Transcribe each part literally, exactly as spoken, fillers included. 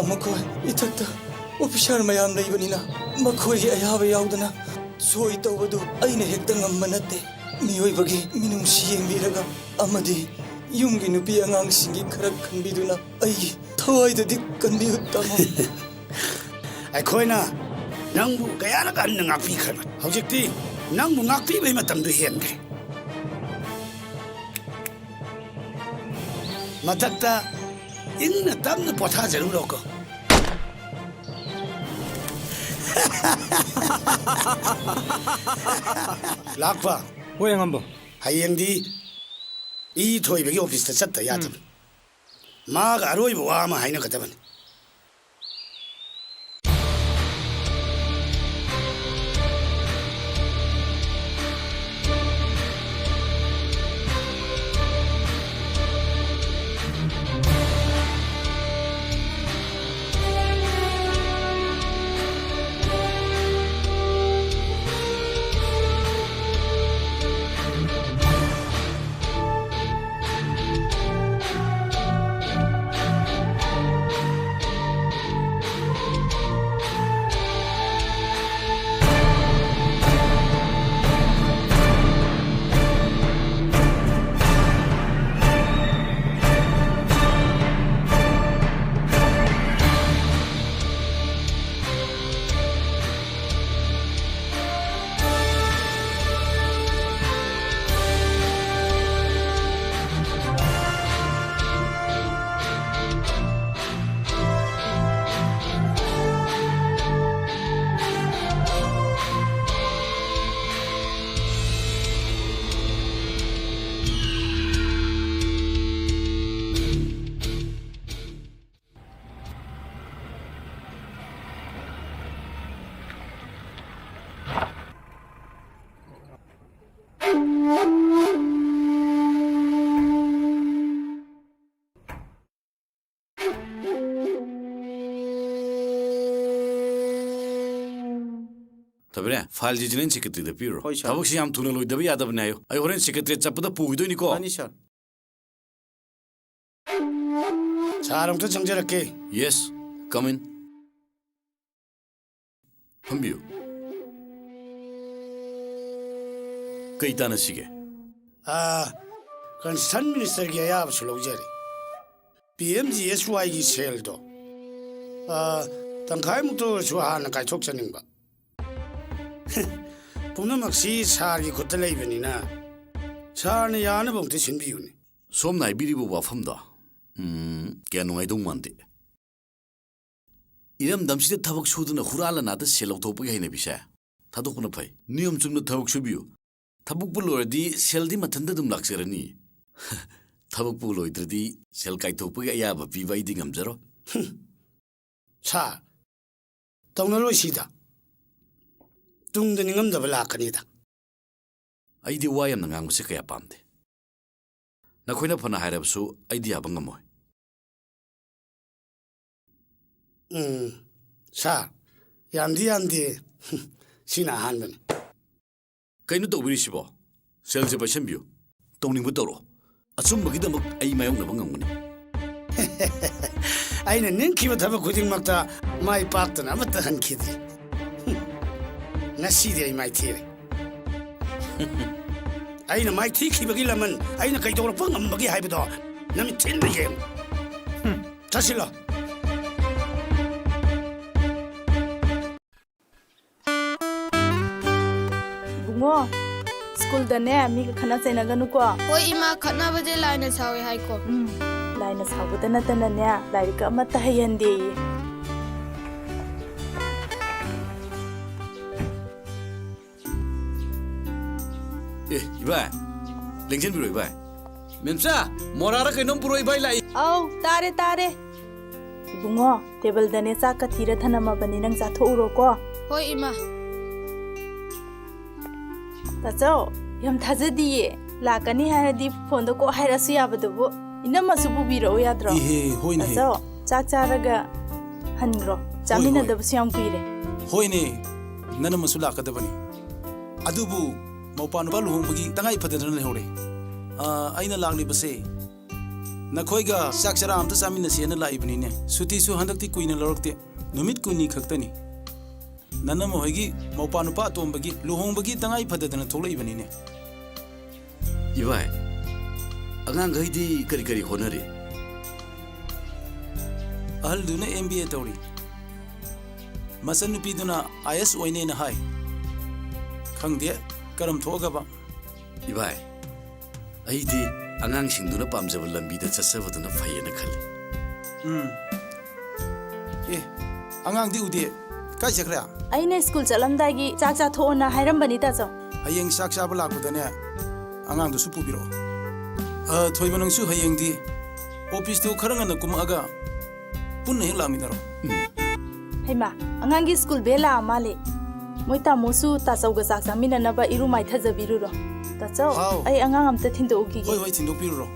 ꯃꯈꯣꯏ ꯏꯊꯛꯇ ꯑꯣꯐꯤꯁꯥꯔ ꯃꯌꯥꯝ ꯂꯩꯕꯅꯤꯅ ꯃꯈꯣꯏꯒꯤ ꯑꯌꯥꯕ ꯌꯥꯎꯗꯅ ꯁꯣꯏ ꯇꯧꯕꯗꯨ ꯑꯩꯅ ꯍꯦꯛꯇ ꯉꯝꯕ ꯅꯠꯇꯦ꯫ ꯃꯤꯑꯣꯏꯕꯒꯤ ꯃꯤꯅꯨꯡꯁꯤ ꯌꯦꯡꯕꯤꯔꯒ ꯑꯃꯗꯤ ꯌꯨꯝꯒꯤ ꯅꯨꯄꯤ ꯑꯉꯥꯡꯁꯤꯡꯒꯤ ꯈꯔ ꯈꯟꯕꯤꯗꯨꯅ ꯑꯩꯒꯤ ꯊꯋꯥꯏꯗꯗꯤ ꯀꯟꯕꯤꯌꯨ, ꯇꯥꯃꯣ꯫ ꯑꯩꯈꯣꯏꯅ ꯅꯪꯕꯨ ꯀꯌꯥꯔꯛ ꯍꯟꯅ ꯉꯥꯛꯄꯤꯈ꯭ꯔꯕꯅꯤ꯫ ꯍꯧꯖꯤꯛꯇꯤ ꯅꯪꯕꯨ ꯉꯥꯛꯄꯤꯕꯒꯤ ꯃꯇꯝꯗꯨ ꯍꯦꯟꯈ꯭ꯔꯦ꯫ ꯃꯊꯛꯇ ꯏꯪꯅ ꯇꯞꯅ ꯄꯣꯊꯥꯖꯔꯨꯔꯣꯀꯣ꯫ ꯂꯥꯛꯄ꯫ ꯍꯣꯏ, ꯑꯉꯝꯕ꯫ ꯍꯌꯦꯡꯗꯤ ꯏ ꯊꯣꯏꯕꯒꯤ ꯑꯣꯐꯤꯁꯇ ꯆꯠꯇ ꯌꯥꯗꯕꯅꯤ꯫ ꯎꯝ꯫ ꯃꯥꯒ ꯑꯔꯣꯏꯕ ꯋꯥ ꯑꯃ ꯍꯥꯏꯅꯒꯗꯕꯅꯤ꯫ ꯊꯕꯤꯔꯦ, ꯐꯥꯏꯜꯁꯤ ꯖꯦꯅꯔꯦꯜ ꯁꯦꯀ꯭ꯔꯦꯇꯔꯤꯗ ꯄꯤꯔꯨꯔꯣ꯫ ꯍꯣꯏ, ꯁꯥꯔ꯫ ꯊꯕꯛꯁꯤ ꯌꯥꯝ ꯊꯨꯅ ꯂꯣꯏꯗꯕ ꯌꯥꯗꯕꯅꯦ ꯍꯥꯏꯌꯨ꯫ ꯑꯩ ꯍꯣꯔꯦꯟ ꯁꯦꯀ꯭ꯔꯦꯇꯔꯤꯌꯦꯠ ꯆꯠꯄꯗ ꯄꯨꯈꯤꯗꯣꯏꯅꯤꯀꯣ꯫ ꯃꯥꯅꯤ, ꯁꯥꯔ꯫ ꯁꯥꯔ, ꯑꯃꯨꯛꯇ ꯆꯪꯖꯔꯛꯀꯦ꯫ ꯌꯦꯁ꯫ Come in. ꯐꯝꯕꯤꯌꯨ꯫ ꯀꯩ ꯇꯥꯟꯅꯁꯤꯒꯦ? ꯑꯥ, ꯀꯟꯁꯔꯟ ꯃꯤꯅꯤꯁꯇꯔꯒꯤ ꯑꯌꯥꯕꯁꯨ ꯂꯧꯖꯔꯤ꯫ ꯄꯤ ꯑꯦꯝ ꯖꯤ ꯑꯦꯁ ꯋꯥꯏꯒꯤ ꯁꯦꯜꯗꯣ, ꯑꯥ, ꯇꯪꯈꯥꯏꯃꯨꯛꯇ ꯑꯣꯏꯔꯁꯨ ꯍꯥꯟꯅ ꯀꯥꯏꯊꯣꯛꯆꯅꯤꯡꯕ꯫ ꯄꯨꯝꯅꯃꯛꯁꯤ ꯁꯥꯔꯒꯤ ꯈꯨꯠꯇ ꯂꯩꯕꯅꯤꯅ, ꯁꯥꯔꯅ ꯌꯥꯅꯕ ꯑꯃꯨꯛꯇ ꯁꯤꯟꯕꯤꯌꯨꯅꯦ꯫ ꯁꯣꯝꯅ ꯍꯥꯏꯕꯤꯔꯤꯕ ꯋꯥꯐꯝꯗꯣ, ꯎꯝ, ꯀꯌꯥ ꯅꯨꯡꯉꯥꯏꯗꯧ ꯃꯥꯟꯗꯦ꯫ ꯏꯔꯝꯗꯝꯁꯤꯗ ꯊꯕꯛ ꯁꯨꯗꯨꯅ ꯍꯨꯔꯥꯜꯂ ꯅꯥꯗ ꯁꯦꯜ ꯂꯧꯊꯣꯛꯄꯒꯤ ꯍꯩꯅꯕꯤꯁꯦ ꯊꯥꯗꯣꯛꯄꯅ ꯐꯩ꯫ ꯅꯤꯌꯣꯝ ꯆꯨꯝꯅ ꯊꯕꯛ ꯁꯨꯕꯤꯌꯨ꯫ ꯊꯕꯛꯄꯨ ꯂꯣꯏꯔꯗꯤ ꯁꯦꯜꯗꯤ ꯃꯊꯟꯇ ꯑꯗꯨꯝ ꯂꯥꯛꯆꯔꯅꯤ꯫ ꯊꯕꯛꯄꯨ ꯂꯣꯏꯗ꯭ꯔꯗꯤ ꯁꯦꯜ ꯀꯥꯏꯊꯣꯛꯄꯒꯤ ꯑꯌꯥꯕ ꯄꯤꯕ ꯑꯩꯗꯤ ꯉꯝꯖꯔꯣꯏ꯫ ꯁꯥꯔ, ꯇꯧꯅꯔꯣꯏ ꯁꯤꯗ꯫ ꯇꯨꯡꯗ ꯅꯤꯡꯉꯝꯗꯕ ꯂꯥꯛꯀꯅꯤꯗ꯫ ꯑꯩꯗꯤ ꯋꯥ ꯌꯥꯝꯅ ꯉꯥꯡꯕꯁꯦ ꯀꯌꯥ ꯄꯥꯝꯗꯦ꯫ ꯅꯈꯣꯏꯅ ꯐꯅ ꯍꯥꯏꯔꯕꯁꯨ ꯑꯩꯗꯤ ꯌꯥꯕ ꯉꯝꯃꯣꯏ꯫ ꯎꯝ, ꯁꯥꯔ, ꯌꯥꯝꯗꯤ ꯌꯥꯝꯗꯦ꯫ ꯁꯤꯅ ꯑꯍꯥꯟꯕꯅꯤ꯫ ꯀꯩꯅꯣ ꯇꯧꯕꯤꯔꯤꯁꯤꯕꯣ? ꯁꯦꯜꯁꯦ ꯄꯥꯏꯁꯟꯕꯤꯌꯨ꯫ ꯇꯧꯅꯤꯡꯕ ꯇꯧꯔꯣ꯫ ꯑꯆꯨꯝꯕꯒꯤꯗꯃꯛ ꯑꯩ ꯃꯥꯌꯣꯛꯅꯕ ꯉꯝꯒꯅꯤ꯫ ꯑꯩꯅ ꯅꯤꯡꯈꯤꯕ ꯊꯕꯛ ꯈꯨꯗꯤꯡꯃꯛꯇ ꯃꯥꯏ ꯄꯥꯛꯇꯅ ꯑꯃꯠꯇ ꯍꯟꯈꯤꯗ꯭ꯔꯤ꯫ ꯉꯁꯤꯗꯤ ꯑꯩ ꯃꯥꯏꯊꯤꯔꯦ꯫ ꯑꯩꯅ ꯃꯥꯏꯊꯤꯈꯤꯕꯒꯤ ꯂꯃꯟ ꯑꯩꯅ ꯀꯩꯗꯧꯔꯛꯄ ꯉꯝꯕꯒꯦ ꯍꯥꯏꯕꯗꯣ ꯅꯃꯤꯠ ꯊꯤꯟꯕ ꯌꯦꯡꯉꯨ꯫ ꯆꯠꯁꯤꯜꯂꯣ꯫ ꯏꯕꯨꯡꯉꯣ, ꯁ꯭ꯀꯨꯜꯗꯅꯦ ꯃꯤꯒ ꯈꯠꯅ ꯆꯩꯅꯒꯅꯨꯀꯣ꯫ ꯍꯣꯏ ꯏꯃꯥ, ꯈꯠꯅꯕꯗꯤ ꯂꯥꯏꯅ ꯁꯥꯎꯏ ꯍꯥꯏꯀꯣ꯫ ꯎꯝ, ꯂꯥꯏꯅ ꯁꯥꯎꯕꯗ ꯅꯠꯇꯅꯅꯦ ꯂꯥꯏꯔꯤꯛꯀ ꯑꯃꯠꯇ ꯍꯩꯍꯟꯗꯦꯌꯦ꯫ ꯑꯦ, ꯏꯕꯥꯏ, ꯂꯦꯡꯁꯤꯟꯕꯤꯔꯣ, ꯏꯕꯥꯏ꯫ ꯃꯦꯝꯆꯥ, ꯃꯣꯔꯥꯔ ꯀꯩꯅꯣꯝ ꯄꯨꯔꯛꯑꯣ, ꯏꯕꯥꯏ ꯂꯥꯛꯏ꯫ ꯑꯧ, ꯇꯥꯔꯦ, ꯇꯥꯔꯦ꯫ ꯏꯕꯨꯡꯉꯣ, ꯇꯦꯕꯜꯗꯅꯦ ꯆꯥꯛꯀ ꯊꯤꯔ ꯊꯅꯝꯃꯕꯅꯤ, ꯅꯪ ꯆꯥꯊꯣꯛꯎꯔꯣꯀꯣ꯫ ꯍꯣꯏ, ꯏꯃꯥ꯫ ꯇꯥꯆꯧ, ꯌꯥꯝ ꯊꯥꯖꯗꯤꯌꯦ꯫ ꯂꯥꯛꯀꯅꯤ ꯍꯥꯏꯔꯗꯤ ꯐꯣꯟꯗ ꯀꯣꯛ ꯍꯥꯏꯔꯛꯑꯁꯨ ꯌꯥꯕꯗꯨꯕꯨ꯫ ꯏꯅꯝꯃꯁꯨ ꯄꯨꯕꯤꯔꯛꯑꯣ ꯌꯥꯗ꯭ꯔꯣ? ꯏꯍꯦ, ꯍꯣꯏꯅꯦꯍꯦ꯫ ꯇꯥꯆꯧ, ꯆꯥꯛ ꯆꯥꯔꯒ ꯍꯟꯈ꯭ꯔꯣ꯫ ꯍꯣꯏ, ꯍꯣꯏ꯫ ꯆꯥꯃꯤꯟꯅꯗꯕꯁꯨ ꯌꯥꯝ ꯀꯨꯏꯔꯦ꯫ ꯍꯣꯏꯅꯦ, ꯅꯅꯝꯃꯁꯨ ꯂꯥꯛꯀꯗꯕꯅꯤ꯫ ꯑꯗꯨꯕꯨ ꯃꯧꯄꯥ ꯅꯨꯄꯥ ꯂꯨꯍꯣꯡꯕꯒꯤ ꯇꯉꯥꯏ ꯐꯗꯗꯅ ꯂꯩꯍꯧꯔꯦ꯫ ꯑꯥ, ꯑꯩꯅ ꯂꯥꯛꯂꯤꯕꯁꯦ ꯅꯈꯣꯏꯒ ꯆꯥꯛ ꯆꯔꯥ ꯑꯝꯇ ꯆꯥꯃꯤꯟꯅꯁꯦꯅ ꯂꯥꯛꯏꯕꯅꯤꯅꯦ꯫ ꯁꯨꯇꯤꯁꯨ ꯍꯟꯗꯛꯇꯤ ꯀꯨꯏꯅ ꯂꯧꯔꯛꯇꯦ, ꯅꯨꯃꯤꯠ ꯀꯨꯟꯅꯤ ꯈꯛꯇꯅꯤ꯫ ꯅꯅꯝꯃ ꯍꯣꯏꯒꯤ ꯃꯧꯄꯥ ꯅꯨꯄꯥ ꯑꯇꯣꯝꯕꯒꯤ ꯂꯨꯍꯣꯡꯕꯒꯤ ꯇꯉꯥꯏ ꯐꯗꯗꯅ ꯊꯣꯛꯂꯛꯏꯕꯅꯤꯅꯦ꯫ ꯏꯕꯥꯏ, ꯑꯉꯥꯡꯈꯩꯗꯤ ꯀꯔꯤ ꯀꯔꯤ ꯍꯣꯠꯅꯔꯤ? ꯑꯍꯜꯗꯨꯅ ꯑꯦꯝ ꯕꯤ ꯑꯦ ꯇꯧꯔꯤ, ꯃꯆꯟꯅꯨꯄꯤꯗꯨꯅ ꯑꯥꯏ ꯑꯦꯁ ꯑꯣꯏꯅꯦꯅ ꯍꯥꯏ꯫ ꯈꯪꯗꯦ ꯀꯔꯝ ꯊꯣꯛꯑꯒꯕ꯫ ꯏꯕꯥꯏ, ꯑꯩꯗꯤ ꯑꯉꯥꯡꯁꯤꯡꯗꯨꯅ ꯄꯥꯝꯖꯕ ꯂꯝꯕꯤꯗ ꯆꯠꯆꯕꯗꯨꯅ ꯐꯩꯌꯦꯅ ꯈꯜꯂꯤ꯫ ꯎꯝ꯫ ꯑꯦ, ꯑꯉꯥꯡꯗꯤ ꯎꯗꯦ꯫ ꯀꯥꯏ ꯆꯠꯈ꯭ꯔꯦ? ꯑꯩꯅ ꯁ꯭ꯀꯨꯜ ꯆꯠꯂꯝꯗꯥꯏꯒꯤ ꯆꯥꯛ ꯆꯥꯊꯣꯛꯑꯣꯅ ꯍꯥꯏꯔꯝꯕꯅꯤ, ꯇꯥꯆꯧ꯫ ꯍꯌꯦꯡ ꯆꯥꯛ ꯆꯥꯕ ꯂꯥꯛꯄꯗꯅꯦ, ꯑꯉꯥꯡꯗꯨꯁꯨ ꯄꯨꯕꯤꯔꯛꯑꯣ꯫ ꯑ, ꯊꯣꯏꯕ, ꯅꯪꯁꯨ ꯍꯌꯦꯡꯗꯤ ꯑꯣꯐꯤꯁꯇꯨ ꯈꯔ ꯉꯟꯅ ꯀꯨꯝꯃꯛꯑꯒ ꯄꯨꯟꯅ ꯍꯦꯛ ꯂꯥꯛꯃꯤꯟꯅꯔꯣ꯫ ꯎꯝ꯫ ꯍꯩꯃꯥ, ꯑꯉꯥꯡꯒꯤ ꯁ꯭ꯀꯨꯜ ꯕꯦꯜ ꯂꯥꯛꯑ ꯃꯥꯜꯂꯦ꯫ ꯃꯣꯏ ꯇꯥꯃꯣꯁꯨ ꯇꯥꯆꯧꯒ ꯆꯥꯛ ꯆꯥꯃꯤꯟꯅꯅꯕ ꯏꯔꯨ ꯃꯥꯏꯊꯖꯕꯤꯔꯨꯔꯣ꯫ ꯇꯥꯆꯧ, ꯍꯥꯎ꯫ ꯑꯩ ꯑꯉꯥꯡ ꯑꯝꯇ ꯊꯤꯟꯗꯣꯛꯎꯈꯤꯒꯦ꯫ ꯍꯣꯏ, ꯍꯣꯏ, ꯊꯤꯟꯗꯣꯛꯄꯤꯔꯨꯔꯣ꯫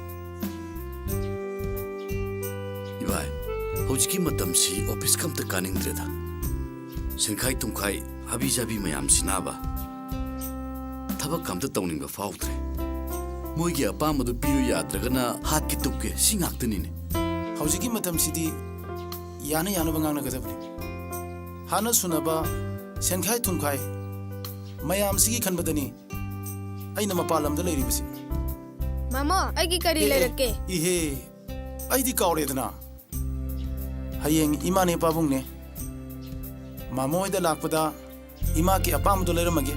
ꯏꯕꯥꯏ, ꯍꯧꯖꯤꯛꯀꯤ ꯃꯇꯝꯁꯤ ꯑꯣꯐꯤꯁꯀ ꯑꯝꯇ ꯀꯥꯅꯤꯡꯗ꯭ꯔꯦꯗ꯫ ꯁꯦꯟꯈꯥꯏ ꯇꯨꯝꯈꯥꯏ, ꯍꯥꯕꯤ ꯖꯥꯕꯤ ꯃꯌꯥꯝꯁꯤꯅꯕ ꯊꯕꯛꯀ ꯑꯝꯇ ꯇꯧꯅꯤꯡꯕ ꯐꯥꯎꯗ꯭ꯔꯦ꯫ ꯃꯣꯏꯒꯤ ꯑꯄꯥꯝꯕꯗꯨ ꯄꯤꯌꯨ ꯌꯥꯗ꯭ꯔꯒꯅ ꯍꯥꯠꯀꯦ ꯇꯨꯞꯀꯦ, ꯁꯤ ꯉꯥꯛꯇꯅꯤꯅꯦ꯫ ꯍꯧꯖꯤꯛꯀꯤ ꯃꯇꯝꯁꯤꯗꯤ ꯌꯥꯅ ꯌꯥꯅꯕ ꯉꯥꯡꯅꯒꯗꯕꯅꯤ꯫ ꯍꯥꯠꯅ ꯁꯨꯅꯕ, ꯁꯦꯟꯈꯥꯏ ꯊꯨꯝꯈꯥꯏ ꯃꯌꯥꯝꯁꯤꯒꯤ ꯈꯟꯕꯗꯅꯤ ꯑꯩꯅ ꯃꯄꯥꯟ ꯂꯝꯗ ꯂꯩꯔꯤꯕꯁꯤ꯫ ꯃꯥꯃꯣ, ꯑꯩꯒꯤ ꯀꯔꯤ ꯑꯦ, ꯑꯦ, ꯂꯩꯔꯛꯀꯦ? ꯏꯍꯦ, ꯑꯩꯗꯤ ꯀꯥꯎꯔꯦꯗꯅ꯫ ꯍꯌꯦꯡ ꯏꯃꯥꯅꯦ ꯄꯥꯕꯨꯡꯅꯦ꯫ ꯃꯥꯃꯣ ꯍꯣꯏꯗ ꯂꯥꯛꯄꯗ ꯏꯃꯥꯒꯤ ꯑꯄꯥꯝꯕꯗꯣ ꯂꯩꯔꯝꯃꯒꯦ꯫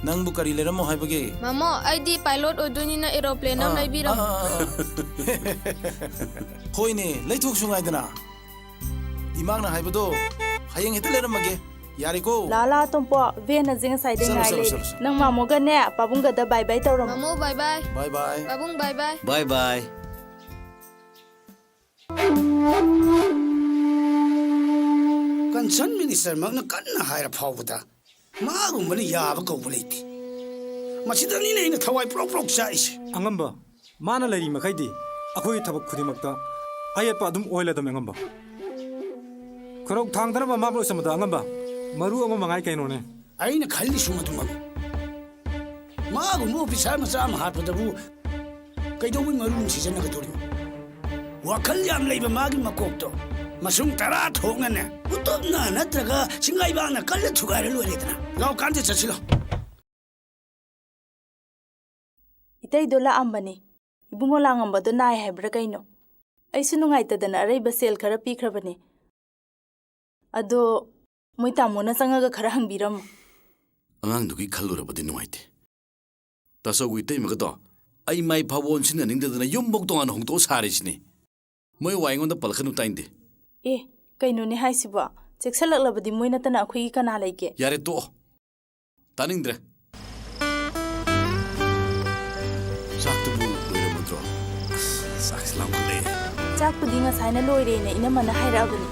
ꯅꯪꯕꯨ ꯀꯔꯤ ꯂꯩꯔꯝꯃꯣ ꯍꯥꯏꯕꯒꯦ? ꯃꯥꯃꯣ, ꯑꯩꯗꯤ ꯄꯥꯏꯂꯣꯠ ꯑꯣꯏꯗꯣꯏꯅꯤꯅ ꯑꯦꯔꯣꯄ꯭ꯂꯦꯟ ꯑꯃ ꯑꯥ, ꯂꯩꯕꯤꯔꯝꯃꯣ꯫ ꯑꯥ, ꯑꯥ, ꯑꯥ꯫ ꯍꯣꯏꯅꯦ, ꯂꯩꯊꯣꯛꯁꯨ ꯉꯥꯏꯗꯅ꯫ ꯏꯃꯥꯅ ꯍꯥꯏꯕꯗꯣ ꯍꯌꯦꯡ ꯍꯦꯛꯇ ꯂꯩꯔꯝꯃꯒꯦ꯫ ꯌꯥꯔꯦꯀꯣ? ꯂꯥ, ꯂꯥ, ꯇꯣꯝꯄꯣ, ꯚꯦꯟꯅ ꯉꯁꯥꯏꯗꯩ ꯆꯠꯂꯣ, ꯉꯥꯏ ꯆꯠꯂꯣ, ꯂꯩꯔꯦ꯫ ꯆꯠꯂꯣ, ꯆꯠꯂꯣ꯫ ꯅꯪ ꯃꯥꯃꯣꯒꯅꯦ, ꯄꯥꯕꯨꯡꯒꯗ bye bye ꯇꯧꯔꯝꯃꯣ꯫ ꯃꯥꯃꯣ, bye bye꯫ Bye bye꯫ ꯄꯥꯕꯨꯡ, bye bye꯫ Bye bye꯫ Concern ꯃꯤꯅꯤꯁꯇꯔꯃꯛꯅ ꯀꯟꯅ ꯍꯥꯏꯔ ꯐꯥꯎꯕꯗ ꯃꯥꯒꯨꯝꯕꯅ ꯌꯥꯕ ꯀꯧꯕ ꯂꯩꯇꯦ꯫ ꯃꯁꯤꯗꯅꯤꯅꯦ ꯑꯩꯅ ꯊꯋꯥꯏ ꯄ꯭ꯔꯣꯛ ꯄ꯭ꯔꯣꯛ ꯆꯥꯛꯏꯁꯦ꯫ ꯑꯉꯝꯕ, ꯃꯥꯅ ꯂꯩꯔꯤ ꯃꯈꯩꯗꯤ ꯑꯩꯈꯣꯏꯒꯤ ꯊꯕꯛ ꯈꯨꯗꯤꯡꯃꯛꯇ ꯑꯌꯦꯠꯄ ꯑꯗꯨꯝ ꯑꯣꯏꯂꯗꯝꯃꯤ, ꯑꯉꯝꯕ꯫ ꯈꯨꯔꯧ ꯊꯥꯡꯗꯅꯕ ꯃꯥꯕꯨ ꯂꯣꯏꯁꯟꯕꯗ, ꯑꯉꯝꯕ, ꯃꯔꯨ ꯑꯃ ꯃꯉꯥꯏ ꯀꯩꯅꯣꯅꯦ꯫ ꯑꯩꯅ ꯈꯜꯂꯤꯁꯨ ꯃꯗꯨꯃꯛꯅꯤ꯫ ꯃꯥꯒꯨꯝꯕ ꯑꯣꯐꯤꯁꯥꯔ ꯃꯆꯥ ꯑꯃ ꯍꯥꯠꯄꯗꯕꯨ ꯀꯩꯗꯧꯕꯩ ꯃꯔꯨ ꯑꯃ ꯁꯤꯖꯤꯟꯅꯒꯗꯧꯔꯤꯅꯣ? ꯋꯥꯈꯜ ꯌꯥꯝ ꯂꯩꯕ ꯃꯥꯒꯤ ꯃꯀꯣꯛꯇꯣ ꯃꯁꯨꯡ ꯇꯔꯥ ꯊꯣꯛꯅꯅꯦ ꯎꯇꯨꯞꯅ ꯅꯠꯇ꯭ꯔꯒ ꯁꯤꯡꯒꯥꯏꯕꯥꯛꯅ ꯀꯜꯂ ꯊꯨꯒꯥꯏꯔ ꯂꯣꯏꯔꯦꯗꯅ꯫ ꯂꯥꯎ ꯀꯥꯟꯗꯦ ꯆꯠꯁꯤꯜꯂꯣ꯫ ꯏꯇꯩꯗꯣ ꯂꯥꯛꯑꯝꯕꯅꯤ꯫ ꯏꯕꯨꯡꯉꯣ ꯂꯥꯡꯉꯝꯕꯗꯣ ꯅꯥꯏ ꯍꯥꯏꯕ꯭ꯔꯥ ꯀꯩꯅꯣ? ꯑꯩꯁꯨ ꯅꯨꯡꯉꯥꯏꯇꯗꯅ ꯑꯔꯩꯕ ꯁꯦꯜ ꯈꯔ ꯄꯤꯈ꯭ꯔꯕꯅꯤ꯫ ꯑꯗꯣ ꯃꯣꯏ ꯇꯥꯃꯣꯅ ꯆꯪꯉꯒ ꯈꯔ ꯍꯪꯕꯤꯔꯝꯃꯣ꯫ ꯑꯉꯥꯡꯗꯨꯒꯤ ꯈꯜꯂꯨꯔꯕꯗꯤ ꯅꯨꯡꯉꯥꯏꯇꯦ꯫ ꯇꯥꯆꯧꯒꯤ ꯏꯇꯩꯃꯒꯗꯣ ꯑꯩ ꯃꯥꯏ ꯐꯥꯎꯕ ꯑꯣꯟꯁꯤꯟꯅꯅꯤꯡꯗꯗꯅ ꯌꯨꯝꯐꯧ ꯇꯣꯉꯥꯟꯅ ꯍꯣꯡꯗꯣꯛꯑ ꯁꯥꯔꯤꯁꯤꯅꯤ꯫ ꯃꯣꯏ ꯋꯥ ꯑꯩꯉꯣꯟꯗ ꯄꯜꯂꯛꯀꯅꯨ ꯇꯥꯏꯟꯗꯦ꯫ ꯑꯦ, ꯀꯩꯅꯣꯅꯦ ꯍꯥꯏꯁꯤꯕꯣ? ꯆꯦꯛꯁꯜꯂꯛꯂꯕꯗꯤ ꯃꯣꯏ ꯅꯠꯇꯅ ꯑꯩꯈꯣꯏꯒꯤ ꯀꯅꯥ ꯂꯩꯒꯦ? ꯌꯥꯔꯦ, ꯇꯣꯛꯑꯣ꯫ ꯇꯥꯅꯤꯡꯗ꯭ꯔꯦ꯫ ꯆꯥꯛꯇꯨꯕꯨ ꯂꯣꯏꯔꯝꯃꯗ꯭ꯔꯣ? ꯑꯁ, ꯆꯥꯛꯁꯤ ꯂꯥꯝꯈꯠꯂꯛꯑꯦ꯫ ꯆꯥꯛꯄꯨꯗꯤ ꯉꯁꯥꯏꯅ ꯂꯣꯏꯔꯦꯅ ꯏꯅꯝꯃꯅ ꯍꯥꯏꯔꯛꯑꯕꯅꯤ꯫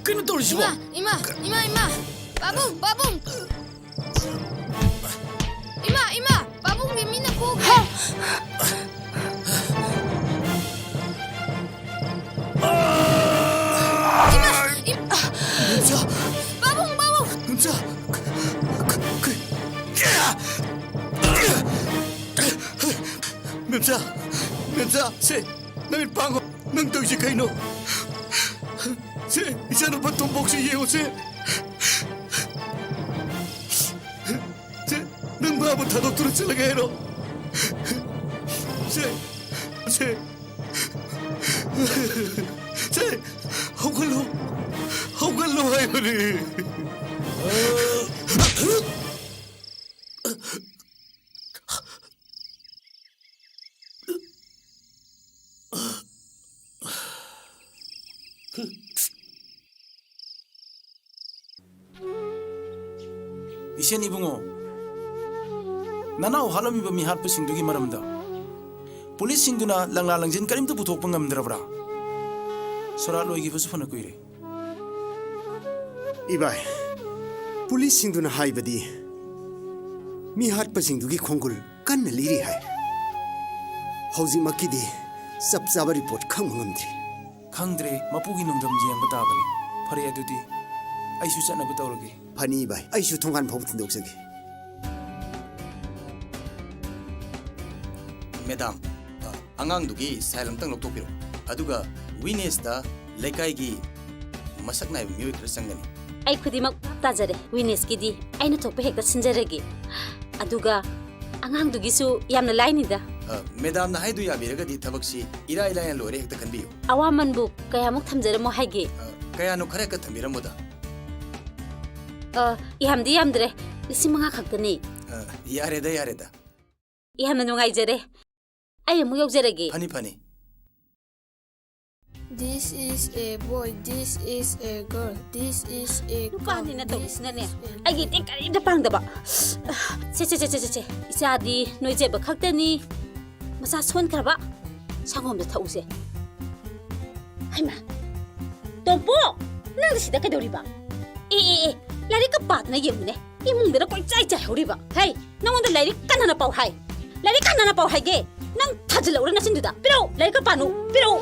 ꯀꯩꯅꯣ ꯇꯧꯔꯤꯁꯤꯕꯣ? ꯏꯃꯥ, ꯏꯃꯥ, ꯏꯃꯥ, ꯏꯃꯥ! ꯄꯥꯕꯨꯡ, ꯄꯥꯕꯨꯡ! ꯏꯃꯥ, ꯏꯃꯥ! ꯄꯥꯕꯨꯡꯒꯤ ꯃꯤꯅ ꯐꯨꯈ꯭ꯔꯦ! ꯏꯃꯥ! ꯏꯝ-, ꯄꯥꯕꯨꯡ, ꯄꯥꯕꯨꯡ! ꯏꯝꯆꯥ! ꯃꯦꯝꯆꯥ! ꯃꯦꯝꯆꯥ! ꯁꯦ, ꯅꯃꯤꯠ ꯄꯥꯡꯉꯣ꯫ ꯅꯪ ꯇꯧꯔꯤꯁꯤ ꯀꯩꯅꯣ? ꯁꯦ, ꯏꯆꯥꯅꯨꯄꯥ ꯇꯣꯝꯄꯣꯛꯁꯤ ꯌꯦꯡꯉꯨꯁꯦ꯫ ꯁꯦ, ꯅꯪ ꯃꯥꯕꯨ ꯊꯥꯗꯣꯛꯇꯨꯅ ꯆꯠꯂꯒꯦ ꯍꯥꯏꯔꯣ? ꯁꯦ, ꯁꯦ, ꯁꯦ, ꯍꯧꯒꯠꯂꯣ, ꯍꯧꯒꯠꯂꯣ ꯍꯥꯏꯕꯅꯤ꯫ ꯏꯁꯦꯟ ꯏꯕꯨꯡꯉꯣ, ꯅꯅꯥꯎ ꯍꯥꯠꯂꯝꯃꯤꯕ ꯃꯤꯍꯥꯠꯄꯁꯤꯡꯗꯨꯒꯤ ꯃꯔꯝꯗ ꯄꯨꯂꯤꯁꯁꯤꯡꯗꯨꯅ ꯂꯪꯂꯥ ꯂꯪꯖꯤꯟ ꯀꯔꯤꯝꯇ ꯄꯨꯊꯣꯛꯄ ꯉꯝꯗ꯭ꯔꯕ꯭ꯔꯥ? ꯁꯣꯔꯥꯠ ꯂꯣꯏꯈꯤꯕꯁꯨ ꯐꯅ ꯀꯨꯏꯔꯦ꯫ ꯏꯕꯥꯏ, ꯄꯨꯂꯤꯁꯁꯤꯡꯗꯨꯅ ꯍꯥꯏꯕꯗꯤ ꯃꯤꯍꯥꯠꯄꯁꯤꯡꯗꯨꯒꯤ ꯈꯣꯡꯒꯨꯜ ꯀꯟꯅ ꯂꯤꯔꯤ ꯍꯥꯏ꯫ ꯍꯧꯖꯤꯛꯃꯛꯀꯤꯗꯤ ꯆꯞ ꯆꯥꯕ ꯔꯤꯄꯣꯔꯠ ꯈꯪꯕ ꯉꯝꯗ꯭ꯔꯤ꯫ ꯈꯪꯗ꯭ꯔꯦ, ꯃꯄꯨꯒꯤ ꯅꯣꯡꯗꯝ ꯌꯦꯡꯕ ꯇꯥꯕꯅꯤ꯫ ꯐꯔꯦ, ꯑꯗꯨꯗꯤ ꯑꯩꯁꯨ ꯆꯠꯅꯕ ꯇꯧꯔꯒꯦ꯫ ꯐꯅꯤ ꯚꯥꯏ, ꯑꯩꯁꯨ ꯊꯣꯡꯒꯥꯟ ꯐꯥꯎꯕ ꯊꯤꯟꯗꯣꯛꯆꯒꯦ꯫ ꯃꯦꯗꯥꯝ, ꯑ, ꯑꯉꯥꯡꯗꯨꯒꯤ ꯁꯥꯏꯜ ꯑꯝꯇꯪ ꯂꯧꯊꯣꯛꯄꯤꯔꯣ꯫ ꯑꯗꯨꯒ ꯋꯤꯅꯦꯁꯇ ꯂꯩꯀꯥꯏꯒꯤ ꯃꯁꯛ ꯅꯥꯏꯕ ꯃꯤꯑꯣꯏ ꯈꯔ ꯆꯪꯒꯅꯤ꯫ ꯑꯩ ꯈꯨꯗꯤꯡꯃꯛ ꯚꯥꯞ ꯇꯥꯖꯔꯦ꯫ ꯋꯤꯅꯦꯁꯀꯤꯗꯤ ꯑꯩꯅ ꯊꯣꯛꯄ ꯍꯦꯛꯇ ꯁꯤꯟꯖꯔꯒꯦ꯫ ꯑꯗꯨꯒ ꯑꯉꯥꯡꯗꯨꯒꯤꯁꯨ ꯌꯥꯝꯅ ꯂꯥꯏꯅꯤꯗ꯫ ꯑ, ꯃꯦꯗꯥꯝꯅ ꯍꯥꯏꯗꯨ ꯌꯥꯕꯤꯔꯒꯗꯤ ꯊꯕꯛꯁꯤ ꯏꯔꯥꯏ ꯂꯥꯏꯅ ꯂꯣꯏꯔꯦ ꯍꯦꯛꯇ ꯈꯟꯕꯤꯌꯨ꯫ ꯑꯋꯥꯃꯟꯕꯨ ꯀꯌꯥꯃꯨꯛ ꯊꯝꯖꯔꯝꯃꯣ ꯍꯥꯏꯒꯦ? ꯑ, ꯀꯌꯥꯅꯣ ꯈꯔ ꯍꯦꯛꯇ ꯊꯝꯕꯤꯔꯝꯃꯣꯗ꯫ ꯑ, ꯌꯥꯝꯗꯤ ꯌꯥꯝꯗ꯭ꯔꯦ, ꯂꯤꯁꯤꯡ ꯃꯉꯥ ꯈꯛꯇꯅꯤ꯫ ꯑ, ꯌꯥꯔꯦꯗ, ꯌꯥꯔꯦꯗ꯫ ꯌꯥꯝꯅ ꯅꯨꯡꯉꯥꯏꯖꯔꯦ꯫ ꯑꯩ ꯑꯃꯨꯛ ꯌꯧꯖꯔꯒꯦ꯫ ꯐꯅꯤ, ꯐꯅꯤ꯫ This is a boy, this is a girl, this is a car, ꯅꯨꯄꯥꯅꯤꯅ this ꯇꯧꯔꯤꯁꯤꯅꯅꯦ, is a ꯑꯩꯒꯤ ꯏꯇꯦꯡ ꯀꯔꯤꯝꯇ ꯄꯥꯡꯗꯕ꯫ ꯁꯦ, ꯁꯦ, ꯁꯦ, ꯁꯦ, ꯁꯦ, ꯁꯦ꯫ ꯏꯆꯥꯗꯤ ꯅꯣꯏꯖꯕ ꯈꯛꯇꯅꯤ꯫ ꯃꯆꯥ ꯁꯣꯟꯈ꯭ꯔꯕ꯫ ꯁꯪꯒꯣꯝꯗ ꯊꯛꯎꯁꯦ꯫ ꯍꯩꯃꯥ! ꯇꯣꯝꯄꯣ! ꯅꯪꯗꯤ ꯁꯤꯗ ꯀꯩꯗꯧꯔꯤꯕ? ꯑꯦ, ꯑꯦ, ꯑꯦ! ꯂꯥꯏꯔꯤꯛꯀ ꯄꯥꯗꯅ ꯌꯦꯡꯉꯨꯅꯦ꯫ ꯏꯃꯨꯡꯗꯅ ꯀꯣꯏꯆꯥꯏ ꯆꯥꯏꯍꯧꯔꯤꯕ꯫ ꯍꯩ! ꯅꯉꯣꯟꯗ ꯂꯥꯏꯔꯤꯛ ꯀꯟꯅꯅ ꯄꯥꯎ ꯍꯥꯏ꯫ ꯂꯥꯏꯔꯤꯛ ꯀꯟꯅꯅ ꯄꯥꯎ ꯍꯥꯏꯒꯦ꯫ ꯅꯪ ꯊꯥꯖꯤꯜꯂꯛꯎꯔ ꯅꯆꯤꯟꯗꯨꯗ꯫ ꯄꯤꯔꯛꯎ! ꯂꯥꯏꯔꯤꯛꯀ ꯄꯥꯅꯨ꯫ ꯄꯤꯔꯛꯎ!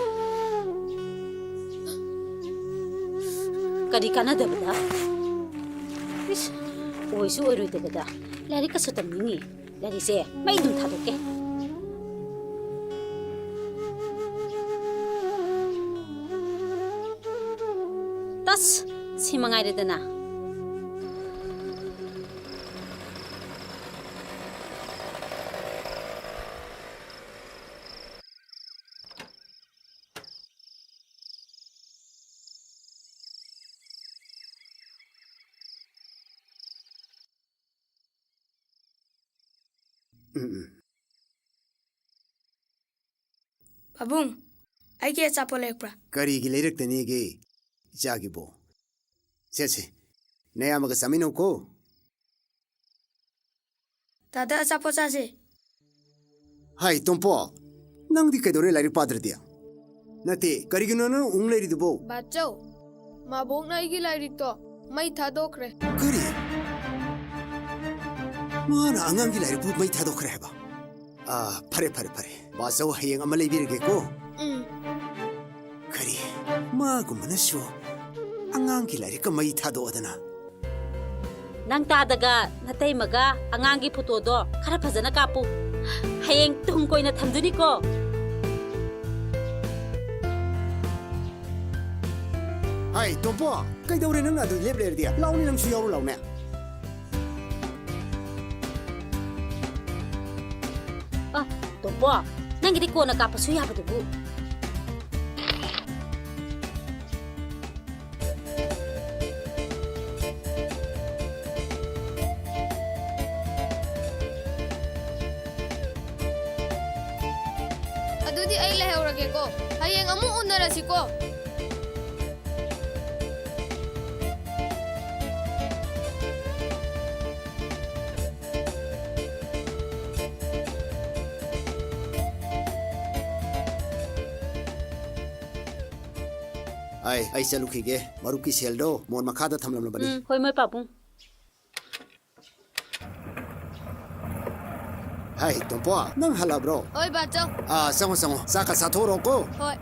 ꯀꯔꯤ ꯀꯥꯟꯅꯗꯕꯗ? ꯏꯁ, ꯑꯣꯏꯁꯨ ꯑꯣꯏꯔꯣꯏꯗꯕꯗ꯫ ꯂꯥꯏꯔꯤꯛꯀꯁꯨ ꯇꯝꯅꯤꯡꯉꯤ꯫ ꯂꯥꯏꯔꯤꯛꯁꯦ ꯃꯩ ꯑꯗꯨꯝ ꯊꯥꯗꯣꯛꯀꯦ꯫ ꯇꯁ! ꯁꯤ ꯃꯉꯥꯏꯔꯦꯗꯅ꯫ ꯎꯝ, ꯎꯝ꯫ ꯄꯥꯕꯨꯡ, ꯑꯩꯒꯤ ꯑꯆꯥꯄꯣꯠ ꯂꯩꯔꯛꯄ꯭ꯔꯥ? ꯀꯔꯤꯒꯤ ꯂꯩꯔꯛꯇꯅꯤꯒꯦ, ꯏꯆꯥꯒꯤꯕꯣ? ꯁꯦ, ꯁꯦ, ꯅꯌꯥꯝꯕꯒ ꯆꯥꯃꯤꯟꯅꯧꯀꯣ꯫ ꯗꯥꯗꯥ, ꯑꯆꯥꯄꯣꯠ ꯆꯥꯁꯦ꯫ ꯍꯥꯏ, ꯇꯣꯝꯄꯣ, ꯅꯪꯗꯤ ꯀꯩꯗꯧꯔꯦ ꯂꯥꯏꯔꯤꯛ ꯄꯥꯗ꯭ꯔꯗꯤ? ꯅꯠꯇꯦ, ꯀꯔꯤꯒꯤꯅꯣ ꯅꯪ ꯎꯪ ꯂꯩꯔꯤꯗꯨꯕꯣ? ꯕꯥꯆꯧ, ꯃꯥꯕꯣꯛꯅ ꯑꯩꯒꯤ ꯂꯥꯏꯔꯤꯛꯇꯣ ꯃꯩ ꯊꯥꯗꯣꯛꯈ꯭ꯔꯦ꯫ ꯀꯔꯤ? ꯃꯥꯅ ꯑꯉꯥꯡꯒꯤ ꯂꯥꯏꯔꯤꯛꯄꯨ ꯃꯩ ꯊꯥꯗꯣꯛꯈ꯭ꯔꯦ ꯍꯥꯏꯕ? ꯑꯥ, ꯐꯔꯦ, ꯐꯔꯦ, ꯐꯔꯦ꯫ ꯕꯥꯆꯧ, ꯍꯌꯦꯡ ꯑꯃ ꯂꯩꯕꯤꯔꯒꯦꯀꯣ꯫ ꯎꯝ꯫ ꯀꯔꯤ? ꯃꯥꯒꯨꯝꯕꯅꯁꯨ ꯑꯉꯥꯡꯒꯤ ꯂꯥꯏꯔꯤꯛꯀ ꯃꯩ ꯊꯥꯗꯣꯛꯑꯗꯅ꯫ ꯅꯪ ꯇꯥꯗꯒ ꯅꯇꯩꯃꯒ ꯑꯉꯥꯡꯒꯤ ꯐꯣꯇꯣꯗꯣ ꯈꯔ ꯐꯖꯅ ꯀꯥꯞꯄꯨ꯫ ꯍꯌꯦꯡ ꯇꯨꯡ ꯀꯣꯏꯅ ꯊꯝꯗꯣꯏꯅꯤꯀꯣ꯫ ꯍꯥꯏ, ꯇꯣꯝꯄꯣ, ꯀꯩꯗꯧꯔꯦ ꯅꯪꯅ ꯑꯗꯨ ꯂꯦꯞ ꯂꯩꯔꯗꯤ? ꯂꯥꯎꯅꯦ, ꯅꯪꯁꯨ ꯌꯥꯎꯔꯨ ꯂꯥꯎꯅꯦ꯫ ꯑ, ꯇꯣꯝꯄꯣ, ꯅꯪꯒꯤꯗꯤ ꯀꯣꯟꯅ ꯀꯥꯞꯄꯁꯨ ꯌꯥꯕꯗꯨꯕꯨ꯫ ꯑꯗꯨꯗꯤ ꯑꯩ ꯂꯩꯍꯧꯔꯒꯦꯀꯣ꯫ ꯍꯌꯦꯡ ꯑꯃꯨꯛ ꯎꯅꯔꯁꯤꯀꯣ꯫ ꯑꯩ, ꯑꯩ ꯆꯠꯂꯨꯈꯤꯒꯦ꯫ ꯃꯔꯨꯞꯀꯤ ꯁꯦꯜꯗꯣ ꯃꯣꯟ ꯃꯈꯥꯗ ꯊꯝꯂꯝꯂꯕꯅꯤ꯫ ꯎꯝ, ꯍꯣꯏ, ꯃꯣꯏ ꯄꯥꯕꯨꯡ꯫ ꯍꯥꯏ, ꯇꯣꯝꯄꯣ, ꯅꯪ ꯍꯜꯂꯛꯑꯕ꯭ꯔꯣ? ꯍꯣꯏ, ꯕꯥꯆꯧ꯫ ꯑꯥ, ꯆꯪꯉꯣ, ꯆꯪꯉꯣ꯫ ꯆꯥꯛꯀ ꯆꯥꯊꯣꯛꯎꯔꯣꯀꯣ꯫ ꯍꯣꯏ꯫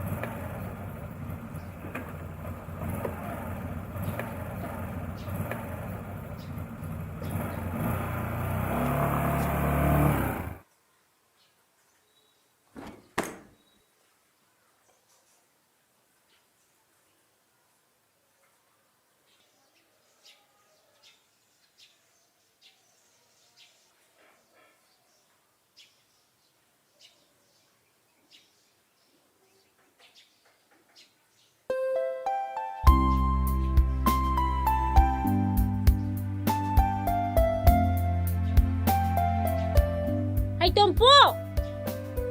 ꯍꯩ, ꯇꯣꯝꯄꯣ!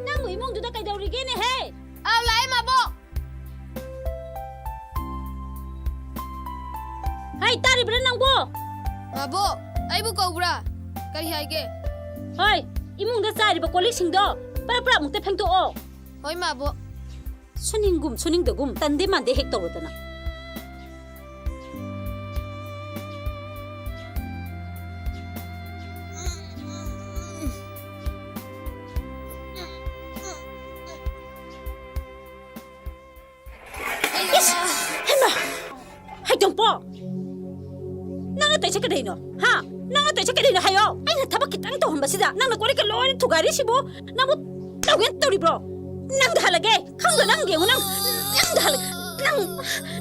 ꯅꯪꯕꯨ ꯏꯃꯨꯡꯗꯨꯗ ꯀꯩꯗꯧꯔꯤꯒꯦꯅꯦꯍꯦ? ꯑꯥꯎ, ꯂꯥꯛꯑꯦ, ꯃꯥꯕꯣꯛ꯫ ꯍꯩ, ꯇꯥꯔꯤꯕ꯭ꯔꯥ ꯅꯪꯕꯣ? ꯃꯥꯕꯣꯛ, ꯑꯩꯕꯨ ꯀꯧꯕ꯭ꯔꯥ? ꯀꯔꯤ ꯍꯥꯏꯒꯦ? ꯍꯣꯏ, ꯏꯃꯨꯡꯗ ꯆꯥꯏꯔꯤꯕ ꯀꯣꯜꯂꯤꯛꯁꯤꯡꯗꯣ ꯄꯔꯞ ꯄꯔꯞ ꯑꯃꯨꯛꯇ ꯐꯦꯡꯗꯣꯛꯑꯣ꯫ ꯍꯣꯏ, ꯃꯥꯕꯣꯛ꯫ ꯁꯨꯅꯤꯡꯒꯨꯝ ꯁꯨꯅꯤꯡꯗꯒꯨꯝ, ꯇꯟꯗꯦ ꯃꯥꯟꯗꯦ ꯍꯦꯛ ꯇꯧꯔꯗꯅ꯫ ꯏꯁ, ꯇꯣꯝꯄꯣ, ꯅꯪꯅ ꯇꯧꯔꯤꯁꯦ ꯀꯩꯗꯩꯅꯣ? ꯍꯥ? ꯅꯪꯅ ꯇꯧꯔꯤꯁꯦ ꯀꯩꯗꯩꯅꯣ ꯍꯥꯏꯌꯣ? ꯑꯩꯅ ꯊꯕꯛ ꯈꯤꯇꯪ ꯇꯧꯍꯟꯕꯁꯤꯗ ꯅꯪꯅ ꯀꯣꯜ ꯂꯤꯛꯀ ꯂꯣꯏꯅ ꯊꯨꯒꯥꯏꯔꯤꯁꯤꯕꯨ? ꯅꯪꯕꯨ ꯇꯧꯒꯦꯅ ꯇꯧꯔꯤꯕ꯭ꯔꯣ? ꯅꯪꯗ ꯍꯜꯂꯒꯦ꯫ ꯈꯪꯕ꯭ꯔꯥ ꯅꯪ? ꯌꯦꯡꯉꯨ ꯅꯪ꯫ ꯅꯪꯗ ꯍꯜꯂꯒꯦ꯫ ꯅꯪ,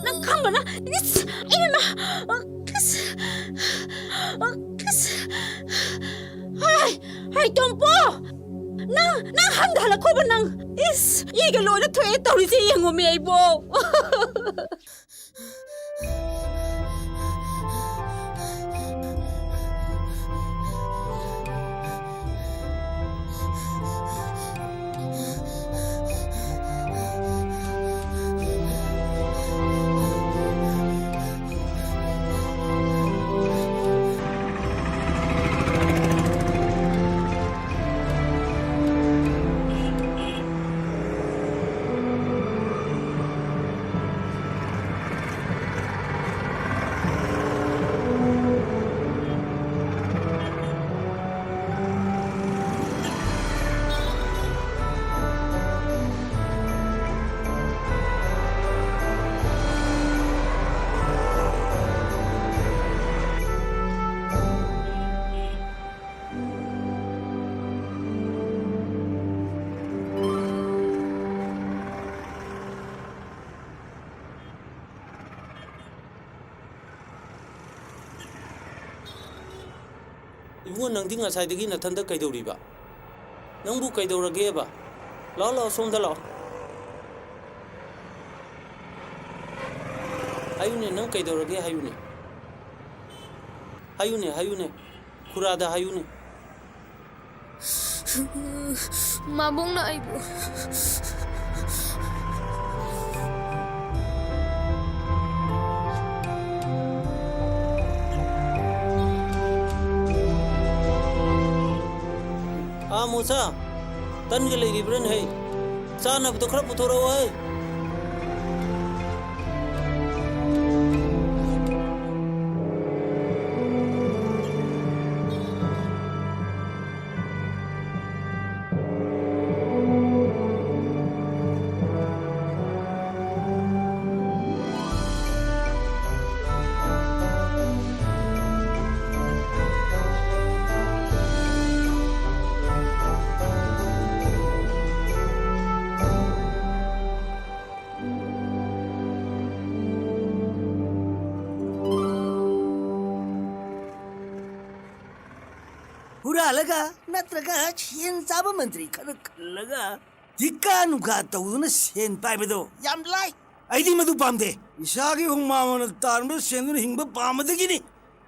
ꯅꯪ ꯈꯪꯕ꯭ꯔꯥ ꯅꯪ? ꯏꯁ! ꯏꯕꯦꯝꯃ! ꯏꯁ! ꯏꯁ! ꯍꯥꯏ! ꯍꯥꯏ, ꯇꯣꯝꯄꯣ! ꯅꯪ, ꯅꯪ ꯍꯟꯗ ꯍꯜꯂꯛꯈꯣꯕ ꯅꯪ! ꯏꯁ! ꯏꯒ ꯂꯣꯏꯅ ꯊꯣꯛꯑꯦ ꯇꯧꯔꯤꯁꯦ ꯌꯦꯡꯉꯣꯃꯤ ꯑꯩꯕꯣ! ꯏꯕꯨꯡꯉꯣ, ꯅꯪꯗꯤ ꯉꯁꯥꯏꯗꯒꯤ ꯅꯊꯟꯗ ꯀꯩꯗꯧꯔꯤꯕ? ꯅꯪꯕꯨ ꯀꯩꯗꯧꯔꯒꯦꯕ? ꯂꯥꯛꯑꯣ, ꯂꯥꯛꯑꯣ, ꯁꯣꯝꯗ ꯂꯥꯛꯑꯣ꯫ ꯍꯥꯏꯌꯨꯅꯦ, ꯅꯪ ꯀꯩꯗꯧꯔꯒꯦ? ꯍꯥꯏꯌꯨꯅꯦ꯫ ꯍꯥꯏꯌꯨꯅꯦ, ꯍꯥꯏꯌꯨꯅꯦ꯫ ꯈꯨꯔꯥꯗ ꯍꯥꯏꯌꯨꯅꯦ꯫ ꯃꯥꯕꯣꯛꯅ ꯑꯩꯕꯨ꯫ ꯑꯥ, ꯃꯣꯆꯥ, ꯇꯟꯒ ꯂꯩꯔꯤꯕ꯭ꯔꯥꯅꯦ ꯍꯩ? ꯆꯥꯅꯕꯗꯣ ꯈꯔ ꯄꯨꯊꯣꯔꯛꯑꯣ ꯍꯩ꯫ ꯍꯨꯔꯥꯜꯂꯒ ꯅꯠꯇ꯭ꯔꯒ ꯁꯦꯟ ꯆꯥꯕ ꯃꯟꯇ꯭ꯔꯤ ꯈꯔ ꯈꯜꯂꯒ ꯙꯤꯀꯥ ꯅꯨꯡꯀꯥ ꯇꯧꯗꯨꯅ ꯁꯦꯟ ꯄꯥꯏꯕꯗꯣ ꯌꯥꯝ ꯂꯥꯏ꯫ ꯑꯩꯗꯤ ꯃꯗꯨ ꯄꯥꯝꯗꯦ꯫ ꯏꯁꯥꯒꯤ ꯍꯨꯃꯥꯡꯅ ꯇꯥꯟꯕ ꯁꯦꯟꯗꯨꯅ ꯍꯤꯡꯕ ꯄꯥꯝꯕꯗꯒꯤꯅꯤ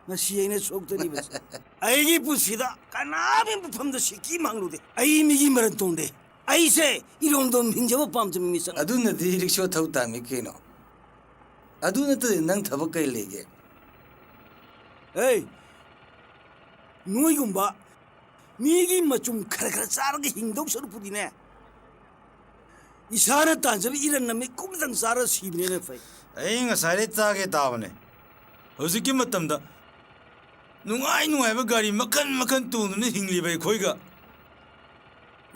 ꯉꯁꯤ ꯑꯩꯅ ꯁꯣꯛꯇꯔꯤꯕꯁꯦ꯫ ꯑꯩꯒꯤ ꯄꯨꯟꯁꯤꯗ ꯀꯅꯥꯒꯤ ꯃꯐꯝꯗ ꯁꯤꯀꯤ ꯃꯥꯡꯂꯨꯗꯦ꯫ ꯑꯩ ꯃꯤꯒꯤ ꯃꯔꯟ ꯇꯣꯡꯗꯦ꯫ ꯑꯩꯁꯦ ꯏꯔꯣꯝꯗꯣꯝ ꯍꯤꯡꯖꯕ ꯄꯥꯝꯖꯕ ꯃꯤꯁꯛ꯫ ꯑꯗꯨꯅꯗꯤ ꯔꯤꯛꯁꯣ ꯊꯧ ꯇꯥꯃꯤ ꯀꯩꯅꯣ꯫ ꯑꯗꯨ ꯅꯠꯇꯗꯤ ꯅꯪ ꯊꯕꯛ ꯀꯩ ꯂꯩꯒꯦ? ꯑꯦ, ꯅꯣꯏꯒꯨꯝꯕ ꯃꯤꯒꯤ ꯃꯆꯨꯝ ꯈꯔ ꯈꯔ ꯆꯥꯔꯒ ꯍꯤꯡꯗꯧ ꯁꯔꯨꯛꯄꯨꯗꯤꯅꯦ, ꯏꯁꯥꯅ ꯇꯥꯟꯖꯕ ꯏꯔꯟꯅ ꯃꯤꯀꯨꯞꯇꯪ ꯆꯥꯔꯒ ꯁꯤꯕꯅꯦꯅ ꯐꯩ꯫ ꯑꯩ ꯉꯁꯥꯏꯗꯩ ꯇꯥꯒꯦ ꯇꯥꯕꯅꯦ꯫ ꯍꯧꯖꯤꯛꯀꯤ ꯃꯇꯝꯗ ꯅꯨꯡꯉꯥꯏ ꯅꯨꯡꯉꯥꯏꯕ ꯒꯥꯔꯤ ꯃꯈꯟ ꯃꯈꯟ ꯇꯣꯡꯗꯨꯅ ꯍꯤꯡꯂꯤꯕ ꯑꯩꯈꯣꯏꯒ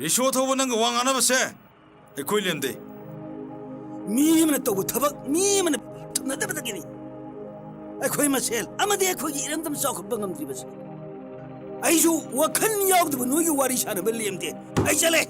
ꯔꯤꯛꯁꯣ ꯊꯧꯕ ꯅꯪꯒ ꯋꯥ ꯉꯥꯡꯅꯕꯁꯦ ꯑꯩꯈꯣꯏ ꯂꯦꯝꯗꯦ꯫ ꯃꯤ ꯑꯃꯅ ꯇꯧꯕ ꯊꯕꯛ ꯃꯤ ꯑꯃꯅ ꯊꯨꯡꯅꯗꯕꯗꯒꯤꯅꯤ ꯑꯩꯈꯣꯏ ꯃꯁꯦꯜ ꯑꯃꯗꯤ ꯑꯩꯈꯣꯏꯒꯤ ꯏꯔꯝꯗꯝ ꯆꯥꯎꯈꯠꯄ ꯉꯝꯗ꯭ꯔꯤꯕꯁꯤ꯫ ꯑꯩꯁꯨ ꯋꯥꯈꯜ ꯌꯥꯎꯗꯕ ꯅꯣꯏꯒꯤ ꯋꯥꯔꯤ ꯁꯥꯟꯅꯕ ꯂꯦꯝꯗꯦ꯫ ꯑꯩ ꯆꯠꯂꯦ꯫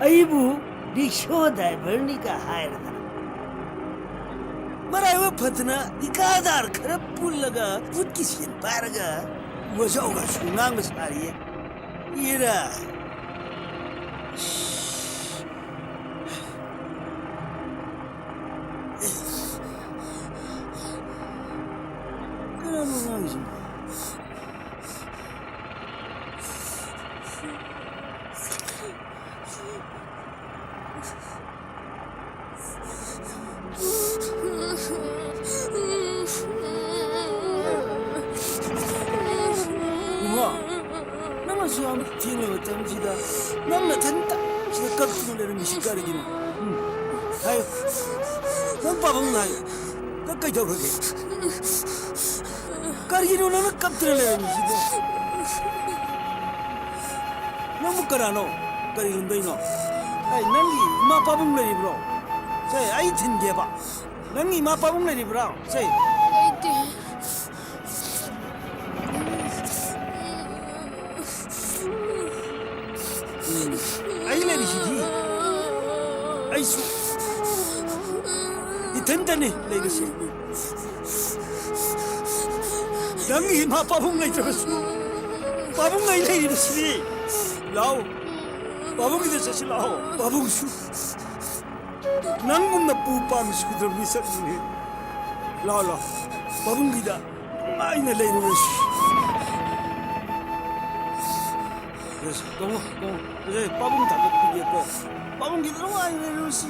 ꯑꯩꯕꯨ ꯔꯤꯛꯁꯣ ꯗ꯭ꯔꯥꯏꯚꯔꯅꯤꯒ ꯍꯥꯏꯔꯗꯅ, ꯃꯔꯥꯏꯕꯛ ꯐꯗꯅ ꯊꯤꯀꯥꯗꯥꯔ ꯈꯔ ꯄꯨꯜꯂꯒ ꯚꯨꯠꯀꯤ ꯁꯦꯟ ꯄꯥꯏꯔꯒ ꯋꯥꯖꯥꯎꯒꯁꯨ ꯉꯥꯡꯕ ꯁꯥꯔꯤꯌꯦ꯫ ꯏꯔꯥ꯫ ꯀꯅꯥꯅꯣ ꯉꯥꯡꯉꯤꯁꯤꯕꯣ? ꯏꯕꯨꯡꯉꯣ, ꯅꯪꯅꯁꯨ ꯌꯥꯝ ꯊꯦꯡꯂꯕ ꯃꯇꯝꯁꯤꯗ ꯅꯪ ꯅꯊꯟꯇ ꯀꯞꯇꯨꯅ ꯂꯩꯔꯝꯃꯤꯁꯤ ꯀꯔꯤꯒꯤꯅꯣ? ꯎꯝ, ꯍꯥꯏꯌꯨ꯫ ꯅꯪ ꯄꯥꯕꯨꯡꯅ ꯍꯥꯏꯌꯨ꯫ ꯀ-, ꯀꯩꯗꯧꯔꯒꯦ? ꯀꯔꯤꯒꯤꯅꯣ ꯅꯪꯅ ꯀꯞꯇꯨꯅ ꯂꯩꯔꯝꯃꯤꯁꯤꯕꯣ? ꯅꯪꯕꯨ ꯀꯅꯥꯅꯣ? ꯀꯔꯤ ꯍꯨꯟꯗꯣꯏꯅꯣ? ꯑꯩ ꯅꯪꯒꯤ ꯏꯃꯥ ꯄꯥꯕꯨꯡ ꯂꯩꯔꯤꯕ꯭ꯔꯣ? ꯁꯦ, ꯑꯩ ꯊꯤꯟꯒꯦꯕ꯫ ꯅꯪꯒꯤ ꯏꯃꯥ ꯄꯥꯕꯨꯡ ꯂꯩꯔꯤꯕ꯭ꯔꯣ? ꯁꯦ꯫ ꯂꯩꯇꯦ꯫ ꯎꯝ, ꯑꯩ ꯂꯩꯔꯤꯁꯤꯗꯤ꯫ ꯑꯩꯁꯨ ꯏꯊꯟꯇꯅꯤ ꯂꯩꯔꯤꯁꯦ꯫ ꯅꯪꯒꯤ ꯏꯃꯥ ꯄꯥꯕꯨꯡ ꯂꯩꯇ꯭ꯔꯕꯁꯨ ꯄꯥꯕꯨꯡ ꯑꯩ ꯂꯩꯔꯤꯕꯁꯤꯗꯤ꯫ ꯂꯥꯛꯑꯣ, ꯄꯥꯕꯨꯡꯒꯤꯗ ꯆꯠꯁꯤ ꯂꯥꯛꯑꯣ꯫ ꯄꯥꯕꯨꯡꯁꯨ ꯅꯪꯒꯨꯝꯅ ꯄꯨ ꯄꯥꯡ ꯁꯨꯗ꯭ꯔꯕ ꯃꯤꯁꯛꯅꯤꯅꯦ꯫ ꯂꯥꯛꯑꯣ, ꯂꯥꯛꯑꯣ, ꯄꯥꯕꯨꯡꯒꯤꯗ ꯅꯨꯡꯉꯥꯏꯅ ꯂꯩꯔꯨꯔꯁꯤ꯫ ꯇꯣꯡꯉꯣ, ꯇꯣꯡꯉꯣ꯫ ꯄꯥꯕꯨꯡ ꯊꯥꯒꯠꯄꯤꯒꯦꯀꯣ꯫ ꯄꯥꯕꯨꯡꯒꯤꯗ ꯅꯨꯡꯉꯥꯏꯅ ꯂꯩꯔꯨꯔꯁꯤ꯫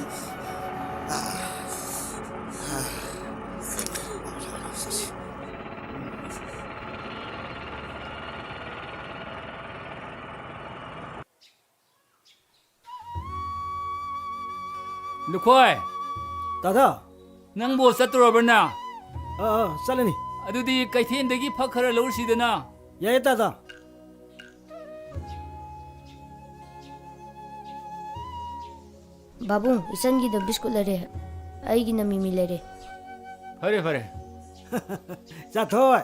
ꯂꯨꯈꯣꯏ! ꯗꯥꯗꯥ! ꯅꯪꯕꯨ ꯆꯠꯇꯣꯔꯕ꯭ꯔꯅ? ꯑꯥ, ꯑꯥ, ꯆꯠꯂꯅꯤ꯫ ꯑꯗꯨꯗꯤ ꯀꯩꯊꯦꯜꯗꯒꯤ ꯐꯛ ꯈꯔ ꯂꯧꯔꯨꯁꯤꯗꯅ꯫ ꯌꯥꯏꯌꯦ, ꯗꯥꯗꯥ꯫ ꯕꯥꯕꯨꯡ, ꯏꯆꯟꯒꯤꯗ ꯕꯤꯁꯀꯨꯠ ꯂꯩꯔꯦ, ꯑꯩꯒꯤꯅ ꯃꯤꯃꯤ ꯂꯩꯔꯦ꯫ ꯐꯔꯦ, ꯐꯔꯦ꯫ ꯆꯥꯊꯣꯏ!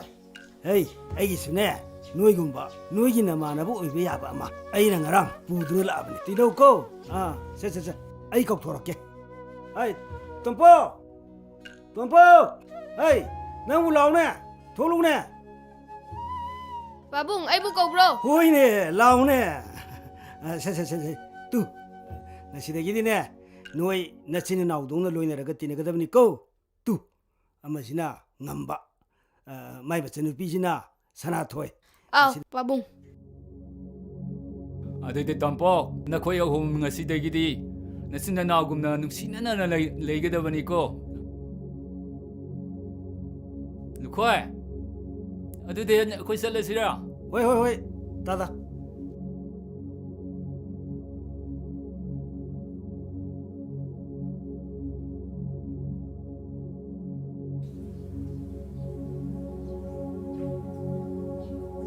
ꯍꯩ, ꯑꯩꯒꯤꯁꯨꯅꯦ, ꯅꯣꯏꯒꯨꯝꯕ, ꯅꯣꯏꯒꯤ ꯅꯃꯥꯟꯅꯕ ꯑꯣꯏꯕ ꯌꯥꯕ ꯑꯃ ꯑꯩꯅ ꯉꯔꯥꯡ ꯄꯨꯗꯨꯅ ꯂꯥꯛꯑꯕꯅꯤ꯫ ꯇꯤꯜꯍꯧ ꯀꯣ꯫ ꯑꯥ, ꯁꯦ, ꯁꯦ, ꯁꯦ꯫ ꯑꯩ ꯀꯧꯊꯣꯔꯛꯀꯦ꯫ ꯍꯩ, ꯇꯣꯝꯄꯣꯛ! ꯇꯣꯝꯄꯣꯛ! ꯍꯩ, ꯅꯪꯕꯨ ꯂꯥꯎꯅꯦ꯫ ꯊꯣꯛꯂꯛꯎꯅꯦ꯫ ꯄꯥꯕꯨꯡ, ꯑꯩꯕꯨ ꯀꯧꯕ꯭ꯔꯣ? ꯍꯣꯏꯅꯦ, ꯂꯥꯎꯅꯦ꯫ ꯑ, ꯁꯦ, ꯁꯦ, ꯁꯦ, ꯁꯦ꯫ ꯇꯨ, ꯉꯁꯤꯗꯒꯤꯗꯤꯅꯦ, ꯅꯣꯏ ꯅꯆꯤꯟ ꯅꯅꯥꯎꯗꯧꯅ ꯂꯣꯏꯅꯔꯒ ꯇꯤꯟꯅꯒꯗꯕꯅꯤꯀꯣ꯫ ꯇꯨ, ꯑꯃꯁꯤꯅ ꯉꯝꯕ, ꯑ, ꯃꯥꯏ ꯃꯆꯟꯅꯨꯄꯤꯁꯤꯅ ꯁꯅꯥꯊꯣꯏ꯫ ꯑꯥꯎ, ꯄꯥꯕꯨꯡ꯫ ꯑꯗꯨꯗꯤ ꯇꯣꯝꯄꯣꯛ, ꯅꯈꯣꯏ ꯑꯍꯨꯝ ꯉꯁꯤꯗꯒꯤꯗꯤ ꯅꯆꯤꯟ ꯅꯅꯥꯎꯒꯨꯝꯅ ꯅꯨꯡꯁꯤꯅꯅ ꯂꯩ-, ꯂꯩꯒꯗꯕꯅꯤꯀꯣ꯫ ꯂꯨꯈꯣꯏ, ꯑꯗꯨꯗꯤ ꯑꯩꯈꯣꯏ ꯆꯠꯂꯁꯤꯔꯥ? ꯍꯣꯏ, ꯍꯣꯏ, ꯍꯣꯏ, ꯗꯥꯗꯥ꯫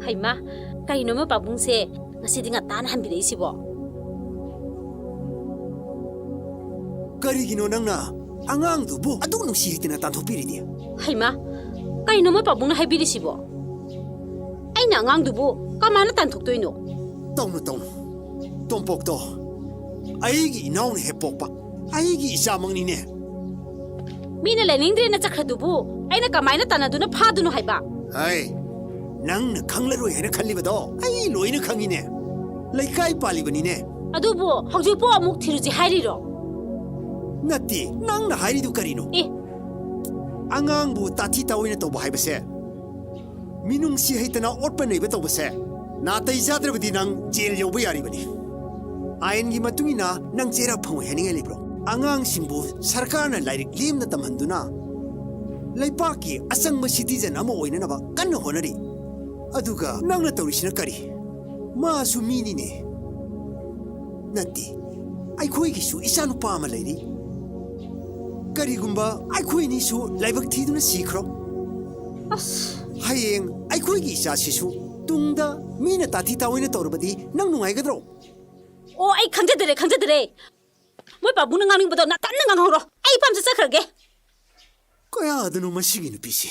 ꯍꯩꯃꯥ, ꯀꯩꯅꯣ ꯃꯣꯏ ꯄꯥꯕꯨꯡꯁꯦ ꯉꯁꯤꯗꯤ ꯉꯟꯇꯥꯅ ꯍꯟꯕꯤꯔꯛꯏꯁꯤꯕꯣ? ꯀꯔꯤꯒꯤꯅꯣ ꯅꯪꯅ ꯑꯉꯥꯡꯗꯨꯕꯨ ꯑꯗꯨꯛ ꯅꯨꯡꯁꯤ ꯍꯩꯇꯅ ꯇꯥꯟꯊꯣꯛꯄꯤꯔꯤꯗꯤ? ꯍꯩꯃꯥ, ꯀꯩꯅꯣ ꯃꯣꯏ ꯄꯥꯕꯨꯡꯅ ꯍꯥꯏꯕꯤꯔꯤꯁꯤꯕꯣ? ꯑꯩꯅ ꯑꯉꯥꯡꯗꯨꯕꯨ ꯀꯃꯥꯏꯅ ꯇꯥꯟꯊꯣꯛꯇꯣꯏꯅꯣ? ꯇꯧꯅꯨ, ꯇꯧꯅꯨ꯫ ꯇꯣꯝꯄꯣꯛꯇꯣ ꯑꯩꯒꯤ ꯏꯅꯥꯎꯅ ꯍꯦꯛ ꯄꯣꯛꯄ ꯑꯩꯒꯤ ꯏꯆꯥꯃꯛꯅꯤꯅꯦ꯫ ꯃꯤꯅ ꯂꯩꯅꯤꯡꯗ꯭ꯔꯦꯅ ꯆꯠꯈ꯭ꯔꯗꯨꯕꯨ ꯑꯩꯅ ꯀꯃꯥꯏꯅ ꯇꯥꯟꯅꯗꯨꯅ ꯐꯥꯗꯨꯅꯣ ꯍꯥꯏꯕ? ꯍꯩ, ꯅꯪꯅ ꯈꯪꯂꯔꯣꯏ ꯍꯥꯏꯅ ꯈꯜꯂꯤꯕꯗꯣ ꯑꯩ ꯂꯣꯏꯅ ꯈꯪꯉꯤꯅꯦ꯫ ꯂꯩꯀꯥꯏ ꯄꯥꯜꯂꯤꯕꯅꯤꯅꯦ꯫ ꯑꯗꯨꯕꯨ ꯍꯧꯖꯤꯛꯄꯨ ꯑꯃꯨꯛ ꯊꯤꯔꯨꯁꯤ ꯍꯥꯏꯔꯤꯔꯣ? ꯅꯠꯇꯦ, ꯅꯪꯅ ꯍꯥꯏꯔꯤꯗꯨ ꯀꯔꯤꯅꯣ? ꯑꯦ꯫ ꯑꯉꯥꯡꯕꯨ ꯇꯥꯊꯤ ꯇꯥꯑꯣꯏꯅ ꯇꯧꯕ ꯍꯥꯏꯕꯁꯦ, ꯃꯤꯅꯨꯡꯁꯤ ꯍꯩꯇꯅ ꯑꯣꯠꯄ ꯅꯩꯕ ꯇꯧꯕꯁꯦ, ꯅꯥꯇꯩ ꯆꯥꯗ꯭ꯔꯕꯗꯤ ꯅꯪ ꯖꯦꯜ ꯌꯧꯕ ꯌꯥꯔꯤꯕꯅꯤ꯫ ꯑꯥꯏꯟꯒꯤ ꯃꯇꯨꯡ ꯏꯟꯅ ꯅꯪ ꯆꯩꯔꯥ ꯐꯪꯉꯣꯏ ꯍꯥꯏꯅꯤꯡꯉꯥꯏ ꯂꯩꯕ꯭ꯔꯣ? ꯑꯉꯥꯡꯁꯤꯡꯕꯨ ꯁꯔꯀꯥꯔꯅ ꯂꯥꯏꯔꯤꯛ ꯂꯦꯝꯅ ꯇꯝꯍꯟꯗꯨꯅ ꯂꯩꯄꯥꯛꯀꯤ ꯑꯆꯪꯕ ꯁꯤꯇꯤꯖꯟ ꯑꯃ ꯑꯣꯏꯅꯅꯕ ꯀꯟꯅ ꯍꯣꯠꯅꯔꯤ꯫ ꯑꯗꯨꯒ ꯅꯪꯅ ꯇꯧꯔꯤꯁꯤꯅ ꯀꯔꯤ? ꯃꯥꯁꯨ ꯃꯤꯅꯤꯅꯦ꯫ ꯅꯠꯇꯦ, ꯑꯩꯈꯣꯏꯒꯤꯁꯨ ꯏꯆꯥꯅꯨꯄꯥ ꯑꯃ ꯂꯩꯔꯤ꯫ ꯀꯔꯤꯒꯨꯝꯕ ꯑꯩꯈꯣꯏꯅꯤꯁꯨ ꯂꯥꯏꯕꯛ ꯊꯤꯗꯨꯅ ꯁꯤꯈ꯭ꯔꯣ꯫ ꯑꯁ꯫ ꯍꯌꯦꯡ ꯑꯩꯈꯣꯏꯒꯤ ꯏꯆꯥꯁꯤꯁꯨ ꯇꯨꯡꯗ ꯃꯤꯅ ꯇꯥꯊꯤ ꯇꯥꯑꯣꯏꯅ ꯇꯧꯔꯕꯗꯤ ꯅꯪ ꯅꯨꯡꯉꯥꯏꯒꯗ꯭ꯔꯣ? ꯑꯣ, ꯑꯩ ꯈꯪꯖꯗꯔꯦ, ꯈꯪꯖꯗꯔꯦ꯫ ꯃꯣꯏ ꯄꯥꯕꯨꯡꯅ ꯉꯥꯡꯅꯤꯡꯕꯗꯣ ꯅꯥꯀꯟꯅ ꯉꯥꯡꯍꯧꯔꯣ꯫ ꯑꯩ ꯏꯄꯥꯝ ꯆꯠꯆꯈ꯭ꯔꯒꯦ꯫ ꯀꯌꯥꯗꯅꯣ ꯃꯁꯤꯒꯤ ꯅꯨꯄꯤꯁꯤ?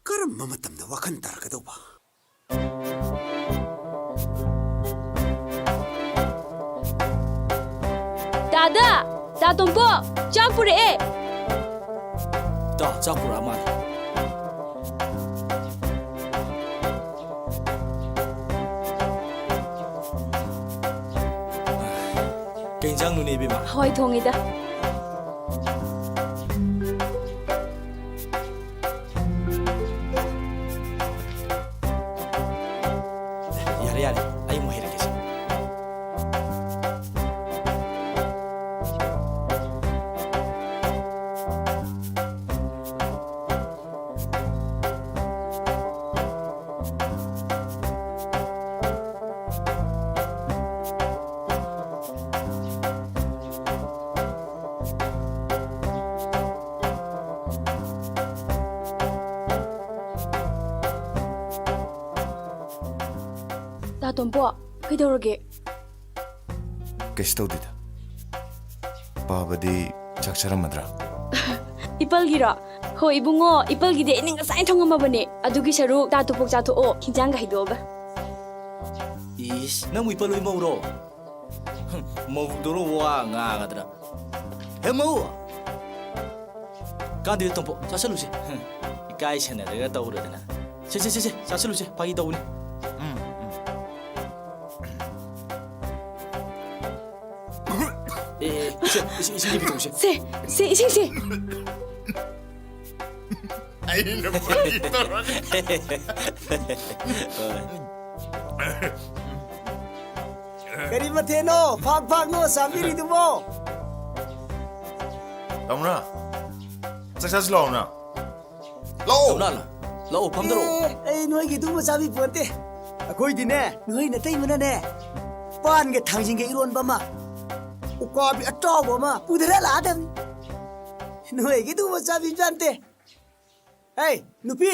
ꯀꯔꯝꯕ ꯃꯇꯝꯗ ꯋꯥꯈꯜ ꯇꯥꯔꯛꯀꯗꯧꯕ? ꯗꯥꯗꯥ! ꯗꯥ ꯇꯣꯝꯄꯣ! ꯆꯥꯛ ꯄꯨꯔꯛꯑꯦ! ꯏꯇꯥꯎ, ꯆꯥꯛ ꯄꯨꯔꯛꯑ ꯃꯥꯜꯂꯦ꯫ ꯀꯩ ꯏꯟꯖꯥꯡꯅꯣꯅꯦ, ꯏꯕꯦꯝꯃ? ꯍꯋꯥꯏ ꯊꯣꯡꯉꯤꯗ꯫ ꯌꯥꯔꯦ, ꯌꯥꯔꯦ, ꯑꯩ ꯑꯃꯨꯛ ꯍꯩꯔꯛꯀꯦꯁꯦ꯫ ꯇꯣꯝꯄꯣ, ꯀꯩꯗꯧꯔꯒꯦ? ꯀꯩꯁꯨ ꯇꯧꯗꯦꯗ꯫ ꯄꯥꯕꯗꯤ ꯆꯥꯛ ꯆꯥꯔꯝꯃꯗ꯭ꯔꯥ? ꯏꯄꯜꯒꯤꯔꯣ? ꯍꯣꯏ ꯏꯕꯨꯡꯉꯣ, ꯏꯄꯜꯒꯤꯗꯤ ꯑꯩꯅ ꯉꯁꯥꯏ ꯊꯣꯡꯉꯝꯃꯕꯅꯦ꯫ ꯑꯗꯨꯒꯤ ꯁꯔꯨꯛ ꯇꯥ ꯇꯨꯄꯣꯛ ꯆꯥꯊꯣꯛꯑꯣ, ꯍꯤꯟꯖꯥꯡꯒ ꯍꯩꯗꯣꯛꯑꯒ꯫ ꯏꯁ, ꯅꯪꯕꯨ ꯏꯄꯜ ꯍꯣꯏ ꯃꯧꯔꯣ? ꯍꯨꯝ, ꯃꯧꯗꯨꯔꯣ ꯋꯥ ꯉꯥꯡꯒꯗ꯭ꯔꯥ? ꯍꯦ ꯃꯧ! ꯀꯥꯟꯗꯦ ꯇꯣꯝꯄꯣꯛ, ꯆꯥꯁꯜꯂꯨꯁꯦ꯫ ꯍꯨꯝ, ꯏꯀꯥꯏ ꯁꯦꯟꯅꯔꯒ ꯇꯧꯔꯗꯅ꯫ ꯁꯦ, ꯁꯦ, ꯁꯦ, ꯁꯦ, ꯆꯥꯁꯜꯂꯨꯁꯦ, ꯐꯥꯒꯤ ꯇꯧꯕꯅꯤ꯫ ꯎꯝ, ꯎꯝ꯫ ꯑꯦ, ꯑꯦ, ꯁꯦ, ꯏꯁꯤꯡ, ꯏꯁꯤꯡ ꯄꯤꯊꯣꯛꯁꯦ꯫ ꯁꯦ, ꯁꯦ, ꯏꯁꯤꯡ ꯁꯦ꯫ ꯑꯩꯅ ꯐꯥꯒꯤ ꯇꯧꯔꯒ꯫ ꯀꯔꯤ ꯃꯊꯦꯜꯅꯣ ꯐꯥꯛ ꯐꯥꯛꯅꯣ ꯆꯥꯕꯤꯔꯤꯗꯨꯕꯣ? ꯇꯥꯃꯣꯅ ꯆꯥꯛ ꯆꯥꯁꯤ ꯂꯥꯛꯑꯣꯅ꯫ ꯂꯥꯛꯑꯣ꯫ ꯇꯥꯃꯣꯅ ꯂꯥꯛꯑꯣ, ꯐꯝꯗꯔꯛꯑꯣ꯫ ꯑꯦ, ꯑꯩ ꯅꯣꯏꯒꯤ ꯑꯗꯨꯝꯕ ꯆꯥꯕꯤ ꯄꯣꯟꯇꯦ꯫ ꯑꯩꯈꯣꯏꯗꯤꯅꯦ, ꯅꯣꯏ ꯅꯇꯩꯃꯅꯅꯦ, ꯄꯥꯟꯒ ꯊꯥꯡꯖꯤꯡꯒ ꯏꯔꯣꯟꯕ ꯑꯃ, ꯎꯀꯥꯕꯤ ꯑꯇꯥꯎꯕ ꯑꯃ ꯄꯨꯊꯔ ꯂꯥꯛꯑꯗꯕꯅꯤ꯫ ꯅꯣꯏꯒꯤ ꯑꯗꯨꯝꯕ ꯆꯥꯕꯤ ꯄꯣꯟꯇꯦ꯫ ꯍꯩ, ꯅꯨꯄꯤ,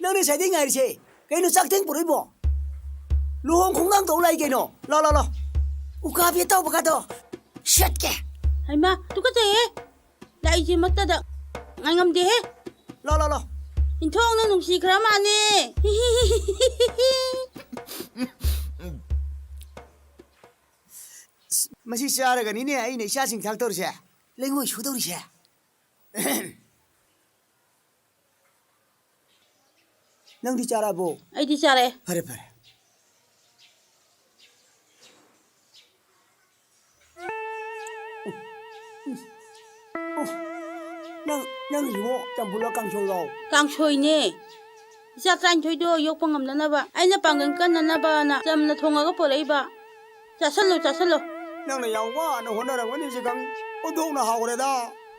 ꯅꯪꯅ ꯉꯁꯥꯏꯗꯩ ꯉꯥꯏꯔꯤꯁꯦ ꯀꯩꯅꯣ? ꯆꯥꯛ ꯊꯦꯡ ꯄꯨꯔꯛꯏꯕꯣ? ꯂꯨꯍꯣꯡ ꯈꯣꯡꯗꯥꯡ ꯇꯧ ꯂꯥꯛꯏ ꯀꯩꯅꯣ? ꯂꯥꯎ, ꯂꯥꯎ, ꯂꯥꯎ꯫ ꯎꯀꯥꯕꯤ ꯑꯇꯥꯎꯕꯒꯗꯣ ꯁꯦꯠꯀꯦ꯫ ꯍꯩꯃꯥ, ꯇꯨꯀꯠꯆꯩꯍꯦ꯫ ꯂꯥꯛꯏꯁꯦꯃꯛꯇꯗ ꯉꯥꯏꯉꯝꯗꯦꯍꯦ꯫ ꯂꯥꯎ, ꯂꯥꯎ, ꯂꯥꯎ꯫ ꯏꯟꯊꯣꯛꯅ ꯅꯨꯡꯁꯤꯈ꯭ꯔ ꯃꯥꯅꯦ꯫ ꯑꯁ, ꯃꯁꯤ ꯆꯥꯔꯒꯅꯤꯅꯦ ꯑꯩꯅ ꯏꯆꯥꯁꯤꯡ ꯊꯥꯛꯇꯧꯔꯤꯁꯦ꯫ ꯂꯩꯉꯣꯏ ꯁꯨꯗꯧꯔꯤꯁꯦ꯫ ꯅꯪꯗꯤ ꯆꯥꯔꯕꯣ? ꯑꯩꯗꯤ ꯆꯥꯔꯦ꯫ ꯐꯔꯦ, ꯐꯔꯦ꯫ ꯅꯪ, ꯅꯪꯒꯤꯁꯤꯕꯨ ꯆꯝꯐꯨꯠꯂꯣ ꯀꯥꯡꯁꯣꯏꯔꯣ? ꯀꯥꯡꯁꯣꯏꯅꯦ꯫ ꯏꯆꯥ ꯇꯔꯥꯅꯤꯊꯣꯏꯗꯣ ꯌꯣꯛꯄ ꯉꯝꯅꯅꯕ, ꯑꯩꯅ ꯄꯥꯡꯒꯜ ꯀꯟꯅꯅꯕꯅ ꯆꯝꯅ ꯊꯣꯡꯉꯒ ꯄꯣꯔꯛꯏꯕ꯫ ꯆꯥꯁꯜꯂꯣ, ꯆꯥꯁꯜꯂꯣ꯫ ꯅꯪꯅ ꯌꯥꯝ ꯋꯥꯅ ꯍꯣꯠꯅꯔꯝꯒꯅꯤ ꯁꯤ ꯈꯪꯉꯤ꯫ ꯑꯣꯟꯊꯣꯛꯅ ꯍꯥꯎꯈ꯭ꯔꯦꯗ꯫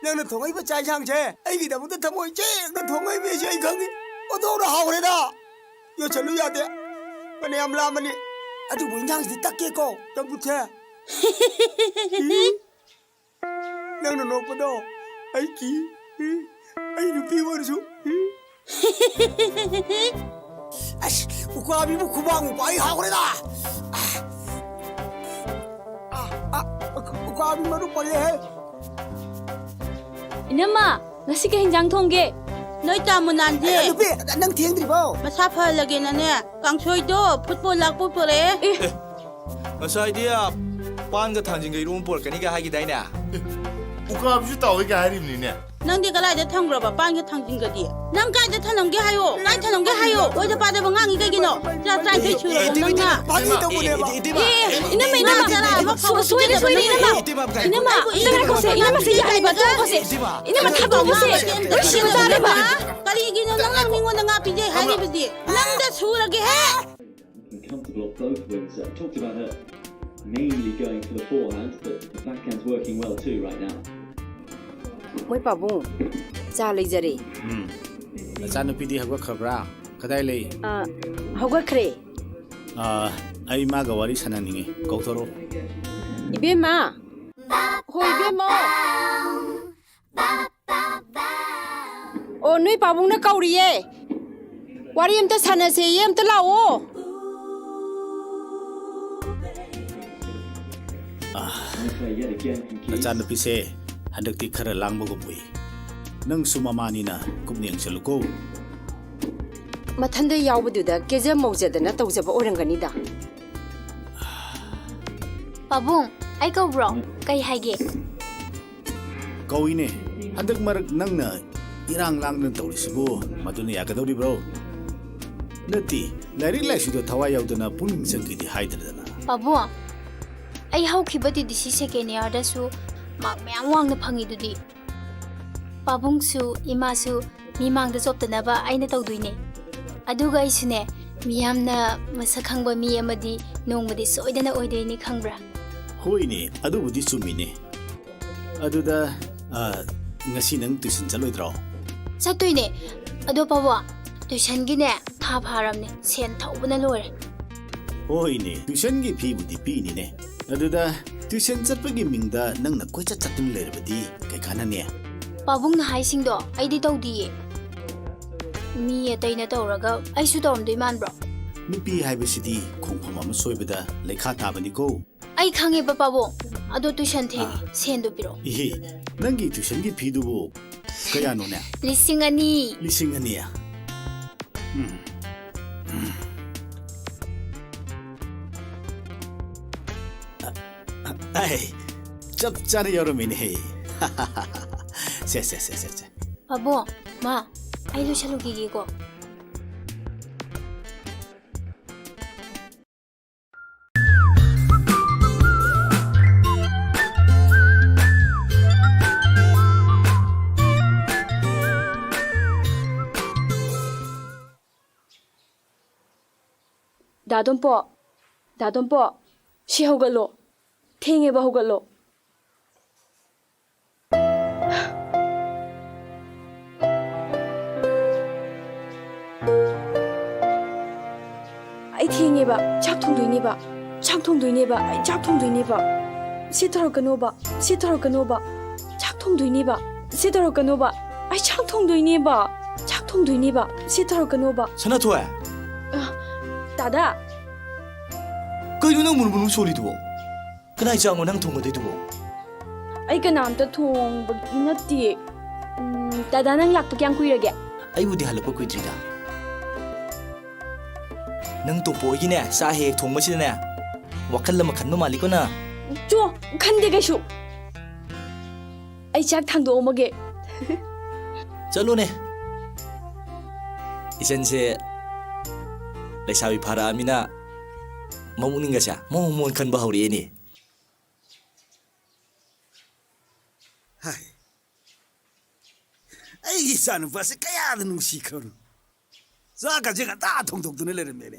ꯅꯪꯅ ꯊꯣꯡꯉꯛꯏꯕ ꯆꯥꯛ ꯏꯟꯁꯥꯡꯁꯦ ꯑꯩꯒꯤꯗꯃꯛꯇ ꯊꯃꯣꯏ ꯁꯦꯡꯅ ꯊꯣꯡꯉꯛꯏꯕ ꯑꯩꯁꯦ ꯑꯩ ꯈꯪꯉꯤ꯫ ꯑꯣꯟꯊꯣꯛꯅ ꯍꯥꯎꯈ꯭ꯔꯦꯗ꯫ ꯌꯣꯠꯁꯜꯂꯨ ꯌꯥꯗꯦ꯫ ꯐꯅꯌꯥꯝ ꯂꯥꯝꯃꯅꯤ꯫ ꯑꯗꯨꯕꯨ ꯏꯟꯁꯥꯡꯁꯤꯗꯤ ꯇꯛꯀꯦꯀꯣ, ꯆꯝꯐꯨꯠꯁꯦ꯫ ꯎꯝ꯫ ꯅꯪꯅ ꯅꯣꯛꯄꯗꯣ ꯑꯩ ꯀꯤ꯫ ꯎꯝ꯫ ꯑꯩ ꯅꯨꯄꯤ ꯑꯣꯏꯔꯁꯨ꯫ ꯎꯝ꯫ ꯑꯁ, ꯎꯀꯥꯕꯤꯕꯨ ꯈꯨꯕꯥꯛ ꯃꯨꯛꯄ ꯑꯩ ꯍꯥꯎꯈ꯭ꯔꯦꯗ꯫ ꯑ, ꯑ, ꯎꯀꯥꯕꯤ ꯃꯔꯨ ꯄꯜꯂꯦꯍꯦ꯫ ꯏꯅꯝꯃ, ꯉꯁꯤ ꯀꯩ ꯍꯤꯟꯖꯥꯡ ꯊꯣꯡꯒꯦ? ꯅꯣꯏ ꯇꯥꯃꯣ ꯅꯥꯟꯗꯦ꯫ ꯑꯦ, ꯅꯨꯄꯤ, ꯅꯪ ꯊꯦꯡꯗ꯭ꯔꯤꯕꯣ? ꯃꯁꯥ ꯐꯍꯜꯂꯒꯦꯅꯅꯦ, ꯀꯥꯡꯁꯣꯏꯗꯣ ꯐꯨꯠꯕꯣꯜ ꯂꯥꯛꯄ ꯄꯨꯔꯛꯑꯦ꯫ ꯑꯦ, ꯉꯁꯥꯏꯗꯤ ꯄꯥꯟꯒ ꯊꯥꯡꯖꯤꯡꯒ ꯏꯔꯣꯝꯕ ꯄꯨꯔꯛꯀꯅꯤꯒ ꯍꯥꯏꯈꯤꯗꯥꯏꯅꯦ? ꯎꯀꯥꯕꯤꯁꯨ ꯇꯥꯎꯏꯒ ꯍꯥꯏꯔꯤꯕꯅꯤꯅꯦ꯫ ꯅꯪꯗꯤ ꯀꯗꯥꯏꯗ ꯊꯝꯈ꯭ꯔꯕ ꯄꯥꯟꯒ ꯊꯥꯡꯖꯤꯡꯒꯗꯤ? ꯅꯪ ꯀꯥꯏꯗ ꯊꯅꯝꯒꯦ ꯍꯥꯏꯌꯣ? ꯀꯥꯏ ꯊꯅꯝꯒꯦ ꯍꯥꯏꯌꯣ? ꯑꯣꯏꯗ ꯄꯥꯗꯕ ꯉꯥꯡꯉꯤ ꯀꯩꯒꯤꯅꯣ? ꯆꯥ ꯇꯔꯥꯅꯤꯊꯣꯏ ꯁꯨꯔꯕ ꯅꯪꯅ? ꯐꯥꯒꯤ ꯇꯧꯕꯅꯦꯕ꯫ ꯑꯦ, ꯏꯅꯝꯃ, ꯏꯅꯝꯃ꯫ ꯆꯔꯥ ꯑꯃ ꯐꯥꯎꯕ ꯁꯣꯏꯔꯦ, ꯁꯣꯏꯔꯦ, ꯏꯅꯝꯃ꯫ ꯏꯅꯝꯃ, ꯏꯅꯝꯃ, ꯉꯥꯏꯈꯣꯁꯦ, ꯏꯅꯝꯃꯁꯦ ꯌꯥꯔꯦꯕ, ꯇꯣꯛꯈꯣꯁꯦ꯫ ꯏꯅꯝꯃ, ꯊꯥꯗꯣꯛꯈꯣꯁꯦ꯫ ꯅꯨꯡꯁꯤꯕ ꯇꯥꯔꯦꯕ꯫ ꯀꯔꯤꯒꯤꯅꯣ ꯅꯪꯅ ꯃꯤꯉꯣꯟꯗ ꯉꯥ ꯄꯤꯖꯩ ꯍꯥꯏꯔꯤꯕꯗꯤ? ꯅꯪꯗ ꯁꯨꯔꯒꯦꯍꯦ꯫ Comfortable of both wings. Uh, talked about her mainly going for the forehand, but the backhand's working well too right now. ꯃꯣꯏ ꯄꯥꯕꯨꯡ, ꯆꯥ ꯂꯩꯖꯔꯦ꯫ ꯎꯝ꯫ ꯅꯆꯥꯅꯨꯄꯤꯗꯤ ꯍꯧꯒꯠꯈ꯭ꯔꯕ꯭ꯔꯥ? ꯀꯗꯥꯏ ꯂꯩ? ꯑ, ꯍꯧꯒꯠꯈ꯭ꯔꯦ꯫ ꯑ, ꯑꯩ ꯃꯥꯒ ꯋꯥꯔꯤ ꯁꯥꯟꯅꯅꯤꯡꯉꯤ꯫ ꯀꯧꯊꯣꯔꯛꯑꯣ꯫ ꯏꯕꯦꯝꯃ! ꯍꯣ, ꯏꯕꯦꯝꯃ! ꯑꯣ, ꯅꯣꯏ ꯄꯥꯕꯨꯡꯅ ꯀꯧꯔꯤꯌꯦ꯫ ꯋꯥꯔꯤ ꯑꯝꯇ ꯁꯥꯟꯅꯁꯦꯌꯦ, ꯑꯝꯇ ꯂꯥꯛꯑꯣ꯫ ꯑꯥ, ꯅꯆꯥꯅꯨꯄꯤꯁꯦ ꯍꯟꯗꯛꯇꯤ ꯈꯔ ꯂꯥꯡꯕꯒꯨꯝ ꯎꯏ꯫ ꯅꯪꯁꯨ ꯃꯃꯥꯅꯤꯅ ꯀꯨꯞꯅ ꯌꯦꯡꯁꯤꯜꯂꯨꯀꯣ꯫ ꯃꯊꯟꯗ ꯌꯥꯎꯕꯗꯨꯗ ꯀꯦꯖ ꯃꯧꯖꯗꯅ ꯇꯧꯖꯕ ꯑꯣꯏꯔꯝꯒꯅꯤꯗ꯫ ꯄꯥꯕꯨꯡ, ꯑꯩ ꯀꯧꯕ꯭ꯔꯣ? ꯀꯩ ꯍꯥꯏꯒꯦ? ꯀꯧꯏꯅꯦ꯫ ꯍꯟꯗꯛ ꯃꯔꯛ ꯅꯪꯅ ꯏꯔꯥꯡ ꯂꯥꯡꯗꯅ ꯇꯧꯔꯤꯁꯤꯕꯨ ꯃꯗꯨꯅ ꯌꯥꯒꯗꯧꯔꯤꯕ꯭ꯔꯣ? ꯅꯠꯇꯦ, ꯂꯥꯏꯔꯤꯛ ꯂꯥꯏꯁꯨꯗ ꯊꯋꯥꯏ ꯌꯥꯎꯗꯅ ꯄꯨꯛꯅꯤꯡ ꯆꯪꯈꯤꯗꯦ ꯍꯥꯏꯗ꯭ꯔꯗꯅ꯫ ꯄꯥꯕꯨꯡ, ꯑꯩ ꯍꯧꯈꯤꯕ ꯗꯤ ꯗꯤ ꯁꯤ second yearꯗꯁꯨ mark ꯃꯌꯥꯝ ꯋꯥꯡꯅ ꯐꯪꯉꯤꯗꯨꯗꯤ꯫ ꯄꯥꯕꯨꯡꯁꯨ ꯏꯃꯥꯁꯨ ꯃꯤꯃꯥꯡꯗ ꯆꯣꯞꯇꯅꯕ ꯑꯩꯅ ꯇꯧꯗꯣꯏꯅꯦ꯫ ꯑꯗꯨꯒ ꯑꯩꯁꯨꯅꯦ, ꯃꯤꯌꯥꯝꯅ ꯃꯁꯛ ꯈꯪꯕ ꯃꯤ ꯑꯃꯗꯤ ꯅꯣꯡꯃꯗꯤ ꯁꯣꯏꯗꯅ ꯑꯣꯏꯗꯣꯏꯅꯤ, ꯈꯪꯕ꯭ꯔꯥ? ꯍꯣꯏꯅꯦ, ꯑꯗꯨꯕꯨꯗꯤ ꯆꯨꯝꯃꯤꯅꯦ꯫ ꯑꯗꯨꯗ, ꯑ, ꯉꯁꯤ ꯅꯪ tuition ꯆꯠꯂꯣꯏꯗ꯭ꯔꯣ? ꯆꯠꯇꯣꯏꯅꯦ꯫ ꯑꯗꯣ ꯄꯥꯕꯨꯡ, tuitionꯒꯤꯅꯦ ꯊꯥ ꯐꯥꯔꯝꯅꯦ, ꯁꯦꯟ ꯊꯧꯕꯅ ꯂꯣꯏꯔꯦ꯫ ꯍꯣꯏꯅꯦ, tuitionꯒꯤ feeꯕꯨꯗꯤ ꯄꯤꯅꯤꯅꯦ꯫ ꯑꯗꯨꯗ tuition ꯆꯠꯄꯒꯤ ꯃꯤꯡꯗ ꯅꯪꯅ ꯀꯣꯏꯆꯠ ꯆꯠꯇꯨꯅ ꯂꯩꯔꯕꯗꯤ ꯀꯩ ꯀꯥꯟꯅꯅꯤ? ꯄꯥꯕꯨꯡꯅ ꯍꯥꯏꯁꯤꯡꯗꯣ ꯑꯩꯗꯤ ꯇꯧꯗꯤꯌꯦ꯫ ꯃꯤ ꯑꯇꯩꯅ ꯇꯧꯔꯒ ꯑꯩꯁꯨ ꯇꯧꯔꯝꯗꯣꯏ ꯃꯥꯟꯕ꯭ꯔꯣ? ꯅꯨꯄꯤ ꯍꯥꯏꯕꯁꯤꯗꯤ ꯈꯣꯡꯐꯝ ꯑꯃ ꯁꯣꯏꯕꯗ ꯂꯩꯈꯥ ꯇꯥꯕꯅꯤꯀꯣ꯫ ꯑꯩ ꯈꯪꯉꯦꯕ, ꯄꯥꯕꯨꯡ꯫ ꯑꯗꯣ ꯇꯨꯏꯁꯟ ꯊꯦꯡꯉꯦ꯫ ꯑꯥ꯫ ꯁꯦꯟꯗꯣ ꯄꯤꯔꯛꯑꯣ꯫ ꯏꯍꯦ, ꯅꯪꯒꯤ ꯇꯨꯏꯁꯟꯒꯤ ꯐꯤꯗꯨꯕꯨ ꯀꯌꯥꯅꯣꯅꯦ? ꯂꯤꯁꯤꯡ ꯑꯅꯤ꯫ ꯂꯤꯁꯤꯡ ꯑꯅꯤ? ꯎꯝ꯫ ꯎꯝ꯫ ꯑ, ꯑ, ꯑꯩ, ꯆꯞ ꯆꯥꯅ ꯌꯧꯔꯝꯃꯤꯅꯦ꯫ ꯁꯦ, ꯁꯦ, ꯁꯦ, ꯁꯦ, ꯁꯦ꯫ ꯄꯥꯕꯨꯡ, ꯃꯥ, ꯑꯩ ꯂꯣꯏꯁꯜꯂꯨꯈꯤꯒꯦꯀꯣ꯫ ꯗꯥ ꯇꯣꯝꯄꯣ, ꯗꯥ ꯇꯣꯝꯄꯣ, ꯁꯤ ꯍꯧꯒꯠꯂꯣ꯫ ꯊꯦꯡꯉꯦꯕ, ꯍꯧꯒꯠꯂꯣ꯫ ꯑꯩ ꯊꯦꯡꯉꯦꯕ, ꯆꯥꯛ ꯊꯣꯡꯗꯣꯏꯅꯦꯕ, ꯆꯥꯛ ꯊꯣꯡꯗꯣꯏꯅꯦꯕ, ꯑꯩ ꯆꯥꯛ ꯊꯣꯡꯗꯣꯏꯅꯦꯕ꯫ ꯁꯤ ꯇꯧꯔꯛꯀꯅꯣꯕ, ꯁꯤ ꯇꯧꯔꯛꯀꯅꯣꯕ, ꯆꯥꯛ ꯊꯣꯡꯗꯣꯏꯅꯦꯕ, ꯁꯤ ꯇꯧꯔꯛꯀꯅꯣꯕ, ꯑꯩ ꯆꯥꯛ ꯊꯣꯡꯗꯣꯏꯅꯦꯕ, ꯆꯥꯛ ꯊꯣꯡꯗꯣꯏꯅꯦꯕ, ꯁꯤ ꯇꯧꯔꯛꯀꯅꯣꯕ꯫ ꯁꯅꯥꯊꯣꯏ! ꯑ, ꯗꯥꯗꯥ! ꯀꯩꯅꯣ ꯅꯪ ꯃꯨꯔꯨꯝ ꯃꯨꯔꯨꯝ ꯁꯣꯜꯂꯤꯗꯨꯕꯣ? ꯀꯅꯥꯏ ꯆꯥꯛꯅꯣ ꯅꯪ ꯊꯣꯡꯒꯗꯣꯏꯗꯨꯕꯣ? ꯑꯩ ꯀꯅꯥꯝꯇ ꯊꯣꯡꯕꯒꯤ ꯅꯠꯇꯤꯌꯦ꯫ ꯎꯝ, ꯗꯥꯗꯥ, ꯅꯪ ꯂꯥꯛꯄ ꯀꯌꯥꯝ ꯀꯨꯏꯔꯒꯦ? ꯑꯩꯕꯨꯗꯤ ꯍꯜꯂꯛꯄ ꯀꯨꯏꯗ꯭ꯔꯤꯗ꯫ ꯅꯪ ꯇꯣꯝꯄꯣ ꯍꯣꯏꯒꯤꯅꯦ, ꯆꯥꯛ ꯍꯦꯛ ꯍꯦꯛ ꯊꯣꯡꯕꯁꯤꯗꯅꯦ, ꯋꯥꯈꯜ ꯑꯃ ꯈꯟꯕ ꯃꯥꯜꯂꯤꯀꯣ ꯅꯪ꯫ ꯆꯣ, ꯈꯟꯗꯦ ꯀꯩꯁꯨ꯫ ꯑꯩ ꯆꯥꯛ ꯊꯥꯡꯗꯣꯛꯑꯝꯃꯒꯦ꯫ ꯆꯠꯂꯣꯅꯦ꯫ ꯏꯆꯟꯁꯦ ꯂꯩꯁꯥꯕꯤ ꯐꯥꯔꯛꯑꯃꯤꯅ ꯃꯕꯨꯛꯅꯤꯡꯒꯁꯦ ꯃꯑꯣꯡ ꯃꯑꯣꯡ ꯈꯟꯕ ꯍꯧꯔꯛꯑꯦꯅꯦ꯫ ꯍꯥꯏ, ꯑꯩꯒꯤ ꯏꯆꯥꯅꯨꯄꯥꯁꯦ ꯀꯌꯥꯗ ꯅꯨꯡꯁꯤꯈ꯭ꯔꯕꯅꯣ꯫ ꯆꯥꯛꯀꯁꯦ ꯉꯟꯇꯥ ꯊꯣꯡꯗꯣꯛꯇꯨꯅ ꯂꯩꯔꯝꯃꯦꯅꯦ꯫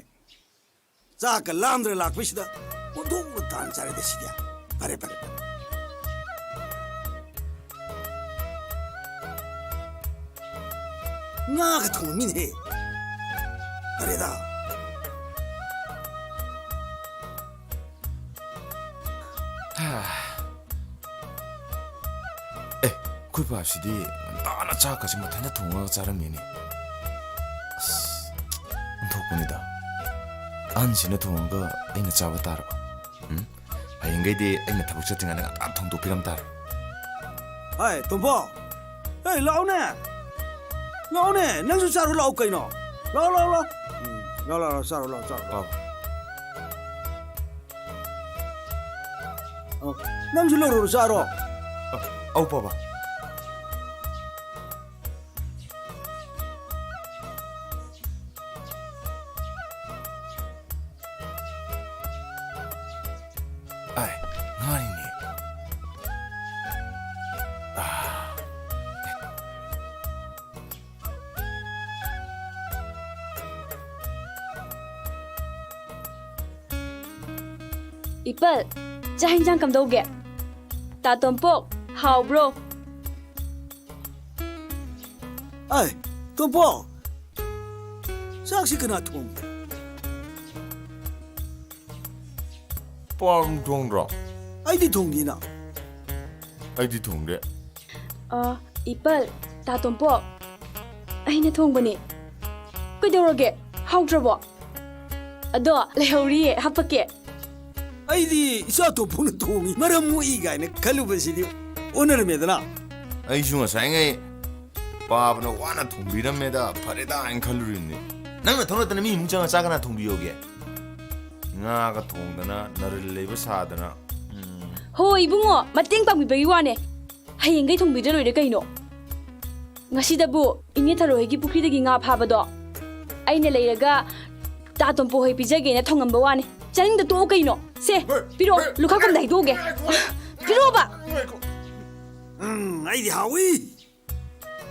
ꯆꯥꯛꯀ ꯂꯥꯝꯗ꯭ꯔ ꯂꯥꯛꯄꯁꯤꯗ ꯑꯣꯟꯊꯣꯛꯅ ꯇꯥꯟ ꯆꯥꯔꯦꯗ ꯁꯤꯗꯤ꯫ ꯐꯔꯦ, ꯐꯔꯦ, ꯐꯔꯦ꯫ ꯉꯥꯒ ꯊꯣꯡꯉꯝꯃꯤꯅꯦꯍꯦ꯫ ꯐꯔꯦꯗ꯫ ꯑꯦ, ꯑꯩꯈꯣꯏ ꯄꯥꯁꯤꯗꯤ ꯉꯟꯇꯥꯅ ꯆꯥꯛꯀꯁꯦ ꯃꯊꯟꯇ ꯊꯣꯡꯉꯒ ꯆꯥꯔꯝꯃꯦꯅꯦ꯫ ꯑꯁ, ꯑꯣꯟꯊꯣꯛꯄꯅꯤꯗ꯫ ꯑꯍꯟꯁꯤꯅ ꯊꯣꯡꯉꯒ ꯑꯩꯅ ꯆꯥꯕ ꯇꯥꯔꯕ? ꯎꯝ? ꯍꯌꯦꯡꯈꯩꯗꯤ ꯑꯩꯅ ꯊꯕꯛ ꯆꯠꯇ꯭ꯔꯤꯉꯩꯗ ꯉꯟꯇꯥ ꯊꯣꯡꯗꯣꯛꯄꯤꯔꯝ ꯇꯥꯔꯦ꯫ ꯍꯥꯏ, ꯇꯣꯝꯕꯣ! ꯍꯦ, ꯂꯥꯛꯑꯣꯅꯦ! ꯂꯥꯛꯑꯣꯅꯦ! ꯅꯪꯁꯨ ꯆꯥꯔꯨ ꯂꯥꯛꯑꯣ ꯀꯩꯅꯣ! ꯂꯥꯛꯑꯣ, ꯂꯥꯛꯑꯣ, ꯂꯥꯛꯑꯣ! ꯎꯝ, ꯂꯥꯛꯑꯣ, ꯂꯥꯛꯑꯣ, ꯂꯥꯛꯑꯣ, ꯆꯥꯔꯨ ꯂꯥꯛꯑꯣ, ꯆꯥꯔꯨ ꯂꯥꯛꯑꯣ꯫ ꯄꯥꯕ꯫ ꯑꯣ, ꯅꯪꯁꯨ ꯂꯧꯔꯨꯔꯣ, ꯆꯥꯔꯣ꯫ ꯑ, ꯑꯧ, ꯄꯥꯕ꯫ ꯑꯥꯏ, ꯉꯥꯅꯤꯅꯦ꯫ ꯑꯥ꯫ ꯏꯄꯜ, ꯆꯥꯛ ꯍꯤꯟꯖꯥꯡ ꯀꯝꯗꯧꯒꯦ? ꯇꯥ ꯇꯣꯝꯄꯣꯛ, ꯍꯥꯎꯕ꯭ꯔꯣ? ꯑꯥꯏ, ꯇꯣꯝꯄꯣꯛ, ꯆꯥꯛꯁꯤ ꯀꯅꯥ ꯊꯣꯡꯒꯦ? ꯄꯥꯕꯨꯡ ꯊꯣꯡꯗ꯭ꯔꯣ? ꯑꯩꯗꯤ ꯊꯣꯡꯗꯦꯅ꯫ ꯑꯩꯗꯤ ꯊꯣꯡꯗꯦ꯫ ꯑ, ꯏꯄꯜ, ꯇꯥ ꯇꯣꯝꯄꯣꯛ, ꯑꯩꯅ ꯊꯣꯡꯕꯅꯦ꯫ ꯀꯩꯗꯧꯔꯒꯦ? ꯍꯥꯎꯇ꯭ꯔꯕꯣ? ꯑꯗꯣ ꯂꯩꯍꯧꯔꯤꯌꯦ, ꯍꯥꯞꯄꯛꯀꯦ꯫ ꯑꯩꯗꯤ ꯏꯆꯥ ꯇꯣꯝꯄꯣꯛꯅ ꯊꯣꯡꯉꯤ, ꯃꯔꯝ ꯃꯣꯛꯏ ꯀꯥꯏꯅ ꯈꯜꯂꯨꯕꯁꯤꯗꯤ ꯑꯣꯟꯅꯔꯝꯃꯦꯗꯅ꯫ ꯑꯩꯁꯨ ꯉꯁꯥꯏꯉꯩ ꯄꯥꯕꯅ ꯋꯥꯅ ꯊꯣꯡꯕꯤꯔꯝꯃꯦꯗ, ꯐꯔꯦꯗ ꯍꯥꯏꯅ ꯈꯜꯂꯨꯔꯤꯕꯅꯤ꯫ ꯅꯪ ꯅꯊꯧ ꯅꯠꯇꯅ ꯃꯤ ꯏꯃꯨꯡ ꯆꯪꯉ ꯆꯥꯛ ꯀꯅꯥ ꯊꯣꯡꯕꯤꯌꯣꯒꯦ? ꯉꯥꯒ ꯊꯣꯡꯗꯅ, ꯅꯔꯤꯜ ꯂꯩꯕ ꯁꯥꯗꯅ꯫ ꯎꯝ꯫ ꯍꯣ, ꯏꯕꯨꯡꯉꯣ, ꯃꯇꯦꯡ ꯄꯥꯡꯕꯤꯕꯒꯤ ꯋꯥꯅꯦ꯫ ꯍꯌꯦꯡꯈꯩ ꯊꯣꯡꯕꯤꯗ꯭ꯔ ꯂꯣꯏꯔꯦ ꯀꯩꯅꯣ? ꯉꯁꯤꯗꯕꯨ ꯏꯅꯦ ꯊꯔꯣꯏꯒꯤ ꯄꯨꯈ꯭ꯔꯤꯗꯒꯤ ꯉꯥ ꯐꯥꯕꯗꯣ ꯑꯩꯅ ꯂꯩꯔꯒ ꯇꯥ ꯇꯣꯝꯄꯣ ꯍꯣꯏ ꯄꯤꯖꯒꯦꯅ ꯊꯣꯡꯉꯝꯕ ꯋꯥꯅꯤ꯫ ꯆꯥꯅꯤꯡꯗ ꯇꯣꯛꯑꯣ ꯀꯩꯅꯣ꯫ ꯁꯦ, ꯄꯤꯔꯛꯑꯣ, ꯂꯨꯈꯥꯛ ꯑꯝꯗ ꯍꯩꯗꯣꯛꯑꯒꯦ꯫ ꯄꯤꯔꯛꯑꯣꯕ꯫ ꯎꯝ, ꯑꯩꯗꯤ ꯍꯥꯎꯏ꯫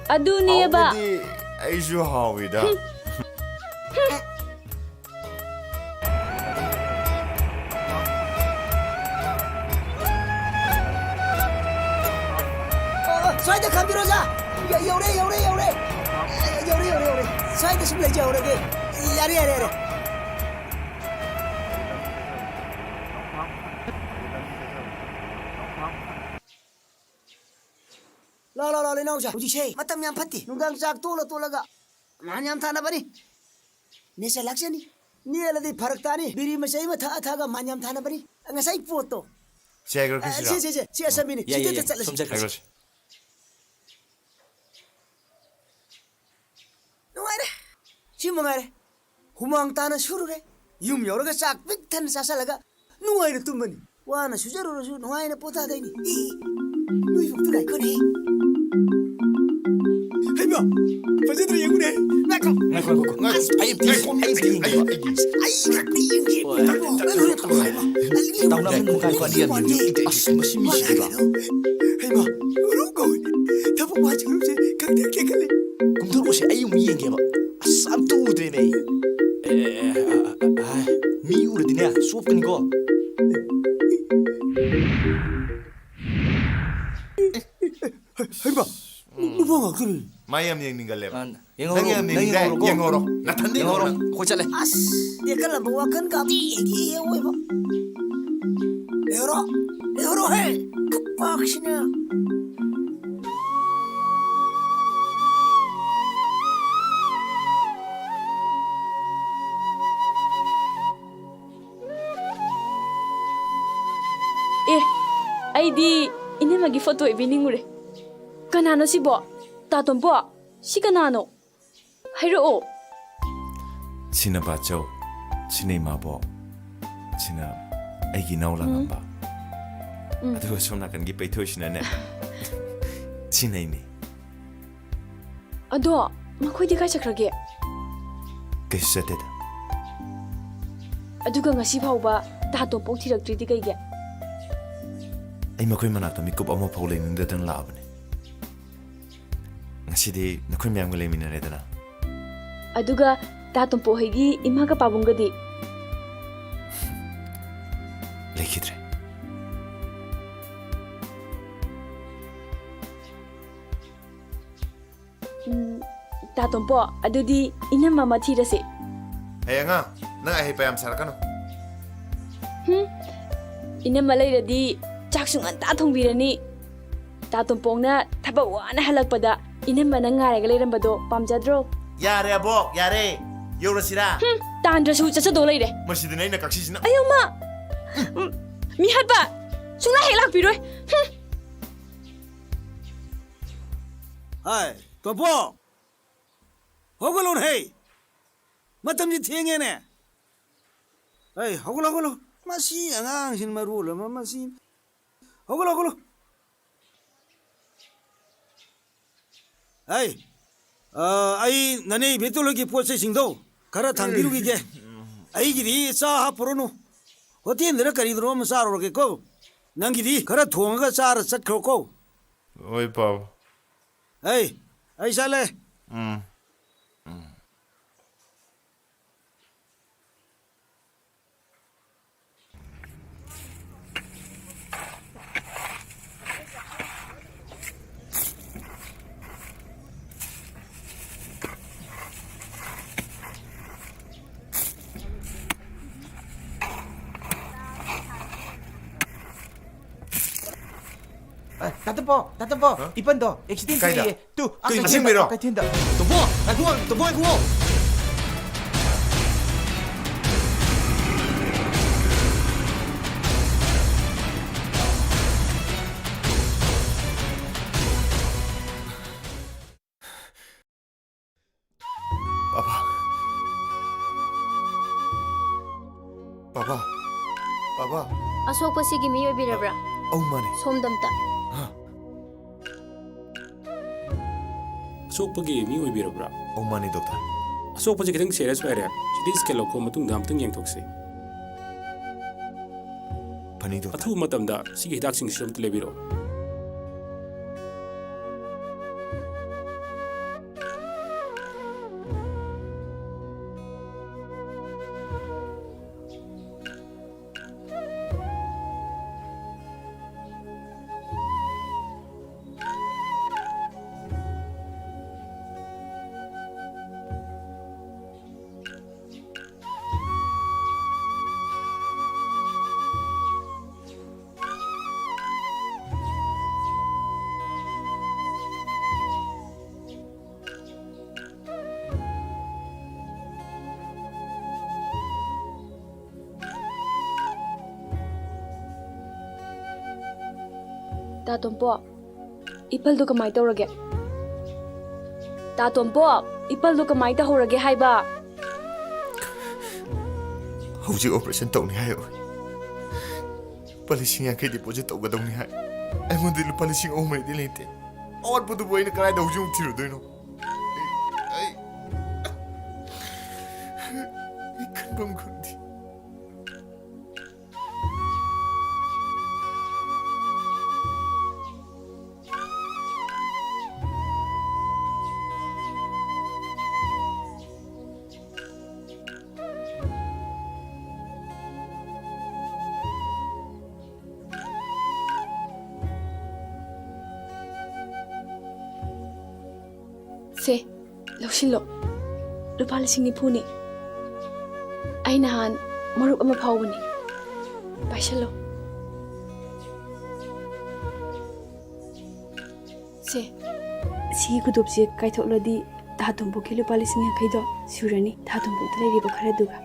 ꯑꯗꯨꯅꯦꯕ꯫ ꯍꯥꯎꯕꯗꯤ ꯑꯩꯁꯨ ꯍꯥꯎꯏꯗ꯫ ꯑꯣ, ꯁ꯭ꯋꯥꯏꯗ ꯈꯥꯝꯕꯤꯔꯣ, ꯑꯣꯖꯥ꯫ ꯌ-, ꯌꯧꯔꯦ, ꯌꯧꯔꯦ, ꯌꯧꯔꯦ꯫ ꯌꯧꯔꯦ, ꯌꯧꯔꯦ, ꯌꯧꯔꯦ꯫ ꯁ꯭ꯋꯥꯏꯗ ꯁꯨꯝ ꯂꯩꯖꯍꯧꯔꯒꯦ꯫ ꯌꯥꯔꯦ, ꯌꯥꯔꯦ, ꯌꯥꯔꯦ꯫ ꯂꯥꯎ, ꯂꯥꯎ, ꯂꯥꯎ, ꯂꯩꯅꯥꯎꯁꯦ꯫ ꯍꯧꯖꯤꯛꯁꯦ ꯃꯇꯝ ꯌꯥꯝ ꯐꯠꯇꯦ꯫ ꯅꯨꯡꯗꯥꯡ ꯆꯥꯛ ꯇꯣꯛꯂ ꯇꯣꯛꯂꯒ ꯃꯍꯥꯟ ꯌꯥꯝ ꯊꯥꯅꯕꯅꯤ꯫ ꯅꯦꯆꯔ ꯂꯥꯛꯆꯅꯤ꯫ ꯅꯦꯜꯂꯗꯤ ꯐꯔꯛ ꯇꯥꯅꯤ꯫ ꯕꯤꯔꯤ ꯃꯆꯩ ꯑꯃ ꯊꯛꯑ ꯊꯛꯑꯒ ꯃꯥꯟ ꯌꯥꯝ ꯊꯥꯅꯕꯅꯤ꯫ ꯉꯁꯥꯏ ꯄꯣꯠꯇꯣ꯫ ꯁꯦ, ꯍꯥꯏꯈ꯭ꯔꯣ, ꯑ, ꯈꯤꯁꯤꯔꯥ? ꯁꯦ, ꯁꯦ, ꯁꯦ, ꯁꯤ ꯑꯁꯝꯕꯤꯅꯤ꯫ ꯌꯥꯏ, ꯌꯥꯏ, ꯁꯤꯗ ꯌꯥꯏ꯫ ꯆꯠꯂꯁꯤ꯫ ꯁꯨꯝ ꯆꯠꯈ꯭ꯔꯁꯤ꯫ ꯍꯥꯏꯈ꯭ꯔꯣꯁꯤ꯫ ꯅꯨꯡꯉꯥꯏꯔꯦ꯫ ꯁꯤ ꯃꯉꯥꯏꯔꯦ꯫ ꯍꯨꯃꯥꯡ ꯇꯥꯅ ꯁꯨꯔꯨꯔꯦ꯫ ꯌꯨꯝ ꯌꯧꯔꯒ ꯆꯥꯛ ꯄꯤꯛ ꯊꯟꯅ ꯆꯥꯁꯜꯂꯒ ꯅꯨꯡꯉꯥꯏꯅ ꯇꯨꯝꯃꯅꯤ꯫ ꯋꯥꯅ ꯁꯨꯖꯔꯨꯔꯁꯨ ꯅꯨꯡꯉꯥꯏꯅ ꯄꯣꯊꯥꯗꯣꯏꯅꯤ꯫ ꯏ, ꯅꯣꯏ ꯐꯥꯎꯗ ꯉꯥꯏꯈꯣꯅꯦ꯫ ꯍꯩꯃꯥ, ꯐꯖꯗ꯭ꯔꯥ ꯌꯦꯡꯉꯨꯅꯦ꯫ ꯉꯥꯏꯈꯣ꯫ ꯉꯥꯏꯈꯣ, ꯉꯥꯏꯈꯣ, ꯉꯥꯏꯈꯣ꯫ ꯑꯁ, ꯑꯩ ꯑꯝꯇ ꯌꯦꯡꯒꯦ, ꯑꯩ ꯑꯝꯇ ꯌꯦꯡꯒꯦꯕ꯫ ꯑꯩ ꯈꯛꯇ ꯌꯦꯡꯒꯦ꯫ ꯍꯣꯏ꯫ ꯇꯥꯃꯣ, ꯉꯥꯏꯈꯣ, ꯉꯥꯏꯈꯣ꯫ ꯇꯥꯃꯣ, ꯉꯥꯏꯈꯣ, ꯑꯅꯤ ꯌꯦꯡꯉꯨ꯫ ꯉꯥꯏꯈꯣ, ꯉꯥꯏꯈꯣ, ꯑꯅꯤ ꯌꯦꯡꯉꯨ꯫ ꯑꯁ, ꯃꯁꯤ ꯃꯤꯁꯤꯗꯤꯕ꯫ ꯍꯩꯃꯥ, ꯎꯔꯨ ꯀꯧꯏ꯫ ꯊꯕꯛ ꯋꯥ ꯆꯠꯂꯨꯁꯦ ꯈꯪꯗꯦ ꯀꯦꯈꯠꯂꯦ꯫ ꯀꯨꯝꯊꯔꯛꯑꯣꯁꯦ, ꯑꯩ ꯑꯃꯨꯛ ꯌꯦꯡꯒꯦꯕ꯫ ꯑꯁ, ꯑꯝꯇ ꯎꯗ꯭ꯔꯦꯅꯦ ꯑꯩ꯫ ꯑꯦ, ꯑꯦ, ꯑꯦ, ꯑꯦ, ꯑꯦ, ꯃꯤ ꯎꯔꯗꯤꯅꯦ, ꯆꯣꯞꯀꯅꯤꯀꯣ꯫ ꯍꯩꯃꯥ, ꯅꯨꯄꯥ ꯉꯥꯛꯇꯅꯤ꯫ ꯃꯥ ꯌꯥꯝ ꯌꯦꯡꯅꯤꯡꯒꯜꯂꯦꯕ꯫ ꯑ, ꯌꯦꯡꯍꯧꯔꯣ, ꯅꯪ ꯌꯥꯝ ꯅꯪ ꯌꯦꯡꯅꯤꯡꯗꯦ? ꯌꯦꯡꯍꯧꯔꯣꯀꯣ꯫ ꯌꯦꯡꯍꯧꯔꯣ꯫ ꯅꯊꯟꯗ ꯌꯦꯡꯍꯧꯔꯣ, ꯌꯦꯡꯍꯧꯔꯣ꯫ ꯑꯩꯈꯣꯏ ꯆꯠꯂꯦ꯫ ꯑꯁ, ꯇꯦꯛꯀꯠꯂꯝꯕ ꯋꯥꯈꯜꯒ ꯑꯝꯇ ꯌꯦꯡꯒꯦ ꯑꯣꯏꯕ꯫ ꯂꯩꯍꯧꯔꯣ, ꯂꯩꯍꯧꯔꯣꯍꯦ꯫ ꯈꯨꯄꯥꯛꯁꯤꯅ꯫ ꯑꯦ, ꯑꯩꯗꯤ ꯏꯅꯝꯃꯒꯤ ꯐꯣꯇꯣ ꯏꯕꯤ ꯅꯤꯡꯉꯨꯔꯦ꯫ ꯀꯅꯥꯅꯣ ꯁꯤꯕꯣ? ꯇꯥ ꯇꯣꯝꯄꯣ, ꯁꯤ ꯀꯅꯥꯅꯣ? ꯍꯥꯏꯔꯛꯑꯣ꯫ ꯁꯤꯅ ꯕꯥꯆꯧ, ꯁꯤꯅ ꯏꯃꯥꯕꯣꯛ, ꯁꯤꯅ ꯑꯩꯒꯤ ꯏꯅꯥꯎ ꯎꯝ꯫ ꯂꯥꯡꯉꯝꯕ꯫ ꯎꯝ꯫ ꯑꯗꯨꯒ ꯁꯣꯝ ꯅꯥꯀꯟꯒꯤ ꯄꯩꯊꯣꯏꯁꯤꯅꯅꯦ, ꯁꯤꯅ ꯑꯩꯅꯤ꯫ ꯑꯗꯣ ꯃꯈꯣꯏꯗꯤ ꯀꯥꯏ ꯆꯠꯈ꯭ꯔꯒꯦ? ꯀꯩꯁꯨ ꯆꯠꯇꯦꯗ꯫ ꯑꯗꯨꯒ ꯉꯁꯤ ꯐꯥꯎꯕ ꯇꯥ ꯇꯣꯝꯄꯣꯛ ꯊꯤꯔꯛꯇ꯭ꯔꯤꯗꯤ ꯀꯩꯒꯤ? ꯑꯩ ꯃꯈꯣꯏ ꯃꯅꯥꯛꯇ ꯃꯤꯀꯨꯞ ꯑꯃ ꯐꯥꯎ ꯂꯩꯅꯤꯡꯗꯗꯅ ꯂꯥꯛꯑꯕꯅꯦ꯫ ꯉꯁꯤꯗꯤ ꯅꯈꯣꯏ ꯃꯌꯥꯝꯒ ꯂꯩꯃꯤꯟꯅꯔꯦꯗꯅ꯫ ꯑꯗꯨꯒ ꯇꯥ ꯇꯣꯝꯄꯣꯛ ꯍꯣꯏꯒꯤ ꯏꯃꯥꯒ ꯄꯥꯕꯨꯡꯒꯗꯤ? ꯂꯩꯈꯤꯗ꯭ꯔꯦ꯫ ꯎꯝ, ꯇꯥ ꯇꯣꯝꯄꯣ, ꯑꯗꯨꯗꯤ ꯏꯅꯝꯃ ꯑꯃ ꯊꯤꯔꯁꯤ꯫ ꯍꯌꯦꯡ ꯑꯉꯥꯡ, ꯅꯪ ꯑꯍꯩ ꯄꯌꯥꯝ ꯁꯥꯔꯛꯀꯅꯨ꯫ ꯍꯨꯝ, ꯏꯅꯝꯃ ꯂꯩꯔꯗꯤ ꯆꯥꯛꯁꯨ ꯉꯟꯇꯥ ꯊꯣꯡꯕꯤꯔꯅꯤ꯫ ꯇꯥ ꯇꯣꯝꯄꯣꯛꯅ ꯊꯕꯛ ꯋꯥꯅ ꯍꯜꯂꯛꯄꯗ ꯏꯅꯝꯃꯅ ꯉꯥꯏꯔꯒ ꯂꯩꯔꯝꯕꯗꯣ ꯄꯥꯝꯖꯗ꯭ꯔꯣ? ꯌꯥꯔꯦ ꯑꯕꯣꯛ, ꯌꯥꯔꯦ꯫ ꯌꯧꯔꯁꯤꯔꯥ? ꯍꯨꯝ, ꯇꯥꯟꯗ꯭ꯔꯁꯨ ꯆꯠꯆꯗꯧ ꯂꯩꯔꯦ꯫ ꯃꯁꯤꯗꯅꯦ ꯑꯩꯅ ꯀꯛꯁꯤꯁꯤꯅ꯫ ꯑꯌꯣ ꯃꯥ! ꯎꯝ, ꯃꯤꯍꯥꯠꯄ! ꯁꯨꯡꯂꯥꯛ ꯍꯦꯛ ꯂꯥꯛꯄꯤꯔꯣꯏ꯫ ꯍꯨꯝ! ꯍꯥꯏ, ꯇꯣꯝꯄꯣ! ꯍꯧꯒꯠꯂꯣꯅꯦ ꯍꯦ! ꯃꯇꯝꯁꯤ ꯊꯦꯡꯉꯦꯅꯦ꯫ ꯑꯩ, ꯍꯧꯒꯠꯂꯣ, ꯍꯧꯒꯠꯂꯣ꯫ ꯃꯁꯤ ꯑꯉꯥꯡꯁꯤꯅ ꯃꯔꯣꯜ ꯑꯃ, ꯃꯁꯤ꯫ ꯍꯧꯒꯠꯂꯣ, ꯍꯧꯒꯠꯂꯣ꯫ ꯑꯩ, ꯑ, ꯑꯩ ꯅꯅꯦ ꯏꯕꯦꯇꯣꯜꯒꯤ ꯄꯣꯠ ꯆꯩꯁꯤꯡꯗꯣ ꯈꯔ ꯊꯥꯡꯕꯤꯔꯨꯈꯤꯒꯦ꯫ ꯑꯩꯒꯤꯗꯤ ꯆꯥ ꯍꯥꯞꯄꯨꯔꯅꯨ꯫ ꯍꯣꯇꯦꯜꯗꯔ ꯀꯔꯤꯗꯅꯣ ꯑꯃ ꯆꯥꯔꯨꯔꯒꯦꯀꯣ꯫ ꯅꯪꯒꯤꯗꯤ ꯈꯔ ꯊꯣꯡꯉꯒ ꯆꯥꯔ ꯆꯠꯈ꯭ꯔꯣꯀꯣ꯫ ꯍꯣꯏ, ꯄꯥꯕ꯫ ꯑꯩ, ꯑꯩ ꯆꯠꯂꯦ꯫ ꯎꯝ꯫ ꯑ, ꯇꯥꯇꯝꯄꯣ, ꯇꯥꯇꯝꯄꯣ, ꯍꯥ? ꯏꯄꯟꯗꯣ ꯑꯦꯛꯁꯤꯗꯦꯟ ꯀꯥꯏꯗ? ꯊꯣꯛꯑꯦꯌꯦ꯫ ꯇꯨ, ꯑꯥ, ꯀꯩ ꯀꯩꯊꯦꯜꯗ, ꯑꯁꯦꯡꯕꯩꯔꯣ? ꯑꯥ, ꯀꯩꯊꯦꯜꯗ꯫ ꯇꯣꯝꯄꯣ, ꯉꯥꯏꯈꯣ, ꯇꯣꯝꯄꯣ, ꯉꯥꯏꯈꯣ꯫ ꯄꯥꯄꯥ꯫ ꯄꯥꯄꯥ꯫ ꯄꯥꯄꯥ꯫ ꯑꯁꯣꯛꯄꯁꯤꯒꯤ ꯃꯤ ꯑꯣꯏꯕꯤꯔꯕ꯭ꯔꯥ? ꯑꯧ, ꯃꯥꯅꯦ꯫ ꯁꯣꯝꯗꯝꯇ꯫ ꯍꯥ? ꯑꯁꯣꯛꯄꯒꯤ ꯃꯤ ꯑꯣꯏꯕꯤꯔꯕ꯭ꯔꯥ? ꯑꯧ, ꯃꯥꯅꯦ, ꯗꯣꯛꯇꯔ꯫ ꯑꯁꯣꯛꯄꯁꯤ ꯈꯤꯇꯪ ꯁꯤꯔꯤꯌꯁ ꯑꯣꯏꯔꯦ꯫ ꯁꯤ ꯇꯤ ꯁ꯭ꯀꯦꯟ ꯂꯧꯈꯣꯡ ꯃꯇꯨꯡꯗ ꯑꯃꯨꯛꯇꯪ ꯌꯦꯡꯊꯣꯛꯁꯤ꯫ ꯐꯅꯤ, ꯗꯣꯛꯇꯔ꯫ ꯑꯊꯨꯕ ꯃꯇꯝꯗ ꯁꯤꯒꯤ ꯍꯤꯗꯥꯛꯁꯤꯡꯁꯤꯁꯨ ꯑꯃꯨꯛꯇ ꯂꯩꯕꯤꯔꯛꯑꯣ꯫ ꯇꯥ ꯇꯣꯝꯄꯣ, ꯏꯄꯜꯗꯣ ꯀꯃꯥꯏ ꯇꯧꯔꯒꯦ? ꯇꯥ ꯇꯣꯝꯄꯣ, ꯏꯄꯜꯗꯣ ꯀꯃꯥꯏ ꯇꯧꯍꯧꯔꯒꯦ ꯍꯥꯏꯕ? ꯍꯧꯖꯤꯛ operation ꯇꯧꯅꯤ ꯍꯥꯏ꯫ ꯂꯨꯄꯥ ꯂꯤꯁꯤꯡ ꯌꯥꯡꯈꯩ deposit ꯇꯧꯒꯗꯧꯅꯤ ꯍꯥꯏ꯫ ꯑꯩꯉꯣꯟꯗ ꯂꯨꯄꯥ ꯂꯤꯁꯤꯡ ꯑꯍꯨꯝ ꯃꯔꯤꯗꯤ ꯂꯩꯇꯦ꯫ ꯑꯋꯥꯠꯄꯗꯨꯕꯨ ꯑꯩꯅ ꯀꯗꯥꯏꯗ ꯍꯧꯖꯤꯛ ꯑꯃꯨꯛ ꯊꯤꯔꯨꯗꯣꯏꯅꯣ? ꯑꯩ, ꯑꯩ, ꯑꯩ ꯈꯟꯐꯝ ꯈꯪꯗꯦ꯫ ꯁꯦ, ꯂꯧꯁꯤꯜꯂꯣ꯫ ꯂꯨꯄꯥ ꯂꯤꯁꯤꯡ ꯅꯤꯐꯨꯅꯤ꯫ ꯑꯩ ꯅꯍꯥꯟ ꯃꯔꯨꯞ ꯑꯃ ꯐꯥꯎꯕꯅꯤ꯫ ꯄꯥꯏꯁꯜꯂꯣ꯫ ꯁꯦ, ꯁꯤꯒꯤ ꯈꯨꯗꯣꯞꯁꯦ ꯀꯥꯏꯊꯣꯛꯂꯗꯤ ꯇꯥ ꯇꯣꯝꯄꯣꯛꯀꯤ ꯂꯨꯄꯥ ꯂꯤꯁꯤꯡ ꯌꯥꯡꯈꯩꯗꯣ ꯁꯨꯔꯅꯤ, ꯇꯥ ꯇꯣꯝꯄꯣꯛꯇ ꯂꯩꯔꯤꯕ ꯈꯔꯗꯨꯒ꯫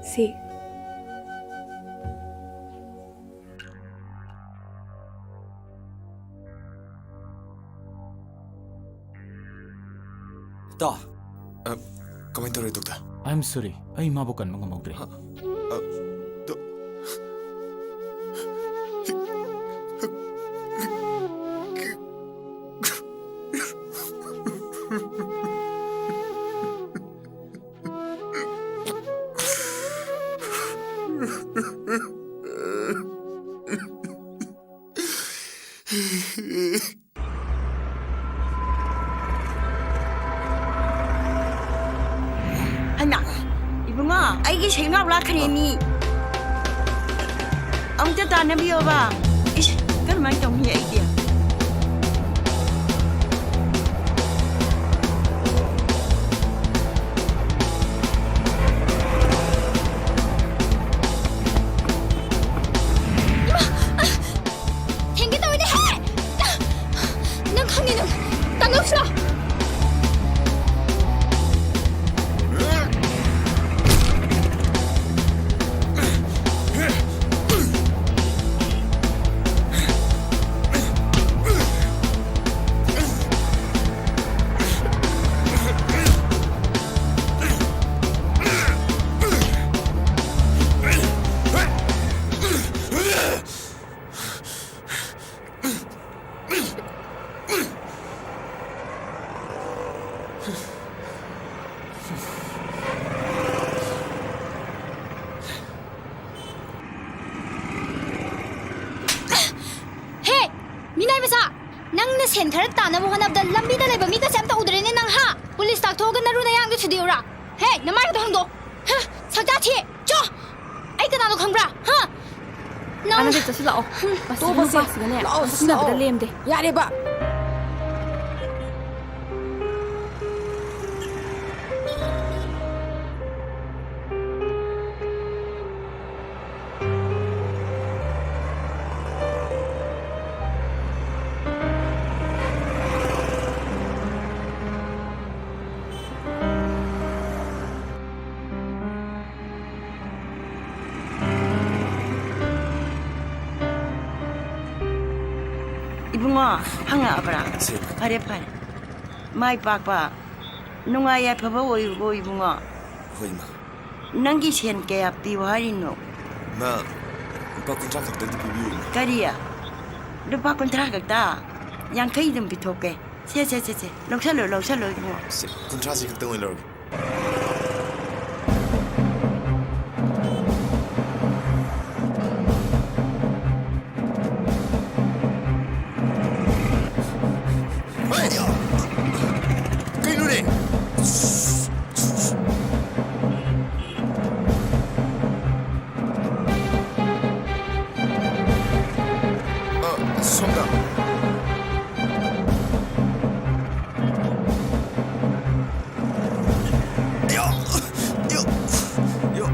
ꯁꯦ꯫ ꯇꯥ, ꯑ, ꯀꯃꯥꯏ ꯇꯧꯔꯦ, doctor? I am sorry, ꯑꯩ ꯃꯥꯕꯨ ꯀꯟꯕ ꯉꯝꯍꯧꯗ꯭ꯔꯦ꯫ ꯑ, ꯑ, ꯗꯣ-, ꯍꯩꯃꯥ, ꯏꯕꯨꯡꯉꯣ, ꯑꯩꯒꯤ ꯁꯦꯡꯅꯥꯎ ꯂꯥꯛꯈ꯭ꯔꯦ ꯃꯤ꯫ ꯑꯃꯨꯛꯇ ꯇꯥꯟꯅꯕꯤꯌꯣꯕ꯫ ꯏꯁ, ꯀꯔꯝꯍꯥꯏꯅ ꯇꯧꯅꯤ ꯑꯩꯗꯤ? ꯏꯃꯥ! ꯊꯦꯡꯒꯦ ꯇꯧꯔꯤꯅꯦꯍꯦ! ꯅꯪ ꯈꯪꯉꯤ ꯅꯪ! ꯇꯥꯟꯅꯧꯁꯤꯔꯣ? ꯁꯦꯟ ꯈꯔ ꯇꯥꯅꯕ ꯍꯣꯠꯅꯕꯗ ꯂꯝꯕꯤꯗ ꯂꯩꯕ ꯃꯤꯒꯁꯦ ꯑꯝꯇ ꯎꯗ꯭ꯔꯦꯅꯦ ꯅꯪ, ꯍꯥ? ꯄꯨꯂꯤꯁ ꯇꯥꯛꯊꯣꯛꯑꯒ ꯅꯔꯨ ꯅꯌꯥꯡꯗꯣ ꯁꯨꯗꯤꯎꯔꯥ? ꯍꯦ, ꯅꯃꯥꯏꯒꯗꯣ ꯍꯥꯡꯗꯣꯛ꯫ ꯍ, ꯁꯛꯇꯥ ꯊꯤ꯫ ꯆꯣ꯫ ꯑꯩ ꯀꯅꯥꯅꯣ ꯈꯪꯕ꯭ꯔꯥ? ꯍ? ꯅꯪ ꯑꯅꯟꯗ ꯆꯠꯁꯤ ꯂꯥꯛꯑꯣ꯫ ꯃꯁꯤ ꯇꯣꯛꯑꯁꯦ꯫ ꯅꯨꯄꯥꯁꯤꯒꯅꯦ ꯂꯥꯛꯑꯣ, ꯃꯁꯛ ꯁꯤꯟꯅꯕꯗ ꯂꯥꯛꯑꯣ꯫ ꯂꯦꯝꯗꯦ꯫ ꯌꯥꯔꯦꯕ꯫ ꯏꯕꯨꯡꯉꯣ, ꯐꯪꯉꯛꯑꯕ꯭ꯔꯥ? ꯁꯦ꯫ ꯐꯔꯦ, ꯐꯔꯦ꯫ ꯃꯥꯏ ꯄꯥꯛꯄ, ꯅꯨꯡꯉꯥꯏ ꯌꯥꯏꯐꯕ ꯑꯣꯏꯌꯨꯀꯣ, ꯏꯕꯨꯡꯉꯣ꯫ ꯍꯣꯏ, ꯏꯃꯥ꯫ ꯅꯪꯒꯤ ꯁꯦꯟ ꯀꯌꯥ ꯄꯤꯌꯨ ꯍꯥꯏꯔꯤꯅꯣ? ꯏꯃꯥ, ꯂꯨꯄꯥ ꯀꯨꯟꯊ꯭ꯔꯥ ꯈꯛꯇꯗꯤ ꯄꯤꯕꯤꯌꯨ, ꯏꯃꯥ꯫ ꯀꯔꯤ? ꯂꯨꯄꯥ ꯀꯨꯟꯊ꯭ꯔꯥ ꯈꯛꯇ? ꯌꯥꯡꯈꯩ ꯑꯗꯨꯝ ꯄꯤꯊꯣꯛꯀꯦ꯫ ꯁꯦ, ꯁꯦ, ꯁꯦ, ꯁꯦ꯫ ꯂꯧꯁꯜꯂꯣ, ꯂꯧꯁꯜꯂꯣ, ꯏꯕꯨꯡꯉꯣ꯫ ꯁꯦ, ꯀꯨꯟꯊ꯭ꯔꯥꯁꯤ ꯈꯛꯇꯪ ꯑꯣꯏꯅ ꯂꯧꯔꯒꯦ꯫ ꯀꯩꯅꯣꯅꯦ? ꯑ, ꯁꯣꯝꯗ꯫ ꯌꯣ! ꯌꯣ! ꯌꯣ!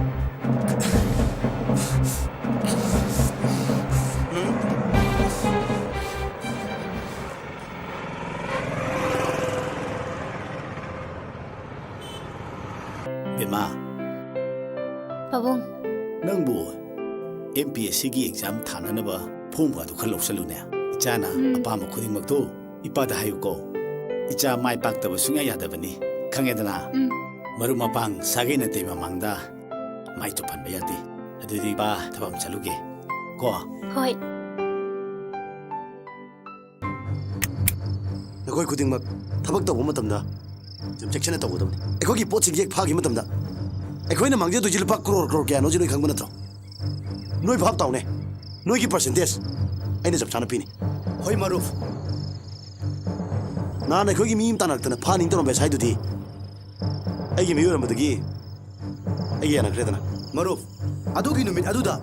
ꯕꯦꯝꯃ꯫ ꯄꯥꯕꯨꯡ꯫ ꯅꯪꯕꯨ ꯑꯦꯝ ꯄꯤ ꯑꯦꯁ ꯁꯤꯒꯤ ꯑꯦꯛꯖꯥꯝ ꯊꯥꯅꯅꯕ ꯐꯣꯝꯒꯗꯨ ꯈꯔ ꯂꯧꯁꯜꯂꯨꯅꯦ꯫ ꯏꯆꯥꯅ ꯎꯝ꯫ ꯑꯄꯥꯝꯕ ꯈꯨꯗꯤꯡꯃꯛꯇꯨ ꯏꯄꯥꯗ ꯍꯥꯏꯌꯨꯀꯣ꯫ ꯏꯆꯥ ꯃꯥꯏ ꯄꯥꯛꯇꯕ ꯁꯨꯡꯌꯥ ꯌꯥꯗꯕꯅꯤ꯫ ꯈꯪꯉꯦꯗꯅ? ꯎꯝ꯫ ꯃꯔꯨꯞ ꯃꯄꯥꯡ ꯁꯥꯒꯩ ꯅꯥꯇꯩ ꯃꯃꯥꯡꯗ ꯃꯥꯏ ꯆꯨꯞꯍꯟꯕ ꯌꯥꯗꯦ꯫ ꯑꯗꯨꯗꯤ ꯏꯄꯥ ꯊꯕꯛ ꯑꯃ ꯆꯠꯂꯨꯒꯦ꯫ ꯀꯣ? ꯍꯣꯏ꯫ ꯅꯈꯣꯏ ꯈꯨꯗꯤꯡꯃꯛ ꯊꯕꯛ ꯇꯧꯕ ꯃꯇꯝꯗ ꯌꯥꯝ ꯆꯦꯛꯁꯤꯟꯅ ꯇꯧꯒꯗꯕꯅꯤ꯫ ꯑꯩꯈꯣꯏꯒꯤ ꯄꯣꯠꯁꯤꯡꯁꯦ ꯍꯦꯛ ꯐꯥꯈꯤꯕ ꯃꯇꯝꯗ ꯑꯩꯈꯣꯏꯅ ꯃꯥꯡꯖꯗꯣꯏꯁꯤ ꯂꯨꯄꯥ ꯀ꯭ꯔꯣꯔ ꯀ꯭ꯔꯣꯔ ꯀꯌꯥꯅꯣꯁꯤ ꯅꯣꯏ ꯈꯪꯕ ꯅꯠꯇ꯭ꯔꯣ? ꯅꯣꯏ ꯚꯥꯞ ꯇꯥꯎꯅꯦ, ꯅꯣꯏꯒꯤ ꯄꯔꯁꯦꯟꯇꯦꯖ ꯑꯩꯅ ꯆꯞ ꯆꯥꯅ ꯄꯤꯅꯤ꯫ ꯍꯣꯏ ꯃꯔꯨꯞ, ꯅꯍꯥꯟ ꯑꯩꯈꯣꯏꯒꯤ ꯃꯤ ꯑꯃ ꯇꯥꯟꯅꯔꯛꯇꯅ ꯐꯥꯅꯤꯡ ꯇꯧꯔꯝꯕ ꯑꯦꯁ ꯑꯥꯏꯗꯨꯗꯤ ꯑꯩꯒꯤ ꯃꯤꯑꯣꯏ ꯑꯣꯏꯔꯝꯕꯗꯒꯤ ꯑꯩꯒꯤ ꯌꯥꯅꯈ꯭ꯔꯦꯗꯅ꯫ ꯃꯔꯨꯞ, ꯑꯗꯨꯒꯤ ꯅꯨꯃꯤꯠ ꯑꯗꯨꯗ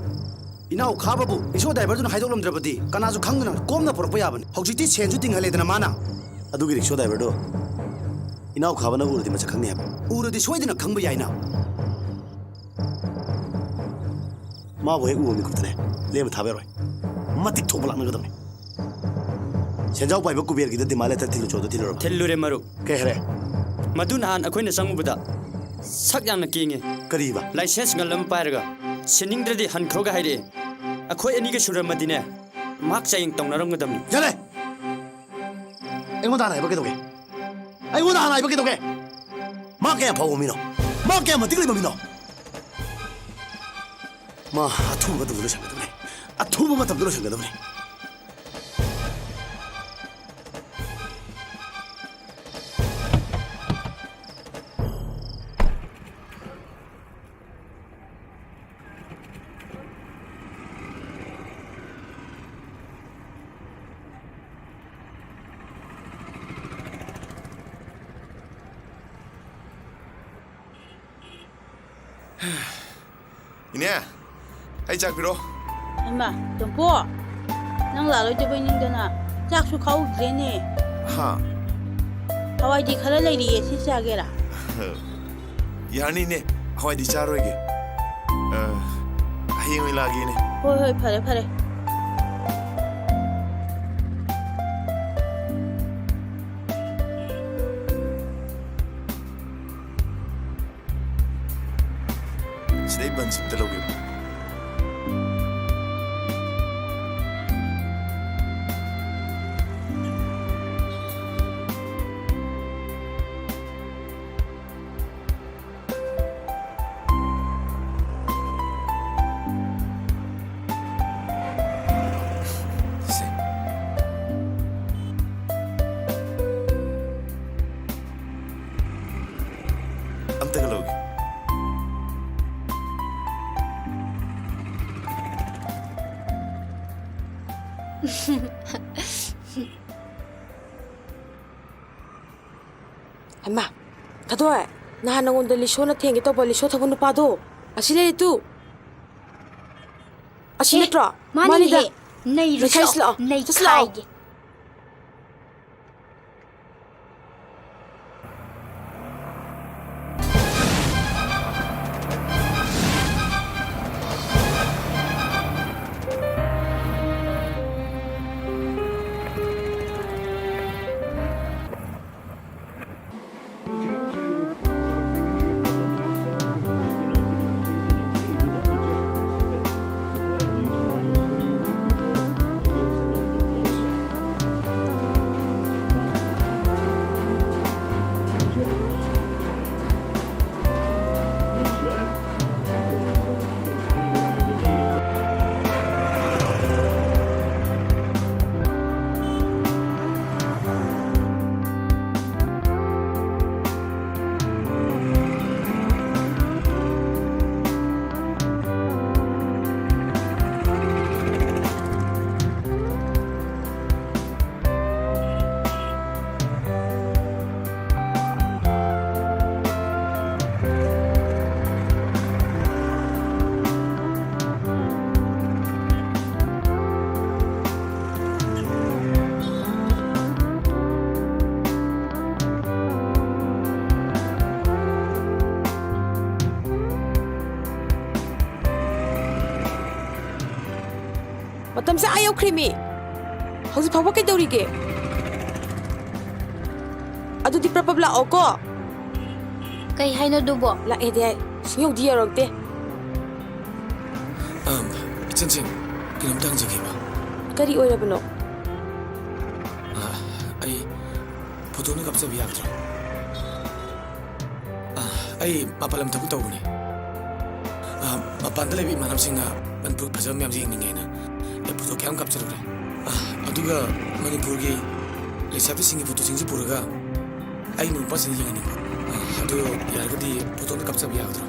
ꯏꯅꯥꯎ ꯈꯥꯕꯕꯨ ꯔꯤꯛꯁꯣ ꯗ꯭ꯔꯥꯏꯚꯔꯗꯨꯅ ꯍꯥꯏꯗꯣꯛꯂꯝꯗ꯭ꯔꯕꯗꯤ ꯀꯅꯥꯁꯨ ꯈꯪꯗꯅ ꯀꯣꯝꯅ ꯄꯨꯔꯛꯄ ꯌꯥꯕꯅꯤ꯫ ꯍꯧꯖꯤꯛꯇꯤ ꯁꯦꯟꯁꯨ ꯇꯤꯡꯍꯜꯂꯦꯗꯅ ꯃꯥꯅ꯫ ꯑꯗꯨꯒꯤ ꯔꯤꯛꯁꯣ ꯗ꯭ꯔꯥꯏꯚꯔꯗꯣ ꯏꯅꯥꯎ ꯈꯥꯕꯅ ꯎꯔꯗꯤ ꯃꯁꯛ ꯈꯪꯅꯤ ꯍꯥꯏꯕ꯫ ꯎꯔꯗꯤ ꯁꯣꯏꯗꯅ ꯈꯪꯕ ꯌꯥꯏꯅ꯫ ꯃꯥꯕꯨ ꯍꯦꯛ ꯎꯕ ꯃꯤꯀꯨꯞꯇꯅꯦ ꯂꯦꯝꯅ ꯊꯥꯕ ꯌꯥꯔꯣꯏ꯫ ꯃꯇꯤꯛ ꯊꯣꯛꯄ ꯂꯥꯛꯅꯒꯗꯕꯅꯤ꯫ ꯁꯦꯟꯖꯥꯎ ꯄꯥꯏꯕ ꯀꯨꯕꯦꯔꯒꯤꯗ demand letter ꯊꯤꯜꯂꯨꯆꯣꯗꯣ ꯊꯤꯜꯂꯨꯔꯕ? ꯊꯤꯜꯂꯨꯔꯦ ꯃꯔꯨꯞ꯫ ꯀꯩ ꯍꯥꯏꯔꯦ? ꯃꯗꯨ ꯅꯍꯥꯟ ꯑꯩꯈꯣꯏꯅ ꯆꯪꯉꯨꯕꯗ ꯁꯛ ꯌꯥꯝꯅ ꯀꯦꯡꯉꯦ꯫ ꯀꯔꯤꯕ? ꯂꯥꯏꯁꯦꯟꯁ ꯉꯜ ꯑꯃ ꯄꯥꯏꯔꯒ ꯁꯤꯟꯅꯤꯡꯗ꯭ꯔꯗꯤ ꯍꯟꯈ꯭ꯔꯣꯒ ꯍꯥꯏꯔꯛꯑꯦ꯫ ꯑꯩꯈꯣꯏ ꯑꯅꯤꯒ ꯁꯨꯔꯝꯃꯗꯤꯅꯦ ꯃꯍꯥꯛ ꯆꯥꯌꯦꯡ ꯇꯧꯅꯔꯝꯒꯗꯕꯅꯤ꯫ ꯌꯥꯔꯦ! ꯑꯩꯉꯣꯟꯗ ꯍꯥꯟꯅ ꯍꯥꯏꯕ ꯀꯩꯗꯧꯒꯦ? ꯑꯩꯉꯣꯟꯗ ꯍꯥꯟꯅ ꯍꯥꯏꯕ ꯀꯩꯗꯧꯒꯦ? ꯃꯥ ꯀꯌꯥꯝ ꯐꯕ ꯃꯤꯅꯣ? ꯃꯥ ꯀꯌꯥꯝ ꯃꯇꯤꯛ ꯂꯩꯕ ꯃꯤꯅꯣ? ꯃꯥ ꯑꯊꯨꯕ ꯃꯇꯝꯗ ꯂꯣꯏꯁꯤꯟꯒꯗꯕꯅꯤ꯫ ꯑꯊꯨꯕ ꯃꯇꯝꯗ ꯂꯣꯏꯁꯤꯟꯒꯗꯕꯅꯤ꯫ ꯏꯅꯦ, ꯑꯩ ꯆꯥꯛ ꯄꯤꯔꯣ꯫ ꯍꯩꯃꯥ, ꯇꯣꯝꯄꯣ, ꯅꯪ ꯂꯥꯛꯂꯣꯏꯗꯕꯣꯏ ꯅꯤꯡꯗꯅ ꯆꯥꯛꯁꯨ ꯈꯥꯛꯍꯧꯗ꯭ꯔꯦꯅꯦ꯫ ꯍꯥ? ꯍꯋꯥꯏꯗꯤ ꯈꯔ ꯂꯩꯔꯤꯌꯦ, ꯁꯤ ꯆꯥꯒꯦꯔꯥ? ꯌꯥꯅꯤꯅꯦ, ꯍꯋꯥꯏꯗꯤ ꯆꯥꯔꯣꯏꯒꯦ꯫ ꯑ, ꯍꯌꯦꯡ ꯑꯣꯏꯅ ꯂꯥꯛꯑꯒꯦꯅꯦ꯫ ꯍꯣꯏ, ꯍꯣꯏ, ꯐꯔꯦ, ꯐꯔꯦ꯫ ꯁꯤꯗꯩ ꯕꯟꯁꯤ ꯑꯝꯇ ꯂꯧꯒꯦ꯫ ꯁꯦ꯫ ꯑꯝꯇꯒ ꯂꯧꯒꯦ꯫ ꯍꯩꯃꯥ, ꯊꯥꯗꯣꯏ, ꯅꯍꯥꯟ ꯅꯉꯣꯟꯗ ꯂꯤꯁꯣꯅ ꯊꯦꯡꯒꯦ ꯇꯧꯕ ꯂꯤꯁꯣ ꯊꯧꯕ ꯅꯨꯄꯥꯗꯣ, ꯑꯁꯤ ꯂꯩꯔꯦ ꯇꯨ꯫ ꯑꯁꯤ ꯅꯠꯇ꯭ꯔꯣ? ꯃꯥꯅꯤꯅꯦ꯫ ꯃꯥꯅꯤꯗ꯫ ꯅꯩꯔꯨꯁꯣ, ꯅꯩꯈꯥꯏꯁꯤ ꯂꯥꯛꯑꯣ꯫ ꯆꯠꯁꯤ ꯂꯥꯛꯑꯣ꯫ ꯃꯇꯝꯁꯦ ꯑꯥ ꯌꯧꯈ꯭ꯔꯦꯃꯤ꯫ ꯍꯧꯖꯤꯛ ꯐꯥꯎꯕ ꯀꯩꯗꯧꯔꯤꯒꯦ? ꯑꯗꯨꯗꯤ ꯄ꯭ꯔꯞ ꯄ꯭ꯔꯞ ꯂꯥꯛꯑꯣꯀꯣ꯫ ꯀꯩ ꯍꯥꯏꯅꯣ ꯑꯗꯨꯕꯣ? ꯂꯥꯛꯑꯦꯗꯤ ꯍꯥꯏ, ꯁꯨꯡꯌꯧꯗꯤ ꯌꯧꯔꯛꯇꯦ꯫ ꯑꯝ, ꯏꯆꯟꯁꯤꯡ, ꯀꯩꯅꯣꯝꯇ ꯍꯪꯖꯒꯦꯕ꯫ ꯀꯔꯤ ꯑꯣꯏꯔꯕꯅꯣ? ꯑ, ꯑꯩ ꯐꯣꯇꯣ ꯑꯃ ꯀꯥꯞꯆꯕ ꯌꯥꯒꯗ꯭ꯔꯣ? ꯑ, ꯑꯩ ꯃꯄꯥꯟ ꯂꯝ ꯊꯕꯛ ꯇꯧꯕꯅꯦ꯫ ꯑ, ꯃꯄꯥꯟꯗ ꯂꯩꯕ ꯏꯃꯥꯟꯅꯕꯁꯤꯡꯅ ꯃꯅꯤꯄꯨꯔ ꯐꯖꯕ ꯃꯌꯥꯝꯁꯦ ꯌꯦꯡꯅꯤꯡꯉꯦꯅ ꯑꯩ ꯐꯣꯇꯣ ꯀꯌꯥꯝ ꯀꯥꯞꯆꯔꯨꯔꯦ꯫ ꯑ, ꯑꯗꯨꯒ ꯃꯅꯤꯄꯨꯔꯒꯤ ꯂꯩꯁꯥꯕꯤꯁꯤꯡꯒꯤ ꯐꯣꯇꯣꯁꯤꯡꯁꯨ ꯄꯨꯔꯒ ꯑꯩ ꯅꯨꯄꯥꯁꯤꯡ ꯌꯦꯡꯍꯟꯅꯤꯡꯕ꯫ ꯑ, ꯑꯗꯨ ꯌꯥꯔꯒꯗꯤ ꯐꯣꯇꯣ ꯑꯃ ꯀꯥꯞꯆꯕ ꯌꯥꯒꯗ꯭ꯔꯣ?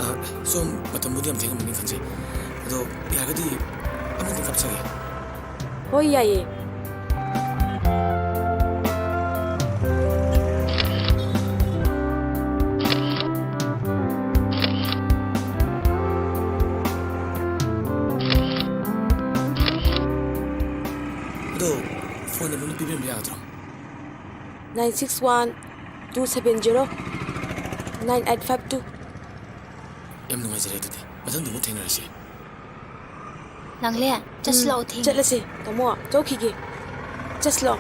ꯑ, ꯁꯣꯝ ꯃꯇꯝꯕꯨꯗꯤ ꯌꯥꯝ ꯊꯦꯡꯉꯝꯃꯅꯤ ꯈꯟꯖꯩ, ꯑꯗꯣ ꯌꯥꯔꯒꯗꯤ ꯑꯃꯇꯪ ꯀꯥꯞꯆꯒꯦ꯫ ꯍꯣꯏ, ꯌꯥꯏꯌꯦ꯫ ꯐꯣꯟ ꯅꯝꯕꯔ ꯄꯤꯕꯤꯔꯝꯕ ꯌꯥꯒꯗ꯭ꯔꯣ? Nine six one two seven zero nine eight five two꯫ ꯌꯥꯝ ꯅꯨꯡꯉꯥꯏꯖꯔꯦ, ꯑꯗꯨꯗꯤ ꯃꯊꯪꯗ ꯑꯃꯨꯛ ꯊꯦꯡꯅꯔꯁꯤ꯫ ꯂꯥꯡꯂꯦ, ꯆꯠꯁꯤꯂꯥꯛꯑꯣ, ꯎꯝ, ꯊꯦꯡꯉꯦ꯫ ꯆꯠꯂꯁꯦ, ꯇꯥꯃꯣ, ꯆꯧꯈꯤꯒꯦ꯫ ꯆꯠꯁꯤꯂꯥꯛꯑꯣ꯫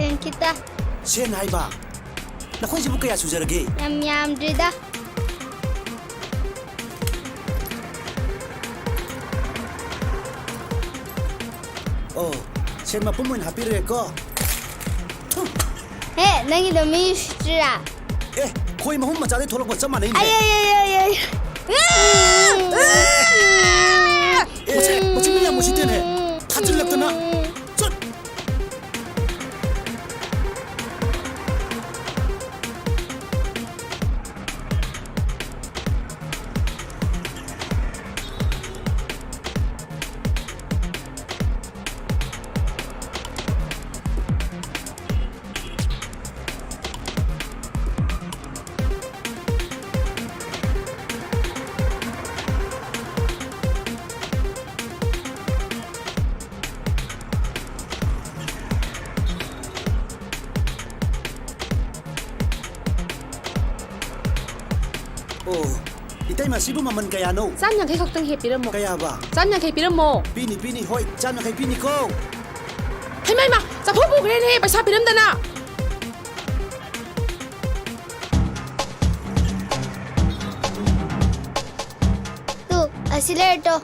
ꯁꯦꯟ ꯈꯤꯇ꯫ ꯁꯦꯟ ꯍꯥꯏꯕ? ꯅꯈꯣꯏꯁꯤꯕꯨ ꯀꯌꯥ ꯁꯨꯖꯔꯒꯦ? ꯌꯥꯝ ꯌꯥꯝꯗ꯭ꯔꯤꯗ꯫ ꯑꯣ, ꯁꯦꯟ ꯃꯄꯨꯝ ꯑꯣꯏꯅ ꯍꯥꯞꯄꯤꯔꯒꯦꯀꯣ꯫ ꯍꯦ, ꯅꯪꯒꯤꯗꯣ ꯃꯤ ꯎꯁꯤꯠꯇ꯭ꯔꯤꯔꯥ? ꯑꯦ, ꯈꯣꯏ ꯃꯍꯨꯝ ꯃꯆꯥꯗꯩ ꯊꯣꯛꯂꯛꯄ ꯆꯞ ꯃꯥꯟꯅꯩꯅꯦ꯫ ꯑꯩ, ꯑꯩ, ꯑꯩ, ꯑꯩ, ꯑꯩ꯫ ꯑꯦ, ꯃꯁꯤ, ꯃꯁꯤ ꯃꯤ ꯌꯥꯝ ꯎꯁꯤꯠꯇꯦꯅꯦ꯫ ꯊꯥꯖꯤꯜꯂꯛꯇꯅ꯫ ꯆꯠ! ꯑꯣ, ꯏꯇꯩꯃ, ꯁꯤꯕꯨ ꯃꯃꯜ ꯀꯌꯥꯅꯣ? ꯆꯥꯝ ꯌꯥꯡꯈꯩ ꯈꯛꯇꯪ ꯍꯦꯛ ꯄꯤꯔꯝꯃꯣ꯫ ꯀꯌꯥꯕ? ꯆꯥꯝ ꯌꯥꯡꯈꯩ ꯄꯤꯔꯝꯃꯣ꯫ ꯄꯤꯅꯤ, ꯄꯤꯅꯤ, ꯍꯣꯏ, ꯆꯥꯝ ꯌꯥꯡꯈꯩ ꯄꯤꯅꯤꯀꯣ꯫ ꯍꯩꯃꯥ, ꯍꯩꯃꯥ, ꯆꯐꯨ ꯄꯨꯈ꯭ꯔꯦꯅꯦꯍꯦ, ꯄꯩꯁꯥ ꯄꯤꯔꯝꯗꯅ꯫ ꯇꯨ, ꯑꯁꯤ ꯂꯩꯔꯦ ꯇꯣ꯫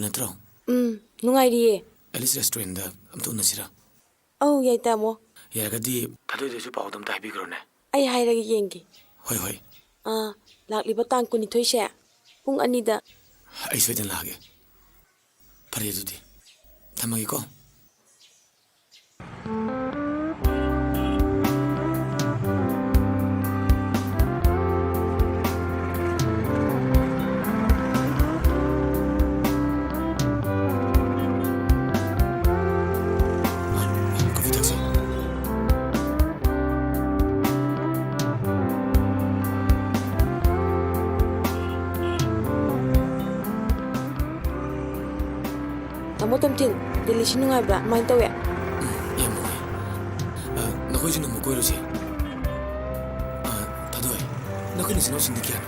ꯅꯠꯇ꯭ꯔꯣ? ꯎꯝ, ꯅꯨꯡꯉꯥꯏꯔꯤꯌꯦ꯫ ꯑꯦꯂꯤꯁ ꯔꯦꯁꯇꯨꯔꯦꯟꯗ ꯑꯝꯇ ꯎꯅꯁꯤꯔꯥ? ꯑꯧ, ꯌꯥꯏ, ꯇꯥꯃꯣ꯫ ꯌꯥꯔꯒꯗꯤ ꯊꯥꯗꯣꯏꯗꯁꯨ ꯄꯥꯎꯗꯣ ꯑꯝꯇ ꯍꯥꯏꯕꯤꯈ꯭ꯔꯣꯅꯦ꯫ ꯑꯩ ꯍꯥꯏꯔꯒ ꯌꯦꯡꯒꯦ꯫ ꯍꯣꯏ, ꯍꯣꯏ꯫ ꯑꯥ, ꯂꯥꯛꯂꯤꯕ ꯇꯥꯡ ꯀꯨꯟꯅꯤꯊꯣꯏꯁꯦ ꯄꯨꯡ ꯑꯅꯤꯗ꯫ ꯑꯩ ꯁꯣꯏꯗꯅ ꯂꯥꯛꯑꯒꯦ꯫ ꯐꯔꯦ ꯑꯗꯨꯗꯤ꯫ ꯊꯝꯃꯒꯦꯀꯣ꯫ ꯀꯣꯐꯤ ꯊꯛꯁꯤ꯫ ꯇꯥꯃꯣ ꯇꯣꯝꯊꯤꯟ, ꯗꯦꯜꯂꯤꯁꯤ ꯅꯨꯡꯉꯥꯏꯕ꯭ꯔꯥ? ꯀꯃꯥꯏꯅ ꯇꯧꯋꯦ? ꯎꯝ, ꯌꯥꯝ ꯅꯨꯡꯉꯥꯏ꯫ ꯑ, ꯅꯈꯣꯏꯁꯨ ꯅꯣꯡꯃ ꯀꯣꯏꯔꯨꯁꯦ꯫ ꯑ, ꯊꯥꯗꯣꯏ, ꯅꯈꯣꯏ ꯅꯆꯤꯟ ꯅꯅꯥꯎꯁꯤꯡꯗꯤ ꯀꯌꯥꯅꯣ?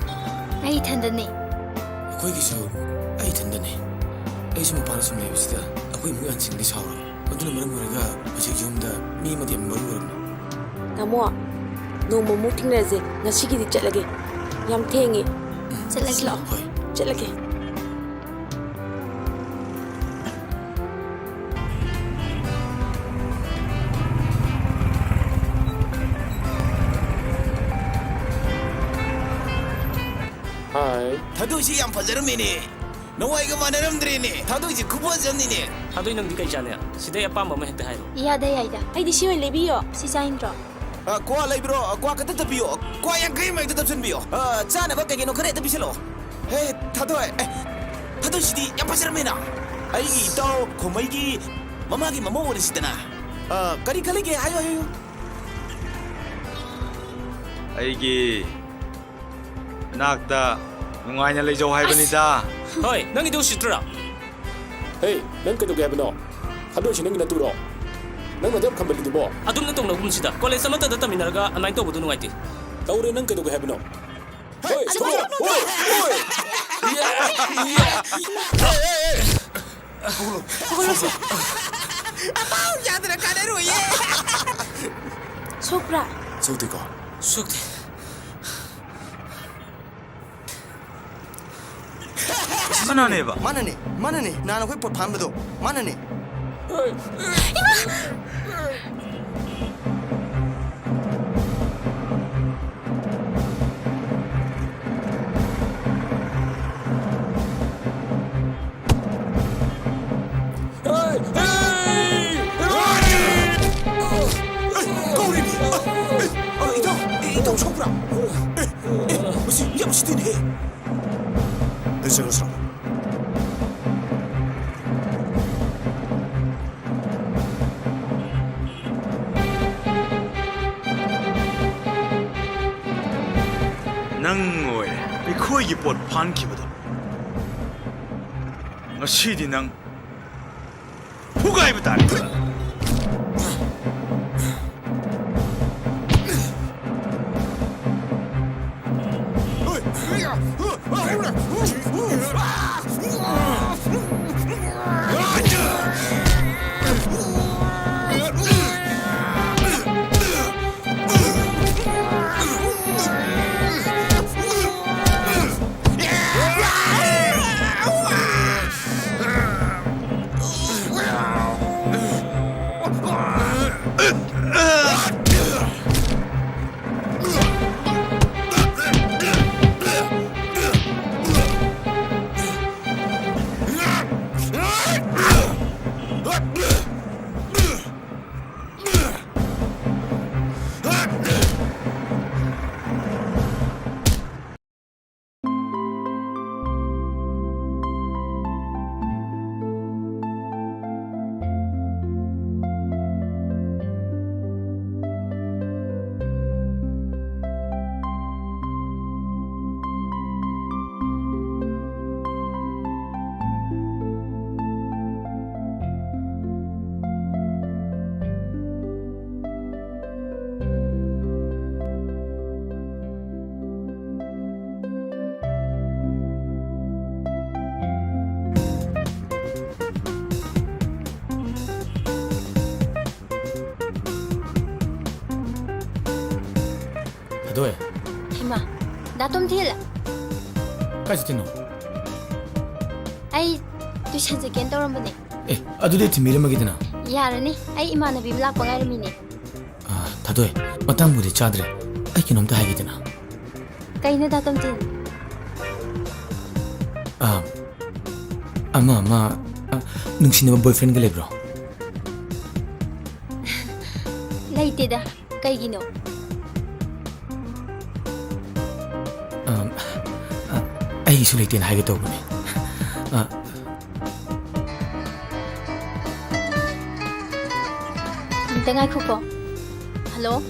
ꯑꯩ ꯏꯊꯟꯗꯅꯦ꯫ ꯑꯩꯈꯣꯏꯒꯤꯁꯨ ꯑꯩ ꯏꯊꯟꯗꯅꯦ꯫ ꯑꯩꯁꯨ ꯃꯄꯥꯟꯗ ꯁꯨꯝ ꯂꯩꯕꯁꯤꯗ ꯑꯩꯈꯣꯏ ꯏꯃꯨꯡ ꯑꯍꯟꯁꯤꯡꯗꯤ ꯁꯥꯎꯔꯕꯅꯤ꯫ ꯃꯗꯨꯅ ꯃꯔꯝ ꯑꯣꯏꯔꯒ ꯍꯧꯖꯤꯛ ꯌꯨꯝꯗ ꯃꯤ ꯑꯃꯗꯤ ꯌꯥꯝ ꯃꯔꯨ ꯑꯣꯏꯔꯕꯅꯤ꯫ ꯇꯥꯃꯣ, ꯅꯣꯡꯃꯃꯨꯛ ꯊꯦꯡꯅꯔꯁꯦ꯫ ꯉꯁꯤꯒꯤꯗꯤ ꯆꯠꯂꯒꯦ꯫ ꯌꯥꯝ ꯊꯦꯡꯉꯦ꯫ ꯎꯝ꯫ ꯆꯠꯂꯒꯦ꯫ ꯂꯥꯛꯑꯣ꯫ ꯍꯣꯏ꯫ ꯆꯠꯂꯒꯦ꯫ ꯍꯥꯏ꯫ ꯊꯥꯗꯣꯏꯁꯤ ꯌꯥꯝ ꯐꯖꯔꯝꯃꯦꯅꯦ꯫ ꯅꯋꯥꯏꯒ ꯃꯥꯟꯅꯔꯝꯗ꯭ꯔꯦꯅꯦ꯫ ꯊꯥꯗꯣꯏꯁꯤ ꯈꯨꯐꯖ ꯑꯃꯅꯤꯅꯦ꯫ ꯊꯥꯗꯣꯏ, ꯅꯪꯗꯤ ꯀꯩ ꯆꯥꯅꯤ? ꯁꯤꯗꯩ ꯑꯄꯥꯝꯕ ꯑꯃ ꯍꯦꯛꯇ ꯍꯥꯏꯔꯣ꯫ ꯏꯌꯥꯗ ꯌꯥꯏꯗ꯫ ꯑꯩꯗꯤ ꯁꯤ ꯑꯣꯏꯅ ꯂꯩꯕꯤꯌꯣ꯫ ꯁꯤ ꯆꯥꯅꯤꯡꯗ꯭ꯔꯣ? ꯑ, ꯀ꯭ꯋꯥ ꯂꯩꯕ꯭ꯔꯣ? ꯑ, ꯀ꯭ꯋꯥ ꯈꯛꯇ ꯇꯞꯄꯤꯌꯣ꯫ ꯀ꯭ꯋꯥ ꯌꯥꯡꯈꯩ ꯑꯃ ꯍꯦꯛꯇ ꯇꯞꯁꯤꯟꯕꯤꯌꯣ꯫ ꯑ, ꯆꯥꯅꯕ ꯀꯩ ꯀꯩꯅꯣ ꯈꯔ ꯍꯦꯛꯇ ꯄꯤꯁꯜꯂꯛꯑꯣ꯫ ꯍꯦ, ꯊꯥꯗꯣꯏ, ꯑꯦ, ꯊꯥꯗꯣꯏꯁꯤꯗꯤ ꯌꯥꯝ ꯐꯖꯔꯝꯃꯦꯅ꯫ ꯑꯩꯒꯤ ꯏꯇꯥꯎ ꯈꯣꯃꯩꯒꯤ ꯃꯃꯥꯒꯤ ꯃꯃꯧ ꯑꯣꯏꯔꯁꯤꯗꯅ꯫ ꯑ, ꯀꯔꯤ ꯈꯜꯂꯤꯒꯦ? ꯍꯥꯏꯌꯨ, ꯍꯥꯏꯌꯨ, ꯍꯥꯏꯌꯨ꯫ ꯑꯩꯒꯤ ꯅꯥꯛꯇ ꯅꯨꯡꯉꯥꯏꯅ ꯂꯩꯖꯧ ꯍꯥꯏꯕꯅꯤꯗ꯫ ꯍꯣꯏ, ꯅꯪꯒꯤꯗꯨ ꯎꯁꯤꯠꯇ꯭ꯔꯥ? ꯍꯦ, ꯅꯪ ꯀꯩꯗꯧꯒꯦ ꯍꯥꯏꯕꯅꯣ? ꯊꯥꯗꯣꯏꯁꯤ ꯅꯪꯒꯤ ꯅꯇꯨꯔꯣ? ꯅꯪꯅ ꯑꯗꯨꯛ ꯈꯝꯕꯜꯂꯤꯗꯨꯕꯣ? ꯑꯗꯨꯝꯅ ꯇꯧꯅꯒꯨꯝꯁꯤꯗ, ꯀꯣꯂꯦꯖ ꯑꯃꯠꯇꯗ ꯇꯝꯃꯤꯟꯅꯔꯒ ꯑꯗꯨꯃꯥꯏꯅ ꯇꯧꯕꯗꯨ ꯅꯨꯡꯉꯥꯏꯇꯦ꯫ ꯇꯧꯔꯦ, ꯅꯪ ꯀꯩꯗꯧꯒꯦ ꯍꯥꯏꯕꯅꯣ? ꯍꯦ, ꯍꯣꯏ, ꯊꯣꯛꯂꯛꯑꯣ꯫ ꯍꯣꯏ, ꯍꯣꯏ꯫ ꯌꯥ, ꯌꯥ꯫ ꯍꯧꯒꯠꯂꯣ, ꯍꯧꯒꯠꯂꯣ꯫ ꯑꯄꯥꯎ ꯌꯥꯗꯅ ꯀꯥꯟꯅꯔꯣꯏꯌꯦ꯫ ꯁꯣꯛꯄ꯭ꯔꯥ? ꯁꯣꯛꯇꯦꯀꯣ? ꯁꯣꯛꯇꯦ꯫ ꯀꯅꯥꯅꯦꯕ? ꯃꯥꯅꯅꯦ, ꯃꯥꯅꯅꯦ, ꯅꯍꯥꯟ ꯑꯩꯈꯣꯏ ꯄꯣꯠ ꯐꯥꯍꯟꯕꯗꯣ, ꯃꯥꯅꯅꯦ꯫ ꯀꯧꯔꯤꯅꯤ꯫ ꯑ, ꯑ, ꯏꯇꯥꯎ, ꯏꯇꯥꯎ ꯁꯣꯛꯄ꯭ꯔꯥ? ꯑꯦ, ꯑꯦ, ꯃꯁꯤ ꯌꯥꯝ ꯁꯤꯊꯤꯅꯦꯍꯦ꯫ ꯑꯩ ꯆꯠꯈ꯭ꯔꯁꯤꯔꯣ? ꯅꯪ ꯑꯣꯏꯔꯦ ꯑꯩꯈꯣꯏꯒꯤ ꯄꯣꯠ ꯐꯥꯟꯈꯤꯕꯗꯣ꯫ ꯉꯁꯤꯗꯤ ꯅꯪ ꯐꯨꯒꯥꯏꯕ ꯇꯥꯔꯦ꯫ ꯑꯗꯣꯏ꯫ ꯍꯩꯃꯥ, ꯗꯥ ꯇꯣꯝꯊꯤꯜ꯫ ꯀꯥꯏ ꯆꯠꯇꯣꯏꯅꯣ? ꯂꯣꯏꯁꯟꯖꯒꯦꯅ ꯇꯧꯔꯝꯕꯅꯦ꯫ ꯑꯦ, ꯑꯗꯨꯗꯤ ꯊꯤꯟꯕꯤꯔꯝꯃꯒꯦꯗꯅ꯫ ꯌꯥꯔꯅꯤ, ꯑꯩ ꯏꯃꯥꯟꯅꯕꯤ ꯑꯃ ꯂꯥꯛꯄ ꯉꯥꯏꯔꯝꯃꯤꯅꯦ꯫ ꯑꯥ, ꯊꯥꯗꯣꯏ, ꯃꯇꯥꯡꯕꯨꯗꯤ ꯆꯥꯗ꯭ꯔꯦ꯫ ꯑꯩ ꯀꯩꯅꯣꯝꯇ ꯍꯥꯏꯒꯦꯗꯅ꯫ ꯀꯩꯅꯣ, ꯗꯥ ꯇꯣꯝꯊꯤꯟ? ꯑꯥ, ꯑꯃ, ꯑꯃ, ꯑ, ꯅꯨꯡꯁꯤꯅꯕ boyfriendꯒ ꯂꯩꯕ꯭ꯔꯣ? ꯂꯩꯇꯦꯗ꯫ ꯀꯩꯒꯤꯅꯣ? ꯑ, ꯑ, ꯑꯩꯒꯤꯁꯨ ꯂꯩꯇꯦꯅ ꯍꯥꯏꯒꯦ ꯇꯧꯕꯅꯦ꯫ ꯑ, ꯑꯝꯇ ꯉꯥꯏꯈꯣꯀꯣ꯫ ꯍꯜꯂꯣ?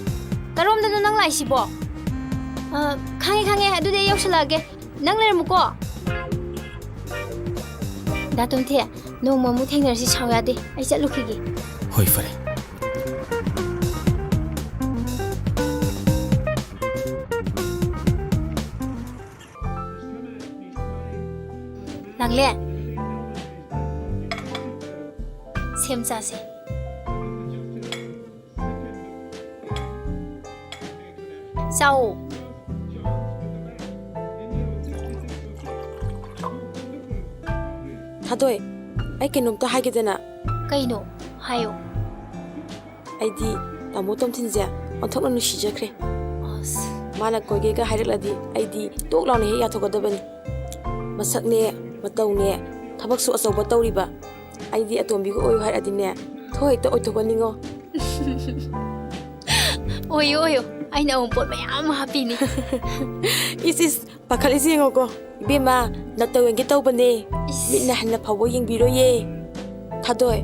ꯀꯔꯣꯝꯗꯅꯣ ꯅꯪ ꯂꯥꯛꯏꯁꯤꯕꯣ? ꯑ, ꯈꯪꯉꯦ, ꯈꯪꯉꯦ꯫ ꯑꯗꯨꯗꯤ ꯑꯩ ꯌꯧꯁꯜꯂꯛꯑꯒꯦ꯫ ꯅꯪ ꯂꯩꯔꯝꯃꯨꯀꯣ꯫ ꯗꯥ ꯇꯣꯝꯊꯦ, ꯅꯣꯡꯃ ꯑꯃꯨꯛ ꯊꯦꯡꯅꯔꯁꯤ, ꯁꯥꯎ ꯌꯥꯗꯦ꯫ ꯑꯩ ꯆꯠꯂꯨꯈꯤꯒꯦ꯫ ꯍꯣꯏ, ꯐꯔꯦ꯫ ꯂꯥꯡꯂꯦꯟ, ꯁꯦꯝ ꯆꯥꯁꯦ꯫ ꯆꯥꯎ꯫ ꯊꯥꯗꯣꯏ, ꯑꯩ ꯀꯩꯅꯣꯝꯇ ꯍꯥꯏꯒꯦꯗꯅ꯫ ꯀꯩꯅꯣ? ꯍꯥꯏꯌꯣ꯫ ꯑꯩꯗꯤ ꯇꯥꯃꯣ ꯇꯣꯝꯊꯤꯟꯁꯦ ꯑꯣꯟꯊꯣꯛꯅ ꯅꯨꯡꯁꯤꯖꯈ꯭ꯔꯦ꯫ ꯑꯁ꯫ ꯃꯥꯅ ꯀꯣꯏꯒꯦꯒ ꯍꯥꯏꯔꯛꯂꯗꯤ ꯑꯩꯗꯤ ꯇꯣꯛ ꯂꯥꯎꯅ ꯍꯦꯛ ꯌꯥꯊꯣꯛꯀꯗꯕꯅꯤ꯫ ꯃꯁꯛꯅꯦ, ꯃꯇꯧꯅꯦ, ꯊꯕꯛꯁꯨ ꯑꯆꯧꯕ ꯇꯧꯔꯤꯕ꯫ ꯑꯩꯗꯤ ꯑꯇꯣꯝꯕꯤꯒ ꯑꯣꯏꯌꯨ ꯍꯥꯏꯔꯗꯤꯅꯦ, ꯊꯣꯛ ꯍꯦꯛꯇ ꯑꯣꯏꯊꯣꯛꯍꯟꯅꯤꯡꯉꯣ꯫ ꯑꯣꯏꯌꯨ, ꯑꯣꯏꯌꯨ꯫ ꯑꯩꯅ ꯑꯎꯟꯄꯣꯠ ꯃꯌꯥꯝ ꯑꯃ ꯍꯥꯞꯄꯤꯅꯤ꯫ ꯏꯁ, ꯏꯁ, ꯄꯥꯈꯠꯂꯤꯁꯤ ꯌꯦꯡꯉꯣꯀꯣ꯫ ꯏꯕꯦꯝꯃ, ꯅꯇꯧ ꯌꯦꯡꯒꯦ ꯇꯧꯕꯅꯦ꯫ ꯏꯁ꯫ ꯃꯤꯠꯅ ꯍꯟꯅ ꯐꯥꯎꯕ ꯌꯦꯡꯕꯤꯔꯣꯏꯌꯦ꯫ ꯊꯥꯗꯣꯏ,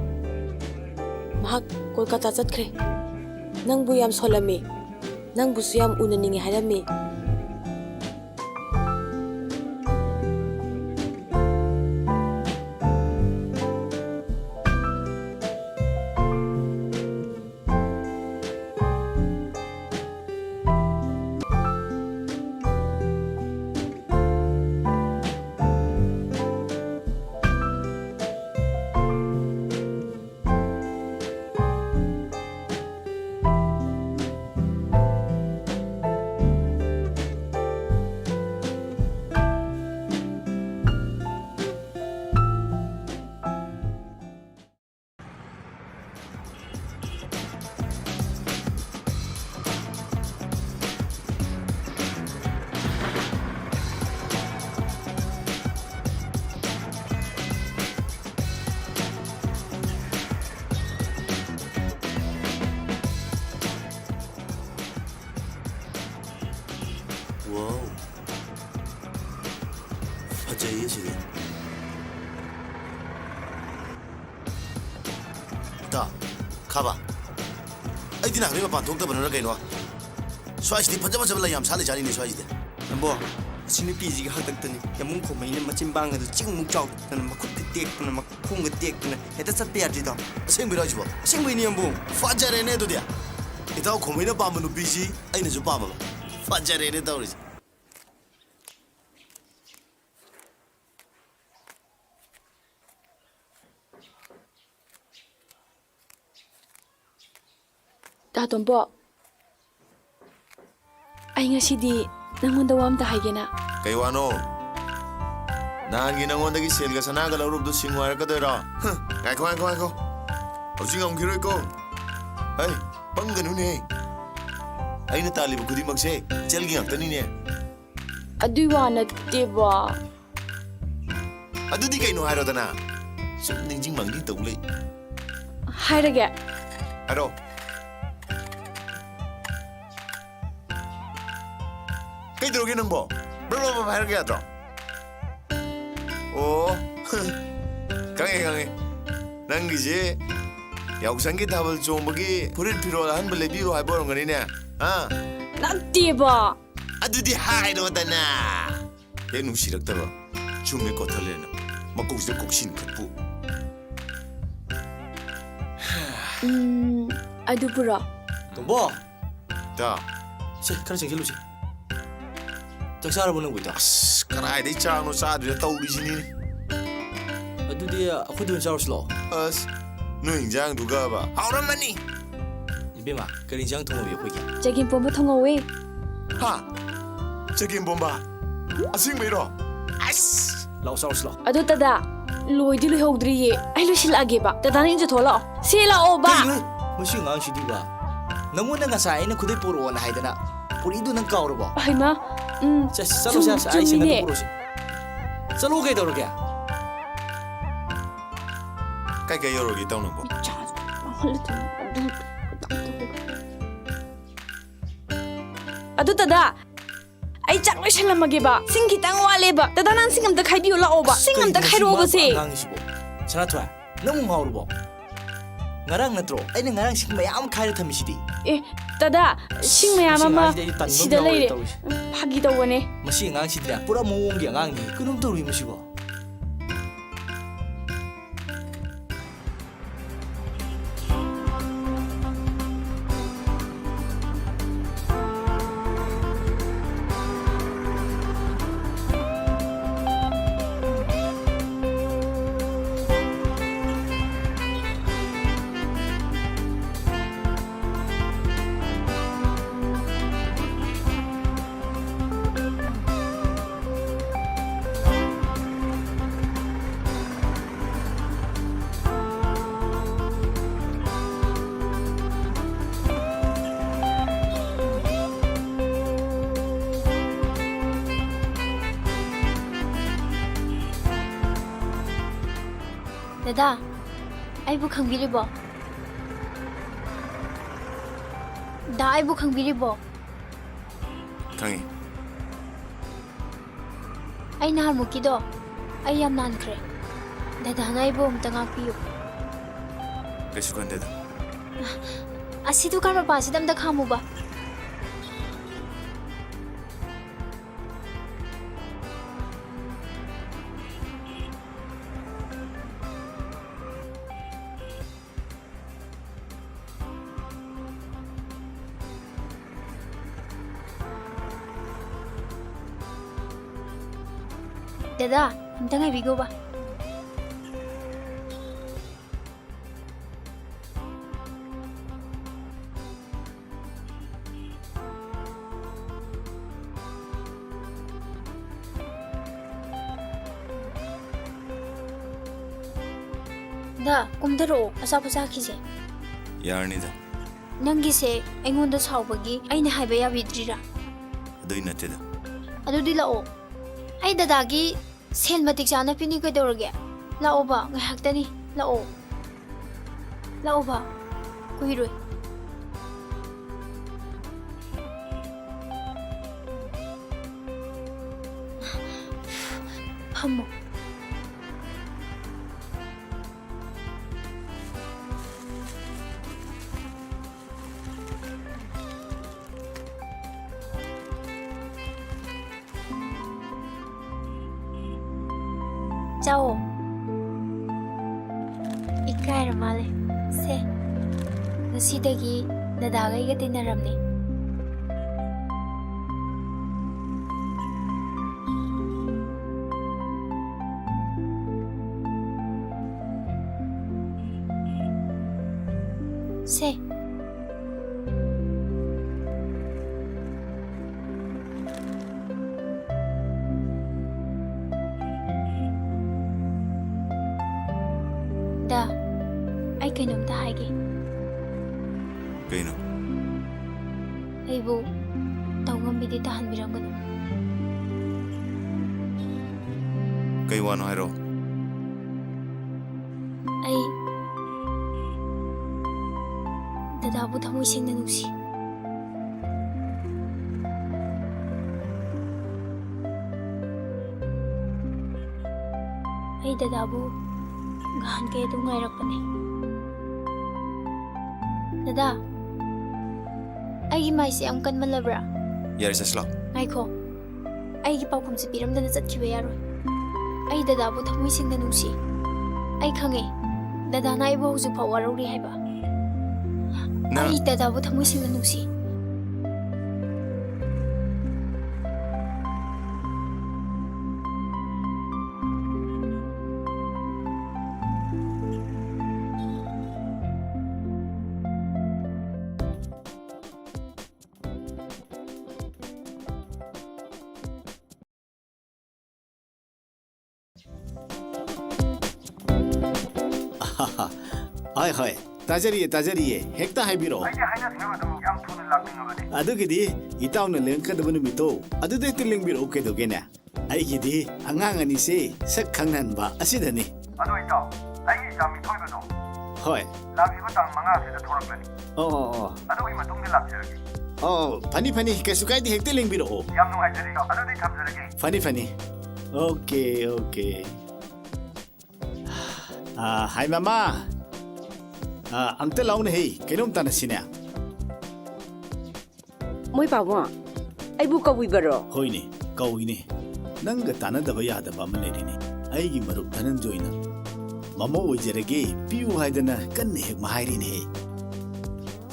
ꯃꯍꯥꯛ ꯀꯣꯜꯀꯇꯥ ꯆꯠꯈ꯭ꯔꯦ꯫ ꯅꯪꯕꯨ ꯌꯥꯝ ꯁꯣꯜꯂꯝꯃꯤ꯫ ꯅꯪꯕꯨꯁꯨ ꯌꯥꯝ ꯎꯅꯅꯤꯡꯉꯦ ꯍꯥꯏꯔꯝꯃꯤ꯫ ꯇ, ꯈꯥꯕ꯫ ꯑꯩꯗꯤ ꯅꯍꯥꯟꯈꯩ ꯃꯄꯥꯟ ꯊꯣꯛꯇꯕꯅꯔ ꯀꯩꯅꯣ? ꯁ꯭ꯋꯥꯏꯁꯤꯗꯤ ꯐꯖ ꯐꯖꯕ ꯂꯩ ꯌꯥꯝ ꯁꯥꯠꯂꯤꯖꯥꯠꯅꯤꯅꯦ ꯁ꯭ꯋꯥꯏꯁꯤꯗꯤ꯫ ꯅꯕꯣ, ꯑꯁꯤ ꯅꯨꯄꯤꯁꯤꯒꯤ ꯍꯥꯛꯇꯛꯇꯅꯤ꯫ ꯌꯥꯝꯕꯨꯡ ꯈꯣꯝꯕꯩꯅ ꯃꯆꯤꯟꯕꯥꯡꯒꯗꯣ ꯆꯤꯡꯃꯨꯛ ꯆꯥꯎꯗꯅ, ꯃꯈꯨꯠꯀ ꯇꯦꯛꯇꯅ, ꯃꯈꯣꯡꯒ ꯇꯦꯛꯇꯅ ꯍꯦꯛꯇ ꯆꯠꯄ ꯌꯥꯗ꯭ꯔꯤꯗꯣ꯫ ꯑꯁꯦꯡꯕꯩꯔꯣ ꯍꯥꯏꯁꯤꯕꯣ? ꯑꯁꯦꯡꯕꯩꯅꯤ ꯌꯥꯝꯕꯨꯡ꯫ ꯐꯖꯔꯦꯅꯦ ꯑꯗꯨꯗꯤ꯫ ꯏꯇꯥꯎ ꯈꯣꯝꯕꯩꯅ ꯄꯥꯝꯕ ꯅꯨꯄꯤꯁꯤ ꯑꯩꯅꯁꯨ ꯄꯥꯝꯃꯕ꯫ ꯐꯖꯔꯦꯅꯦ ꯇꯧꯔꯤꯁꯦ꯫ ꯇꯥ ꯇꯣꯝꯕꯣ, ꯑꯩ ꯉꯁꯤꯗꯤ ꯅꯪꯉꯣꯟꯗ ꯋꯥ ꯑꯝꯇ ꯍꯥꯏꯒꯦꯅ꯫ ꯀꯩ ꯋꯥꯅꯣ? ꯅꯍꯥꯟꯒꯤ ꯅꯉꯣꯟꯗꯒꯤ ꯁꯦꯜꯒ ꯁꯅꯥꯒ ꯂꯧꯔꯨꯕꯗꯨ ꯁꯤꯡꯉꯨ ꯍꯥꯏꯔꯛꯀꯗꯣꯏꯔꯣ? ꯍ, ꯉꯥꯏꯈꯣ, ꯉꯥꯏꯈꯣ, ꯉꯥꯏꯈꯣ꯫ ꯍꯧꯖꯤꯛ ꯉꯝꯈꯤꯔꯣꯏꯀꯣ꯫ ꯍꯩ, ꯄꯪꯒꯅꯨꯅꯦ꯫ ꯑꯩꯅ ꯇꯥꯜꯂꯤꯕ ꯈꯨꯗꯤꯡꯃꯛꯁꯦ ꯏꯆꯜꯒꯤ ꯉꯥꯛꯇꯅꯤꯅꯦ꯫ ꯑꯗꯨꯏ ꯋꯥ ꯅꯠꯇꯦꯕ꯫ ꯑꯗꯨꯗꯤ ꯀꯩꯅꯣ ꯍꯥꯏꯔꯣꯗꯅ꯫ ꯁꯨꯝ ꯅꯤꯡꯁꯤꯡ ꯃꯥꯡꯖꯤꯡ ꯇꯧ ꯂꯩ꯫ ꯍꯥꯏꯔꯒꯦ꯫ ꯍꯥꯏꯔꯣ꯫ ꯀꯩꯗꯧꯔꯒꯦ ꯅꯪꯕꯣ? ꯕ꯭ꯔꯕ ꯕ꯭ꯔꯕ ꯍꯥꯏꯔꯒ ꯌꯥꯗ꯭ꯔꯣ? ꯑꯣ, ꯈꯪꯉꯦ, ꯈꯪꯉꯦ꯫ ꯅꯪꯒꯤꯁꯦ ꯌꯥꯎꯁꯪꯒꯤ ꯊꯥꯕꯜ ꯆꯣꯡꯕꯒꯤ ꯐꯨꯔꯤꯠ ꯐꯤꯔꯣꯜ ꯑꯍꯟꯕ ꯂꯩꯕꯤꯌꯨ ꯍꯥꯏꯕ ꯑꯣꯏꯔꯝꯒꯅꯤꯅꯦ? ꯍꯥ? ꯅꯠꯇꯦꯕ꯫ ꯑꯗꯨꯗꯤ ꯍꯥꯏꯔꯣꯗꯅ꯫ ꯍꯦꯛ ꯅꯨꯡꯁꯤꯔꯛꯇꯕ꯫ ꯆꯨꯝꯃꯦ ꯀꯣꯊꯂꯦꯅ꯫ ꯃꯀꯣꯛꯁꯤꯗ ꯀꯣꯛꯁꯤꯟ ꯈꯠꯄꯨ꯫ ꯎꯝ, ꯑꯗꯨꯕꯨꯔꯣ? ꯇꯣꯝꯕꯣ! ꯏꯇꯥ꯫ ꯁꯦ, ꯈꯔ ꯆꯪꯁꯤꯜꯂꯨꯁꯦ꯫ ꯆꯥꯛ ꯆꯥꯔꯕꯣ ꯅꯪꯕꯨ, ꯏꯇꯥ? ꯑꯁ, ꯀꯗꯥꯏꯗꯩ ꯆꯥꯛꯅꯣ ꯆꯥꯗ꯭ꯔꯤꯗ ꯇꯧꯔꯤꯁꯤꯅꯤꯅꯦ꯫ ꯑꯗꯨꯗꯤ ꯑꯩꯈꯣꯏꯗ ꯑꯣꯏꯅ ꯆꯥꯔꯨꯁꯤ ꯂꯥꯛꯑꯣ꯫ ꯑꯁ, ꯅꯣꯏ ꯏꯟꯖꯥꯡꯗꯨꯒꯕ ꯍꯥꯎꯔꯝꯃꯅꯤ꯫ ꯏꯕꯦꯝꯃ, ꯀꯔꯤ ꯏꯟꯖꯥꯡ ꯊꯣꯡꯉꯕꯤ ꯑꯩꯈꯣꯏꯒꯤ? ꯆꯒꯦꯝꯄꯣꯝꯕ ꯊꯣꯡꯍꯧꯋꯦ꯫ ꯍꯥ? ꯆꯒꯦꯝꯄꯣꯝꯕ? ꯑꯁꯦꯡꯕꯩꯔꯣ? ꯑꯁ! ꯂꯥꯛꯑꯣ, ꯆꯥꯔꯨꯁꯤ ꯂꯥꯛꯑꯣ꯫ ꯑꯗꯣ ꯇꯗꯥ, ꯂꯣꯏꯗꯤ ꯂꯣꯏꯍꯧꯗ꯭ꯔꯤꯌꯦ꯫ ꯑꯩ ꯂꯣꯏꯁꯤꯜꯂꯛꯑꯒꯦꯕ꯫ ꯇꯗꯥ, ꯅꯪ ꯏꯟꯖꯊꯣꯛꯑ ꯂꯥꯛꯑꯣ꯫ ꯁꯤ ꯂꯥꯛꯑꯣꯕ꯫ ꯀꯩꯅꯣ? ꯃꯁꯤ ꯑꯉꯥꯡꯁꯤꯗꯤꯕ꯫ ꯅꯪꯉꯣꯟꯗ ꯉꯁꯥꯏ ꯑꯩꯅ ꯈꯨꯗꯩ ꯄꯣꯔꯛꯑꯣꯅ ꯍꯥꯏꯗꯅ, ꯄꯣꯔꯛꯏꯗꯣ ꯅꯪ ꯀꯥꯎꯔꯕꯣ? ꯍꯩꯃꯥ, ꯎꯝ, ꯆꯠ-, ꯆꯠꯂꯣ, ꯆꯨꯝ-, ꯁꯦ, ꯁꯦ, ꯑꯩ ꯁꯦꯟꯗꯟꯗꯣ ꯆꯨꯝꯃꯤꯅꯦ꯫ ꯄꯨꯔꯛꯑꯣꯁꯦ꯫ ꯆꯠꯂꯣ, ꯀꯩꯗꯧꯔꯒꯦ? ꯀꯥꯏ ꯀꯥꯏ ꯌꯧꯔꯒꯦ, ꯏꯇꯥꯎ ꯅꯪꯕꯣ? ꯏꯆꯥꯁꯨ ꯃꯥꯡꯍꯜꯂꯗꯣꯏꯅꯤ꯫ ꯑꯗꯨ-, ꯑꯗꯨ ꯇꯗꯥ, ꯑꯩ ꯆꯥꯛ ꯂꯣꯏꯁꯜꯂꯝꯃꯒꯦꯕ꯫ ꯁꯤꯡ ꯈꯤꯇꯪ ꯋꯥꯠꯂꯦꯕ꯫ ꯇꯗꯥ, ꯅꯪ ꯁꯤꯡ ꯑꯝꯇ ꯈꯥꯏꯕꯤꯌꯨ ꯂꯥꯛꯑꯣꯕ꯫ ꯁꯤꯡ ꯑꯝꯇ ꯀꯩꯅꯣ ꯁꯤ ꯈꯥꯏꯔꯛꯑꯣꯕ ꯃꯥ ꯁꯦ꯫ ꯑꯉꯥꯡꯁꯤꯕꯣ? ꯁꯅꯥꯊꯣꯏ, ꯅꯪ ꯉꯥꯎꯔꯕꯣ? ꯉꯔꯥꯡ ꯅꯠꯇ꯭ꯔꯣ ꯑꯩꯅ ꯉꯔꯥꯡ ꯁꯤꯡ ꯃꯌꯥꯝ ꯈꯥꯏꯔ ꯊꯝꯃꯤꯁꯤꯗꯤ? ꯑꯦ, ꯇꯥꯗꯥ, ꯁꯤꯡ ꯃꯌꯥꯝ ꯃꯁꯤ ꯑꯃ ꯑꯉꯥꯡꯁꯤꯗꯤ ꯑꯩꯗꯤ ꯇꯟꯕ ꯑꯃ ꯁꯤꯗ ꯌꯥꯎꯔꯦ ꯂꯩꯔꯦ꯫ ꯇꯧꯔꯤꯁꯦ꯫ ꯐꯥꯒꯤ ꯇꯧꯕꯅꯦ꯫ ꯃꯁꯤ ꯑꯉꯥꯡꯁꯤꯗꯤꯅꯦ, ꯄꯨꯔꯥ ꯃꯑꯣꯡꯒꯤ ꯑꯉꯥꯡꯅꯤ꯫ ꯀꯩꯅꯣꯝ ꯇꯧꯔꯤ ꯃꯁꯤꯕꯣ꯫ ꯗꯗꯥ, ꯑꯩꯕꯨ ꯈꯪꯕꯤꯔꯤꯕꯣ? ꯗꯥ, ꯑꯩꯕꯨ ꯈꯪꯕꯤꯔꯤꯕꯣ? ꯈꯪꯉꯤ꯫ ꯑꯩ ꯅꯍꯥꯟꯃꯨꯛꯀꯤꯗꯣ, ꯑꯩ ꯌꯥꯝ ꯅꯥꯟꯈ꯭ꯔꯦ꯫ ꯗꯗꯥꯅ ꯑꯩꯕꯨ ꯑꯝꯇ ꯉꯥꯛꯄꯤꯌꯨ꯫ ꯀꯩꯁꯨ ꯈꯟꯗꯦꯗ꯫ ꯑꯁꯤ ꯗꯨꯀꯥꯟ ꯃꯄꯥꯁꯤꯗ ꯑꯝꯇ ꯈꯥꯝꯃꯨꯕ꯫ ꯗꯗꯥ, ꯑꯝꯇ ꯉꯥꯏꯕꯤꯈꯣꯕ꯫ ꯗꯥ, ꯀꯨꯝꯊꯔꯛꯑꯣ, ꯑꯆꯥꯄꯣꯠ ꯆꯥꯈꯤꯁꯦ꯫ ꯌꯥꯔꯅꯤꯗ꯫ ꯅꯪꯒꯤꯁꯦ ꯑꯩꯉꯣꯟꯗ ꯁꯥꯎꯕꯒꯤ ꯑꯩꯅ ꯍꯥꯏꯕ ꯌꯥꯕꯤꯗ꯭ꯔꯤꯔꯥ? ꯑꯗꯨꯏ ꯅꯠꯇꯦꯗ꯫ ꯑꯗꯨꯗꯤ ꯂꯥꯛꯑꯣ꯫ ꯑꯩ ꯗꯗꯥꯒꯤ ꯁꯦꯟ ꯃꯇꯤꯛ ꯆꯥꯅ ꯄꯤꯅꯤ ꯀꯩꯗꯧꯔꯒꯦ? ꯂꯥꯛꯑꯣꯕ, ꯉꯥꯏꯍꯥꯛꯇꯅꯤ꯫ ꯂꯥꯛꯑꯣ꯫ ꯂꯥꯛꯑꯣꯕ꯫ ꯀꯨꯏꯔꯣꯏ꯫ ꯐꯝꯃꯣ꯫ ꯑꯧ꯫ ꯏꯀꯥꯏꯔ ꯃꯥꯜꯂꯦ꯫ ꯁꯦ, ꯉꯁꯤꯗꯒꯤ ꯗꯗꯥꯒ ꯑꯩꯒ ꯇꯤꯟꯅꯔꯝꯅꯦ꯫ ꯁꯦ꯫ ꯗꯥ, ꯑꯩ ꯀꯩꯅꯣꯝꯇ ꯍꯥꯏꯒꯦ꯫ ꯀꯩꯅꯣ? ꯑꯩꯕꯨ ꯇꯧꯉꯝꯕꯤꯗꯤ ꯇꯥꯍꯟꯕꯤꯔꯝꯒꯅꯨ꯫ ꯀꯩ ꯋꯥꯅꯣ ꯍꯥꯏꯔꯣ? ꯑꯩ ꯗꯗꯥꯕꯨ ꯊꯃꯣꯏ ꯁꯦꯡꯅ ꯅꯨꯡꯁꯤ꯫ ꯑꯩ ꯗꯗꯥꯕꯨ ꯅꯍꯥꯟꯈꯩ ꯑꯗꯨꯝ ꯉꯥꯏꯔꯛꯄꯅꯦ꯫ ꯗꯗꯥ, ꯑꯩꯒꯤ ꯃꯥꯏꯁꯦ ꯌꯥꯝ ꯀꯟꯃꯜꯂꯕ꯭ꯔꯥ? ꯌꯥꯔꯦ, ꯆꯠꯁꯤꯂꯥꯎ꯫ ꯉꯥꯏꯈꯣ꯫ ꯑꯩꯒꯤ ꯄꯥꯎꯈꯨꯝꯁꯦ ꯄꯤꯔꯝꯗꯅ ꯆꯠꯈꯤꯕ ꯌꯥꯔꯣꯏ꯫ ꯑꯩ ꯗꯗꯥꯕꯨ ꯊꯃꯣꯏ ꯁꯦꯡꯅ ꯅꯨꯡꯁꯤ꯫ ꯑꯩ ꯈꯪꯉꯦ, ꯗꯗꯥꯅ ꯑꯩꯕꯨ ꯍꯧꯖꯤꯛ ꯐꯥꯎ ꯋꯥꯔꯧꯔꯤ ꯍꯥꯏꯕ꯫ ꯅꯪ ꯑꯩ ꯗꯗꯥꯕꯨ ꯊꯃꯣꯏ ꯁꯦꯡꯅ ꯅꯨꯡꯁꯤ꯫ ꯍꯣꯏ, ꯍꯣꯏ꯫ ꯇꯥꯖꯔꯤꯌꯦ, ꯇꯥꯖꯔꯤꯌꯦ꯫ ꯍꯦꯛꯇ ꯍꯥꯏꯕꯤꯔꯛꯑꯣ꯫ ꯑꯩꯗꯤ ꯍꯥꯏꯅ ꯁꯤꯡꯅꯕꯗꯨ ꯌꯥꯝ ꯊꯨꯅ ꯂꯥꯛꯅꯤꯡꯉꯕꯅꯦ꯫ ꯑꯗꯨꯒꯤꯗꯤ ꯏꯇꯥꯎꯅ ꯂꯦꯡꯉꯛꯀꯗꯕ ꯅꯨꯃꯤꯠꯇꯣ ꯑꯗꯨꯗ ꯍꯦꯛꯇ ꯂꯦꯡꯕꯤꯔꯛꯎ ꯀꯩꯗꯧꯒꯦꯅꯦ? ꯑꯩꯒꯤꯗꯤ ꯑꯉꯥꯡ ꯑꯅꯤꯁꯦ ꯁꯛ ꯈꯪꯅꯍꯟꯕ ꯑꯁꯤꯗꯅꯤ꯫ ꯑꯗꯣ ꯏꯇꯥꯎ, ꯑꯩꯒꯤ ꯏꯆꯥ ꯃꯤꯊꯣꯏꯕꯗꯣ ꯍꯣꯏ꯫ ꯂꯥꯛꯂꯤꯕ ꯇꯥꯡ ꯃꯉꯥꯁꯤꯗ ꯊꯣꯔꯛꯂꯅꯤ꯫ ꯑꯣ, ꯑꯣ, ꯑꯣ꯫ ꯑꯗꯨꯒꯤ ꯃꯇꯨꯡꯗ ꯂꯥꯛꯆꯔꯒꯦ꯫ ꯑꯣ, ꯐꯅꯤ, ꯐꯅꯤ꯫ ꯀꯩꯁꯨ ꯀꯥꯏꯗꯦ, ꯍꯦꯛꯇ ꯂꯦꯡꯕꯤꯔꯛꯑꯣ꯫ ꯌꯥꯝ ꯅꯨꯡꯉꯥꯏꯖꯔꯦ ꯏꯇꯥꯎ꯫ ꯑꯗꯨꯗꯤ ꯊꯝꯖꯔꯒꯦ꯫ ꯐꯅꯤ, ꯐꯅꯤ꯫ Okay, okay. ꯑꯥ, ꯍꯥꯏ ꯃꯃꯥ꯫ ꯑꯥ, ꯑꯝꯇ ꯂꯥꯎꯅꯦ ꯍꯦ, ꯀꯩꯅꯣꯝ ꯇꯥꯟꯅꯁꯤꯅꯦ꯫ ꯃꯣꯏ ꯄꯥꯕꯨꯡ, ꯑꯩꯕꯨ ꯀꯧꯕꯤꯕꯔꯣ? ꯍꯣꯏꯅꯦ, ꯀꯧꯏꯅꯦ꯫ ꯅꯪꯒ ꯇꯥꯟꯅꯗꯕ ꯌꯥꯗꯕ ꯑꯃ ꯂꯩꯔꯤꯅꯦ꯫ ꯑꯩꯒꯤ ꯃꯔꯨꯞ ꯙꯅꯟꯖꯣꯏꯅ "ꯃꯃꯧ ꯑꯣꯏꯖꯔꯒꯦ, ꯄꯤꯌꯨ" ꯍꯥꯏꯗꯅ ꯀꯟꯅ ꯍꯦꯛ ꯃꯍꯥꯏꯔꯤꯅꯦꯍꯦ꯫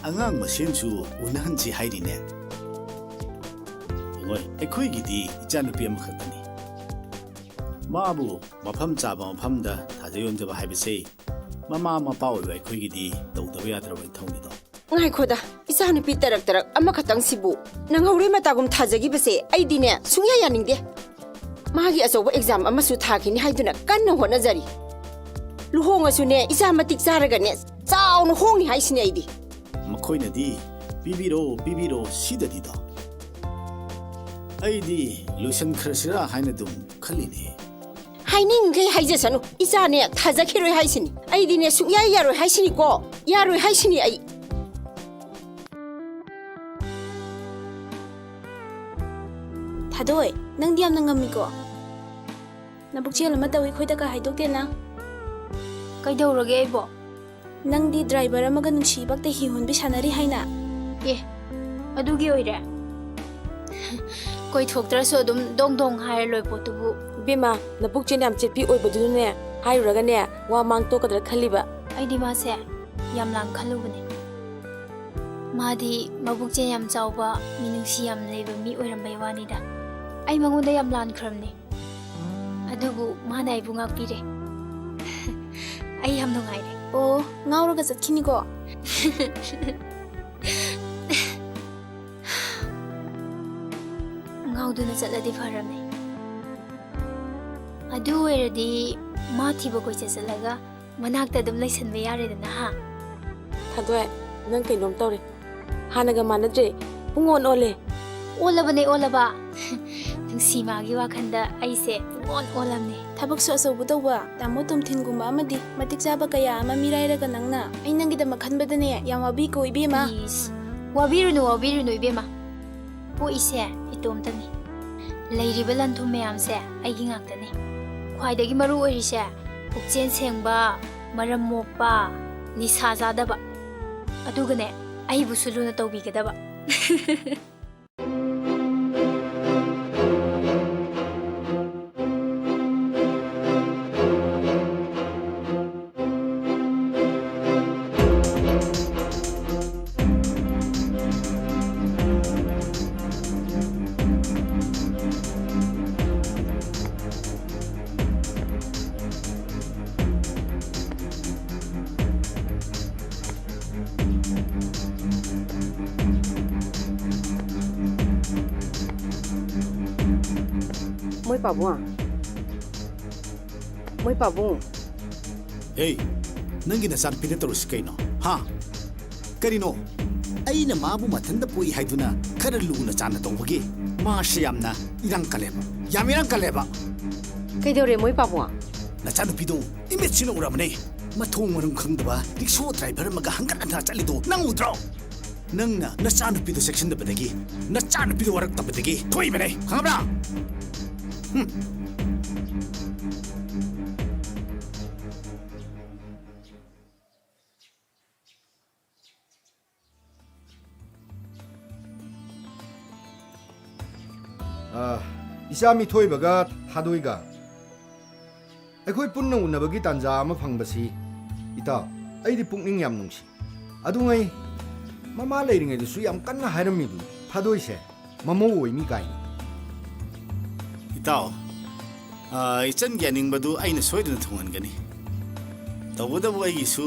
ꯑꯉꯥꯡ ꯃꯁꯦꯟꯁꯨ ꯎꯅꯍꯟꯁꯤ ꯍꯥꯏꯔꯤꯅꯦ꯫ ꯍꯣꯏ, ꯑꯩꯈꯣꯏꯒꯤꯗꯤ ꯏꯆꯥꯅꯨꯄꯤ ꯑꯃꯈꯛꯇꯅꯤ꯫ ꯃꯥꯕꯨ ꯃꯐꯝ ꯆꯥꯕ ꯃꯐꯝꯗ ꯊꯥꯗ ꯌꯣꯟꯖꯕ ꯍꯥꯏꯕꯁꯦ ꯃꯃꯥ ꯃꯄꯥ ꯑꯣꯏꯕ ꯑꯩꯈꯣꯏꯒꯤꯗꯤ ꯇꯧꯗꯕ ꯌꯥꯗ꯭ꯔꯕ ꯏꯊꯧꯅꯤꯗꯣ꯫ ꯉꯥꯏꯈꯣꯗ, ꯏꯆꯥꯅꯨꯄꯤ ꯇꯔꯛ ꯇꯔꯛ ꯑꯃꯈꯛꯇꯪꯁꯤꯕꯨ ꯅꯪꯍꯧꯔꯣꯏ ꯃꯇꯥꯒꯨꯝ ꯊꯥꯖꯈꯤꯕꯁꯦ ꯑꯩꯗꯤꯅꯦ ꯁꯨꯡꯌꯥ ꯌꯥꯅꯤꯡꯗꯦ꯫ ꯃꯥꯒꯤ ꯑꯆꯧꯕ ꯑꯦꯛꯖꯥꯝ ꯑꯃꯁꯨ ꯊꯥꯈꯤꯅꯤ ꯍꯥꯏꯗꯨꯅ ꯀꯟꯅ ꯍꯣꯠꯅꯖꯔꯤ꯫ ꯂꯨꯍꯣꯡꯉꯁꯨꯅꯦ, ꯏꯆꯥ ꯃꯇꯤꯛ ꯆꯥꯔꯒꯅꯦ, ꯆꯥꯎꯅ ꯍꯣꯡꯅꯤ ꯍꯥꯏꯁꯤꯅꯦ ꯑꯩꯗꯤ꯫ ꯃꯈꯣꯏꯅꯗꯤ "ꯄꯤꯕꯤꯔꯣ, ꯄꯤꯕꯤꯔꯣ" ꯁꯤꯗꯗꯤꯗꯣ꯫ ꯑꯩꯗꯤ ꯂꯣꯏꯁꯟꯈ꯭ꯔꯁꯤꯔꯥ ꯍꯥꯏꯅ ꯑꯗꯨꯝ ꯈꯜꯂꯤꯅꯦ꯫ ꯍꯥꯏꯅꯤꯡꯈꯩ ꯍꯥꯏꯖꯁꯅꯨ, ꯏꯆꯥꯅꯦ ꯊꯥꯖꯈꯤꯔꯣꯏ ꯍꯥꯏꯁꯤꯅꯤ꯫ ꯑꯩꯗꯤꯅꯦ ꯁꯨꯡꯌꯥ ꯌꯥꯔꯣꯏ ꯍꯥꯏꯁꯤꯅꯤꯀꯣ, ꯌꯥꯔꯣꯏ ꯍꯥꯏꯁꯤꯅꯤ ꯑꯩ꯫ ꯊꯥꯗꯣꯏ, ꯅꯪꯗꯤ ꯌꯥꯝꯅ ꯉꯝꯃꯤꯀꯣ꯫ ꯅꯕꯨꯛꯆꯦꯜ ꯑꯃ ꯇꯧꯏ, ꯑꯩꯈꯣꯏꯗꯒ ꯍꯥꯏꯗꯣꯛꯇꯦꯅ꯫ ꯀꯩꯗꯧꯔꯒꯦ ꯑꯩꯕꯣ? ꯅꯪꯗꯤ ꯗ꯭ꯔꯥꯏꯚꯔ ꯑꯃꯒ ꯅꯨꯡꯁꯤ ꯏꯄꯥꯛꯇ ꯍꯤ ꯍꯣꯟꯕꯤ ꯁꯥꯟꯅꯔꯤ ꯍꯥꯏꯅ꯫ ꯑꯦ, ꯑꯗꯨꯒꯤ ꯑꯣꯏꯔꯦ? ꯀꯣꯏꯊꯣꯛꯇ꯭ꯔꯁꯨ ꯑꯗꯨꯝ ꯗꯣꯡ ꯗꯣꯡ ꯍꯥꯏꯔ ꯂꯣꯏ ꯄꯣꯠꯇꯨꯕꯨ꯫ ꯏꯕꯦꯝꯃ, ꯅꯕꯨꯛꯆꯦꯜ ꯌꯥꯝ ꯆꯦꯠꯄꯤ ꯑꯣꯏꯕꯗꯨꯅꯅꯦ, ꯍꯥꯏꯔꯨꯔꯒꯅꯦ, ꯋꯥ ꯃꯥꯡ ꯇꯣꯛꯀꯗ꯭ꯔꯥ ꯈꯜꯂꯤꯕ꯫ ꯑꯩꯗꯤ ꯃꯥꯁꯦ ꯌꯥꯝ ꯂꯥꯟ ꯈꯜꯂꯨꯕꯅꯦ꯫ ꯃꯥꯗꯤ ꯃꯕꯨꯛꯆꯦꯜ ꯌꯥꯝ ꯆꯥꯎꯕ, ꯃꯤꯅꯨꯡꯁꯤ ꯌꯥꯝ ꯂꯩꯕ ꯃꯤ ꯑꯣꯏꯔꯝꯕꯩ ꯋꯥꯅꯤꯗ꯫ ꯑꯩ ꯃꯉꯣꯟꯗ ꯌꯥꯝ ꯂꯥꯟꯈ꯭ꯔꯕꯅꯦ꯫ ꯑꯗꯨꯕꯨ ꯃꯥꯅ ꯑꯩꯕꯨ ꯉꯥꯛꯄꯤꯔꯦ꯫ ꯑꯩ ꯌꯥꯝ ꯅꯨꯡꯉꯥꯏꯔꯦ꯫ ꯑꯣ, ꯉꯥꯎꯔꯒ ꯆꯠꯈꯤꯅꯤꯀꯣ? ꯉꯥꯎꯗꯨꯅ ꯆꯠꯂꯗꯤ ꯐꯔꯝꯅꯦ꯫ ꯑꯗꯨ ꯑꯣꯏꯔꯗꯤ ꯃꯥ ꯊꯤꯕ ꯀꯣꯏꯆꯠ ꯆꯠꯂꯒ ꯃꯅꯥꯛꯇ ꯑꯗꯨꯝ ꯂꯩꯁꯟꯕ ꯌꯥꯔꯦꯗꯅ, ꯍꯥ? ꯊꯥꯗꯣꯏ, ꯅꯪ ꯀꯩꯅꯣꯝ ꯇꯧꯔꯦ꯫ ꯍꯥꯟꯅꯒ ꯃꯥꯟꯅꯗ꯭ꯔꯦ꯫ ꯄꯨꯡꯑꯣꯟ ꯑꯣꯜꯂꯦ꯫ ꯑꯣꯜꯂꯕꯅꯦ, ꯑꯣꯜꯂꯕ꯫ ꯅꯨꯡꯁꯤꯃꯥꯒꯤ ꯋꯥꯈꯜꯗ ꯑꯩꯁꯦ ꯄꯨꯡꯑꯣꯟ ꯑꯣꯜꯂꯝꯅꯦ꯫ ꯊꯕꯛꯁꯨ ꯑꯆꯧꯕ ꯇꯧꯕ, ꯇꯥꯃꯣ ꯇꯣꯝꯊꯤꯟꯒꯨꯝꯕ ꯑꯃꯗꯤ ꯃꯇꯤꯛ ꯆꯥꯕ ꯀꯌꯥ ꯑꯃ ꯃꯤꯔꯥꯏꯔꯒ ꯅꯪꯅ ꯑꯩ ꯅꯪꯒꯤꯗꯃꯛ ꯈꯟꯕꯗꯅꯦ ꯌꯥꯝ ꯋꯥꯕꯤꯀꯣ, ꯏꯕꯦꯝꯃ꯫ ꯏꯁ, ꯋꯥꯕꯤꯔꯨꯅꯨ, ꯋꯥꯕꯤꯔꯨꯅꯨ, ꯏꯕꯦꯝꯃ꯫ ꯄꯣꯛꯏꯁꯦ ꯏꯇꯣꯝꯇꯅꯤ꯫ ꯂꯩꯔꯤꯕ ꯂꯟ ꯊꯨꯝ ꯃꯌꯥꯝꯁꯦ ꯑꯩꯒꯤ ꯉꯥꯛꯇꯅꯤ꯫ ꯈ꯭ꯋꯥꯏꯗꯒꯤ ꯃꯔꯨ ꯑꯣꯏꯔꯤꯁꯦ ꯄꯨꯛꯆꯦꯜ ꯁꯦꯡꯕ, ꯃꯔꯝ ꯃꯣꯛꯄ, ꯅꯤꯁꯥ ꯆꯥꯗꯕ, ꯑꯗꯨꯒꯅꯦ, ꯑꯩꯕꯨꯁꯨ ꯂꯨꯅ ꯇꯧꯕꯤꯒꯗꯕ꯫ ꯃꯣꯏ ꯄꯥꯕꯨꯡ꯫ ꯃꯣꯏ ꯄꯥꯕꯨꯡ꯫ ꯑꯦ, ꯅꯪꯒꯤ ꯅꯆꯥꯅꯨꯄꯤꯗ ꯇꯧꯔꯤꯁꯤ ꯀꯩꯅꯣ? ꯍꯥ? ꯀꯔꯤꯅꯣ? ꯑꯩꯅ ꯃꯥꯕꯨ ꯃꯊꯟꯇ ꯄꯣꯛꯏ ꯍꯥꯏꯗꯨꯅ ꯈꯔ ꯂꯨꯅ ꯆꯥꯟꯅ ꯇꯧꯕꯒꯤ ꯃꯥꯁꯤ ꯌꯥꯝꯅ ꯏꯔꯥꯡ ꯀꯜꯂꯦꯕ꯫ ꯌꯥꯝ ꯏꯔꯥꯡ ꯀꯜꯂꯦꯕ꯫ ꯀꯩꯗꯧꯔꯦ ꯃꯣꯏ ꯄꯥꯕꯨꯡ? ꯅꯆꯥꯅꯨꯄꯤꯗꯣ ꯏꯃꯤꯠꯁꯤꯅ ꯎꯔꯕꯅꯦ꯫ ꯃꯊꯣꯡ ꯃꯔꯝ ꯈꯪꯗꯕ ꯔꯤꯛꯁꯣ ꯗ꯭ꯔꯥꯏꯚꯔ ꯑꯃꯒ ꯍꯪꯒꯠ ꯍꯟꯗꯥ ꯆꯠꯂꯤꯗꯣ ꯅꯪ ꯎꯗ꯭ꯔꯣ? ꯅꯪꯅ ꯅꯆꯥꯅꯨꯄꯤꯗꯣ ꯆꯦꯛꯁꯤꯟꯗꯕꯗꯒꯤ, ꯅꯆꯥꯅꯨꯄꯤꯗꯣ ꯋꯥꯔꯛꯇꯕꯗꯒꯤ ꯊꯣꯛꯏꯕꯅꯦ, ꯈꯪꯉꯕ꯭ꯔꯥ? ꯍꯨꯝ꯫ ꯑꯥ, ꯏꯆꯥ ꯃꯤꯊꯣꯏꯕꯒ ꯊꯥꯗꯣꯏꯒ ꯑꯩꯈꯣꯏ ꯄꯨꯟꯅ ꯎꯅꯕꯒꯤ ꯇꯥꯟꯖꯥ ꯑꯃ ꯐꯪꯕꯁꯤ, ꯏꯇꯥꯎ, ꯑꯩꯗꯤ ꯄꯨꯛꯅꯤꯡ ꯌꯥꯝ ꯅꯨꯡꯁꯤ꯫ ꯑꯗꯨꯉꯩ ꯃꯃꯥ ꯂꯩꯔꯤꯉꯩꯗꯁꯨ ꯌꯥꯝ ꯀꯟꯅ ꯍꯥꯏꯔꯝꯃꯤꯗꯨ, ꯊꯥꯗꯣꯏꯁꯦ ꯃꯃꯧ ꯑꯣꯏꯅꯤ ꯀꯥꯏꯅ꯫ ꯏꯇꯥꯎ, ꯑꯥ, ꯏꯆꯟꯒꯤ ꯑꯅꯤꯡꯕꯗꯨ ꯑꯩꯅ ꯁꯣꯏꯗꯅ ꯊꯨꯡꯍꯟꯒꯅꯤ꯫ ꯇꯧꯕꯇꯕꯨ ꯑꯩꯒꯤꯁꯨ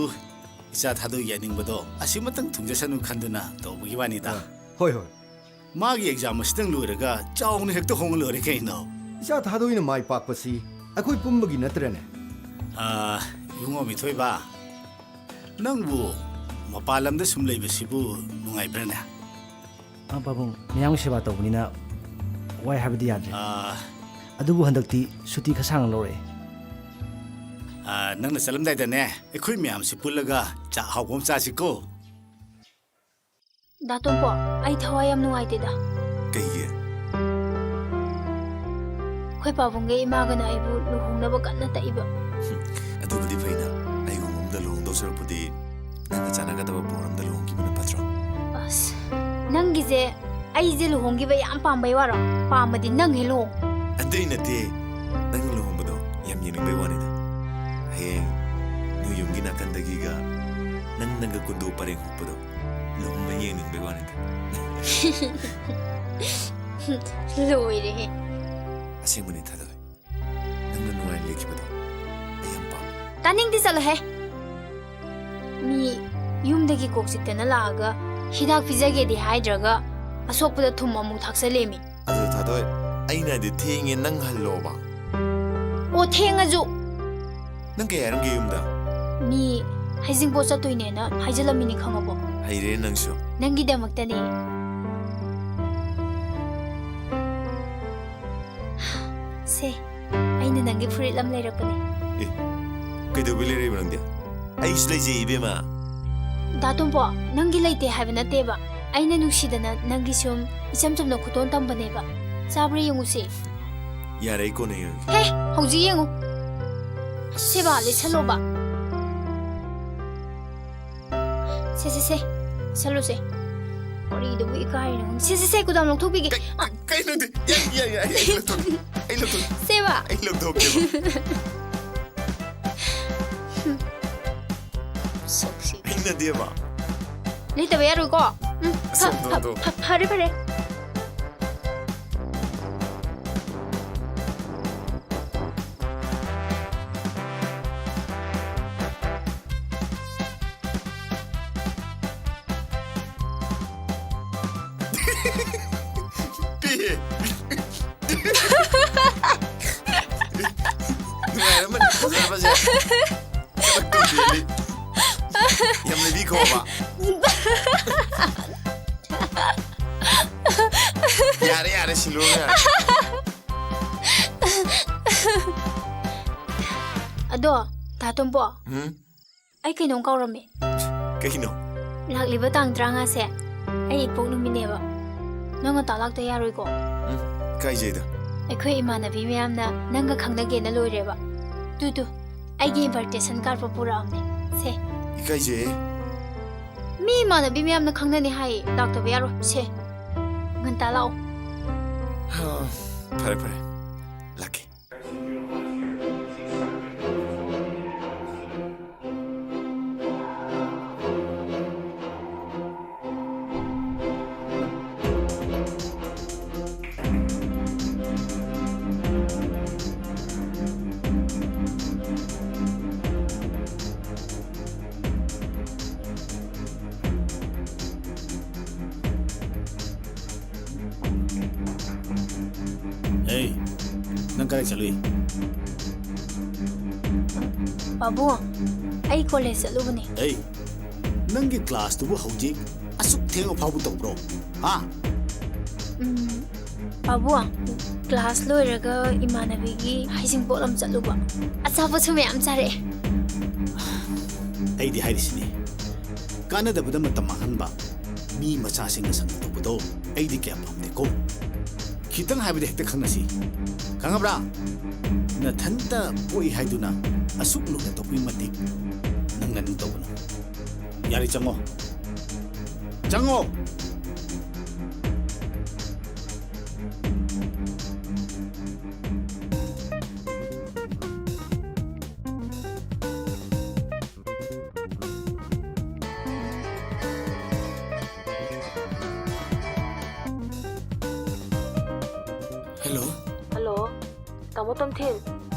ꯏꯆꯥ ꯊꯥꯗꯣꯏꯒꯤ ꯑꯅꯤꯡꯕꯗꯣ ꯑꯁꯤꯃꯇꯪ ꯊꯨꯡꯖꯁꯅꯨ ꯈꯟꯗꯨꯅ ꯇꯧꯕꯒꯤ ꯋꯥꯅꯤꯗ꯫ ꯑꯥ, ꯍꯣꯏ, ꯍꯣꯏ꯫ ꯃꯥꯒꯤ ꯑꯦꯛꯖꯥꯝ ꯑꯁꯤꯗꯪ ꯂꯣꯏꯔꯒ ꯆꯥꯎꯅ ꯍꯦꯛꯇ ꯍꯣꯡꯉ ꯂꯣꯏꯔꯦ ꯀꯩꯅꯣ꯫ ꯏꯆꯥ ꯊꯥꯗꯣꯏꯅ ꯃꯥꯏ ꯄꯥꯛꯄꯁꯤ ꯑꯩꯈꯣꯏ ꯄꯨꯝꯕꯒꯤ ꯅꯠꯇ꯭ꯔꯅꯦ? ꯑꯥ, ꯏꯕꯨꯡꯉꯣ ꯃꯤꯊꯣꯏꯕ, ꯅꯪꯕꯨ ꯃꯄꯥꯟ ꯂꯝꯗ ꯁꯨꯝ ꯂꯩꯕꯁꯤꯕꯨ ꯅꯨꯡꯉꯥꯏꯕ꯭ꯔꯥꯅꯦ? ꯑꯥ, ꯄꯥꯕꯨꯡ, ꯃꯌꯥꯝꯒꯤ ꯁꯦꯕꯥ ꯇꯧꯕꯅꯤꯅ ꯋꯥꯏ ꯍꯥꯏꯕꯗꯤ ꯌꯥꯗ꯭ꯔꯦ꯫ ꯑꯥ꯫ ꯑꯗꯨꯕꯨ ꯍꯟꯗꯛꯇꯤ ꯁꯨꯇꯤ ꯈꯔ ꯁꯥꯡꯅ ꯂꯧꯔꯛꯑꯦ꯫ ꯑꯥ, ꯅꯪꯅ ꯆꯠꯂꯝꯗꯥꯏꯗꯅꯦ, ꯑꯩꯈꯣꯏ ꯃꯌꯥꯝꯁꯤ ꯄꯨꯜꯂꯒ ꯆꯥꯛ ꯑꯍꯥꯎꯕ ꯑꯃ ꯆꯥꯁꯤꯀꯣ꯫ ꯗꯥ ꯇꯣꯝꯄꯣ, ꯑꯩ ꯊꯋꯥꯏ ꯌꯥꯝ ꯅꯨꯡꯉꯥꯏꯇꯦꯗ꯫ ꯀꯩꯒꯤ? ꯑꯩꯈꯣꯏ ꯄꯥꯕꯨꯡꯒ ꯏꯃꯥꯒꯅ ꯑꯩꯕꯨ ꯂꯨꯍꯣꯡꯅꯕ ꯀꯟꯅ ꯇꯛꯏꯕ꯫ ꯍꯨꯝ, ꯑꯗꯨꯕꯨꯗꯤ ꯐꯩꯗ, ꯑꯩꯒꯨꯝꯕ ꯑꯃꯗ ꯂꯨꯍꯣꯡꯗꯧ ꯁꯔꯨꯛꯄꯨꯗꯤ ꯅꯪꯒ ꯆꯥꯟꯅꯒꯗꯕ ꯕꯣꯔ ꯑꯃꯗ ꯂꯨꯍꯣꯡꯈꯤꯕꯅ ꯐꯠꯇ꯭ꯔꯣ? ꯑꯁ, ꯅꯪꯒꯤꯁꯦ ꯑꯩꯁꯦ ꯂꯨꯍꯣꯡꯈꯤꯕ ꯌꯥꯝ ꯄꯥꯝꯕꯩ ꯋꯥꯔꯣ? ꯄꯥꯝꯃꯗꯤ ꯅꯪ ꯍꯦꯛ ꯂꯨꯍꯣꯡ꯫ ꯑꯗꯨꯏ ꯅꯠꯇꯦ, ꯅꯪ ꯂꯨꯍꯣꯡꯕꯗꯣ ꯌꯥꯝ ꯌꯦꯡꯅꯤꯡꯕꯩ ꯋꯥꯅꯤꯗ꯫ ꯍꯌꯦꯡ ꯅꯣꯏ ꯌꯨꯝꯒꯤ ꯅꯥꯀꯟꯗꯒꯤꯒ ꯅꯪ ꯅꯪꯒ ꯀꯨꯟꯗꯣ ꯄꯔꯦꯡ ꯍꯨꯛꯄꯗꯣ ꯂꯨꯝꯅ ꯌꯦꯡꯅꯤꯡꯕꯩ ꯋꯥꯅꯤꯗ꯫ ꯂꯣꯏꯔꯦꯍꯦ꯫ ꯑꯁꯦꯡꯕꯅꯤ ꯊꯥꯗꯣꯏ, ꯅꯪꯅ ꯅꯨꯡꯉꯥꯏꯅ ꯂꯩꯈꯤꯕꯗꯣ ꯑꯩ ꯌꯥꯝ ꯄꯥꯝꯃꯤ꯫ ꯇꯥꯅꯤꯡꯗꯦ, ꯆꯠꯂꯣꯍꯦ꯫ ꯃꯤ ꯌꯨꯝꯗꯒꯤ ꯀꯣꯛ ꯆꯤꯛꯇꯅ ꯂꯥꯛꯑꯒ ꯍꯤꯗꯥꯛ ꯄꯤꯖꯒꯦꯗꯤ ꯍꯥꯏꯗ꯭ꯔꯒ ꯑꯁꯣꯛꯄꯗ ꯊꯨꯝ ꯑꯃꯨꯛ ꯊꯥꯛꯆꯜꯂꯦꯃꯤ꯫ ꯑꯗꯨ ꯊꯥꯗꯣꯏ, ꯑꯩꯅꯗꯤ ꯊꯦꯡꯉꯦ, ꯅꯪ ꯍꯜꯂꯣꯕ꯫ ꯑꯣ, ꯊꯦꯡꯉꯁꯨ꯫ ꯅꯪ ꯀꯩ ꯍꯥꯏꯔꯝꯒꯦ ꯌꯨꯝꯗ? ꯃꯤ ꯍꯩꯖꯤꯡꯄꯣꯠ ꯆꯠꯇꯣꯏꯅꯦꯅ ꯍꯥꯏꯖꯤꯜꯂꯝꯃꯤꯅꯤ, ꯈꯪꯉꯕꯣ? ꯍꯩꯔꯦ ꯅꯪꯁꯨ꯫ ꯅꯪꯒꯤꯗꯃꯛꯇꯅꯦ꯫ ꯁꯦ, ꯑꯩꯅ ꯅꯪꯒꯤ ꯐꯨꯔꯤꯠ ꯑꯃ ꯂꯩꯔꯛꯄꯅꯦ꯫ ꯑꯦ, ꯀꯩꯗꯧꯕꯩ ꯂꯩꯔꯛꯏꯕ ꯅꯪꯗꯤ? ꯑꯩꯁꯨ ꯂꯩꯖꯩ, ꯏꯕꯦꯝꯃ꯫ ꯗꯥ ꯇꯣꯝꯄꯣ, ꯅꯪꯒꯤ ꯂꯩꯇꯦ ꯍꯥꯏꯕ ꯅꯠꯇꯦꯕ꯫ ꯑꯩꯅ ꯅꯨꯡꯁꯤꯗꯅ ꯅꯪꯒꯤ ꯁꯨꯝ ꯏꯆꯝ ꯆꯝꯅ ꯈꯨꯗꯣꯟ ꯇꯝꯕꯅꯦꯕ꯫ ꯆꯥꯕ꯭ꯔꯥ ꯌꯦꯡꯉꯨꯁꯦ꯫ ꯌꯥꯔꯦ, ꯑꯩ ꯀꯣꯟꯅ ꯌꯦꯡꯉꯒꯦ꯫ ꯍꯦ, ꯍꯧꯖꯤꯛ ꯌꯦꯡꯉꯨ꯫ ꯁꯦꯕꯥ, ꯂꯤꯠꯁꯜꯂꯣꯕ꯫ ꯁꯦ, ꯁꯦ, ꯁꯦ꯫ ꯂꯤꯠꯁꯜꯂꯨꯁꯦ꯫ ꯋꯥꯔꯤꯗꯨꯕꯨ ꯏꯀꯥꯏꯔꯤꯅꯦ꯫ ꯁꯦ, ꯁꯦ, ꯁꯦ, ꯀꯨꯗꯥꯝ ꯂꯧꯊꯣꯛꯄꯤꯒꯦ꯫ ꯀꯩ-, ꯑꯥ꯫ ꯀꯩꯅꯣꯗꯤ? ꯌꯥꯏ, ꯌꯥꯏ, ꯌꯥꯏ, ꯑꯩ ꯂꯧꯊꯣꯛ-, ꯑꯩ ꯂꯧꯊꯣꯛ-, ꯁꯦꯕꯥ꯫ ꯑꯩ ꯂꯧꯊꯣꯛꯀꯦꯕ꯫ ꯁꯛꯁꯤ꯫ ꯍꯩꯅꯗꯦꯕ꯫ ꯂꯩꯇꯕ ꯌꯥꯔꯣꯏꯀꯣ꯫ ꯎꯝ, ꯐ-, ꯑꯁꯣꯝꯗꯣ ꯐ-, ꯑꯗꯣ꯫ ꯐ-, ꯐꯔꯦ, ꯐꯔꯦ꯫ ꯄꯤꯛꯑꯦ꯫ ꯅꯨꯡꯉꯥꯏꯔꯝꯃꯅꯤ, ꯐꯖꯕꯁꯦ꯫ ꯊꯕꯛ ꯇꯧꯕꯤꯔꯗꯤ ꯌꯥꯝ ꯂꯩꯕꯤꯈꯣꯕ꯫ ꯌꯥꯔꯦ, ꯌꯥꯔꯦ, ꯁꯤꯜꯂꯨꯔꯣ, ꯌꯥꯔꯦ꯫ ꯑꯗꯣ, ꯗꯥ ꯇꯣꯝꯄꯣ, ꯍꯨꯝ? ꯑꯩ ꯀꯩꯅꯣꯝ ꯀꯥꯎꯔꯝꯃꯦ꯫ ꯀꯩꯅꯣ? ꯂꯥꯛꯂꯤꯕ ꯇꯥꯡ ꯇꯔꯥꯃꯉꯥꯁꯦ ꯑꯩ ꯏꯄꯣꯛ ꯅꯨꯃꯤꯠꯅꯦꯕ꯫ ꯅꯪ ꯉꯟꯇꯥ ꯂꯥꯛꯇ ꯌꯥꯔꯣꯏꯀꯣ? ꯎꯝ, ꯏꯀꯥꯏꯖꯩꯗ꯫ ꯑꯩꯈꯣꯏ ꯏꯃꯥꯟꯅꯕꯤ ꯃꯌꯥꯝꯅ ꯅꯪꯒ ꯈꯪꯅꯒꯦꯅ ꯂꯣꯏꯔꯦꯕ꯫ ꯇꯨ, ꯇꯨ, ꯑꯩꯒꯤ invitation card ꯄꯨꯔꯛꯑꯕꯅꯦ꯫ ꯁꯦ꯫ ꯏꯀꯥꯏꯖꯩꯌꯦ꯫ ꯃꯤ ꯏꯃꯥꯟꯅꯕꯤ ꯃꯌꯥꯝꯅ ꯈꯪꯅꯅꯤ ꯍꯥꯏꯌꯦ, ꯂꯥꯛꯇꯕ ꯌꯥꯔꯣꯏ꯫ ꯁꯦ, ꯉꯟꯇꯥ ꯂꯥꯛꯑꯣ꯫ ꯍꯥ, ꯐꯔꯦ, ꯐꯔꯦ, ꯂꯥꯛꯀꯦ꯫ ꯅꯪ ꯀꯗꯥꯏ ꯆꯠꯂꯨꯏ? ꯄꯥꯕꯨꯡ, ꯑꯩ ꯀꯣꯂꯦꯖ ꯆꯠꯂꯨꯕꯅꯦ꯫ ꯑꯩ, ꯅꯪꯒꯤ ꯀ꯭ꯂꯥꯁꯇꯨꯕꯨ ꯍꯧꯖꯤꯛ ꯑꯁꯨꯛ ꯊꯦꯡꯉ ꯐꯥꯎꯕ ꯇꯧꯕ꯭ꯔꯣ? ꯍꯥ? ꯎꯝ, ꯄꯥꯕꯨꯡ, ꯀ꯭ꯂꯥꯁ ꯂꯣꯏꯔꯒ ꯏꯃꯥꯟꯅꯕꯤꯒꯤ ꯍꯩꯖꯤꯡꯄꯣꯠ ꯑꯃ ꯆꯠꯂꯨꯕ꯫ ꯑꯆꯥꯄꯣꯠꯁꯨ ꯃꯌꯥꯝ ꯆꯥꯔꯛꯑꯦ꯫ ꯑꯩꯗꯤ ꯍꯥꯏꯔꯤꯁꯤꯅꯤ, ꯀꯥꯟꯅꯗꯕꯗ ꯃꯇꯝ ꯃꯥꯡꯍꯟꯕ ꯃꯤ ꯃꯆꯥꯁꯤꯡꯒ ꯁꯪꯒ ꯇꯧꯕꯗꯣ ꯑꯩꯗꯤ ꯀꯌꯥ ꯄꯥꯝꯗꯦꯀꯣ꯫ ꯈꯤꯇꯪ ꯍꯥꯏꯕꯗ ꯍꯦꯛꯇ ꯈꯪꯅꯁꯤ, ꯈꯪꯉꯕ꯭ꯔꯥ? ꯅꯊꯟꯇ ꯄꯣꯛꯏ ꯍꯥꯏꯗꯨꯅ ꯑꯁꯨꯛ ꯂꯨꯅ ꯇꯧꯕꯤ ꯃꯇꯤꯛ ꯅꯪꯅ ꯅꯤꯡꯇꯧꯒꯅꯨ꯫ ꯌꯥꯔꯦ, ꯆꯪꯉꯣ, ꯆꯪꯉꯣ꯫ ꯍꯦꯜꯂꯣ꯫ ꯍꯜꯂꯣ, ꯇꯥꯃꯣ ꯇꯣꯝꯊꯤꯟ,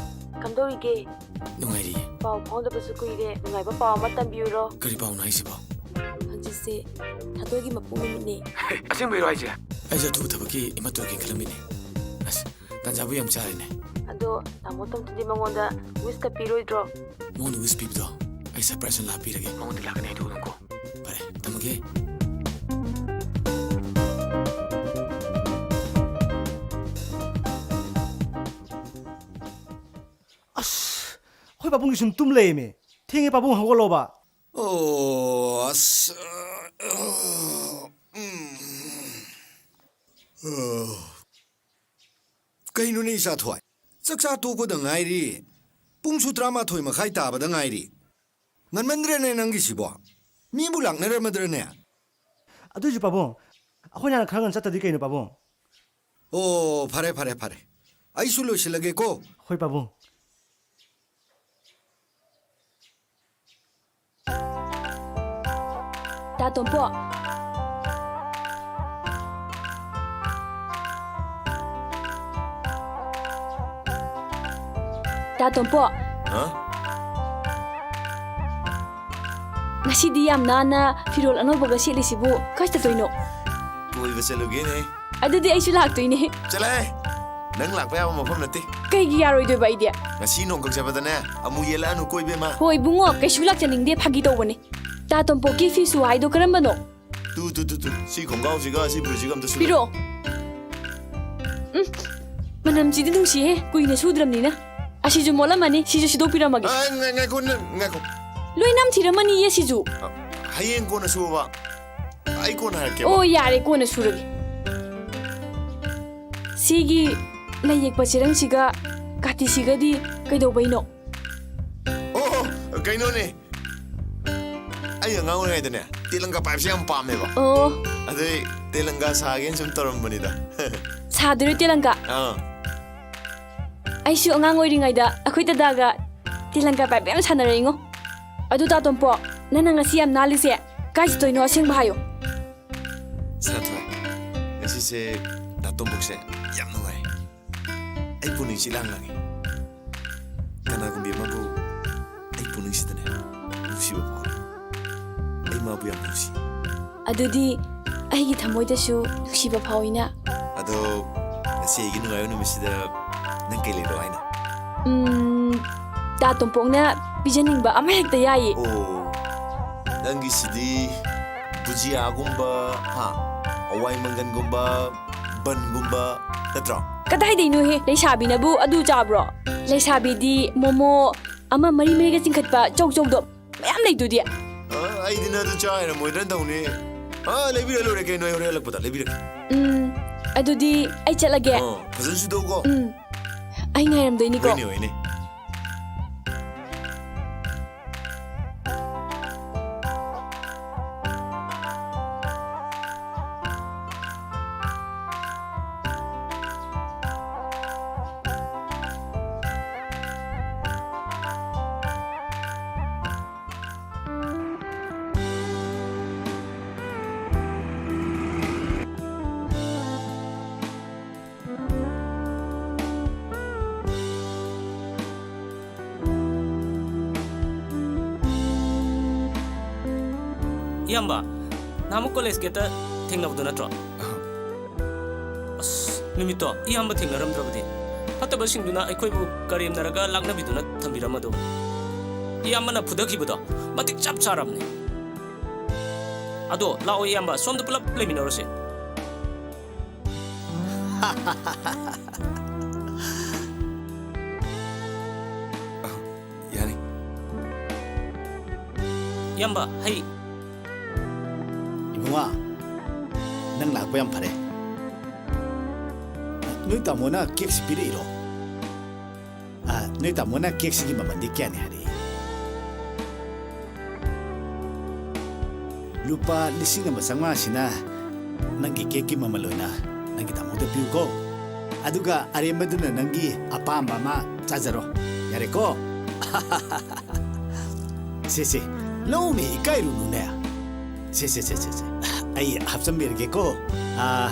ꯀꯝꯗꯧꯔꯤꯒꯦ? ꯅꯨꯡꯉꯥꯏꯔꯤꯌꯦ꯫ ꯄꯥꯎ ꯐꯥꯎꯅꯗꯕꯁꯨ ꯀꯨꯏꯔꯦ, ꯅꯨꯡꯉꯥꯏꯕ ꯄꯥꯎ ꯑꯃ ꯇꯝꯕꯤꯌꯨꯔꯣ? ꯀꯔꯤ ꯄꯥꯎꯅꯣ ꯍꯥꯏꯁꯤꯕꯣ? ꯍꯪꯆꯤꯠꯁꯦ ꯊꯥꯗꯣꯏꯒꯤ ꯃꯄꯣꯛ ꯅꯨꯃꯤꯠꯅꯦ꯫ ꯍꯦ, ꯑꯁꯦꯡꯕꯩꯔꯣ ꯍꯥꯏꯁꯦ? ꯑꯩꯁꯨ ꯑꯊꯨꯕ ꯊꯕꯛꯀꯤ ꯑꯃ ꯇꯧꯒꯦ ꯈꯜꯂꯝꯃꯤꯅꯦ꯫ ꯑꯁ, ꯇꯥꯟꯖꯥꯕꯨ ꯌꯥꯝ ꯆꯥꯔꯦꯅꯦ꯫ ꯑꯗꯣ ꯇꯥꯃꯣ ꯇꯣꯝꯊꯤꯟꯗꯤ ꯃꯉꯣꯟꯗ ꯋꯤꯁꯀ ꯄꯤꯔꯣꯏꯗ꯭ꯔꯣ? ꯃꯉꯣꯟꯗ ꯋꯤꯁ ꯄꯤꯕꯗꯣ ꯑꯩ ꯁꯔꯄ꯭ꯔꯥꯏꯖ ꯑꯣꯏꯅ ꯂꯥꯛꯄꯤꯔꯒꯦ꯫ ꯃꯉꯣꯟꯗ ꯂꯥꯛꯀꯅꯤ ꯍꯥꯏꯗꯣꯛꯎꯅꯨꯀꯣ꯫ ꯐꯔꯦ, ꯊꯝꯃꯒꯦ꯫ ꯑꯁ, ꯑꯩꯈꯣꯏ ꯄꯥꯕꯨꯡꯒꯤ ꯁꯨꯝ ꯇꯨꯝ ꯂꯩꯔꯝꯃꯦ꯫ ꯊꯦꯡꯉꯦ ꯄꯥꯕꯨꯡ, ꯍꯧꯒꯠꯂꯣꯕ꯫ ꯑꯣ, ꯑꯁ, ꯎꯝ꯫ ꯑ, ꯀꯩꯅꯣꯅꯦ, ꯏꯆꯥꯊꯣꯏ? ꯆꯥꯛ ꯆꯥ ꯇꯣꯛꯄꯗ ꯉꯥꯏꯔꯤ꯫ ꯄꯨꯡꯁꯨ ꯇꯔꯥꯃꯥꯊꯣꯏ ꯃꯈꯥꯏ ꯇꯥꯕꯗ ꯉꯥꯏꯔꯤ꯫ ꯉꯟꯃꯟꯗ꯭ꯔꯦꯅꯦ ꯅꯪꯒꯤꯁꯤꯕꯣ꯫ ꯃꯤꯕꯨ ꯂꯥꯛꯅꯔꯝꯃꯗ꯭ꯔꯅꯦ? ꯑꯗꯨꯏꯁꯨ ꯄꯥꯕꯨꯡ, ꯑꯩꯈꯣꯏꯅ ꯍꯥꯟꯅ ꯈꯔ ꯉꯟꯅ ꯆꯠꯇꯗꯤ ꯀꯩꯅꯣ ꯄꯥꯕꯨꯡ? ꯑꯣ, ꯐꯔꯦ, ꯐꯔꯦ, ꯐꯔꯦ꯫ ꯑꯩꯁꯨ ꯂꯣꯏꯁꯤꯜꯂꯒꯦꯀꯣ꯫ ꯍꯣꯏ ꯄꯥꯕꯨꯡ꯫ ꯇꯥ ꯇꯣꯝꯄꯣ꯫ ꯇꯥ ꯇꯣꯝꯄꯣ꯫ ꯍꯥ? ꯉꯁꯤꯗꯤ ꯌꯥꯝ ꯅꯥꯟꯅ ꯐꯤꯔꯣꯜ ꯑꯅꯧꯕꯒ ꯁꯦꯠꯂꯤꯁꯤꯕꯨ ꯀꯥꯏ ꯆꯠꯇꯣꯏꯅꯣ? ꯀꯣꯏꯕ ꯆꯠꯂꯨꯒꯦꯅꯦ꯫ ꯑꯗꯨꯗꯤ ꯑꯩꯁꯨ ꯂꯥꯛꯇꯣꯏꯅꯦ꯫ ꯆꯠꯂꯍꯦ꯫ ꯅꯪ ꯂꯥꯛꯄ ꯌꯥꯕ ꯃꯐꯝ ꯅꯠꯇꯦ꯫ ꯀꯩꯒꯤ ꯌꯥꯔꯣꯏꯗꯣꯏꯕ ꯑꯩꯗꯤ? ꯉꯁꯤ ꯅꯣꯡꯈꯛ ꯆꯠꯄꯗꯅꯦ ꯑꯃꯨꯛ ꯌꯦꯜꯂꯛꯑꯅꯨꯀꯣ ꯏꯕꯦꯝꯃ꯫ ꯍꯣꯏ ꯏꯕꯨꯡꯉꯣ, ꯀꯩꯁꯨ ꯂꯥꯛꯆꯅꯤꯡꯗꯦ, ꯐꯥꯒꯤ ꯇꯧꯕꯅꯤ꯫ ꯇꯥ ꯇꯣꯝꯄꯣꯛꯀꯤ ꯐꯤ ꯁꯨ ꯍꯥꯏꯗꯣ ꯀꯔꯝꯕꯅꯣ? ꯇꯨ ꯇꯨ ꯇꯨ ꯇꯨ, ꯁꯤ ꯈꯣꯡꯒ꯭ꯔꯥꯎꯁꯤꯒ ꯁꯤ ꯐꯨꯔꯤꯠꯁꯤꯒ ꯑꯝꯇ ꯁꯨ꯫ ꯄꯤꯔꯛꯑꯣ꯫ ꯎꯝ, ꯃꯅꯝꯁꯤꯗꯤ ꯅꯨꯡꯁꯤꯍꯦ, ꯀꯨꯏꯅ ꯁꯨꯗ꯭ꯔꯕꯅꯤꯅ꯫ ꯑꯁꯤꯁꯨ ꯃꯣꯠꯂꯝꯃꯅꯤ, ꯁꯤꯁꯨ ꯁꯨꯗꯣꯛꯄꯤꯔꯝꯃꯒꯦ꯫ ꯑ, ꯉꯥꯏ- ꯉꯥꯏꯈꯣ ꯅꯪ, ꯉꯥꯏꯈꯣ꯫ ꯂꯣꯏ ꯅꯝꯊꯤꯔꯝꯃꯅꯤꯌꯦ ꯁꯤꯁꯨ꯫ ꯑ, ꯍꯌꯦꯡ ꯀꯣꯟꯅ ꯁꯨꯕ꯫ ꯑꯩ ꯀꯣꯟꯅ ꯍꯥꯏꯔꯛꯀꯦꯕ꯫ ꯑꯣ, ꯌꯥꯔꯦ, ꯀꯣꯟꯅ ꯁꯨꯔꯒꯦ꯫ ꯁꯤꯒꯤ ꯂꯩ ꯌꯦꯛꯄ ꯆꯦꯔꯪꯁꯤꯒ ꯀꯥꯇꯤꯁꯤꯒꯗꯤ ꯀꯩꯗꯧꯕꯩꯅꯣ? ꯑꯣ, ꯀꯩꯅꯣꯅꯦ, ꯑꯩ ꯑꯉꯥꯡ ꯑꯣꯏꯔꯤꯉꯩꯗꯅꯦ ꯇꯦꯂꯪꯀꯥ ꯄꯥꯏꯕꯁꯦ ꯌꯥꯝ ꯄꯥꯝꯃꯦꯕ꯫ ꯑꯣ, ꯑꯗꯨꯏ ꯇꯦꯂꯪꯀꯥ ꯁꯥꯒꯦꯅ ꯁꯨꯝ ꯇꯧꯔꯝꯕꯅꯤꯗ꯫ ꯁꯥꯗꯣꯏꯔꯣ ꯇꯦꯂꯪꯀꯥ? ꯑꯥ꯫ ꯑꯩꯁꯨ ꯑꯉꯥꯡ ꯑꯣꯏꯔꯤꯉꯩꯗ ꯑꯩꯈꯣꯏ ꯗꯗꯥꯒ ꯇꯦꯂꯪꯀꯥ ꯄꯥꯏꯕ ꯌꯥꯝ ꯁꯥꯟꯅꯔꯛꯏꯉꯣ꯫ ꯑꯗꯨ ꯇꯥ ꯇꯣꯝꯄꯣ, ꯅꯪꯅ ꯉꯁꯤ ꯌꯥꯝ ꯅꯥꯜꯂꯤꯁꯦ ꯀꯥꯏ ꯆꯠꯇꯣꯏꯅꯣ, ꯑꯁꯦꯡꯕ ꯍꯥꯏꯌꯣ꯫ ꯁꯥꯊꯣꯏ, ꯉꯁꯤꯁꯦ ꯗꯥ ꯇꯣꯝꯕꯣꯛꯁꯦ ꯌꯥꯝ ꯅꯨꯡꯉꯥꯏ꯫ ꯑꯩ ꯄꯨꯛꯅꯤꯡꯁꯤ ꯏꯂꯥꯡ ꯂꯥꯡꯉꯤ꯫ ꯀꯅꯥꯒꯨꯝꯕꯤ ꯑꯃꯕꯨ ꯑꯩ ꯄꯨꯛꯅꯤꯡꯁꯤꯗꯅꯦ ꯅꯨꯡꯁꯤꯕ ꯐꯥꯎꯔꯦ꯫ ꯑꯩ ꯃꯥꯕꯨ ꯌꯥꯝ ꯅꯨꯡꯁꯤ꯫ ꯑꯗꯨꯗꯤ ꯑꯩꯒꯤ ꯊꯃꯣꯏꯗꯁꯨ ꯅꯨꯡꯁꯤꯕ ꯐꯥꯎꯏꯅ꯫ ꯑꯗꯣ ꯉꯁꯤ ꯑꯩꯒꯤ ꯅꯨꯡꯉꯥꯏꯕ ꯅꯨꯃꯤꯠꯁꯤꯗ ꯅꯪ ꯀꯩ ꯂꯩꯔꯛꯑꯣ ꯍꯥꯏꯅꯣ? ꯎꯝ, ꯇꯥ ꯇꯣꯝꯄꯣꯛꯅ ꯄꯤꯖꯅꯤꯡꯕ ꯑꯃ ꯍꯦꯛꯇ ꯌꯥꯏꯌꯦ꯫ ꯑꯣ, ꯅꯪꯒꯤꯁꯤꯗꯤ ꯕꯨꯖꯤꯌꯥꯒꯨꯝꯕ, ꯍꯥ, ꯍꯋꯥꯏ ꯃꯪꯒꯟꯒꯨꯝꯕ, ꯕꯟꯒꯨꯝꯕ ꯅꯠꯇ꯭ꯔꯣ? ꯀꯗꯥꯏꯗꯩꯅꯣꯍꯦ, ꯂꯩꯁꯥꯕꯤꯅꯕꯨ ꯑꯗꯨ ꯆꯥꯕ꯭ꯔꯣ? ꯂꯩꯁꯥꯕꯤꯗꯤ ꯃꯣꯃꯣ ꯑꯃ ꯃꯔꯤ ꯃꯔꯤꯒ ꯆꯤꯡꯈꯠꯄ ꯆꯧ ꯆꯧꯗꯣ ꯃꯌꯥꯝ ꯂꯩꯗꯨꯗꯤ꯫ ꯑ, ꯑꯩꯗꯤ ꯅꯪ ꯑꯗꯨ ꯆꯥ ꯍꯩꯔꯝꯃꯣꯏꯗ꯭ꯔꯅ ꯇꯧꯅꯤ꯫ ꯑ, ꯂꯩꯕꯤꯔ ꯂꯣꯏꯔꯦ ꯀꯩꯅꯣ, ꯑꯩ ꯍꯣꯔꯦꯟ ꯍꯜꯂꯛꯄꯗ ꯂꯩꯕꯤꯔꯒꯦ꯫ ꯎꯝ, ꯑꯗꯨꯗꯤ ꯑꯩ ꯆꯠꯂꯒꯦ꯫ ꯑ, ꯐꯖꯅ ꯁꯨꯗꯣꯛꯎꯀꯣ꯫ ꯎꯝ, ꯑꯩ ꯉꯥꯏꯔꯝꯗꯣꯏꯅꯤꯀꯣ꯫ ꯍꯣꯏꯅꯦ, ꯍꯣꯏꯅꯦ꯫ ꯏꯌꯥꯝꯕ, ꯅꯍꯥꯟꯃꯨꯛ ꯀꯣꯂꯦꯖ ꯒꯦꯠꯇ ꯊꯦꯡꯅꯕꯗꯣ ꯅꯠꯇ꯭ꯔꯣ? ꯑꯁ, ꯅꯨꯃꯤꯠꯇꯣ ꯏꯌꯥꯝꯕ ꯊꯦꯡꯅꯔꯝꯗ꯭ꯔꯕꯗꯤ? ꯐꯠꯇꯕꯁꯤꯡꯗꯨꯅ ꯑꯩꯈꯣꯏꯕꯨ ꯀꯔꯦꯝꯅꯔꯒ ꯂꯥꯛꯅꯕꯤꯗꯨꯅ ꯊꯝꯕꯤꯔꯝꯃꯗꯧꯕꯅꯤ꯫ ꯏꯌꯥꯝꯕꯅ ꯐꯨꯊꯈꯤꯕꯗꯣ ꯃꯇꯤꯛ ꯆꯞ ꯆꯥꯔꯕꯅꯤ꯫ ꯑꯗꯣ ꯂꯥꯛꯑꯣ ꯏꯌꯥꯝꯕ, ꯁꯣꯝꯗ ꯄꯨꯂꯞ ꯂꯩꯃꯤꯟꯅꯔꯁꯦ꯫ ꯌꯥꯅꯤ꯫ ꯏꯌꯥꯝꯕ, ꯍꯩ꯫ ꯏꯕꯨꯡꯉꯣ, ꯅꯪ ꯂꯥꯛꯄ ꯌꯥꯝ ꯐꯔꯦ꯫ ꯅꯣꯏ ꯇꯥꯃꯣꯅ ꯀꯦꯛꯁꯤ ꯄꯤꯔꯛꯏꯔꯣ? ꯑ, ꯅꯣꯏ ꯇꯥꯃꯣꯅ ꯀꯦꯛꯁꯤꯒꯤ ꯃꯃꯜꯗꯤ ꯀꯌꯥꯅꯤ ꯍꯥꯏꯔꯛꯏ? ꯂꯨꯄꯥ ꯂꯤꯁꯤꯡ ꯑꯃ ꯆꯥꯝꯃꯉꯥꯁꯤꯅ ꯅꯪꯒꯤ ꯀꯦꯛꯀꯤ ꯃꯃꯜ ꯑꯣꯏꯅ ꯅꯪꯒꯤ ꯇꯥꯃꯣꯗ ꯄꯤꯌꯨꯀꯣ꯫ ꯑꯗꯨꯒ ꯑꯔꯦꯝꯕꯗꯨꯅ ꯅꯪꯒꯤ ꯑꯄꯥꯝꯕ ꯑꯃ ꯆꯥꯖꯔꯣ꯫ ꯌꯥꯔꯦꯀꯣ? ꯁꯦ, ꯁꯦ, ꯂꯧꯅꯦ, ꯏꯀꯥꯏꯔꯨꯅꯨꯅꯦ꯫ ꯁꯦ, ꯁꯦ, ꯁꯦ, ꯁꯦ, ꯁꯦ꯫ ꯑꯩ ꯍꯥꯞꯆꯟꯕꯤꯔꯒꯦꯀꯣ꯫ ꯑꯥ,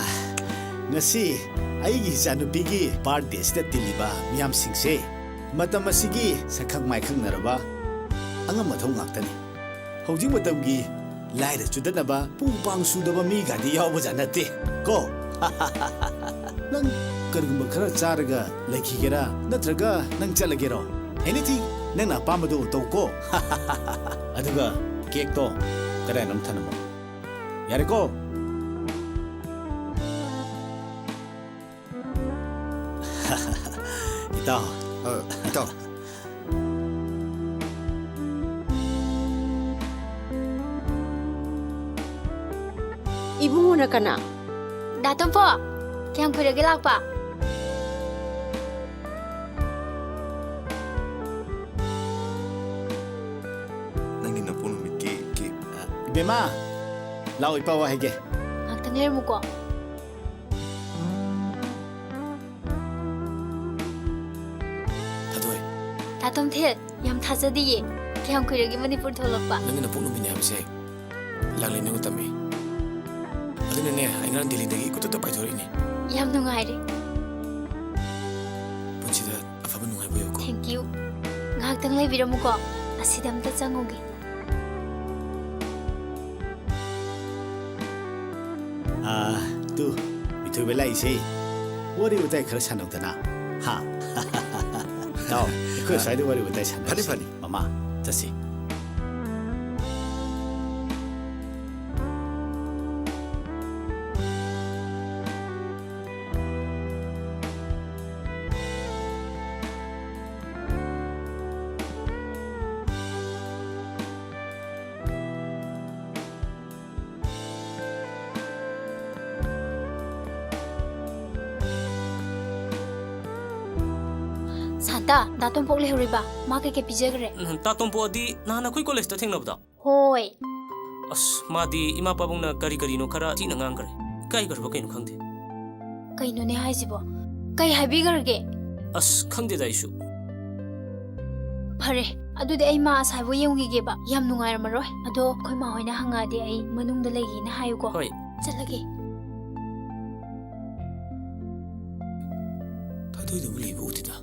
ꯉꯁꯤ ꯑꯩꯒꯤ ꯏꯆꯥꯅꯨꯄꯤꯒꯤ birthdayꯁꯤꯗ ꯇꯤꯜꯂꯤꯕ ꯃꯤꯌꯥꯝꯁꯤꯡꯁꯦ ꯃꯇꯝ ꯑꯁꯤꯒꯤ ꯁꯛꯈꯪ ꯃꯥꯏꯈꯪꯅꯔꯕ ꯑꯉꯝ ꯑꯊꯧ ꯉꯥꯛꯇꯅꯤ꯫ ꯍꯧꯖꯤꯛ ꯃꯇꯝꯒꯤ ꯂꯥꯏꯔ ꯆꯨꯗꯠꯅꯕ ꯄꯨ ꯄꯥꯡ ꯁꯨꯗꯕ ꯃꯤꯒꯗꯤ ꯌꯥꯎꯕꯖꯥꯠ ꯅꯠꯇꯦ ꯀꯣ꯫ ꯅꯪ ꯀꯔꯤꯒꯨꯝꯕ ꯈꯔ ꯆꯥꯔꯒ ꯂꯩꯈꯤꯒꯦꯔꯥ, ꯅꯠꯇ꯭ꯔꯒ ꯅꯪ ꯆꯠꯂꯒꯦꯔꯣ? Anything, ꯅꯪꯅ ꯑꯄꯥꯝꯕꯗꯣ ꯇꯧꯀꯣ꯫ ꯑꯗꯨꯒ ꯀꯦꯛꯇꯣ ꯀꯗꯥꯏꯅꯣꯝ ꯊꯅꯝꯃꯣ꯫ ꯌꯥꯔꯦꯀꯣ? ꯏꯇꯥꯎ꯫ ꯑ, ꯏꯇꯥꯎ꯫ ꯏꯕꯨꯡꯉꯣꯅ ꯀꯅꯥ? ꯗꯥ ꯇꯣꯝꯄꯣ, ꯀꯌꯥꯝ ꯀꯨꯏꯔꯒꯦ ꯂꯥꯛꯄ? ꯅꯪꯒꯤ ꯅꯄꯣꯛ ꯅꯨꯃꯤꯠꯀꯤ ꯀꯦꯛ꯫ ꯏꯕꯦꯝꯃ, ꯂꯥꯛꯑꯣ, ꯏꯄꯥ ꯋꯥ ꯍꯥꯏꯒꯦ꯫ ꯉꯥꯛꯇꯪ ꯂꯩꯔꯝꯃꯨꯀꯣ꯫ ꯊꯥꯗꯣꯏ꯫ ꯇꯥ ꯇꯣꯝꯊꯤꯜ, ꯌꯥꯝ ꯊꯥꯖꯗꯤꯌꯦ꯫ ꯀꯌꯥꯝ ꯀꯨꯏꯔꯒꯦ ꯃꯅꯤꯄꯨꯔ ꯊꯣꯛꯂꯛꯄ? ꯅꯪꯒꯤ ꯅꯄꯣꯛ ꯅꯨꯃꯤꯠꯅꯦ ꯍꯥꯏꯕꯁꯦ ꯂꯥꯡꯂꯦꯟꯅ ꯇꯝꯃꯤ꯫ ꯑꯗꯨꯅꯅꯦ, ꯑꯩ ꯉꯔꯥꯡ ꯗꯦꯜꯂꯤꯗꯒꯤ ꯈꯨꯗꯛꯇ ꯄꯥꯏꯊꯣꯔꯛꯏꯅꯦ꯫ ꯌꯥꯝ ꯅꯨꯡꯉꯥꯏꯔꯦ꯫ ꯄꯨꯟꯁꯤꯗ ꯑꯐꯕ ꯅꯨꯡꯉꯥꯏꯕ ꯑꯣꯏꯌꯨꯀꯣ꯫ Thank you꯫ ꯉꯥꯏꯍꯥꯛꯇꯪ ꯂꯩꯕꯤꯔꯝꯃꯨꯀꯣ꯫ ꯑꯁꯤꯗ ꯑꯝꯇ ꯆꯪꯉꯨꯒꯦ꯫ ꯑꯥ, ꯇꯨ, ꯃꯤꯊꯣꯏꯕ ꯂꯥꯛꯏꯁꯦ꯫ ꯋꯥꯔꯤ ꯋꯥꯇꯥꯏ ꯈꯔ ꯁꯥꯟꯅꯧꯗꯅ꯫ ꯍꯥ? ꯇꯥꯎ, ꯑꯩꯈꯣꯏ ꯁ꯭ꯋꯥꯏꯗ ꯋꯥꯔꯤ ꯋꯥꯇꯥꯏ ꯁꯥꯟꯅꯔꯁꯤ꯫ ꯐꯅꯤ, ꯐꯅꯤ꯫ ꯃꯃꯥ, ꯆꯠꯁꯤ꯫ ꯁꯥꯟꯇ, ꯗꯥ ꯇꯣꯝꯄꯣꯛ ꯂꯩꯍꯧꯔꯤꯕ? ꯃꯥ ꯀꯩꯀꯩ ꯄꯤꯖꯈ꯭ꯔꯦ? ꯎꯝ, ꯗꯥ ꯇꯣꯝꯄꯣꯛꯗꯤ ꯅꯍꯥꯟ ꯑꯩꯈꯣꯏ ꯀꯣꯂꯦꯖꯇ ꯊꯦꯡꯅꯕꯗꯣ? ꯍꯣꯏ꯫ ꯑꯁ, ꯃꯥꯗꯤ ꯏꯃꯥ ꯄꯥꯕꯨꯡꯅ ꯀꯔꯤ ꯀꯔꯤꯅꯣ ꯈꯔ ꯊꯤꯅ ꯉꯥꯡꯈ꯭ꯔꯦ꯫ ꯏꯀꯥꯏꯈ꯭ꯔꯕ ꯀꯩꯅꯣ ꯈꯪꯗꯦ꯫ ꯀꯩꯅꯣꯅꯦ ꯍꯥꯏꯁꯤꯕꯣ? ꯀꯩ ꯍꯥꯏꯕꯤꯈ꯭ꯔꯒꯦ? ꯑꯁ, ꯈꯪꯗꯦꯗ ꯑꯩꯁꯨ꯫ ꯐꯔꯦ, ꯑꯗꯨꯗꯤ ꯑꯩ ꯃꯥ ꯑꯁꯥꯏꯕꯨ ꯌꯦꯡꯉꯨꯈꯤꯒꯦꯕ꯫ ꯌꯥꯝ ꯅꯨꯡꯉꯥꯏꯔꯝꯃꯔꯣꯏ꯫ ꯑꯗꯣ ꯑꯩꯈꯣꯏ ꯃꯥ ꯍꯣꯏꯅ ꯍꯪꯉꯛꯑꯗꯤ ꯑꯩ ꯃꯅꯨꯡꯗ ꯂꯩꯒꯦꯅ ꯍꯥꯏꯌꯨꯀꯣ꯫ ꯍꯣꯏ꯫ ꯆꯠꯂꯒꯦ꯫ ꯊꯥꯗꯣꯏꯗꯨꯕꯨ ꯂꯩꯕ ꯎꯗꯦꯗ꯫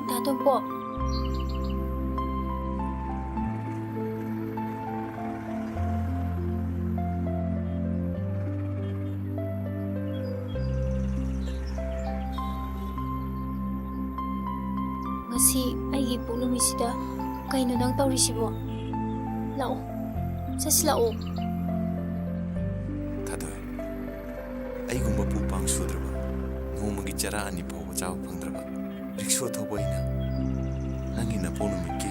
ꯗꯥ ꯇꯣꯝꯄꯣꯛ꯫ ꯉꯁꯤ ꯑꯩꯒꯤ ꯏꯄꯣꯛ ꯅꯨꯃꯤꯠꯁꯤꯗ ꯀꯩꯅꯣ ꯅꯪ ꯇꯧꯔꯤꯁꯤꯕꯣ? ꯂꯥꯛꯑꯣ, ꯆꯠꯁꯤ ꯂꯥꯛꯑꯣ꯫ ꯊꯥꯗꯣꯏ, ꯑꯩꯒꯨꯝꯕ ꯄꯨ ꯄꯥꯡ ꯁꯨꯗ꯭ꯔꯕ, ꯅꯣꯡꯃꯒꯤ ꯆꯔꯥ ꯑꯅꯤ ꯐꯥꯎꯕ ꯆꯥꯕ ꯐꯪꯗ꯭ꯔꯕ ꯔꯤꯛꯁꯣ ꯊꯧꯕ ꯑꯩꯅ ꯅꯪꯒꯤ ꯅꯄꯣꯛ ꯅꯨꯃꯤꯠꯀꯤ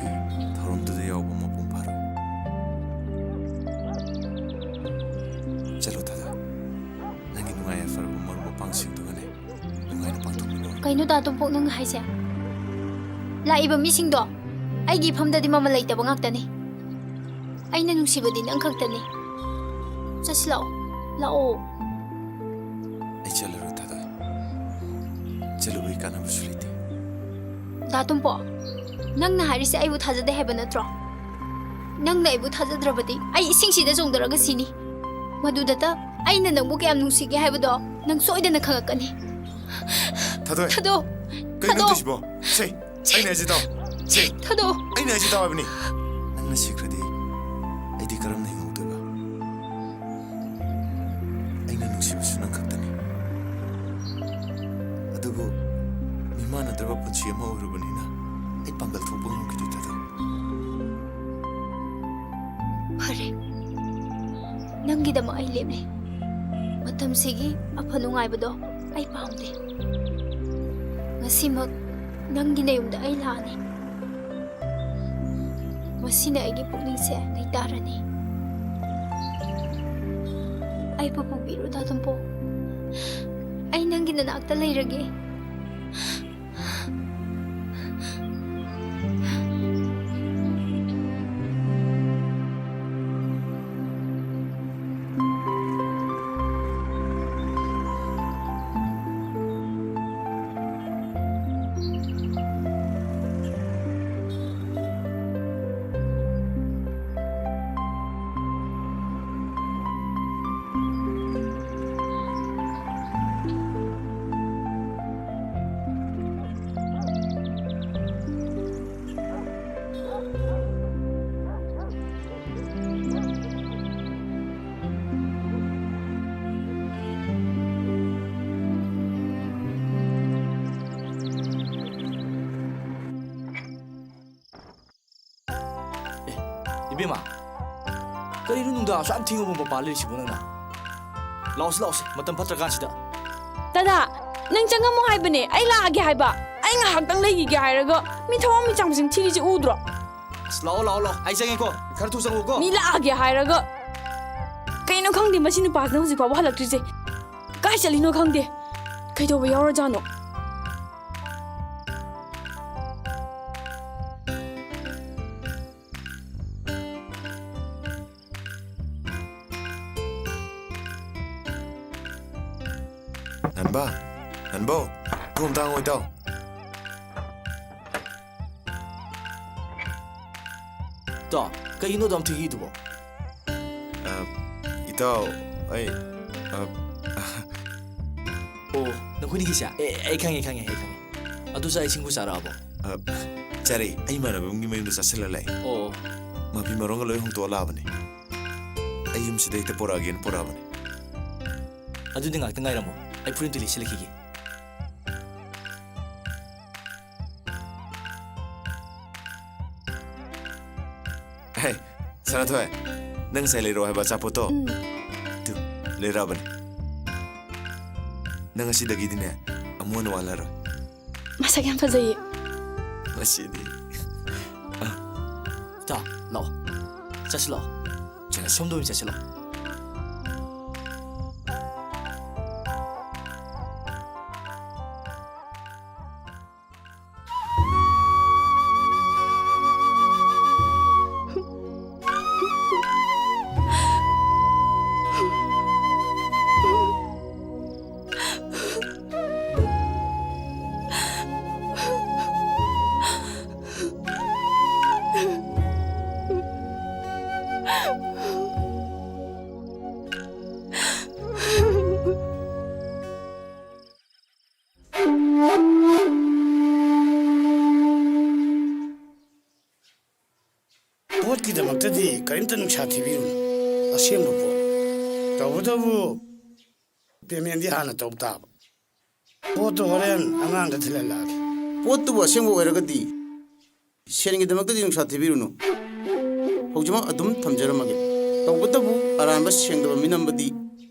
ꯊꯧꯔꯝꯗꯨꯗ ꯌꯥꯎꯕ ꯃꯄꯨꯡ ꯐꯥꯔꯣꯏ꯫ ꯆꯠꯂꯣ ꯊꯥꯗꯣꯏ, ꯅꯪꯒꯤ ꯅꯨꯡꯉꯥꯏ ꯌꯥꯏꯐꯔꯕ ꯃꯔꯨꯞ ꯃꯄꯥꯡꯁꯤꯡꯗꯨꯒꯅꯦ ꯅꯨꯡꯉꯥꯏꯅ ꯄꯥꯡꯊꯣꯛꯃꯤꯟꯅꯔꯣ꯫ ꯀꯩꯅꯣ ꯗꯥ ꯇꯣꯝꯄꯣꯛ ꯅꯪꯅ ꯍꯥꯏꯁꯦ? ꯂꯥꯛꯏꯕ ꯃꯤꯁꯤꯡꯗꯣ ꯑꯩꯒꯤ ꯏꯐꯝꯗꯗꯤ ꯃꯃꯜ ꯂꯩꯇꯕ ꯉꯥꯛꯇꯅꯤ꯫ ꯑꯩꯅ ꯅꯨꯡꯁꯤꯕꯗꯤ ꯅꯪ ꯈꯛꯇꯅꯤ꯫ ꯆꯠꯁꯤ ꯂꯥꯛꯑꯣ꯫ ꯂꯥꯛꯑꯣ꯫ ꯑꯩ ꯆꯠꯂꯔꯣꯏ ꯊꯥꯗꯣꯏ꯫ ꯆꯠꯂꯨꯕꯒꯤ ꯀꯥꯟꯅꯕꯁꯨ ꯂꯩꯇꯦ꯫ ꯗꯥ ꯇꯣꯝꯄꯣꯛ, ꯅꯪꯅ ꯍꯥꯏꯔꯤꯁꯦ ꯑꯩꯕꯨ ꯊꯥꯖꯗꯦ ꯍꯥꯏꯕ ꯅꯠꯇ꯭ꯔꯣ? ꯅꯪꯅ ꯑꯩꯕꯨ ꯊꯥꯖꯗ꯭ꯔꯕꯗꯤ ꯑꯩ ꯏꯁꯤꯡꯁꯤꯗ ꯆꯣꯡꯊꯔꯒ ꯁꯤꯅꯤ꯫ ꯃꯗꯨꯗꯇ ꯑꯩꯅ ꯅꯪꯕꯨ ꯀꯌꯥꯝ ꯅꯨꯡꯁꯤꯒꯦ ꯍꯥꯏꯕꯗꯣ ꯅꯪ ꯁꯣꯏꯗꯅ ꯈꯪꯉꯛꯀꯅꯤ꯫ ꯊꯥꯗꯣꯏ꯫ ꯊꯥꯗꯣ꯫ ꯀꯩꯅꯣ ꯊꯥꯗꯣ꯫ ꯇꯧꯔꯤꯁꯤꯕꯣ? ꯁꯦ, ꯑꯩꯅ ꯍꯥꯏꯁꯤ ꯇꯥꯎ꯫ ꯁꯦ, ꯊꯥꯗꯣ꯫ ꯑꯩꯅ ꯍꯥꯏꯁꯤ ꯇꯥꯎ ꯍꯥꯏꯕꯅꯤ꯫ ꯅꯪꯅ ꯁꯤꯈ꯭ꯔꯗꯤ ꯑꯩꯗꯤ ꯀꯔꯝꯅ ꯍꯤꯡꯍꯧꯗꯣꯏꯕ? ꯑꯩꯅ ꯅꯨꯡꯁꯤꯕꯁꯨ ꯅꯪ ꯈꯛꯇꯅꯤ꯫ ꯑꯗꯨꯕꯨ ꯃꯤꯃꯥꯟꯅꯗ꯭ꯔꯕ ꯄꯨꯟꯁꯤ ꯑꯃ ꯑꯣꯏꯔꯨꯕꯅꯤꯅ ꯑꯩ ꯄꯥꯡꯒꯜ ꯊꯣꯛꯄ ꯉꯝꯈꯤꯗꯦ ꯊꯥꯗꯣꯏ꯫ ꯐꯔꯦ, ꯅꯪꯒꯤꯗꯃꯛ ꯑꯩ ꯂꯦꯞꯂꯤ꯫ ꯃꯇꯝꯁꯤꯒꯤ ꯑꯐ ꯅꯨꯡꯉꯥꯏꯕꯗꯣ ꯑꯩ ꯄꯥꯝꯗꯦ꯫ ꯉꯁꯤꯃꯛ ꯅꯪꯒꯤ ꯅꯌꯨꯝꯗ ꯑꯩ ꯂꯥꯛꯑꯅꯤ꯫ ꯃꯁꯤꯅ ꯑꯩꯒꯤ ꯄꯨꯛꯅꯤꯡꯁꯦ ꯂꯩꯇꯥꯔꯅꯤ꯫ ꯑꯩꯕꯨ ꯄꯨꯕꯤꯔꯣ ꯗꯥ ꯇꯣꯝꯄꯣꯛ꯫ ꯑꯩ ꯅꯪꯒꯤ ꯅꯅꯥꯛꯇ ꯂꯩꯔꯒꯦ꯫ ꯑꯦ, ꯏꯕꯦꯝꯃ, ꯀꯔꯤꯅꯣ ꯅꯨꯡꯗꯥꯡ ꯑꯁꯨꯛ ꯌꯥꯝ ꯊꯦꯡꯉꯕ ꯃꯄꯥꯟ ꯂꯩꯔꯤꯁꯤꯕꯣ ꯅꯪꯅ? ꯂꯥꯛꯑꯣꯁꯤ, ꯂꯥꯛꯑꯣꯁꯤ, ꯃꯇꯝ ꯐꯠꯇ꯭ꯔꯀꯥꯟꯁꯤꯗ꯫ ꯗꯗꯥ, ꯅꯪ ꯆꯪꯉꯝꯃꯣ ꯍꯥꯏꯕꯅꯦ, ꯑꯩ ꯂꯥꯛꯑꯒꯦ ꯍꯥꯏꯕ꯫ ꯑꯩ ꯉꯥꯏꯍꯥꯛꯇꯪ ꯂꯩꯈꯤꯒꯦ ꯍꯥꯏꯔꯒ ꯃꯤ ꯊꯋꯥꯏ ꯃꯤꯆꯥꯡꯁꯤꯡ ꯊꯤꯔꯤꯁꯤ ꯎꯗ꯭ꯔꯣ? ꯑꯁ, ꯂꯥꯛꯑꯣ, ꯂꯥꯛꯑꯣ, ꯂꯥꯛꯑꯣ, ꯑꯩ ꯆꯪꯉꯦꯀꯣ, ꯈꯔ ꯊꯨ ꯆꯪꯉꯛꯎꯀꯣ꯫ ꯃꯤ ꯂꯥꯛꯑꯒꯦ ꯍꯥꯏꯔꯒ ꯀꯩꯅꯣ ꯈꯪꯗꯦ, ꯃꯁꯤ ꯅꯨꯄꯥꯁꯤꯅ ꯍꯧꯖꯤꯛ ꯐꯥꯎꯕ ꯍꯜꯂꯛꯇ꯭ꯔꯤꯁꯦ꯫ ꯀꯥꯏ ꯆꯠꯂꯤꯅꯣ ꯈꯪꯗꯦ꯫ ꯀꯩꯗꯧꯕ ꯌꯥꯎꯔꯖꯥꯠꯅꯣ? ꯍꯟꯕ, ꯍꯟꯕꯧ, ꯊꯣꯡ ꯇꯥꯡꯉꯣ ꯏꯇꯥꯎ꯫ ꯏꯇꯥꯎ, ꯀꯩꯒꯤꯅꯣ ꯑꯗꯨꯝ ꯊꯦꯡꯉꯤꯗꯨꯕꯣ? ꯑ, ꯏꯇꯥꯎ, ꯑꯩ, ꯑ, ꯑꯣ, ꯅꯈꯣꯏꯅꯤꯒꯤꯁꯦ? ꯑꯦ, ꯑꯩ ꯈꯪꯉꯦ, ꯈꯪꯉꯦ, ꯑꯩ ꯈꯪꯉꯦ꯫ ꯑꯗꯨ ꯆꯥꯛ ꯏꯁꯤꯡꯕꯨ ꯆꯥꯔꯛꯑꯕꯣ? ꯑ, ꯆꯥꯔꯦ꯫ ꯑꯩ ꯏꯃꯥꯟꯅꯕ ꯑꯃꯒꯤ ꯃꯌꯨꯝꯗ ꯆꯥꯁꯤꯜꯂ ꯂꯥꯛꯑꯦ꯫ ꯑꯣ꯫ ꯃꯐꯤ ꯃꯔꯣꯟꯒ ꯂꯣꯏ ꯍꯣꯡꯇꯣꯛꯑ ꯂꯥꯛꯑꯕꯅꯦ꯫ ꯑꯩ ꯌꯨꯝꯁꯤꯗ ꯍꯦꯛꯇ ꯄꯣꯔꯛꯑꯒꯦꯅ ꯄꯣꯔꯛꯑꯕꯅꯦ꯫ ꯑꯗꯨꯗꯤ ꯉꯥꯛꯇ ꯉꯥꯏꯔꯝꯃꯣ, ꯑꯩ ꯐꯨꯔꯤꯠ ꯑꯝꯇ ꯂꯤꯠꯁꯤꯜꯂꯛꯈꯤꯒꯦ꯫ ꯍꯦ, ꯁꯅꯥꯊꯣꯏ, ꯅꯪ ꯉꯁꯥꯏ ꯂꯩꯔꯛꯑꯣ ꯍꯥꯏꯕ ꯑꯆꯥꯄꯣꯠꯇꯣ? ꯎꯝ꯫ ꯇꯨ, ꯂꯩꯔꯛꯑꯕꯅꯦ꯫ ꯅꯪ ꯉꯁꯤꯗꯒꯤꯗꯤꯅꯦ, ꯑꯃꯨꯛ ꯍꯟꯅ ꯋꯥꯠꯂꯔꯣꯏ꯫ ꯃꯁꯛ ꯌꯥꯝ ꯐꯖꯩꯌꯦ꯫ ꯃꯁꯤꯗꯤ꯫ ꯏꯇꯥꯎ, ꯂꯥꯛꯑꯣ꯫ ꯆꯠꯁꯤ ꯂꯥꯛꯑꯣ꯫ ꯆꯠꯁꯤ꯫ ꯁꯣꯝꯗ ꯑꯣꯏꯅ ꯆꯠꯁꯤ ꯂꯥꯛꯑꯣ꯫ ꯄꯣꯠꯀꯤꯗꯃꯛꯇꯗꯤ ꯀꯔꯤꯝꯇ ꯅꯨꯡꯁꯥ ꯊꯤꯕꯤꯔꯨꯅꯨ꯫ ꯑꯁꯦꯡꯕ ꯄꯣꯠ꯫ ꯇꯧꯕꯇꯕꯨ ꯄꯦꯃꯦꯟꯗꯤ ꯍꯥꯟꯅ ꯇꯧ ꯇꯥꯕ꯫ ꯄꯣꯠꯇꯨ ꯍꯣꯔꯦꯟ ꯑꯉꯥꯡꯗ ꯊꯤꯜꯍꯜꯂꯛꯑꯒꯦ꯫ ꯄꯣꯠꯇꯨꯕꯨ ꯑꯁꯦꯡꯕ ꯑꯣꯏꯔꯒꯗꯤ ꯁꯦꯟꯒꯤꯗꯃꯛꯇꯗꯤ ꯅꯨꯡꯁꯥ ꯊꯤꯕꯤꯔꯨꯅꯨ꯫ ꯍꯧꯖꯤꯛꯃꯛ ꯑꯗꯨꯝ ꯊꯝꯖꯔꯝꯃꯒꯦ꯫ ꯇꯧꯕꯇꯕꯨ ꯑꯔꯥꯟꯕ ꯁꯦꯡꯗꯕ ꯃꯤꯅꯝꯕꯗꯤ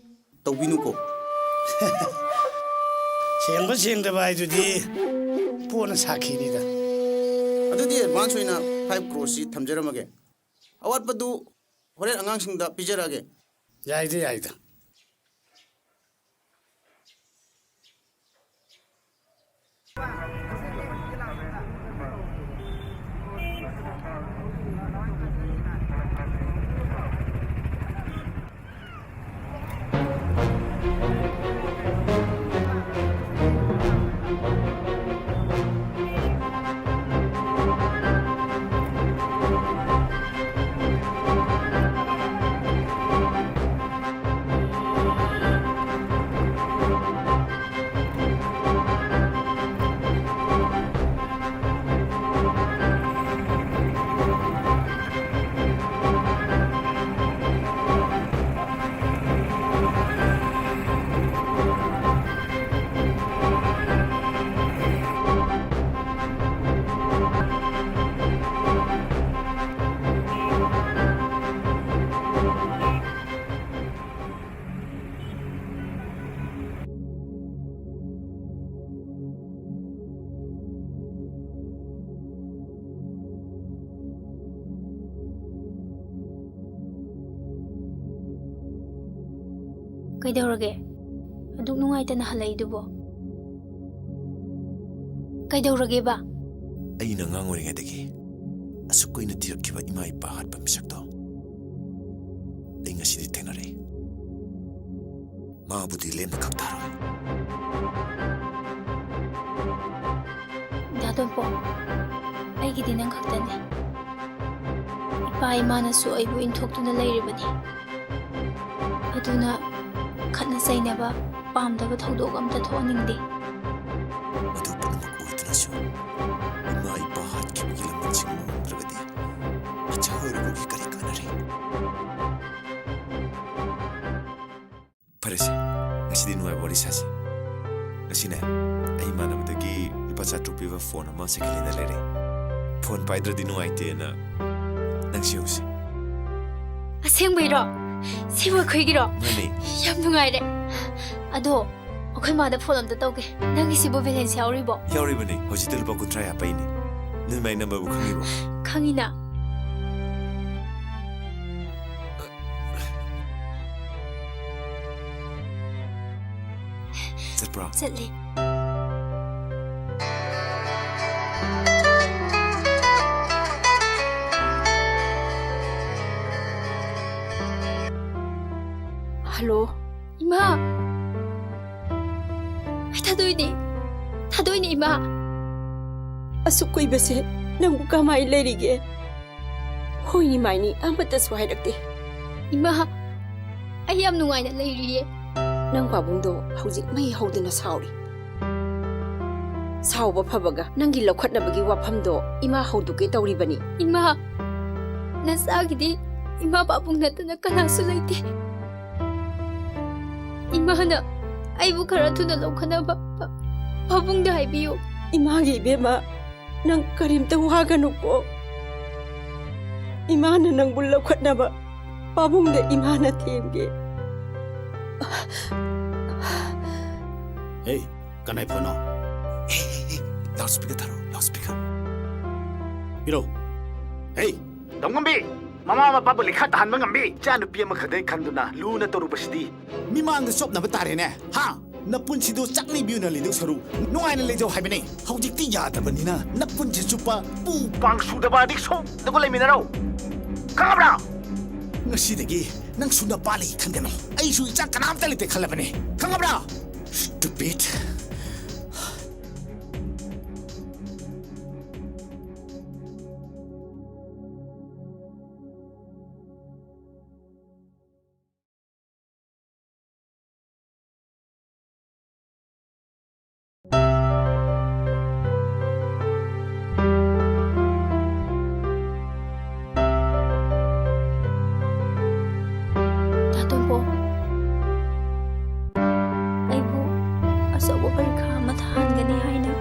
ꯇꯧꯕꯤꯅꯨꯀꯣ꯫ ꯁꯦꯡꯕ ꯁꯦꯡꯗꯕ ꯍꯥꯏꯗꯨꯗꯤ ꯄꯣꯠꯅ ꯁꯥꯈꯤꯅꯤꯗ꯫ ꯑꯗꯨꯗꯤ ꯑꯦꯗꯚꯥꯟꯁ ꯑꯣꯏꯅ ꯐꯥꯏꯚ ꯀ꯭ꯔꯣꯔꯁꯤ ꯊꯝꯖꯔꯝꯃꯒꯦ꯫ ꯑꯋꯥꯠꯄꯗꯨ ꯍꯣꯔꯦꯟ ꯑꯉꯥꯡꯁꯤꯡꯗ ꯄꯤꯖꯔꯛꯑꯒꯦ꯫ ꯌꯥꯏꯗ, ꯌꯥꯏꯗ꯫ ꯀꯩꯗꯧꯔꯒꯦ? ꯑꯗꯨꯛ ꯅꯨꯡꯉꯥꯏꯇꯅ ꯍꯜꯂꯛꯏꯗꯨꯕꯣ? ꯀꯩꯗꯧꯔꯒꯦꯕ? ꯑꯩꯅ ꯑꯉꯥꯡ ꯑꯣꯏꯔꯤꯉꯩꯗꯒꯤ ꯑꯁꯨꯛ ꯀꯨꯏꯅ ꯊꯤꯔꯛꯈꯤꯕ ꯏꯃꯥ ꯏꯄꯥ ꯍꯥꯠꯄ ꯃꯤꯁꯛꯇꯣ ꯑꯩ ꯉꯁꯤꯗꯤ ꯊꯦꯡꯅꯔꯦ꯫ ꯃꯥꯕꯨꯗꯤ ꯂꯦꯝꯅ ꯈꯛ ꯊꯥꯔꯣꯏ꯫ ꯗꯥ ꯇꯣꯝꯄꯣꯛ, ꯑꯩꯒꯤꯗꯤ ꯅꯪ ꯈꯛꯇꯅꯦ꯫ ꯏꯄꯥ ꯏꯃꯥꯅꯁꯨ ꯑꯩꯕꯨ ꯏꯟꯊꯣꯛꯇꯨꯅ ꯂꯩꯔꯤꯕꯅꯤ꯫ ꯑꯗꯨꯅ ꯈꯠꯅ ꯆꯩꯅꯕ, ꯄꯥꯝꯗꯕ ꯊꯧꯗꯣꯛ ꯑꯝꯇ ꯊꯣꯛꯍꯟꯅꯤꯡꯗꯦ꯫ ꯃꯗꯨ ꯄꯨꯝꯅꯃꯛ ꯑꯣꯏꯗꯨꯅꯁꯨ ꯏꯃꯥ ꯏꯄꯥ ꯍꯥꯠꯈꯤꯕꯒꯤ ꯂꯃꯟꯁꯤꯡ ꯃꯨꯟꯗ꯭ꯔꯒꯗꯤ ꯃꯆꯥ ꯑꯣꯏꯔꯨꯕꯒꯤ ꯀꯔꯤ ꯀꯥꯟꯅꯔꯤ? ꯐꯔꯦꯁꯦ, ꯉꯁꯤꯗꯤ ꯅꯨꯡꯉꯥꯏꯕ ꯋꯥꯔꯤ ꯁꯥꯁꯤ꯫ ꯉꯁꯤꯅꯦ, ꯑꯩ ꯏꯃꯥꯟꯅꯕꯗꯒꯤ ꯂꯨꯄꯥ ꯆꯥꯇ꯭ꯔꯨꯛ ꯄꯤꯕ ꯐꯣꯟ ꯑꯃ ꯁꯦꯀꯦꯟ ꯍꯦꯟꯗ ꯂꯩꯔꯦ꯫ ꯐꯣꯟ ꯄꯥꯏꯗ꯭ꯔꯗꯤ ꯅꯨꯡꯉꯥꯏꯇꯦꯅ꯫ ꯅꯪꯁꯨ ꯌꯦꯡꯉꯨꯁꯦ꯫ ꯑꯁꯦꯡꯕꯩꯔꯣ? ꯁꯤꯕꯨ ꯑꯩꯈꯣꯏꯒꯤꯔꯣ? ꯃꯥꯅꯦ꯫ ꯌꯥꯝ ꯅꯨꯡꯉꯥꯏꯔꯦ꯫ ꯑꯗꯣ ꯑꯩꯈꯣꯏ ꯃꯥꯗ ꯐꯣꯟ ꯑꯝꯇ ꯇꯧꯒꯦ꯫ ꯅꯪꯒꯤꯁꯤꯕꯨ ꯕꯦꯂꯦꯟꯁ ꯌꯥꯎꯔꯤꯕꯣ? ꯌꯥꯎꯔꯤꯕꯅꯤ꯫ ꯍꯧꯖꯤꯛꯇ ꯂꯨꯄꯥ ꯀꯨꯟꯊ꯭ꯔꯥ ꯍꯥꯞꯄꯛꯏꯅꯤ꯫ ꯅꯣꯏ ꯃꯥꯏ ꯅꯝꯕꯔꯕꯨ ꯈꯪꯉꯤꯕꯣ? ꯈꯪꯉꯤꯅ꯫ ꯆꯠꯄ꯭ꯔꯣ? ꯆꯠꯂꯦ꯫ ꯍꯜꯂꯣ꯫ ꯏꯃꯥ꯫ ꯑꯩ ꯊꯥꯗꯣꯏꯅꯦ꯫ ꯊꯥꯗꯣꯏꯅꯦ, ꯏꯃꯥ꯫ ꯑꯁꯨꯛ ꯀꯨꯏꯕꯁꯦ ꯅꯪꯕꯨ ꯀꯃꯥꯏ ꯂꯩꯔꯤꯒꯦ? ꯍꯣꯏꯅꯤ ꯃꯥꯏꯅꯤ ꯑꯃꯠꯇꯁꯨ ꯍꯥꯏꯔꯛꯇꯦ꯫ ꯏꯃꯥ, ꯑꯩ ꯌꯥꯝ ꯅꯨꯡꯉꯥꯏꯅ ꯂꯩꯔꯤꯌꯦ꯫ ꯅꯪ ꯄꯥꯕꯨꯡꯗꯣ ꯍꯧꯖꯤꯛ ꯃꯩ ꯍꯧꯗꯅ ꯁꯥꯎꯔꯤ꯫ ꯁꯥꯎꯕ ꯐꯕꯒ ꯅꯪꯒꯤ ꯂꯧꯈꯠꯅꯕꯒꯤ ꯋꯥꯐꯝꯗꯣ ꯏꯃꯥ ꯍꯧꯗꯣꯛꯀꯦ ꯇꯧꯔꯤꯕꯅꯤ꯫ ꯏꯃꯥ, ꯅꯆꯥꯒꯤꯗꯤ ꯏꯃꯥ ꯄꯥꯕꯨꯡ ꯅꯠꯇꯅ ꯀꯅꯥꯁꯨ ꯂꯩꯇꯦ꯫ ꯏꯃꯥꯅ ꯑꯩꯕꯨ ꯈꯔ ꯊꯨꯅ ꯂꯧꯈꯠꯅꯕ ꯄꯥ-, ꯄꯥꯕꯨꯡꯗ ꯍꯥꯏꯕꯤꯌꯨ꯫ ꯏꯃꯥꯒꯤ ꯏꯕꯦꯝꯃ, ꯅꯪ ꯀꯔꯤꯝꯇ ꯋꯥꯒꯅꯨꯀꯣ꯫ ꯏꯃꯥꯅ ꯅꯪꯕꯨ ꯂꯧꯈꯠꯅꯕ ꯄꯥꯕꯨꯡꯗ ꯏꯃꯥꯅ ꯊꯦꯝꯒꯦ꯫ ꯍꯦ, ꯀꯅꯥꯏ ꯐꯣꯟꯅꯣ? ꯂꯥꯎꯗ ꯁ꯭ꯄꯤꯀꯔ ꯊꯥꯔꯣ, ꯂꯥꯎꯗ ꯁ꯭ꯄꯤꯀꯔ꯫ ꯄꯤꯔꯣ꯫ ꯍꯦ, ꯗꯝꯉꯝꯕꯤ! ꯃꯃꯥ ꯃꯄꯥꯕꯨ ꯂꯩꯈꯥ ꯇꯥꯍꯟꯕ ꯉꯝꯕꯤ ꯏꯆꯥꯅꯨꯄꯤ ꯑꯃꯈꯛꯇ ꯈꯟꯗꯨꯅ ꯂꯨꯅ ꯇꯧꯔꯨꯕꯁꯤꯗꯤ꯫ ꯃꯤꯃꯥꯡꯗ ꯆꯣꯞꯅꯕ ꯇꯥꯔꯦꯅꯦ, ꯍꯥ? ꯅꯄꯨꯟꯁꯤꯗꯣ ꯆꯥꯛꯅꯤꯕꯤ ꯑꯣꯏꯅ ꯂꯩꯗꯧ ꯁꯔꯨꯛ ꯅꯨꯡꯉꯥꯏꯅ ꯂꯩꯖꯧ ꯍꯥꯏꯕꯅꯦ꯫ ꯍꯧꯖꯤꯛꯇꯤ ꯌꯥꯗ꯭ꯔꯕꯅꯤꯅ ꯅꯄꯨꯟꯁꯤ ꯆꯨꯞꯄ ꯄꯨ ꯄꯥꯡ ꯁꯨꯗꯕ ꯔꯤꯛꯁꯣꯗꯨꯒ ꯂꯩꯃꯤꯟꯅꯔꯣ꯫ ꯈꯪꯉꯕ꯭ꯔꯥ? ꯉꯁꯤꯗꯒꯤ ꯅꯪꯁꯨ ꯅꯄꯥ ꯂꯩ ꯈꯟꯒꯅꯨ꯫ ꯑꯩꯁꯨ ꯏꯆꯥ ꯀꯅꯥꯝꯇ ꯂꯩꯇꯦ ꯈꯜꯂꯕꯅꯦ꯫ ꯈꯪꯉꯕ꯭ꯔꯥ? Stupid. ꯗꯥ ꯇꯣꯝꯄꯣꯛ, ꯑꯩꯕꯨ ꯑꯆꯧꯕ ꯄꯔꯤꯈꯥ ꯑꯃ ꯊꯥꯍꯟꯒꯅꯤ ꯍꯥꯏꯅ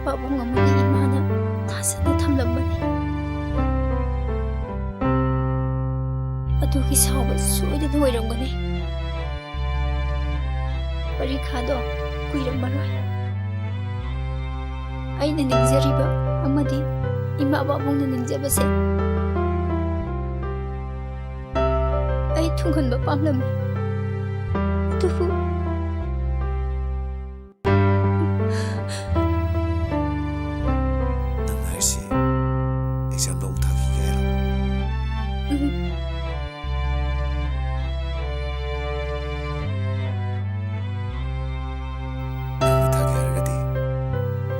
ꯄꯥꯕꯨꯡ ꯑꯃꯗꯤ ꯏꯃꯥꯅ ꯊꯥꯖꯅ ꯊꯝꯂꯝꯕꯅꯤ꯫ ꯑꯗꯨꯒꯤ ꯁꯥꯎꯕ ꯁꯣꯏꯗꯅ ꯑꯣꯏꯔꯝꯒꯅꯤ꯫ ꯄꯔꯤꯈꯥꯗꯣ ꯀꯨꯏꯔꯝꯃꯔꯣꯏ꯫ ꯑꯩꯅ ꯅꯤꯡꯖꯔꯤꯕ ꯑꯃꯗꯤ ꯏꯃꯥ ꯄꯥꯕꯨꯡꯅ ꯅꯤꯡꯖꯕꯁꯦ ꯑꯩ ꯊꯨꯡꯍꯟꯕ ꯄꯥꯝꯂꯝꯃꯤ꯫ ꯑꯗꯨꯕꯨ ꯅꯪ ꯍꯥꯏꯔꯤꯁꯤ ꯑꯦꯛꯖꯥꯝꯗꯣ ꯑꯃꯨꯛ ꯊꯥꯈꯤꯒꯦ ꯍꯥꯏꯔꯣ? ꯎꯝ꯫ ꯅꯪꯅ ꯊꯥꯒꯦ ꯍꯥꯏꯔꯒꯗꯤ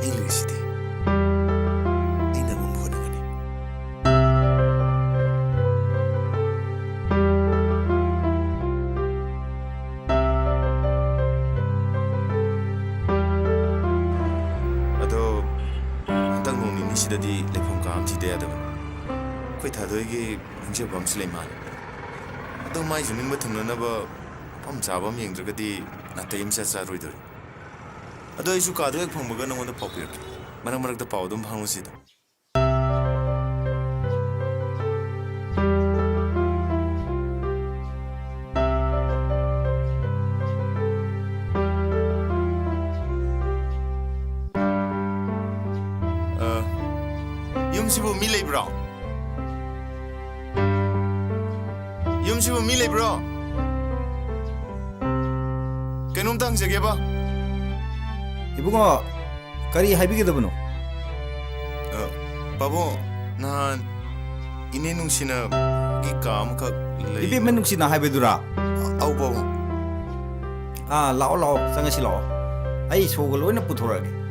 ꯑꯩ ꯂꯩꯔꯤꯁꯤꯗꯤ꯫ ꯑꯩꯅ ꯉꯝꯕ ꯍꯣꯠꯅꯒꯅꯤ꯫ ꯑꯗꯣ ꯍꯟꯗꯛ ꯅꯣꯡ ꯅꯤꯅꯤꯁꯤꯗꯗꯤ ꯂꯩꯐꯝ ꯀꯥ ꯑꯃ ꯊꯤꯗ ꯌꯥꯗꯕꯅꯤ꯫ ꯑꯩꯈꯣꯏ ꯊꯥꯗꯣꯏꯒꯤ ꯅꯤꯡꯖꯕ ꯑꯃꯁꯨ ꯂꯩ ꯃꯥꯜꯂꯦ꯫ ꯑꯗꯣ ꯃꯥꯏꯁꯨ ꯅꯤꯡꯕ ꯊꯨꯡꯅꯅꯕ ꯃꯐꯝ ꯆꯥꯕ ꯑꯃ ꯌꯦꯡꯗ꯭ꯔꯒꯗꯤ ꯅꯥꯇꯩ ꯑꯃ ꯏꯆꯥ ꯆꯥꯔꯣꯏꯗꯧꯔꯤ꯫ ꯑꯗꯣ ꯑꯩꯁꯨ ꯀꯥꯗꯣ ꯍꯦꯛ ꯐꯪꯕꯒ ꯅꯉꯣꯟꯗ ꯄꯥꯎ ꯄꯤꯔꯛꯀꯦ꯫ ꯃꯔꯛ ꯃꯔꯛꯇ ꯄꯥꯎ ꯑꯗꯨꯝ ꯐꯥꯎꯅꯁꯤꯗ꯫ ꯑ, ꯌꯨꯝꯁꯤꯕꯨ ꯃꯤ ꯂꯩꯕ꯭ꯔꯣ? ꯌꯨꯝꯁꯤꯕꯨ ꯃꯤ ꯂꯩꯕ꯭ꯔꯣ? ꯀꯩꯅꯣꯝꯇ ꯍꯪꯖꯒꯦꯕ꯫ ꯏꯕꯨꯡꯉꯣ, ꯀꯔꯤ ꯍꯥꯏꯕꯤꯒꯗꯕꯅꯣ? ꯑ, ꯄꯥꯕꯨꯡ, ꯅꯍꯥꯟ ꯏꯅꯦ ꯅꯨꯡꯁꯤꯅꯒꯤ ꯀꯥ ꯑꯃꯈꯛ ꯂꯩ꯫ ꯏꯕꯦꯝꯃ ꯅꯨꯡꯁꯤꯅ ꯍꯥꯏꯕꯗꯨꯔꯥ? ꯑꯧ, ꯄꯥꯕꯨꯡ꯫ ꯑꯥ, ꯂꯥꯛꯑꯣ, ꯂꯥꯛꯑꯣ, ꯆꯪꯉꯁꯤ ꯂꯥꯛꯑꯣ꯫ ꯑꯩ ꯁꯣꯒ ꯂꯣꯏꯅ ꯄꯨꯊꯣꯔꯛꯑꯒꯦ꯫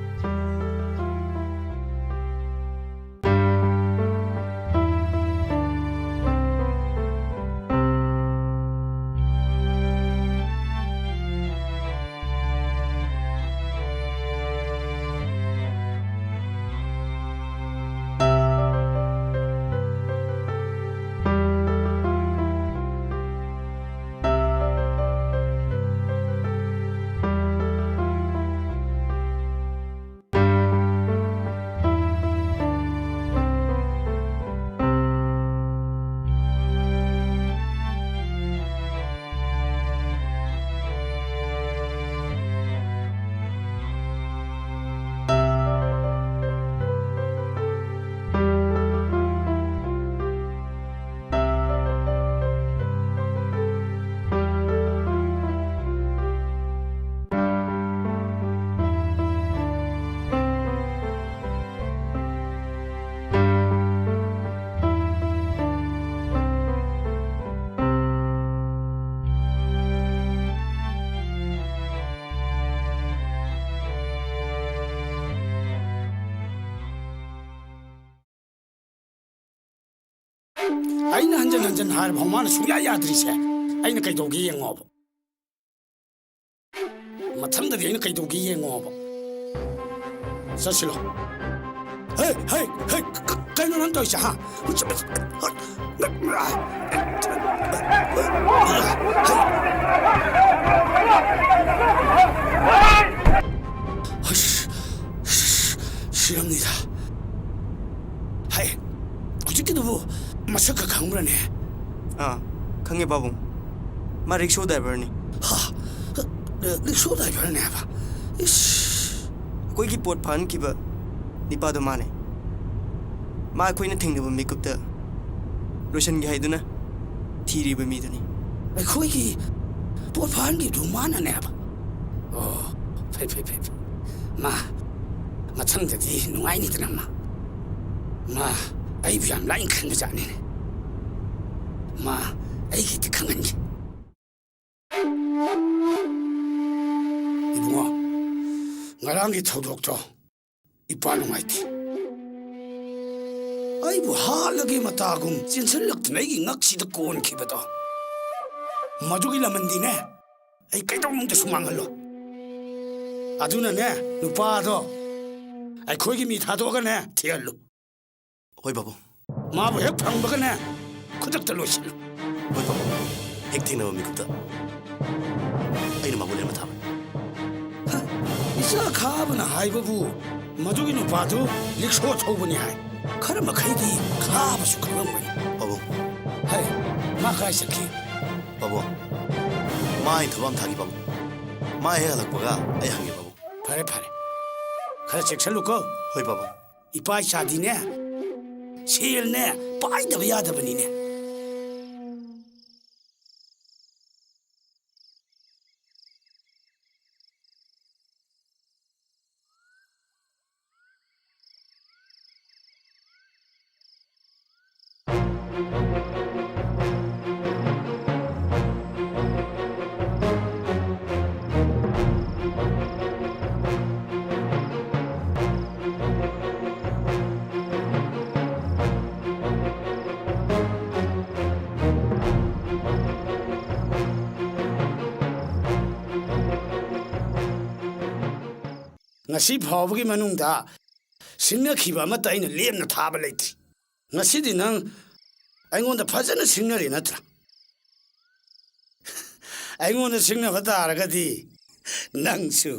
ꯑꯩꯅ ꯍꯟꯖꯟ ꯍꯟꯖꯟ ꯍꯥꯏꯔꯐꯥꯎ ꯃꯥꯅ ꯁꯨꯡꯌꯥ ꯌꯥꯗ꯭ꯔꯤꯁꯦ, ꯑꯩꯅ ꯀꯩꯗꯧꯒꯦ ꯌꯦꯡꯉꯣꯕ꯫ ꯃꯊꯪꯗꯗꯤ ꯑꯩꯅ ꯀꯩꯗꯧꯒꯦ ꯌꯦꯡꯉꯣꯕ꯫ ꯆꯠꯁꯤꯂꯣ꯫ ꯍꯦ, ꯍꯦ, ꯍꯦ, ꯀ-, ꯀ-, ꯀꯩꯅꯣ ꯅꯪ ꯇꯧꯔꯤꯁꯦ, ꯍꯥ? ꯑꯁ, ꯁꯤꯔꯝꯅꯤꯗ꯫ ꯍꯥꯏ, ꯍꯧꯖꯤꯛꯀꯤꯗꯨꯕꯨ ꯃꯁꯛꯀ ꯈꯪꯕ꯭ꯔꯅꯦ? ꯑꯥ, ꯈꯪꯉꯦ ꯄꯥꯕꯨꯡ꯫ ꯃꯥ ꯔꯤꯛꯁꯣ ꯗ꯭ꯔꯥꯏꯚꯔꯅꯤ꯫ ꯍꯥ? ꯔꯤꯛꯁꯣ ꯗ꯭ꯔꯥꯏꯚꯔꯅꯦ ꯍꯥꯏꯕ? ꯏꯁ! ꯑꯩꯈꯣꯏꯒꯤ ꯄꯣꯠ ꯐꯥꯍꯟꯈꯤꯕ ꯅꯤꯄꯥꯗꯣ ꯃꯥꯅꯦ꯫ ꯃꯥ ꯑꯩꯈꯣꯏꯅ ꯊꯦꯡꯅꯕ ꯃꯤꯀꯨꯞꯇ ꯂꯣꯏꯁꯤꯟꯒꯦ ꯍꯥꯏꯗꯨꯅ ꯊꯤꯔꯤꯕ ꯃꯤꯗꯨꯅꯤ꯫ ꯑꯩꯈꯣꯏꯒꯤ ꯄꯣꯠ ꯐꯥꯍꯟꯈꯤꯕꯗꯨ ꯃꯥꯅꯅꯦꯕ? ꯑꯣ, ꯐꯩ, ꯐꯩ, ꯐꯩ, ꯐꯩ꯫ ꯃꯥ, ꯃꯊꯪꯗꯗꯤ ꯅꯨꯡꯉꯥꯏꯅꯤꯗꯅ ꯃꯥ꯫ ꯃꯥ ꯑꯩꯕꯨ ꯌꯥꯝ ꯂꯥꯏꯅ ꯈꯟꯕꯖꯥꯠꯅꯤꯅꯦ꯫ ꯃꯥ ꯑꯩꯒꯤꯗꯤ ꯈꯪꯍꯟꯒꯦ꯫ ꯏꯕꯨꯡꯉꯣ, ꯉꯔꯥꯡꯒꯤ ꯊꯧꯗꯣꯛꯇꯣ ꯏꯄꯥ ꯅꯨꯡꯉꯥꯏꯇꯦ꯫ ꯑꯩꯕꯨ ꯍꯥꯠꯂꯒꯦ ꯃꯇꯥꯒꯨꯝ ꯆꯦꯟꯁꯤꯜꯂꯛꯇꯨꯅ ꯑꯩꯒꯤ ꯉꯛꯁꯤꯗ ꯀꯣꯟꯈꯤꯕꯗꯣ, ꯃꯗꯨꯒꯤ ꯂꯃꯟꯗꯤꯅꯦ, ꯑꯩ ꯀꯩꯗꯧꯅꯨꯡꯗꯁꯨ ꯃꯥꯡꯍꯜꯂꯣꯏ꯫ ꯑꯗꯨꯅꯅꯦ, ꯅꯨꯄꯥꯗꯣ ꯑꯩꯈꯣꯏꯒꯤ ꯃꯤ ꯊꯥꯗꯣꯛꯑꯒꯅꯦ ꯊꯤꯍꯜꯂꯨ꯫ ꯍꯣꯏ, ꯄꯥꯕꯨꯡ꯫ ꯃꯥꯕꯨ ꯍꯦꯛ ꯐꯪꯕꯒꯅꯦ, ꯈꯨꯗꯛꯇ ꯂꯣꯏꯁꯤꯜꯂꯨ꯫ ꯍꯣꯏ, ꯄꯥꯕꯨꯡ꯫ ꯍꯦꯛ ꯊꯦꯡꯅꯕ ꯃꯤꯀꯨꯞꯇ ꯑꯩꯅ ꯃꯥꯕꯨ ꯂꯦꯝꯅ ꯊꯥꯕꯅꯤ꯫ ꯍ, ꯏꯆꯥ ꯈꯥꯕꯅ ꯍꯥꯏꯕꯕꯨ ꯃꯗꯨꯒꯤ ꯅꯨꯄꯥꯗꯨ ꯔꯤꯛꯁꯣ ꯊꯧꯕꯅꯤ ꯍꯥꯏ꯫ ꯈꯔ ꯃꯈꯩꯗꯤ ꯈꯥꯕꯁꯨ ꯈꯪꯂꯝꯒꯅꯤ꯫ ꯄꯥꯕꯨꯡ꯫ ꯍꯩ, ꯃꯥ ꯀꯥꯏ ꯆꯠꯈꯤ? ꯄꯥꯕꯨꯡ, ꯃꯥ ꯑꯩ ꯊꯕꯛ ꯑꯃ ꯊꯥꯒꯦ, ꯄꯥꯕꯨꯡ꯫ ꯃꯥ ꯍꯦꯛ ꯍꯜꯂꯛꯄꯒ ꯑꯩ ꯍꯪꯒꯦ, ꯄꯥꯕꯨꯡ꯫ ꯐꯔꯦ, ꯐꯔꯦ꯫ ꯈꯔ ꯆꯦꯛꯁꯤꯜꯂꯨꯀꯣ꯫ ꯍꯣꯏ, ꯄꯥꯕꯨꯡ꯫ ꯏꯄꯥ ꯏꯆꯥꯗꯤꯅꯦ, ꯁꯦꯜꯅꯦ, ꯄꯥꯏꯗꯕ ꯌꯥꯗꯕꯅꯤꯅꯦ꯫ ꯉꯁꯤ ꯐꯥꯎꯕꯒꯤ ꯃꯅꯨꯡꯗ ꯁꯤꯡꯅꯈꯤꯕ ꯑꯃꯠꯇ ꯑꯩꯅ ꯂꯦꯝꯅ ꯊꯥꯕ ꯂꯩꯇ꯭ꯔꯤ꯫ ꯉꯁꯤꯗꯤ ꯅꯪ ꯑꯩꯉꯣꯟꯗ ꯐꯖꯅ ꯁꯤꯡꯅꯔꯦ ꯅꯠꯇ꯭ꯔꯥ? ꯑꯩꯉꯣꯟꯗ ꯁꯤꯡꯅꯕ ꯇꯥꯔꯒꯗꯤ ꯅꯪꯁꯨ꯫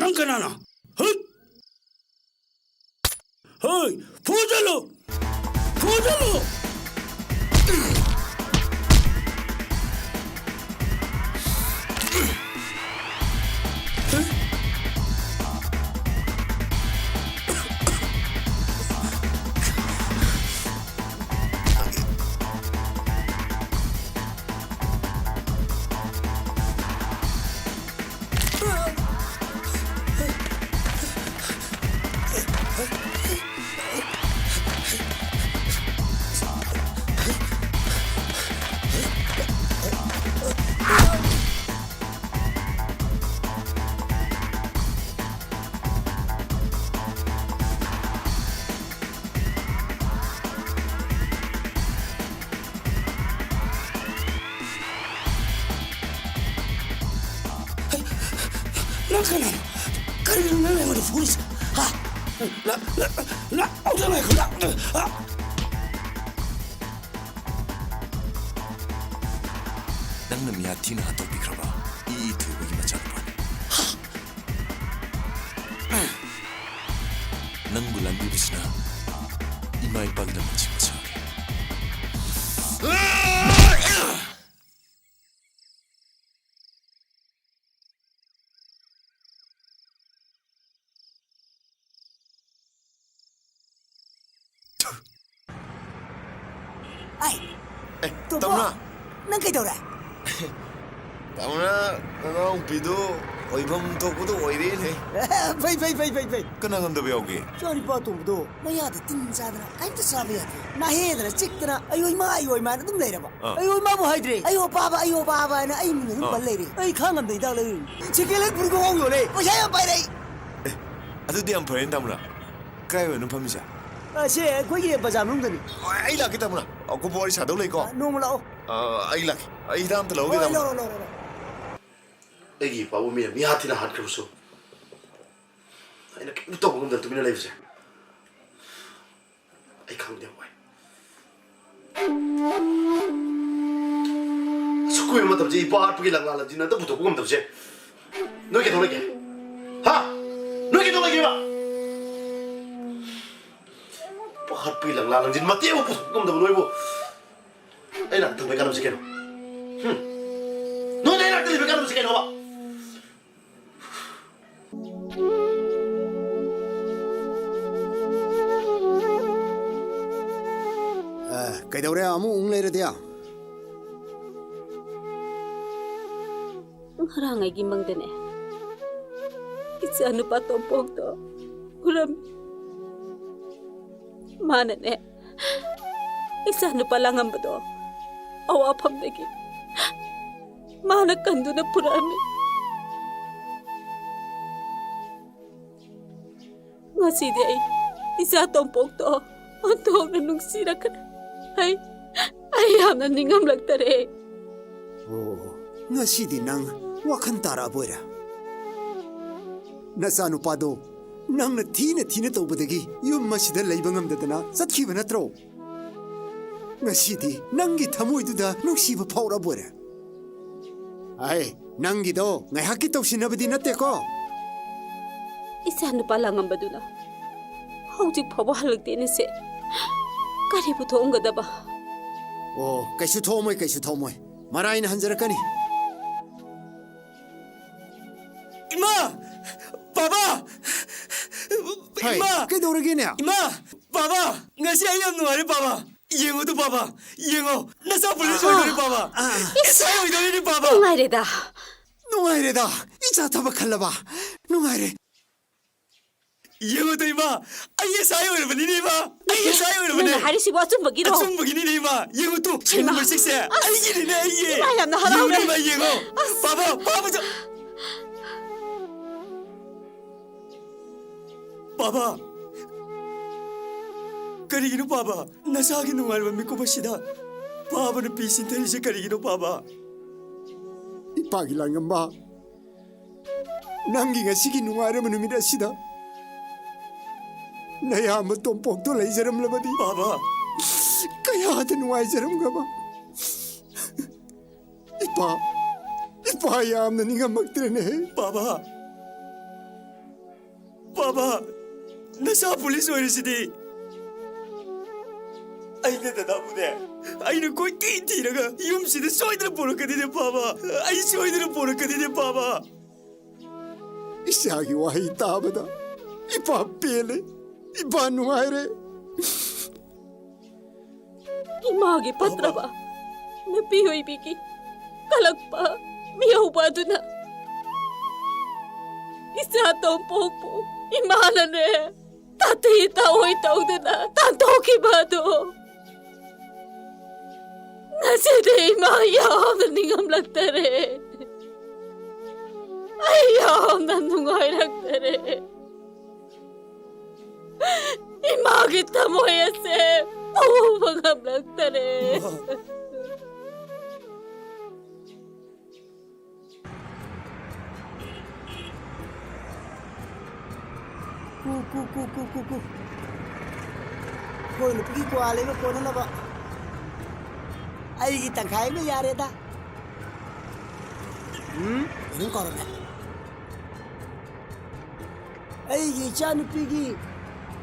ꯅꯪ ꯀꯅꯥꯅꯣ? ꯍꯨꯠ! ꯍꯣꯏ, ꯐꯨꯖꯜꯂꯨ! ꯐꯨꯖꯜꯂꯨ! ꯅꯪ ꯀꯅꯥꯅꯣ? ꯀꯔꯤꯒꯤꯅꯣ ꯅꯪ ꯑꯩꯉꯣꯟꯗ ꯐꯨꯔꯤꯁꯦ? ꯍꯥ? ꯅ, ꯅ, ꯅ, ꯑꯃꯨꯛꯇ ꯉꯥꯏꯈꯣ, ꯅ, ꯅ, ꯑ! ꯅꯪꯅ ꯃꯤꯍꯥꯠ ꯊꯤꯅ ꯍꯥꯠꯇꯣꯛꯄꯤꯈ꯭ꯔꯕ ꯏ ꯊꯣꯏꯕꯒꯤ ꯃꯆꯥꯅꯨꯄꯥꯅꯤ꯫ ꯍꯥ? ꯅꯪꯕꯨ ꯂꯥꯟꯕꯤꯕꯁꯤꯅ ꯏꯃꯥ ꯏꯄꯥꯒꯤꯗꯃꯛ ꯆꯤꯡꯕ ꯁꯥꯒꯦ꯫ ꯑꯩ, ꯑꯦ, ꯇꯣꯝꯕꯣ, ꯇꯝꯅ꯫ ꯅꯪ ꯀꯩꯗꯧꯔꯦ? ꯇꯝꯅ, ꯅꯅꯥꯎꯄꯤꯗꯨ ꯑꯣꯏꯐꯝ ꯊꯣꯛꯄꯗꯨ ꯑꯣꯏꯔꯦꯅꯦ꯫ ꯐꯩ, ꯐꯩ, ꯐꯩ, ꯐꯩ, ꯐꯩ꯫ ꯀꯅꯥ ꯉꯝꯗꯕ ꯌꯥꯎꯒꯦ? ꯏꯆꯥꯅꯨꯄꯥ ꯇꯣꯝꯕꯗꯣ ꯃꯌꯥꯗ ꯇꯤꯟ ꯆꯥꯗꯅ ꯀꯔꯤꯝꯇ ꯆꯥꯕ ꯌꯥꯗꯦ꯫ ꯅꯥꯍꯦꯗꯅ ꯆꯤꯛꯇꯅ ꯑꯌꯣꯏꯃ, ꯑꯌꯣꯏꯃ ꯍꯥꯏꯅ ꯑꯗꯨꯝ ꯂꯩꯔꯕ꯫ ꯑꯥ꯫ ꯑꯌꯣꯏꯃꯕꯨ ꯍꯥꯏꯗ꯭ꯔꯦ꯫ ꯑꯌꯣ ꯄꯥꯕ, ꯑꯌꯣ ꯄꯥꯕ ꯍꯥꯏꯅ ꯑꯩ ꯃꯤꯡ ꯑꯗꯨꯝ ꯑꯥ꯫ ꯄꯜ ꯂꯩꯔꯦ꯫ ꯑꯩ ꯈꯥꯡ ꯉꯝꯗ ꯍꯤꯗꯥꯛ ꯂꯩꯔꯨꯏꯅꯤ꯫ ꯁꯦꯀꯦꯟ ꯍꯦꯟ ꯐꯨꯔꯤꯠ ꯈꯣꯡꯒ꯭ꯔꯥꯎ ꯌꯣꯜꯂꯦ꯫ ꯄꯩꯁꯥ ꯌꯥꯝ ꯄꯥꯏꯔꯛꯏ꯫ ꯑꯦ, ꯑꯗꯨꯗꯤ ꯌꯥꯝ ꯐꯔꯦꯅꯦ, ꯇꯥꯃꯣꯅ꯫ ꯀꯥꯏ ꯑꯣꯏꯅꯣ ꯐꯝꯃꯤꯁꯦ? ꯑ, ꯁꯦ ꯑꯩꯈꯣꯏꯒꯤ ꯕꯖꯥꯔ ꯃꯅꯨꯡꯗꯅꯤ꯫ ꯑꯣ, ꯑꯩ ꯂꯥꯛꯀꯦ, ꯇꯥꯃꯣꯅ꯫ ꯑꯀꯨꯞꯄ ꯋꯥꯔꯤ ꯁꯥꯗꯧ ꯂꯩꯀꯣ꯫ ꯑ, ꯅꯣꯡꯃ ꯂꯥꯛꯑꯣ꯫ ꯑ, ꯑꯩ ꯂꯥꯛꯀꯦ꯫ ꯑꯩ ꯍꯤꯗꯥꯛ ꯑꯝꯇ ꯂꯧꯔꯒꯦ, ꯍꯣꯏ, ꯇꯥꯃꯣꯅ꯫ ꯂꯧꯔꯣ, ꯂꯧꯔꯣ, ꯂꯧꯔꯣ꯫ ꯑꯩꯒꯤ ꯏꯄꯥꯕꯨ ꯃꯤꯅ ꯃꯤꯍꯥꯠ ꯊꯤꯅ ꯍꯥꯠꯈ꯭ꯔꯕꯁꯨ ꯑꯩꯅ ꯀꯔꯤꯝꯇ ꯇꯧꯕ ꯉꯝꯗꯅ ꯇꯨꯃꯤꯟꯅ ꯂꯩꯕꯁꯦ ꯑꯩ ꯈꯪꯕꯗꯤ ꯌꯥꯝ ꯋꯥꯏ꯫ ꯑꯁꯨꯛ ꯀꯨꯏꯕ ꯃꯇꯝꯁꯦ ꯏꯄꯥ ꯍꯥꯠꯄꯒꯤ ꯂꯪꯂꯥ ꯂꯪꯖꯤꯟ ꯑꯝꯇ ꯄꯨꯊꯣꯛꯄ ꯉꯝꯗꯕꯁꯦ ꯅꯣꯏ ꯀꯩꯗꯧ ꯂꯩꯒꯦ? ꯍꯥ? ꯅꯣꯏ ꯀꯩꯗꯧ ꯂꯩꯒꯦꯕ? ꯄꯥꯈꯠꯄꯒꯤ ꯂꯪꯂꯥ ꯂꯪꯖꯤꯟ ꯃꯇꯦꯛ ꯑꯃ ꯄꯨꯊꯣꯛ ꯉꯝꯗꯕ ꯅꯣꯏꯕꯨ ꯑꯩ ꯅꯥꯛꯇ ꯊꯝꯕꯩ ꯀꯥꯟꯅꯕꯁꯦ ꯀꯩꯅꯣ? ꯍꯨꯝ? ꯅꯣꯏꯅ ꯑꯩ ꯅꯥꯛꯇ ꯂꯩꯕꯩ ꯀꯥꯟꯅꯕꯁꯦ ꯀꯩꯅꯣꯕ? ꯑꯦ, ꯀꯩꯗꯧꯔꯦ? ꯑꯃꯨꯛ ꯎꯪ ꯂꯩꯔꯗꯤ? ꯉꯔꯥꯡ ꯑꯩꯒꯤ ꯃꯪꯗꯅꯦ, ꯏꯆꯥ ꯅꯨꯄꯥ ꯇꯣꯝꯄꯣꯛꯇꯣ ꯎꯔꯝꯃꯤ꯫ ꯃꯥꯅꯅꯦ, ꯏꯆꯥ ꯅꯨꯄꯥ ꯂꯥꯡꯉꯝꯕꯗꯣ ꯑꯋꯥꯐꯝꯗꯒꯤ ꯃꯥꯅ ꯀꯟꯗꯨꯅ ꯄꯨꯔꯛꯑꯝꯃꯤ꯫ ꯉꯁꯤꯗꯤ ꯑꯩ ꯏꯆꯥ ꯇꯣꯝꯄꯣꯛꯇꯣ ꯑꯣꯟꯊꯣꯛꯅ ꯅꯨꯡꯁꯤꯔꯛꯈ꯭ꯔꯦ꯫ ꯑꯩ, ꯑꯩ ꯌꯥꯝꯅ ꯅꯤꯡꯉꯝꯂꯛꯇꯔꯦ꯫ ꯑꯣ, ꯉꯁꯤꯗꯤ ꯅꯪ ꯋꯥꯈꯜ ꯇꯥꯔꯛꯑꯕꯣꯏꯔꯦ? ꯅꯆꯥꯅꯨꯄꯥꯗꯣ ꯅꯪꯅ ꯊꯤꯅ ꯊꯤꯅ ꯇꯧꯕꯗꯒꯤ ꯌꯨꯝ ꯑꯁꯤꯗ ꯂꯩꯕ ꯉꯝꯗꯗꯅ ꯆꯠꯈꯤꯕ ꯅꯠꯇ꯭ꯔꯣ? ꯉꯁꯤꯗꯤ ꯅꯪꯒꯤ ꯊꯃꯣꯏꯗꯨꯗ ꯅꯨꯡꯁꯤꯕ ꯐꯥꯎꯔꯛꯑꯕꯣꯏꯔꯦ? ꯑꯩ, ꯅꯪꯒꯤꯗꯣ ꯉꯥꯏꯍꯥꯛꯀꯤ ꯇꯧꯁꯤꯟꯅꯕꯗꯤ ꯅꯠꯇꯦꯀꯣ? ꯏꯆꯥ ꯅꯨꯄꯥ ꯂꯥꯡꯉꯝꯕꯗꯨꯅ ꯍꯧꯖꯤꯛ ꯐꯥꯎꯕ ꯍꯜꯂꯛꯇꯦꯅꯦ ꯁꯦ꯫ ꯀꯔꯤꯕꯨ ꯊꯣꯛꯑꯝꯒꯗꯕ? ꯑꯣ, ꯀꯩꯁꯨ ꯊꯣꯛꯑꯝꯃꯣꯏ, ꯀꯩꯁꯨ ꯊꯣꯛꯑꯝꯃꯣꯏ꯫ ꯃꯔꯥꯏꯅ ꯍꯟꯖꯔꯛꯀꯅꯤ꯫ ꯏꯃꯥ! ꯕꯥꯕꯥ! ꯍꯩ, ꯏꯃꯥ! ꯀꯩꯗꯧꯔꯒꯦꯅꯦ? ꯏꯃꯥ! ꯕꯥꯕꯥ! ꯉꯁꯤ ꯑꯩ ꯌꯥꯝ ꯅꯨꯡꯉꯥꯏꯔꯦ, ꯕꯥꯕꯥ꯫ ꯌꯦꯡꯉꯨꯗꯣ, ꯕꯥꯕꯥ꯫ ꯌꯦꯡꯉꯣ꯫ ꯅꯆꯥ ꯄꯨꯂꯤꯁ ꯑꯣꯏꯗꯣꯔꯦ, ꯕꯥꯕꯥ꯫ ꯑꯥ꯫ ꯑꯦꯁ ꯑꯥꯏ ꯑꯣꯏꯗꯣꯔꯦꯅꯦ, ꯕꯥꯕꯥ꯫ ꯅꯨꯡꯉꯥꯏꯔꯦꯗ꯫ ꯅꯨꯡꯉꯥꯏꯔꯦꯗ꯫ ꯏꯆꯥ ꯊꯕꯛ ꯈꯜꯂꯕ꯫ ꯅꯨꯡꯉꯥꯏꯔꯦ꯫ ꯌꯦꯡꯉꯨꯗꯣ, ꯏꯃꯥ꯫ ꯑꯩ ꯑꯦꯁ ꯑꯥꯏ ꯑꯣꯏꯔꯕꯅꯤꯅꯦ, ꯏꯃꯥ꯫ ꯑꯩ ꯑꯦꯁ ꯑꯥꯏ ꯑꯣꯏꯔꯕꯅꯦ꯫ ꯅꯪꯅ ꯍꯥꯏꯔꯤꯁꯤꯕꯨ ꯑꯆꯨꯝꯕꯒꯤꯔꯣ? ꯑꯆꯨꯝꯕꯒꯤꯅꯤꯅꯦ, ꯏꯃꯥ꯫ ꯌꯦꯡꯉꯨ ꯇꯨ, ꯁꯤꯒꯨꯝꯕ ꯍꯩꯃꯥ꯫ ꯁꯤꯛꯁꯦ ꯑꯁ, ꯑꯩꯒꯤꯅꯤꯅꯦ, ꯑꯩꯒꯤ꯫ ꯏꯃꯥ ꯌꯥꯝꯅ ꯍꯔꯥꯎꯔꯦ꯫ ꯌꯦꯡꯉꯨꯅꯦ, ꯏꯃꯥ, ꯌꯦꯡꯉꯣ꯫ ꯑꯁ꯫ ꯕꯥꯕꯥ, ꯕꯥꯕꯥ, ꯆ-, ꯕꯥꯕꯥ꯫ ꯀꯔꯤꯒꯤꯅꯣ, ꯕꯥꯕꯥ? ꯅꯆꯥꯒꯤ ꯅꯨꯡꯉꯥꯏꯔꯕ ꯃꯤꯀꯨꯞ ꯑꯁꯤꯗ ꯕꯥꯕꯥꯅ ꯄꯤ ꯁꯤꯟꯊꯔꯤꯁꯦ ꯀꯔꯤꯒꯤꯅꯣ, ꯕꯥꯕꯥ? ꯏꯄꯥꯒꯤ ꯂꯥꯡꯉꯝꯕ, ꯅꯪꯒꯤ ꯉꯁꯤꯒꯤ ꯅꯨꯡꯉꯥꯏꯔꯕ ꯅꯨꯃꯤꯠ ꯑꯁꯤꯗ ꯅꯌꯥꯝꯕ ꯇꯣꯝꯄꯣꯛꯇꯣ ꯂꯩꯖꯔꯝꯂꯕꯗꯤ ꯕꯥꯕꯥ꯫ ꯀꯌꯥꯗ ꯅꯨꯡꯉꯥꯏꯖꯔꯝꯒꯕ꯫ ꯏꯄꯥ, ꯏꯄꯥ ꯌꯥꯝꯅ ꯅꯤꯡꯉꯝꯃꯛꯇ꯭ꯔꯦꯅꯦ꯫ ꯕꯥꯕꯥ, ꯄꯥꯕ, ꯅꯆꯥ ꯄꯨꯂꯤꯁ ꯑꯣꯏꯔꯤꯁꯤꯗꯤ꯫ ꯑꯩꯅ ꯗꯗꯥꯕꯨꯅꯦ, ꯑꯩꯅ ꯀꯣꯏꯊꯤ ꯊꯤꯔꯒ ꯌꯨꯝꯁꯤꯗ ꯁꯣꯏꯗꯅ ꯄꯨꯔꯛꯀꯅꯤꯅꯦ ꯄꯥꯕ꯫ ꯑꯩ ꯁꯣꯏꯗꯅ ꯄꯨꯔꯛꯀꯅꯤꯅꯦ ꯄꯥꯕ꯫ ꯏꯆꯥꯒꯤ ꯋꯥꯍꯩ ꯇꯥꯕꯗ ꯏꯄꯥ ꯄꯦꯜꯂꯦ, ꯏꯄꯥ ꯅꯨꯡꯉꯥꯏꯔꯦ꯫ ꯏꯃꯥꯒꯤ ꯐꯠꯇ꯭ꯔꯕ ꯅꯨꯄꯤ ꯑꯣꯏꯕꯤꯒꯤ ꯀꯂꯛꯄ ꯃꯤꯍꯧꯕ ꯑꯗꯨꯅ ꯏꯆꯥ ꯇꯣꯝꯄꯣꯛꯄꯨ ꯏꯃꯥꯅꯅꯦ ꯇꯥꯇꯤ ꯇꯥꯑꯣꯏ ꯇꯧꯗꯅ ꯇꯥꯟꯊꯣꯛꯈꯤꯕ ꯑꯗꯣ ꯉꯁꯤꯗꯤ ꯏꯃꯥ ꯌꯥꯝꯅ ꯅꯤꯡꯉꯝꯂꯛꯇꯔꯦ꯫ ꯑꯩ ꯌꯥꯝꯅ ꯅꯨꯡꯉꯥꯏꯔꯛꯇꯔꯦ꯫ ꯏꯃꯥꯒꯤ ꯊꯃꯣꯏ ꯑꯁꯦ ꯄꯨꯕ ꯉꯝꯂꯛꯇꯔꯦ꯫ ꯀꯨ, ꯀꯨ, ꯀꯨ, ꯀꯨ, ꯀꯨ, ꯀꯨ꯫ ꯑꯩꯈꯣꯏ ꯅꯨꯄꯤꯒꯤ ꯀ꯭ꯋꯥ ꯂꯩꯕ ꯀꯣꯟꯅꯅꯕ ꯑꯩꯒꯤ ꯇꯪꯈꯥꯏ ꯑꯃ ꯌꯥꯔꯦꯗ꯫ ꯎꯝ? ꯑꯗꯨꯝ ꯀꯧꯔꯝꯃꯦ꯫ ꯑꯩꯒꯤ ꯏꯆꯥꯅꯨꯄꯤꯒꯤ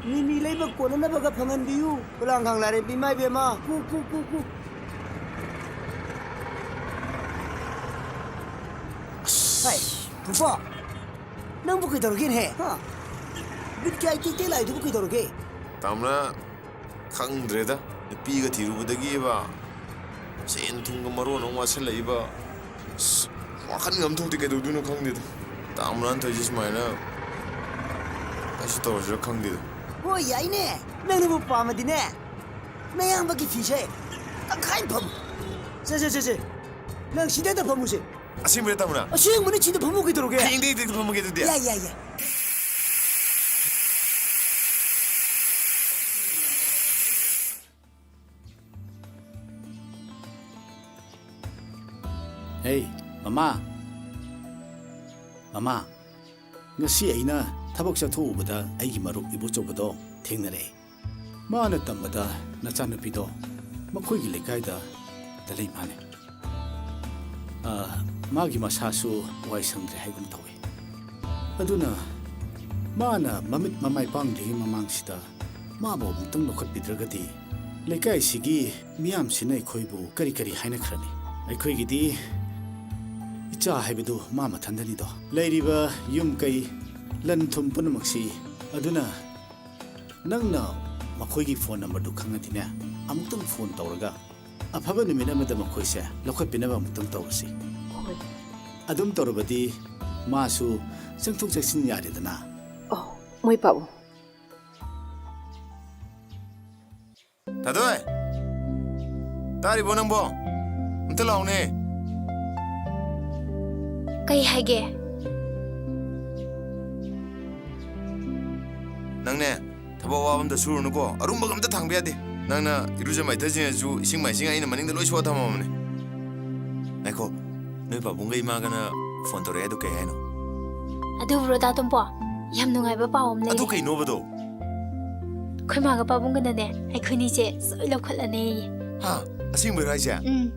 ꯃꯤꯃꯤ ꯂꯩꯕ ꯀꯣꯟꯅꯅꯕꯒ ꯐꯪꯍꯟꯕꯤꯌꯨ꯫ ꯈꯨꯂꯥꯡꯈꯥꯡ ꯂꯥꯔꯦꯝꯕꯤ ꯏꯃꯥ ꯏꯕꯦꯝꯃ꯫ ꯀꯨ, ꯀꯨ, ꯀꯨ, ꯀꯨ꯫ ꯑꯁ꯫ ꯍꯥꯏ, ꯇꯣꯝꯄꯣ, ꯅꯪꯕꯨ ꯀꯩꯗꯧꯔꯒꯦꯅꯦꯍꯦ? ꯍꯥ? ꯕꯤꯠ ꯀꯌꯥ ꯏꯇꯦꯛ ꯇꯦꯛ ꯂꯥꯛꯏꯗꯨꯕꯨ ꯀꯩꯗꯧꯔꯒꯦ? ꯇꯥꯃꯣꯅ ꯈꯪꯗ꯭ꯔꯦꯗ, ꯅꯨꯄꯤꯒ ꯊꯤꯔꯨꯕꯗꯒꯤꯕ ꯁꯦꯟ ꯊꯨꯝꯒ ꯃꯔꯣꯟ ꯑꯃ ꯋꯥꯠꯁꯜꯂꯛꯏꯕ꯫ ꯑꯁ, ꯋꯥꯈꯜꯒ ꯑꯃ ꯊꯣꯛꯇꯦ, ꯀꯩꯗꯧꯗꯣꯏꯅꯣ ꯈꯪꯗꯦꯗ꯫ ꯇꯥꯃꯣꯅ ꯇꯧꯔꯤꯁꯦ ꯁꯨꯃꯥꯏꯅ ꯀꯩꯁꯨ ꯇꯧꯔꯁꯤꯔ ꯈꯪꯗꯦꯗ꯫ ꯍꯣꯏ, ꯌꯥꯏꯅꯦ, ꯅꯪꯅꯕꯨ ꯄꯥꯝꯃꯗꯤꯅꯦ, ꯅꯌꯥꯝꯕꯒꯤ ꯐꯤꯁꯦ ꯇꯪꯈꯥꯏ ꯐꯝꯃꯨ꯫ ꯁꯦ, ꯁꯦ, ꯁꯦ, ꯁꯦ, ꯅꯪ ꯁꯤꯗ ꯍꯦꯛꯇ ꯐꯝꯃꯨꯁꯦ꯫ ꯑꯁꯦꯡꯕꯩꯔꯣ, ꯇꯥꯃꯣꯅ? ꯑꯁꯦꯡꯕꯅꯤ, ꯁꯤꯗ ꯐꯝꯃꯨ ꯀꯩꯗꯧꯔꯒꯦ? ꯍꯌꯦꯡꯗꯩ ꯍꯦꯛꯇ ꯐꯝꯃꯒꯦ ꯑꯗꯨꯗꯤ꯫ ꯌꯥꯏ, ꯌꯥꯏ, ꯌꯥꯏ꯫ ꯍꯦ, ꯃꯃꯥ꯫ ꯃꯃꯥ, ꯉꯁꯤ ꯑꯩꯅ ꯊꯕꯛ ꯆꯠꯊꯣꯛꯎꯕꯗ ꯑꯩꯒꯤ ꯃꯔꯨꯞ ꯏꯕꯣꯆꯧꯕꯗꯣ ꯊꯦꯡꯅꯔꯛꯑꯦ꯫ ꯃꯥꯅ ꯇꯝꯕꯗ ꯅꯆꯥꯅꯨꯄꯤꯗꯣ ꯃꯈꯣꯏꯒꯤ ꯂꯩꯀꯥꯏꯗ ꯂꯩ ꯃꯥꯜꯂꯦ꯫ ꯑ, ꯃꯥꯒꯤ ꯃꯁꯥꯁꯨ ꯋꯥꯏ ꯁꯪꯗ꯭ꯔꯦ ꯍꯥꯏꯒꯨꯝ ꯇꯧꯏ꯫ ꯑꯗꯨꯅ ꯃꯥꯅ ꯃꯃꯤꯠ ꯃꯃꯥꯏ ꯄꯥꯡꯗ꯭ꯔꯤꯉꯩ ꯃꯃꯥꯡꯁꯤꯗ ꯃꯥꯕꯨ ꯑꯃꯨꯛꯇꯪ ꯂꯧꯈꯠꯄꯤꯗ꯭ꯔꯒꯗꯤ ꯂꯩꯀꯥꯏꯁꯤꯒꯤ ꯃꯤꯌꯥꯝꯁꯤꯅ ꯑꯩꯈꯣꯏꯕꯨ ꯀꯔꯤ ꯀꯔꯤ ꯍꯥꯏꯅꯈ꯭ꯔꯅꯤ? ꯑꯩꯈꯣꯏꯒꯤꯗꯤ ꯏꯆꯥ ꯍꯥꯏꯕꯗꯨ ꯃꯥ ꯃꯊꯟꯗꯅꯤꯗꯣ꯫ ꯂꯩꯔꯤꯕ ꯌꯨꯝ ꯀꯩ, ꯂꯟ ꯊꯨꯝ ꯄꯨꯝꯅꯃꯛꯁꯤ꯫ ꯑꯗꯨꯅ ꯅꯪꯅ ꯃꯈꯣꯏꯒꯤ ꯐꯣꯟ ꯅꯝꯕꯔꯗꯨ ꯈꯪꯉꯗꯤꯅꯦ, ꯑꯃꯨꯛꯇꯪ ꯐꯣꯟ ꯇꯧꯔꯒ ꯑꯐꯕ ꯅꯨꯃꯤꯠ ꯑꯃꯗ ꯃꯈꯣꯏꯁꯦ ꯂꯧꯈꯠꯄꯤꯅꯕ ꯑꯃꯨꯛꯇꯪ ꯇꯧꯔꯁꯤ꯫ ꯍꯣꯏ꯫ ꯑꯗꯨꯝ ꯇꯧꯔꯕꯗꯤ ꯃꯥꯁꯨ ꯆꯪꯊꯣꯛ ꯆꯪꯁꯤꯟ ꯌꯥꯔꯦꯗꯅ꯫ ꯑꯣ, ꯃꯣꯏ ꯄꯥꯕꯨꯡ꯫ ꯊꯥꯗꯣꯏ! ꯇꯥꯔꯤꯕꯣ ꯅꯪꯕꯣ? ꯑꯝꯇ ꯂꯥꯎꯅꯦ꯫ ꯀꯩ ꯍꯥꯏꯒꯦ? ꯅꯪꯅꯦ, ꯊꯕꯛ ꯑꯋꯥꯕ ꯑꯝꯇ ꯁꯨꯔꯨꯅꯨꯀꯣ꯫ ꯑꯔꯨꯝꯕꯒ ꯑꯝꯇ ꯊꯥꯡꯕ ꯌꯥꯗꯦ꯫ ꯅꯪꯅ ꯏꯔꯨꯖ ꯃꯥꯏꯊꯖꯅꯤꯡꯉꯁꯨ ꯏꯁꯤꯡ ꯃꯥꯏꯁꯤꯡ ꯑꯩꯅ ꯃꯅꯤꯡꯗ ꯂꯣꯏ ꯁꯣꯛꯑ ꯊꯝꯃꯕꯅꯦ꯫ ꯉꯥꯏꯈꯣ, ꯅꯣꯏ ꯄꯥꯕꯨꯡꯒ ꯏꯃꯥꯒꯅ ꯐꯣꯟ ꯇꯧꯔꯛꯑꯦ, ꯑꯗꯨ ꯀꯩ ꯍꯥꯏꯅꯣ? ꯑꯗꯨꯕꯨꯔꯣ, ꯗꯥ ꯇꯣꯝꯄꯣ? ꯌꯥꯝ ꯅꯨꯡꯉꯥꯏꯕ ꯄꯥꯎ ꯑꯃ ꯂꯩꯔꯦ꯫ ꯑꯗꯨ ꯀꯩꯅꯣꯕꯗꯣ? ꯑꯩꯈꯣꯏ ꯃꯥꯒ ꯄꯥꯕꯨꯡꯒꯅꯅꯦ, ꯑꯩꯈꯣꯏꯅꯤꯁꯦ ꯁꯣꯏ ꯂꯧꯈꯠꯂꯅꯦꯌꯦ꯫ ꯍꯥ? ꯑꯁꯦꯡꯕꯩꯔꯣ ꯍꯥꯏꯁꯦ? ꯎꯝ꯫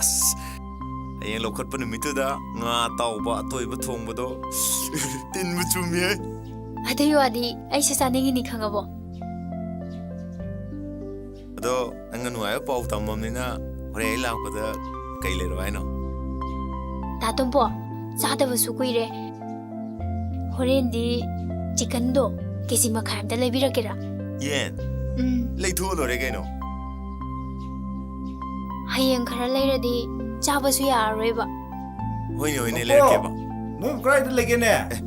ꯑꯁ, ꯍꯌꯦꯡ ꯂꯧꯈꯠꯄ ꯅꯨꯃꯤꯠꯇꯨꯗ ꯉꯥ ꯑꯇꯥꯎꯕ, ꯑꯇꯣꯏꯕ ꯊꯣꯡꯕꯗꯣ ꯇꯤꯟꯕꯨ ꯆꯨꯝꯃꯤꯍꯦ꯫ ꯑꯗꯨꯒꯤ ꯋꯥꯗꯤ ꯑꯩꯁꯨ ꯆꯥꯅꯤꯡꯉꯤꯅꯤ, ꯈꯪꯉꯕꯣ? ꯑꯗꯣ ꯅꯪꯅ ꯅꯨꯡꯉꯥꯏꯕ ꯄꯥꯎ ꯇꯝꯃꯕꯅꯤꯅ ꯍꯣꯔꯦꯟ ꯑꯩ ꯂꯥꯛꯄꯗ ꯀꯩ ꯂꯩꯔꯛꯑꯣ ꯍꯥꯏꯅꯣ? ꯗꯥ ꯇꯣꯝꯄꯣ, ꯆꯥꯗꯕꯁꯨ ꯀꯨꯏꯔꯦ꯫ ꯍꯣꯔꯦꯟꯗꯤ ꯆꯤꯀꯟꯗꯣ ꯀꯦꯖꯤ ꯃꯈꯥꯏ ꯑꯝꯇ ꯂꯩꯕꯤꯔꯛꯀꯦꯔꯥ? ꯌꯦꯟ? ꯎꯝ꯫ ꯂꯩꯊꯣꯛꯑ ꯂꯣꯏꯔꯦ ꯀꯩꯅꯣ꯫ ꯍꯌꯦꯡ ꯈꯔ ꯂꯩꯔꯗꯤ ꯆꯥꯕꯁꯨ ꯌꯥꯔꯔꯣꯏꯕ꯫ ꯍꯣꯏꯅꯦ, ꯍꯣꯏꯅꯦ, ꯄꯥꯕꯨꯡ, ꯂꯩꯔꯛꯀꯦꯕ꯫ ꯅꯣꯏꯕꯨ ꯀꯗꯥꯏꯗ ꯂꯩꯒꯦꯅꯦ? ꯑꯦ,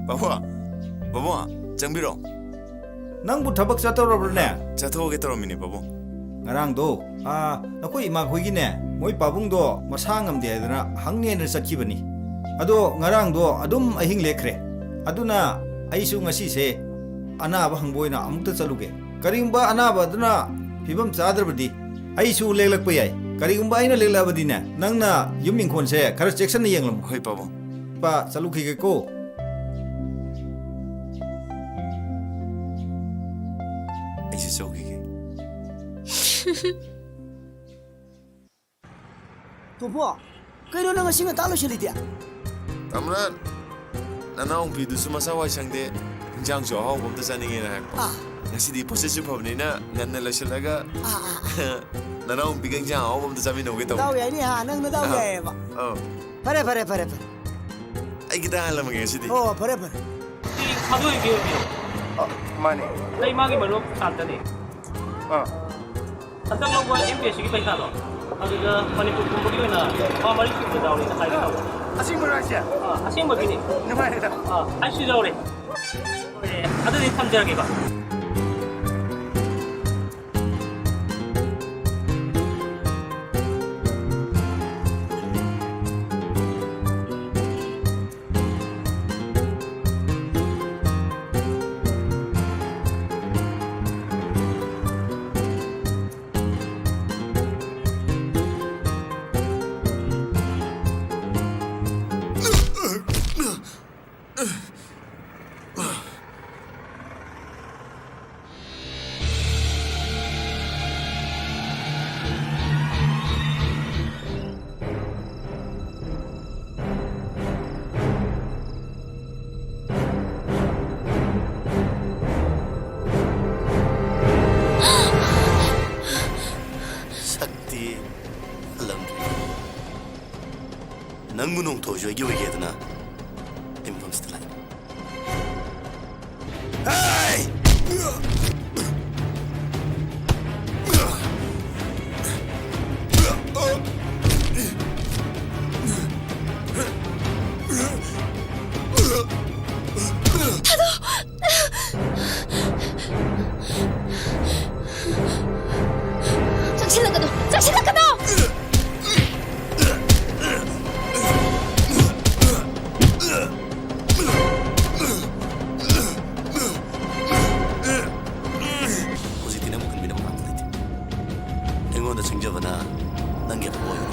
ꯄꯥꯕꯨꯡ, ꯄꯥꯕꯨꯡ, ꯆꯪꯕꯤꯔꯣ꯫ ꯅꯪꯕꯨ ꯊꯕꯛ ꯆꯠꯇꯧꯔꯕ꯭ꯔꯅꯦ? ꯆꯠꯊꯣꯛꯑꯒꯦ ꯇꯧꯔꯝꯃꯤꯅꯦ, ꯄꯥꯕꯨꯡ꯫ ꯉꯔꯥꯡꯗꯣ, ꯑꯥ, ꯅꯈꯣꯏ ꯏꯃꯥꯈꯣꯏꯒꯤꯅꯦ, ꯃꯣꯏ ꯄꯥꯕꯨꯡꯗꯣ ꯃꯁꯥ ꯉꯝꯗꯦ ꯍꯥꯏꯗꯅ ꯍꯪꯅꯦꯅ ꯆꯠꯈꯤꯕꯅꯤ꯫ ꯑꯗꯣ ꯉꯔꯥꯡꯗꯣ ꯑꯗꯨꯝ ꯑꯍꯤꯡ ꯂꯦꯛꯈ꯭ꯔꯦ꯫ ꯑꯗꯨꯅ ꯑꯩꯁꯨ ꯉꯁꯤꯁꯦ ꯑꯅꯥꯕ ꯍꯪꯕ ꯑꯣꯏꯅ ꯑꯃꯨꯛꯇ ꯆꯠꯂꯨꯒꯦ꯫ ꯀꯔꯤꯒꯨꯝꯕ ꯑꯅꯥꯕ ꯑꯗꯨꯅ ꯐꯤꯕꯝ ꯆꯥꯗ꯭ꯔꯕꯗꯤ ꯑꯩꯁꯨ ꯂꯦꯛꯂꯛꯄ ꯌꯥꯏ꯫ ꯀꯔꯤꯒꯨꯝꯕ ꯑꯩꯅ ꯂꯦꯛꯂꯛꯑꯕꯗꯤꯅꯦ, ꯅꯪꯅ ꯌꯨꯝ ꯏꯪꯈꯣꯜꯁꯦ ꯈꯔ ꯆꯦꯛꯁꯤꯟꯅ ꯌꯦꯡꯂꯝꯃꯨ꯫ ꯍꯣꯏ, ꯄꯥꯕꯨꯡ꯫ ꯄꯥ, ꯆꯠꯂꯨꯈꯤꯒꯦꯀꯣ꯫ ꯑꯩꯁꯨ ꯆꯧꯈꯤꯒꯦ꯫ ꯇꯣꯝꯄꯣ, ꯀꯩꯅꯣ ꯅꯪ ꯉꯁꯤ ꯉꯟꯇꯥ ꯂꯣꯏꯁꯤꯜꯂꯤꯗꯤ? ꯑꯃꯔꯠ, ꯅꯅꯥꯎꯄꯤꯗꯨꯁꯨ ꯃꯁꯥ ꯋꯥꯏ ꯁꯪꯗꯦ, ꯏꯟꯖꯥꯡꯁꯨ ꯑꯍꯥꯎꯕ ꯑꯝꯇ ꯆꯥꯅꯤꯡꯉꯦꯅ ꯍꯥꯏꯔꯛꯄ꯫ ꯑꯥ꯫ ꯉꯁꯤꯗꯤ ꯄꯣꯠꯆꯩꯁꯨ ꯐꯕꯅꯤꯅ ꯉꯟꯅ ꯂꯣꯏꯁꯤꯜꯂꯒ ꯑꯥ, ꯑꯥ, ꯑꯥ꯫ ꯅꯅꯥꯎꯄꯤꯒ ꯏꯟꯖꯥꯡ ꯑꯍꯥꯎꯕ ꯑꯝꯇ ꯆꯥꯃꯤꯟꯅꯧꯒꯦ ꯇꯧꯕ꯫ ꯗꯥꯎ ꯌꯥꯏꯅꯦ ꯍꯥ, ꯅꯪ ꯅꯗꯥꯎ ꯑꯥ꯫ ꯌꯥꯏꯌꯦꯕ꯫ ꯑꯧ꯫ ꯐꯔꯦ, ꯐꯔꯦ, ꯐꯔꯦ, ꯐꯔꯦ꯫ ꯑꯩ ꯈꯤꯇꯪ ꯍꯜꯂꯝꯃꯒꯦ ꯉꯁꯤꯗꯤ꯫ ꯑꯣ, ꯐꯔꯦ, ꯐꯔꯦ꯫ ꯁꯤ ꯊꯥꯗꯣꯛꯏꯕꯤ ꯑꯣꯏꯕꯤꯔꯣ? ꯑ, ꯃꯥꯅꯦ꯫ ꯑꯩ ꯃꯥꯒꯤ ꯃꯔꯨꯞ ꯁꯥꯟꯇꯅꯤ꯫ ꯑꯥ꯫ ꯍꯟꯗꯛ ꯂꯧꯕ ꯑꯦꯝ ꯄꯤ ꯑꯦꯁ ꯁꯤꯒꯤ ꯄꯩꯈꯥꯗꯣ, ꯑꯗꯨꯗ ꯃꯅꯤꯄꯨꯔ ꯄꯨꯝꯕꯒꯤ ꯑꯣꯏꯅ ꯂꯨꯄꯥ ꯃꯔꯤ ꯁꯨꯕ ꯌꯥꯎꯔꯦꯅ ꯍꯥꯏꯒꯦ ꯇꯧꯕ꯫ ꯑꯁꯦꯡꯕꯔꯣ ꯍꯥꯏꯁꯦ? ꯑꯥ, ꯑꯁꯦꯡꯕꯒꯤꯅꯤ꯫ ꯅꯨꯡꯉꯥꯏꯔꯦꯗ꯫ ꯑꯥ, ꯑꯩꯁꯨ ꯌꯥꯎꯔꯦ꯫ ꯍꯣꯏ, ꯑꯗꯨꯗꯤ ꯊꯝꯖꯔꯒꯦꯀꯣ꯫ ꯁꯛꯇꯤ ꯍꯜꯂꯝꯗ꯭ꯔꯤ꯫ ꯅꯪꯕꯨ ꯅꯣꯡꯊꯣꯏꯁꯨ ꯑꯩꯒꯤ ꯑꯣꯏꯒꯦꯗꯅ ꯑꯩ ꯃꯐꯝꯁꯤꯗ ꯂꯥꯛꯏ꯫ ꯍꯦ! ꯆꯪꯁꯤꯜꯂꯛꯀꯅꯨ! ꯆꯪꯁꯤꯜꯂꯛꯀꯅꯨ! ꯍꯧꯖꯤꯛꯇꯤ ꯅꯪꯕꯨ ꯀꯟꯕꯤꯅꯕ ꯀꯅꯥꯝꯇ ꯂꯩꯇꯦ꯫ ꯑꯩꯉꯣꯟꯗ ꯁꯤꯡꯖꯕꯅ ꯅꯪꯒꯤ ꯑꯐꯕ ꯑꯣꯏꯔꯣ꯫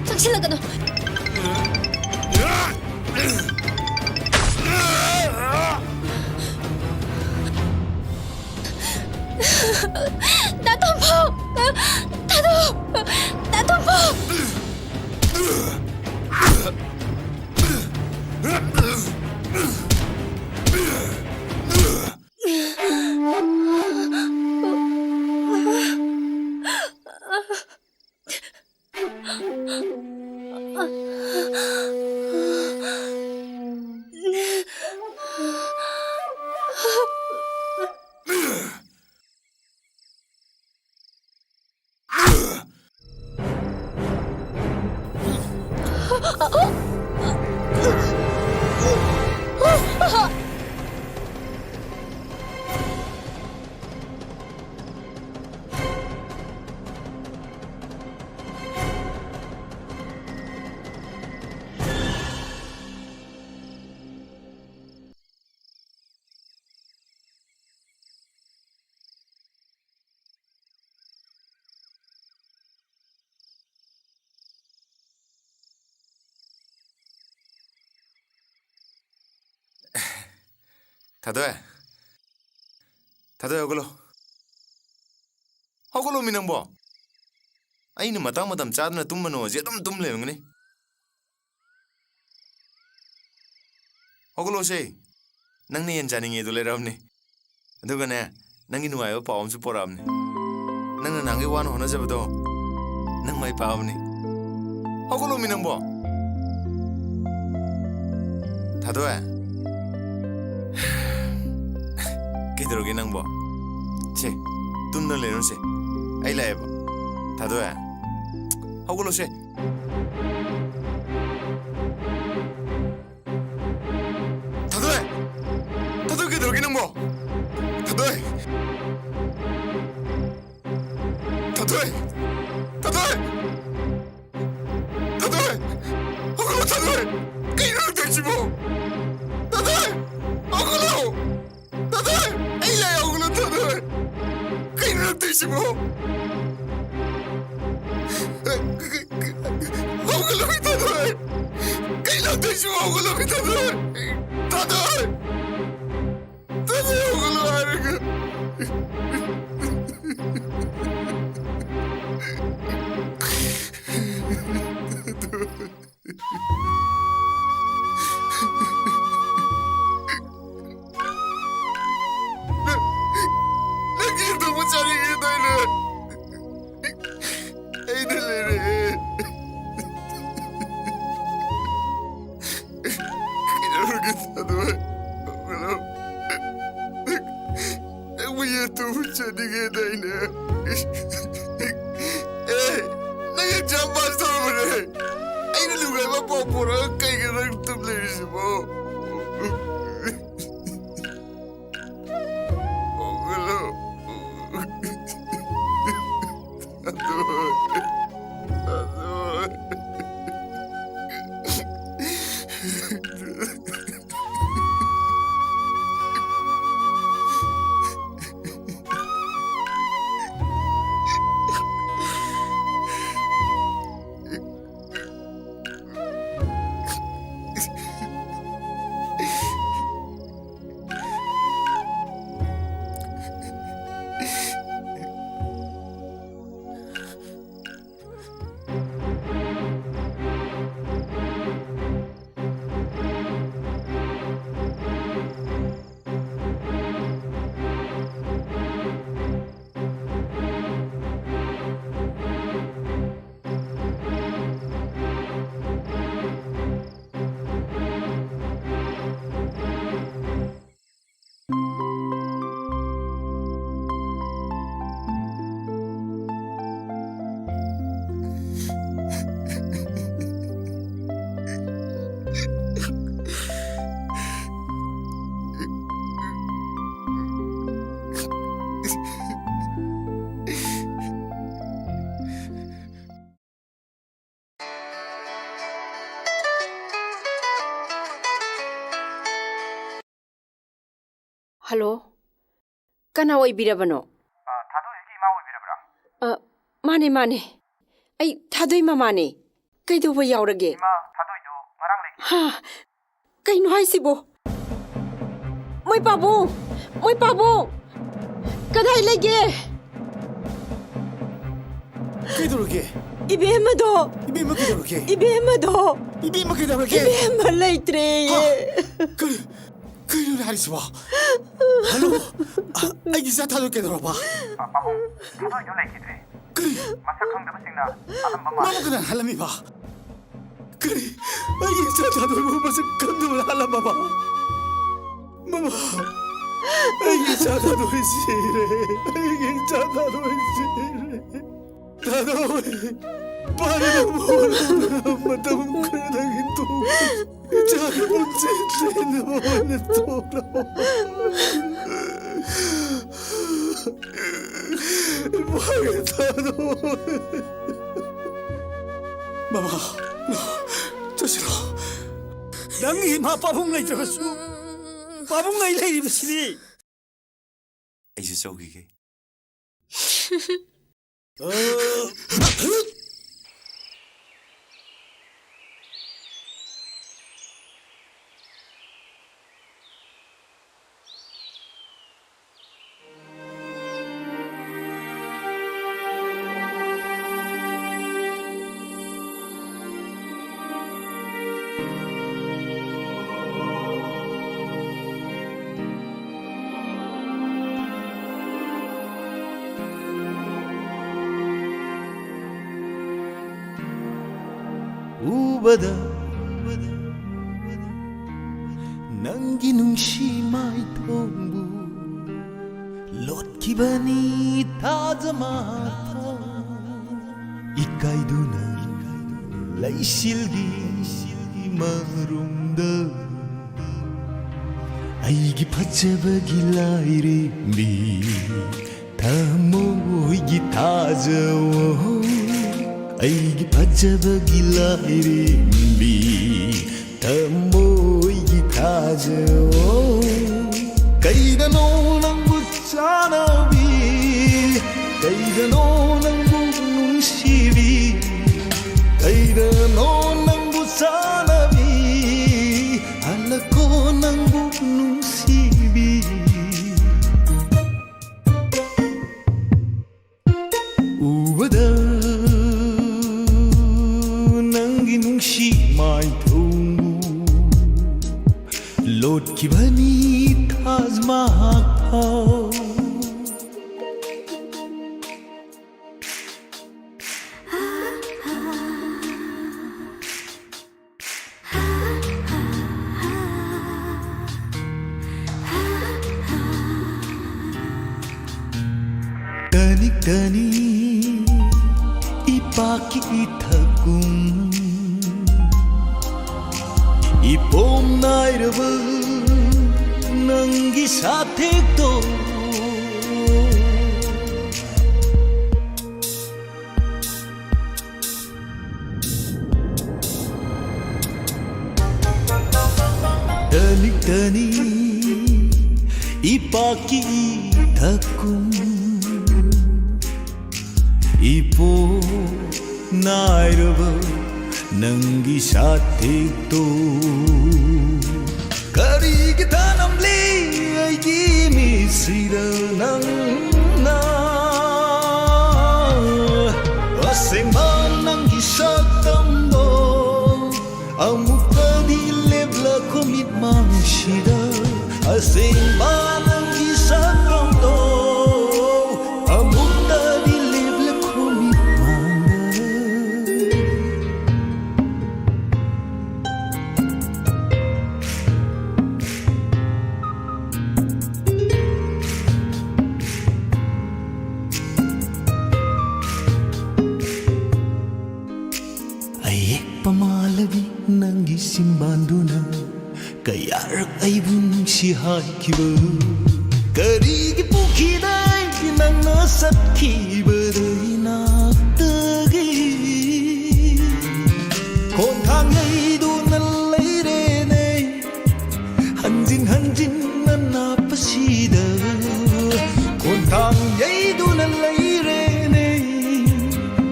ꯆꯪꯁꯤꯜꯂꯛꯀꯅꯨ꯫ ꯗꯥ ꯇꯣꯝꯐꯧ! ꯊꯥꯗꯣꯛ! ꯗꯥ ꯇꯣꯝꯐꯧ! ꯊꯥꯗꯣꯏ꯫ ꯊꯥꯗꯣꯏ, ꯍꯧꯒꯠꯂꯣ꯫ ꯍꯧꯒꯠꯂꯣꯃꯤ ꯅꯪꯕꯣ꯫ ꯑꯩꯅ ꯃꯇꯥꯡ ꯃꯇꯝ ꯆꯥꯗꯅ ꯇꯨꯝꯃꯅꯣ ꯍꯧꯖꯤꯛ ꯑꯗꯨꯝ ꯇꯨꯝ ꯂꯩꯔꯝꯒꯅꯤ꯫ ꯍꯧꯒꯠꯂꯣꯁꯦ꯫ ꯅꯪꯅ ꯌꯦꯟ ꯆꯥꯅꯤꯡꯉꯦꯗꯣ ꯂꯩꯔꯛꯑꯕꯅꯤ꯫ ꯑꯗꯨꯒꯅꯦ, ꯅꯪꯒꯤ ꯅꯨꯡꯉꯥꯏꯕ ꯄꯥꯎ ꯑꯃꯁꯨ ꯄꯣꯔꯛꯑꯕꯅꯤ꯫ ꯅꯪꯅ ꯅꯍꯥꯟꯒꯩ ꯋꯥꯅ ꯍꯣꯠꯅꯖꯕꯗꯣ ꯅꯪ ꯃꯥꯏ ꯄꯥꯛꯑꯕꯅꯤ꯫ ꯍꯧꯒꯠꯂꯣꯃꯤ ꯅꯪꯕꯣ꯫ ꯊꯥꯗꯣꯏ꯫ ꯀꯩꯗꯧꯔꯒꯦ ꯅꯪꯕꯣ? ꯁꯦ, ꯇꯨꯝꯗꯅ ꯂꯩꯔꯨꯅꯨꯁꯦ꯫ ꯑꯩ ꯂꯥꯛꯑꯦꯕ꯫ ꯊꯥꯗꯣꯏ꯫ ꯍꯧꯒꯠꯂꯣꯁꯦ꯫ ꯊꯥꯗꯣꯏ! ꯊꯥꯗꯣꯏ, ꯀꯩꯗꯧꯔꯒꯦ ꯅꯪꯕꯣ? ꯊꯥꯗꯣꯏ! ꯊꯥꯗꯣꯏ! ꯊꯥꯗꯣꯏ! ꯊꯥꯗꯣꯏ! ꯍꯧꯒꯠꯂꯣ, ꯊꯥꯗꯣꯏ! ꯀꯩꯅꯣ ꯅꯪ ꯇꯧꯔꯤꯁꯤꯕꯣ? ꯊꯥꯗꯣꯏ! ꯍꯧꯒꯠꯂꯣ! ꯊꯥꯗꯣꯏ! ꯑꯩ ꯂꯥꯛꯑꯦ, ꯍꯧꯒꯠꯂꯣ, ꯊꯥꯗꯣꯏ! ꯀꯩꯅꯣ ꯅꯪ ꯇꯧꯔꯤꯁꯤꯕꯣ? ꯍꯧꯒꯠꯂꯣ, ꯊꯥꯗꯣꯏ! ꯀꯩꯅꯣ ꯅꯪ ꯇꯧꯔꯤꯁꯤꯕꯣ? ꯍꯧꯒꯠꯂꯣ, ꯊꯥꯗꯣꯏ! ꯊꯥꯗꯣꯏ! ꯊꯥꯗꯣꯏ, ꯍꯧꯒꯠꯂꯣ ꯍꯥꯏꯔꯒ! ꯌꯦꯇꯨꯝ ꯆꯠꯅꯤꯡꯉꯦꯗꯥꯏꯅꯦ? ꯑꯦ, ꯅꯪ ꯑꯦꯛꯖꯥꯝ ꯄꯥꯁ ꯇꯧꯔꯕꯅꯦ꯫ ꯑꯩꯅ ꯅꯨꯡꯉꯥꯏꯕ ꯄꯥꯎ ꯄꯨꯔꯛꯑꯒ ꯀꯩꯒꯤꯅꯣ ꯅꯪ ꯇꯨꯝ ꯂꯩꯔꯤꯁꯤꯕꯣ? ꯍꯧꯒꯠꯂꯣ꯫ ꯍꯜꯂꯣ, ꯀꯅꯥ ꯑꯣꯏꯕꯤꯔꯕꯅꯣ? ꯑ, ꯊꯥꯗꯣꯏꯒꯤ ꯏꯃꯥ ꯑꯣꯏꯕꯤꯔꯕ꯭ꯔꯥ? ꯑ, ꯃꯥꯅꯦ, ꯃꯥꯅꯦ꯫ ꯑꯩ ꯊꯥꯗꯣꯏ ꯃꯃꯥꯅꯦ꯫ ꯀꯩꯗꯧꯕ ꯌꯥꯎꯔꯒꯦ? ꯏꯃꯥ, ꯊꯥꯗꯣꯏꯗꯣ ꯉꯔꯥꯡ ꯂꯩꯈꯤꯗ꯭ꯔꯦ꯫ ꯍꯥ? ꯀꯩꯅꯣ ꯍꯥꯏꯁꯤꯕꯣ? ꯃꯣꯏ ꯄꯥꯕꯨꯡ! ꯃꯣꯏ ꯄꯥꯕꯨꯡ! ꯀꯗꯥꯏ ꯂꯩꯒꯦ? ꯀꯩꯗꯧꯔꯒꯦ? ꯏꯕꯦꯝꯃꯗꯣ! ꯏꯕꯦꯝꯃ ꯀꯩꯗꯧꯔꯒꯦ? ꯏꯕꯦꯝꯃꯗꯣ! ꯏꯕꯦꯝꯃ ꯀꯩꯗꯧꯔꯒꯦ? ꯏꯕꯦꯝꯃ ꯂꯩꯇ꯭ꯔꯦꯌꯦ꯫ ꯍꯥ? ꯀꯔꯤ? ꯀꯩꯅꯣꯅꯦ ꯍꯥꯏꯔꯤꯁꯤꯕꯣ? ꯍꯜꯂꯣ? ꯑ, ꯑꯩꯒꯤ ꯏꯆꯥ ꯊꯥꯗꯣꯏ ꯀꯩꯗꯧꯔꯕ? ꯑ, ꯄꯥꯕꯨꯡ, ꯊꯥꯗꯣꯏꯗꯣ ꯂꯩꯈꯤꯗ꯭ꯔꯦ꯫ ꯀꯔꯤ? ꯃꯁꯛ ꯈꯪꯗꯕꯁꯤꯡꯅ ꯍꯥꯠꯂꯝꯕ ꯃꯥꯜꯂꯦ꯫ ꯃꯥꯕꯨ ꯀꯅꯥꯅ ꯍꯥꯠꯂꯝꯃꯤꯕ? ꯀꯔꯤ? ꯑꯩꯒꯤ ꯏꯆꯥ ꯊꯥꯗꯣꯏꯕꯨ ꯃꯁꯛ ꯈꯪꯗꯕꯅ ꯍꯥꯠꯂꯝꯃꯕ? ꯃꯃꯥ! ꯑꯩꯒꯤ ꯏꯆꯥ ꯊꯥꯗꯣꯏ ꯁꯤꯔꯦ꯫ ꯑꯩꯒꯤ ꯏꯆꯥ ꯊꯥꯗꯣꯏ ꯁꯤꯔꯦ꯫ ꯊꯥꯗꯣꯏ꯫ ꯄꯥꯔꯤꯕ ꯃꯣꯟ ꯃꯇꯝ ꯈꯔꯗꯒꯤ ꯇꯣꯛꯈ꯭ꯔꯦ꯫ ꯏꯆꯥꯒꯤ ꯄꯨꯟꯁꯤ ꯂꯦꯟꯅꯕ ꯑꯣꯏꯅ ꯊꯣꯛꯂꯕ ꯏꯃꯥꯒꯤ ꯊꯥꯗꯣꯏ꯫ ꯃꯃꯥ, ꯂꯥꯛꯑꯣ, ꯆꯠꯁꯤꯔꯣ? ꯅꯪꯒꯤ ꯏꯃꯥ ꯄꯥꯕꯨꯡ ꯂꯩꯇ꯭ꯔꯕꯁꯨ ꯄꯥꯕꯨꯡ ꯑꯩ ꯂꯩꯔꯤꯕꯁꯤꯗꯤ꯫ ꯑꯩꯁꯨ ꯆꯧꯈꯤꯒꯦ꯫ ꯎꯕꯗ ꯅꯪꯒꯤ ꯅꯨꯡꯁꯤ ꯃꯥꯏꯊꯣꯡꯕꯨ ꯂꯣꯠꯈꯤꯕꯅꯤ ꯇꯥꯖ ꯃꯍꯜ꯫ ꯏꯀꯥꯏꯗꯨꯅ ꯂꯩꯁꯤꯜꯒꯤ ꯃꯔꯨꯝꯗ ꯑꯩꯒꯤ ꯐꯖꯕꯒꯤ ꯂꯥꯏꯔꯦꯝꯕꯤ, ꯊꯃꯣꯏꯒꯤ ꯊꯥꯖꯋꯣ, ꯑꯩꯒꯤ ꯐꯖꯕꯒꯤ ꯂꯥꯏꯔꯦꯝꯕꯤ, ꯊꯃꯣꯏꯒꯤ ꯊꯥꯖꯋꯣ꯫ ꯀꯩꯗꯅꯣ ꯅꯪꯕꯨ ꯆꯥꯅꯕꯤ, ꯀꯩꯗꯅꯣ ꯅꯪꯕꯨ ꯅꯨꯡꯁꯤꯕꯤ, ꯀꯩꯗꯅꯣ ꯅꯪꯕꯨ ꯆꯥꯅꯕꯤ, ꯍꯜꯂꯛꯀꯣ ꯅꯪꯕꯨ ꯅꯨꯡꯁꯤꯕꯤ꯫ ꯎꯕꯗ ꯅꯪꯒꯤ ꯅꯨꯡꯁꯤ ꯃꯥꯏꯊꯣꯡꯕꯨ ꯂꯣꯠꯈꯤꯕꯅꯤ ꯇꯥꯖ ꯃꯍꯜ ꯐꯥꯎ꯫ ꯇꯅꯤ ꯇꯅꯤ ꯏꯄꯥꯛꯀꯤ ꯏꯊꯛꯀꯨꯝ ꯏꯄꯣꯝ ꯅꯥꯏꯔꯕ ꯅꯪꯒꯤ ꯁꯥꯊꯦꯛꯇꯣ꯫ ꯇꯅꯤ ꯇꯅꯤ ꯏꯄꯥꯛꯀꯤ ꯏꯊꯛꯀꯨꯝ ꯏꯄꯣ ꯅꯥꯏꯔꯕ ꯅꯪꯒꯤ ꯁꯥꯊꯦꯛꯇꯣ꯫ ꯀꯔꯤꯒꯤ ꯊꯅꯝꯂꯤ ꯑꯩꯒꯤ ꯃꯤꯠꯁꯤꯗ ꯅꯪꯅ ꯑꯁꯦꯡꯕ ꯅꯪꯒꯤ ꯁꯛꯇꯝꯗꯣ? ꯑꯃꯨꯛꯇꯗꯤ ꯂꯦꯞꯂꯛꯈꯣ ꯃꯤꯠꯃꯥꯡꯁꯤꯗ ꯑꯁꯦꯡꯕ ꯅꯪꯒꯤ ꯁꯛꯇꯝꯗꯣ꯫ ꯑꯃꯨꯛꯇꯗꯤ ꯂꯦꯞꯂꯛꯈꯣ ꯃꯤꯠꯃꯥꯡꯗ꯫ ꯑꯌꯦꯛꯄ ꯃꯥꯜꯂꯕꯤ ꯅꯪꯒꯤ ꯁꯤꯝꯕꯥꯟꯗꯨꯅ ꯀꯌꯥꯔꯛ ꯑꯩꯕꯨ ꯅꯨꯡꯁꯤ ꯍꯥꯏꯈꯤꯕ? ꯀꯔꯤꯒꯤ ꯄꯨꯈꯤꯗꯩ ꯅꯪꯅ ꯆꯠꯈꯤꯕꯗꯩ ꯅꯥꯛꯇꯒꯤ ꯈꯣꯡꯊꯥꯡ ꯌꯩꯗꯨꯅ ꯂꯩꯔꯦꯅꯦ? ꯍꯟꯖꯤꯟ ꯍꯟꯖꯤꯟꯅ ꯅꯥꯞꯄꯁꯤꯗ ꯈꯣꯟꯊꯥꯡ ꯌꯩꯗꯨꯅ ꯂꯩꯔꯦꯅꯦ꯫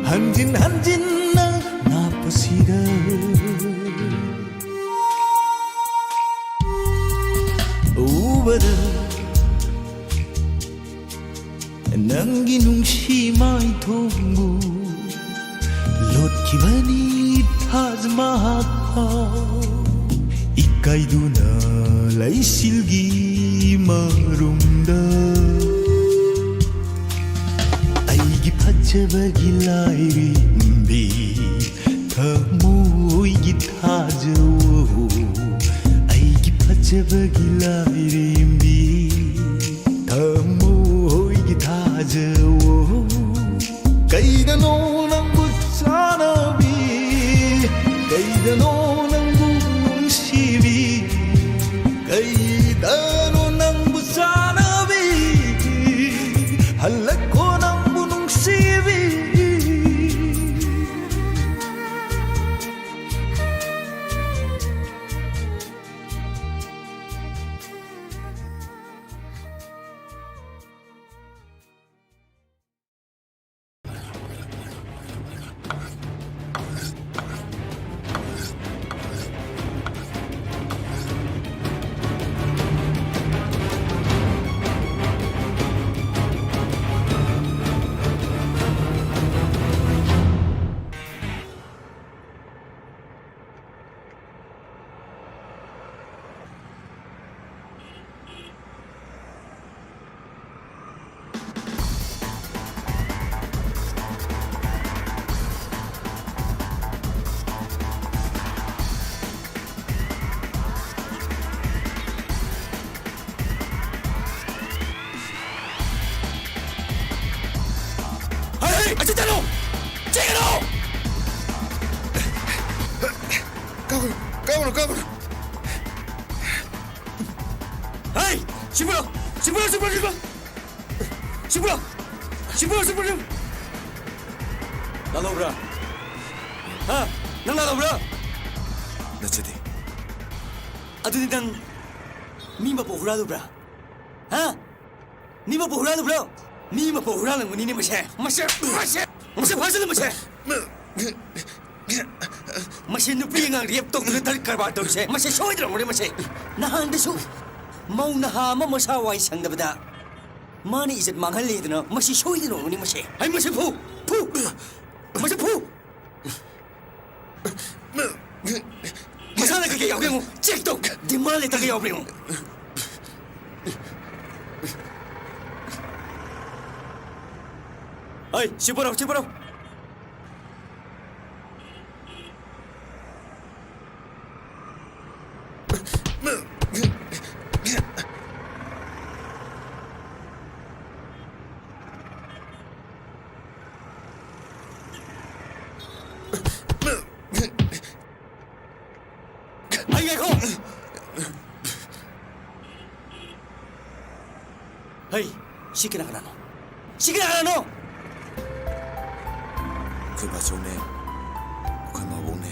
ꯍꯟꯖꯤꯟ ꯍꯟꯖꯤꯟꯅ ꯅꯥꯞꯄꯁꯤꯗ ꯎꯕꯗ ꯅꯪꯒꯤ ꯅꯨꯡꯁꯤ ꯃꯥꯏꯊꯣꯡꯕꯨ ꯂꯣꯠꯈꯤꯕꯅꯤ ꯊꯥꯖ ꯃꯍꯥꯛ ꯐꯥꯎ꯫ ꯏꯀꯥꯏꯗꯨꯅ ꯂꯩꯁꯤꯜꯒꯤ ꯃꯔꯨꯝꯗ ꯑꯩꯒꯤ ꯐꯖꯕꯒꯤ ꯂꯥꯏꯔꯦꯝꯕꯤ ꯊꯃꯣꯏꯒꯤ ꯊꯥꯖꯧ꯫ ꯑꯩꯒꯤ ꯐꯖꯕꯒꯤ ꯂꯥꯏꯔꯦꯝꯕꯤ ꯊꯃꯣꯏꯒꯤ ꯊꯥꯖꯧ꯫ ꯁꯤꯄꯨꯔꯣ, ꯁꯤꯄꯨꯔꯣ, ꯁꯤꯄꯨꯔꯣ! ꯁꯤꯄꯨꯔꯣ! ꯁꯤꯄꯨꯔꯣ, ꯁꯤꯄꯨꯔꯣ! ꯂꯥꯜꯍꯧꯕ꯭ꯔꯥ? ꯍꯥ? ꯅꯪ ꯂꯥꯜꯍꯧꯕ꯭ꯔꯥ? ꯅꯠꯆꯗꯦ꯫ ꯑꯗꯨꯗꯤ ꯅꯪ ꯃꯤ ꯃꯄꯣꯛ ꯍꯨꯔꯥꯜꯂꯨꯕ꯭ꯔꯥ? ꯍꯥ? ꯃꯤ ꯃꯄꯣꯛ ꯍꯨꯔꯥꯜꯂꯨꯕ꯭ꯔꯣ? ꯃꯤ ꯃꯄꯣꯛ ꯍꯨꯔꯥꯜꯂꯝꯒꯅꯤꯅꯦ ꯃꯁꯦ꯫ ꯃꯁꯦ, ꯃꯁꯦ, ꯃꯁꯦ ꯐꯥꯖꯤꯜꯂꯨ ꯃꯁꯦ꯫ ꯃꯁꯤ ꯅꯨꯄꯤ ꯑꯉꯥꯡ ꯔꯦꯞ ꯇꯧꯗꯅ ꯗ꯭ꯔꯒ ꯀꯔꯕꯥꯔ ꯇꯧꯔꯤꯁꯦ, ꯃꯁꯤ ꯁꯣꯏꯗ꯭ꯔꯕꯅꯤ ꯃꯁꯤ꯫ ꯅꯍꯥꯟꯗꯁꯨ ꯃꯧ ꯅꯍꯥ ꯑꯃ ꯃꯁꯥ ꯋꯥꯏ ꯁꯪꯗꯕꯗ ꯃꯥꯅ ꯏꯖꯠ ꯃꯥꯡꯍꯜꯂꯦꯗꯅ, ꯃꯁꯤ ꯁꯣꯏꯗꯅ ꯑꯣꯏꯔꯝꯒꯅꯤ ꯃꯁꯤ꯫ ꯍꯩ, ꯃꯁꯤ ꯐꯨ! ꯐꯨ! ꯃꯁꯤ ꯐꯨ! ꯃꯁꯥꯗ ꯀꯩꯀꯩ ꯌꯥꯎꯒꯦ ꯌꯦꯡꯉꯨ, ꯆꯦꯛ ꯇꯧ꯫ ꯗꯤꯃꯥꯟ ꯂꯦꯇꯔꯒ ꯌꯥꯎꯕ꯭ꯔꯥ ꯌꯦꯡꯉꯨ꯫ ꯍꯩ, ꯁꯤ ꯄꯨꯔꯛꯑꯣ, ꯁꯤ ꯄꯨꯔꯛꯑꯣ꯫ ꯍꯩ, ꯉꯥꯏꯈꯣ! ꯍꯩ, ꯁꯤ ꯀꯅꯥ ꯀꯅꯥꯅꯣ? ꯁꯤ ꯀꯅꯥ ꯀꯅꯥꯅꯣ? ꯑꯩꯈꯣꯏ ꯕꯥꯆꯧꯅꯦ, ꯑꯩꯈꯣꯏ ꯃꯥꯕꯣꯛꯅꯦ꯫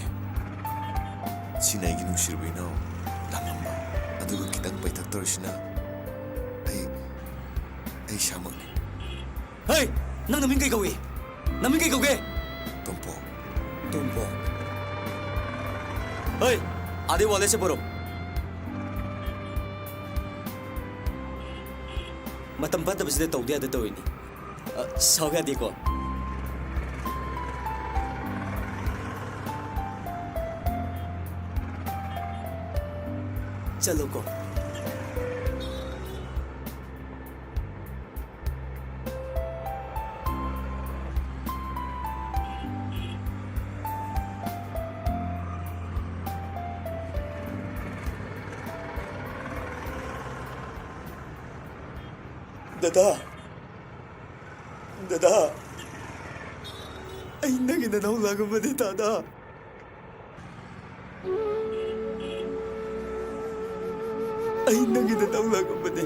ꯁꯤꯅ ꯑꯩꯒꯤ ꯅꯨꯡꯁꯤꯔꯕ ꯏꯅꯥꯎ ꯂꯥꯡꯉꯝꯕ꯫ ꯑꯗꯨꯒ ꯈꯤꯇꯪ ꯄꯩꯊꯛ ꯇꯧꯔꯤꯁꯤꯅ ꯑꯩ, ꯑꯩ ꯏꯁꯥꯃꯛꯅꯤ꯫ ꯍꯩ! ꯅꯪ ꯅꯃꯤꯡ ꯀꯩ ꯀꯧꯏ? ꯅꯃꯤꯡ ꯀꯩ ꯀꯧꯒꯦ? ꯇꯣꯝꯄꯣꯛ꯫ ꯇꯣꯝꯄꯣꯛ꯫ ꯍꯩ! ꯑꯥꯗꯩ ꯋꯥꯂꯦꯠꯁꯦ ꯄꯨꯔꯛꯑꯣ꯫ ꯃꯇꯝ ꯐꯠꯇꯕꯁꯤꯗ ꯇꯧꯗ ꯌꯥꯗ ꯇꯧꯔꯤꯅꯤ꯫ ꯑ, ꯁꯥꯎ ꯌꯥꯗꯦꯀꯣ꯫ ꯆꯠꯂꯣꯀꯣ꯫ ꯗꯗꯥ, ꯗꯗꯥ, ꯑꯩ ꯅꯪꯒꯤ ꯅꯅꯥꯎ ꯂꯥꯡꯉꯝꯕꯅꯤ, ꯗꯗꯥ꯫ ꯑꯩ ꯅꯪꯒꯤ ꯅꯅꯥꯎ ꯂꯥꯡꯉꯝꯕꯅꯤ꯫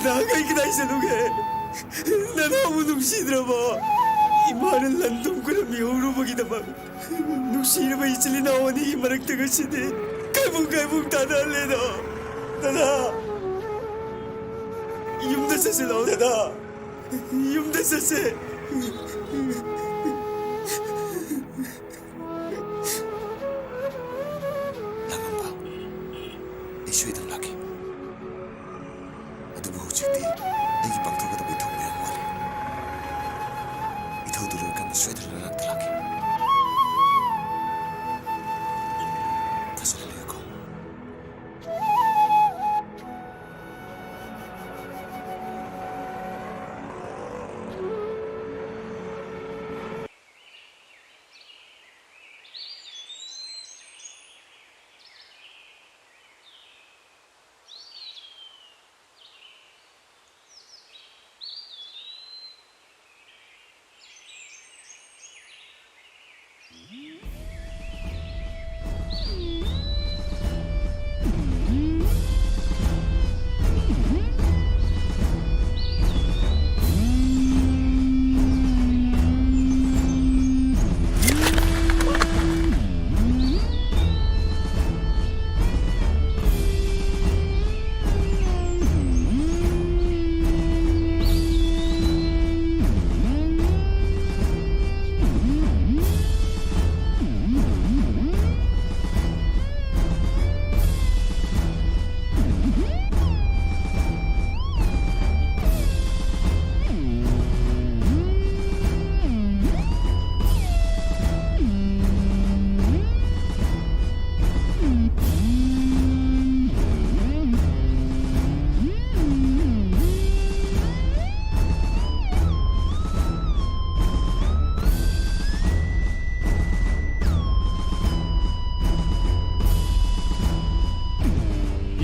ꯅꯍꯥꯟꯈꯩ ꯀꯗꯥꯏ ꯆꯠꯂꯨꯒꯦ? ꯅꯅꯥꯎꯕꯨ ꯅꯨꯡꯁꯤꯗ꯭ꯔꯕꯣ? ꯏꯃꯥꯅ ꯂꯟ ꯊꯨꯝ ꯈꯨꯔꯝ ꯃꯤꯍꯧꯔꯨꯕꯒꯤꯗꯃꯛ ꯅꯨꯡꯁꯤꯔꯕ ꯏꯆꯤꯜ ꯏꯅꯥꯎ ꯑꯅꯤꯒꯤ ꯃꯔꯛꯇ ꯉꯁꯤꯗꯤ ꯀꯥꯏꯕꯨꯡ ꯀꯥꯏꯕꯨꯡ ꯇꯥꯅꯍꯜꯂꯦꯗꯣ꯫ ꯗꯗꯥ, ꯌꯨꯝꯗ ꯆꯠꯁꯤ ꯂꯥꯎ ꯗꯗꯥ, ꯌꯨꯝꯗ ꯆꯠꯁꯦ꯫ ꯂꯥꯡꯉꯝꯕ, ꯑꯩ ꯁꯣꯏꯗꯅ ꯂꯥꯛꯀꯦ꯫ ꯑꯗꯨꯕꯨ ꯍꯧꯖꯤꯛꯇꯤ ꯑꯩꯒꯤ ꯄꯥꯡꯊꯣꯛꯀꯗꯕ ꯏꯊꯧ ꯃꯌꯥꯝ ꯋꯥꯠꯂꯤ꯫ ꯏꯊꯧꯗꯨ ꯂꯣꯏꯔꯀꯥꯟꯗ ꯁꯣꯏꯗꯅ ꯅꯅꯥꯛꯇ ꯂꯥꯛꯀꯦ꯫ ꯐꯖꯅ ꯂꯩꯌꯨꯀꯣ꯫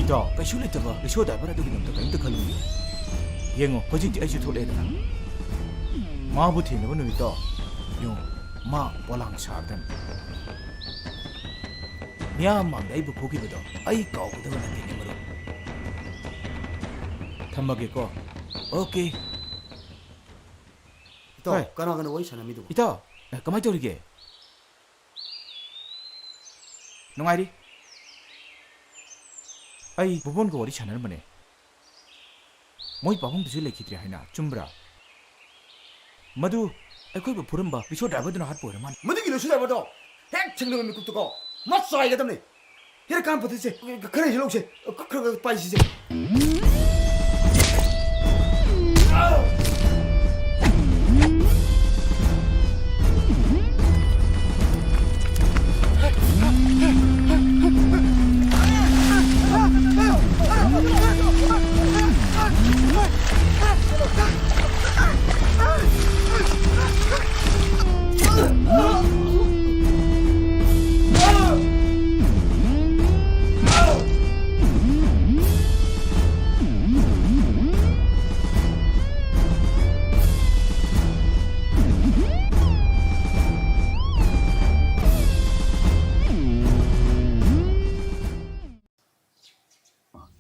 ꯏꯇꯥꯎ, ꯀꯩꯁꯨ ꯂꯩꯇꯕ ꯔꯤꯛꯁꯣ ꯗ꯭ꯔꯥꯏꯚꯔ ꯑꯗꯨꯒꯤꯗꯃꯛꯇ ꯀꯔꯤꯝꯇ ꯈꯜꯂꯨꯅꯨ꯫ ꯌꯦꯡꯉꯣ, ꯍꯧꯖꯤꯛꯇꯤ ꯑꯩꯁꯨ ꯊꯣꯛꯂꯛꯑꯦꯗꯅ꯫ ꯃꯥꯕꯨ ꯊꯦꯡꯅꯕ ꯅꯨꯃꯤꯠꯇꯣ ꯌꯦꯡꯉꯣ, ꯃꯥ ꯄꯣꯂꯥꯡ ꯁꯥꯔꯗꯅꯤ꯫ ꯃꯤꯌꯥꯝ ꯃꯥꯡꯗ ꯑꯩꯕꯨ ꯐꯨꯈꯤꯕꯗꯣ ꯑꯩ ꯀꯥꯎꯒꯗꯕ ꯅꯠꯇꯦꯅꯦ, ꯃꯔꯨꯞ꯫ ꯊꯝꯃꯒꯦꯀꯣ꯫ ꯑꯣꯀꯦ꯫ ꯏꯇꯥꯎ, ꯍꯣꯏ꯫ ꯀꯅꯥ ꯀꯅꯥ ꯋꯥꯔꯤ ꯁꯥꯟꯅꯃꯤꯗꯨꯕꯣ? ꯏꯇꯥꯎ, ꯑꯦ, ꯀꯃꯥꯏ ꯇꯧꯔꯤꯒꯦ? ꯅꯨꯡꯉꯥꯏꯔꯤ꯫ ꯑꯩ ꯕꯣꯕꯣꯟꯒ ꯋꯥꯔꯤ ꯁꯥꯟꯅꯔꯝꯕꯅꯦ꯫ ꯃꯣꯏ ꯄꯥꯕꯨꯡꯗꯨꯁꯨ ꯂꯩꯈꯤꯗ꯭ꯔꯦ ꯍꯥꯏꯅ, ꯆꯨꯝꯕ꯭ꯔꯥ? ꯃꯗꯨ ꯑꯩꯈꯣꯏꯕꯨ ꯐꯨꯔꯝꯕ ꯔꯤꯛꯁꯣ ꯗ꯭ꯔꯥꯏꯚꯔꯗꯨꯅ ꯍꯥꯠꯄ ꯑꯣꯏꯔ ꯃꯥꯜꯂꯦ꯫ ꯃꯗꯨꯒꯤ ꯔꯤꯛꯁꯣ ꯗ꯭ꯔꯥꯏꯚꯔꯗꯣ ꯍꯦꯛ ꯊꯦꯡꯅꯕ ꯃꯤꯀꯨꯞꯇꯀꯣ, ꯃꯥ ꯆꯥꯏꯒꯗꯕꯅꯤ꯫ ꯍꯦꯔꯥ ꯀꯥꯟ ꯐꯠꯇ꯭ꯔꯤꯁꯦ, ꯈꯔ ꯍꯦꯛ ꯂꯧꯁꯦ, ꯈꯔ, ꯈꯔ ꯄꯥꯏꯁꯤꯁꯦ꯫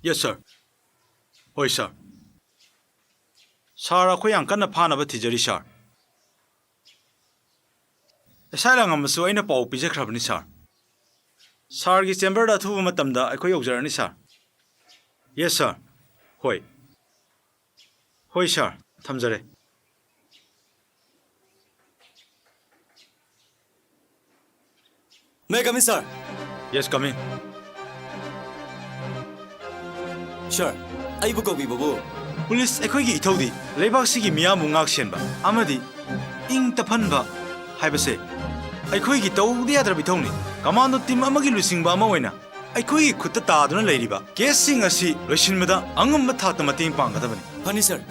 Yes, sir. ꯍꯣꯏ, sir. Sir, ꯑꯩꯈꯣꯏ ꯌꯥꯝ ꯀꯟꯅ ꯐꯥꯅꯕ ꯊꯤꯖꯔꯤ, sir. ꯑꯦꯁ ꯑꯥꯏ ꯂꯥꯡꯉꯝꯕꯁꯨ ꯑꯩꯅ ꯄꯥꯎ ꯄꯤꯖꯈ꯭ꯔꯕꯅꯤ, sir. Sirꯒꯤ chamberꯗ ꯑꯊꯨꯕ ꯃꯇꯝꯗ ꯑꯩꯈꯣꯏ ꯌꯧꯖꯔꯅꯤ, sir. Yes, sir. ꯍꯣꯏ꯫ ꯍꯣꯏ, sir. ꯊꯝꯖꯔꯦ꯫ May I come in, sir? Yes, come in. Sir, ꯑꯩꯕꯨ ꯀꯧꯕꯤꯕꯕꯨ? Police ꯑꯩꯈꯣꯏꯒꯤ ꯏꯊꯧꯗꯤ ꯂꯩꯕꯥꯛꯁꯤꯒꯤ ꯃꯤꯌꯥꯝꯕꯨ ꯉꯥꯛ ꯁꯦꯟꯕ ꯑꯃꯗꯤ ꯏꯪ ꯇꯞꯍꯟꯕ ꯍꯥꯏꯕꯁꯦ ꯑꯩꯈꯣꯏꯒꯤ ꯇꯧꯗ ꯌꯥꯗ꯭ꯔꯕ ꯏꯊꯧꯅꯤ꯫ Commando team ꯑꯃꯒꯤ ꯂꯨꯆꯤꯡꯕ ꯑꯃ ꯑꯣꯏꯅ ꯑꯩꯈꯣꯏꯒꯤ ꯈꯨꯠꯇ ꯇꯥꯗꯨꯅ ꯂꯩꯔꯤꯕ caseꯁꯤꯡ ꯑꯁꯤ ꯂꯣꯏꯁꯤꯟꯕꯗ ꯑꯉꯝꯕ ꯊꯥꯛꯇ ꯃꯇꯦꯡ ꯄꯥꯡꯒꯗꯕꯅꯤ꯫ ꯐꯅꯤ, sir.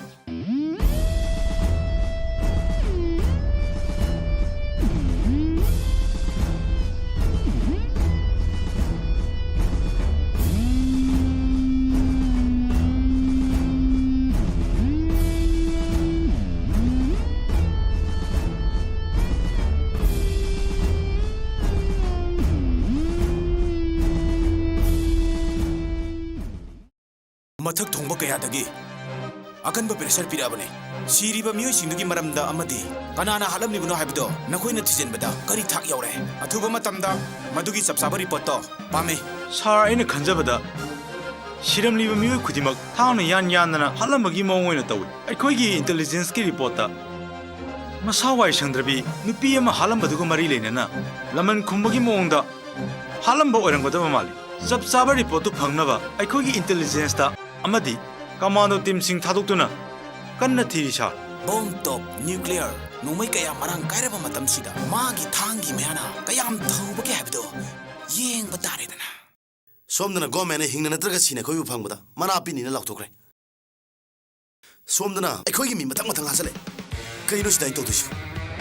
ꯃꯊꯛ ꯊꯣꯡꯕ ꯀꯌꯥꯗꯒꯤ ꯑꯀꯟꯕ pressure ꯄꯤꯔꯛꯑꯕꯅꯤ꯫ ꯁꯤꯔꯤꯕ ꯃꯤꯑꯣꯏꯁꯤꯡꯗꯨꯒꯤ ꯃꯔꯝꯗ ꯑꯃꯗꯤ ꯀꯅꯥꯅ ꯍꯥꯠꯂꯝꯂꯤꯕꯅꯣ ꯍꯥꯏꯕꯗꯣ ꯅꯈꯣꯏꯅ ꯊꯤꯖꯤꯟꯕꯗ ꯀꯔꯤ ꯊꯥꯛ ꯌꯧꯔꯦ? ꯑꯊꯨꯕ ꯃꯇꯝꯗ ꯃꯗꯨꯒꯤ ꯆꯞ ꯆꯥꯕ reportꯇꯣ ꯄꯥꯝꯃꯤ꯫ ꯁꯥꯔ, ꯑꯩꯅ ꯈꯟꯖꯕꯗ ꯁꯤꯔꯝꯂꯤꯕ ꯃꯤꯑꯣꯏ ꯈꯨꯗꯤꯡꯃꯛ ꯊꯥꯡꯅ ꯌꯥꯟ ꯌꯥꯟꯗꯅ ꯍꯥꯠꯂꯝꯕꯒꯤ ꯃꯑꯣꯡ ꯑꯣꯏꯅ ꯇꯧꯏ꯫ ꯑꯩꯈꯣꯏꯒꯤ intelligenceꯀꯤ reportꯇ ꯃꯁꯥ ꯋꯥꯏ ꯁꯪꯗ꯭ꯔꯕꯤ ꯅꯨꯄꯤ ꯑꯃ ꯍꯥꯠꯂꯝꯕꯗꯨꯒ ꯃꯔꯤ ꯂꯩꯅꯅ ꯂꯃꯟ ꯈꯨꯝꯕꯒꯤ ꯃꯑꯣꯡꯗ ꯍꯥꯠꯂꯝꯕ ꯑꯣꯏꯔꯝꯒꯗꯕ ꯃꯥꯜꯂꯤ꯫ ꯆꯞ ꯆꯥꯕ reportꯇꯨ ꯐꯪꯅꯕ ꯑꯩꯈꯣꯏꯒꯤ intelligenceꯇ ꯑꯃꯗꯤ commando teamꯁꯤꯡ ꯊꯥꯗꯣꯛꯇꯨꯅ ꯀꯟꯅ ꯊꯤꯔꯤ, ꯁꯥꯔ꯫ Bomb top nuclear ꯅꯣꯡꯃꯩ ꯀꯌꯥ ꯃꯔꯥꯡ ꯀꯥꯏꯔꯕ ꯃꯇꯝꯁꯤꯗ ꯃꯥꯒꯤ ꯊꯥꯡꯒꯤ ꯃꯌꯥꯅ ꯀꯌꯥꯝ ꯊꯧꯕꯒꯦ ꯍꯥꯏꯕꯗꯨ ꯌꯦꯡꯕ ꯇꯥꯔꯦꯗꯅ꯫ ꯁꯣꯝꯗꯅ governmentꯅ ꯍꯤꯡꯅ ꯅꯠꯇ꯭ꯔꯒ ꯁꯤꯅ ꯑꯩꯈꯣꯏꯕꯨ ꯐꯪꯕꯗ ꯃꯅꯥ ꯄꯤꯅꯤꯅ ꯂꯥꯎꯊꯣꯛꯈ꯭ꯔꯦ꯫ ꯁꯣꯝꯗꯅ ꯑꯩꯈꯣꯏꯒꯤ ꯃꯤ ꯃꯊꯪ ꯃꯊꯪ ꯍꯥꯠꯆꯜꯂꯦ꯫ ꯀꯩꯅꯣ ꯁꯤꯗ ꯑꯩꯅ ꯇꯧꯗꯣꯏꯁꯤꯕꯨ?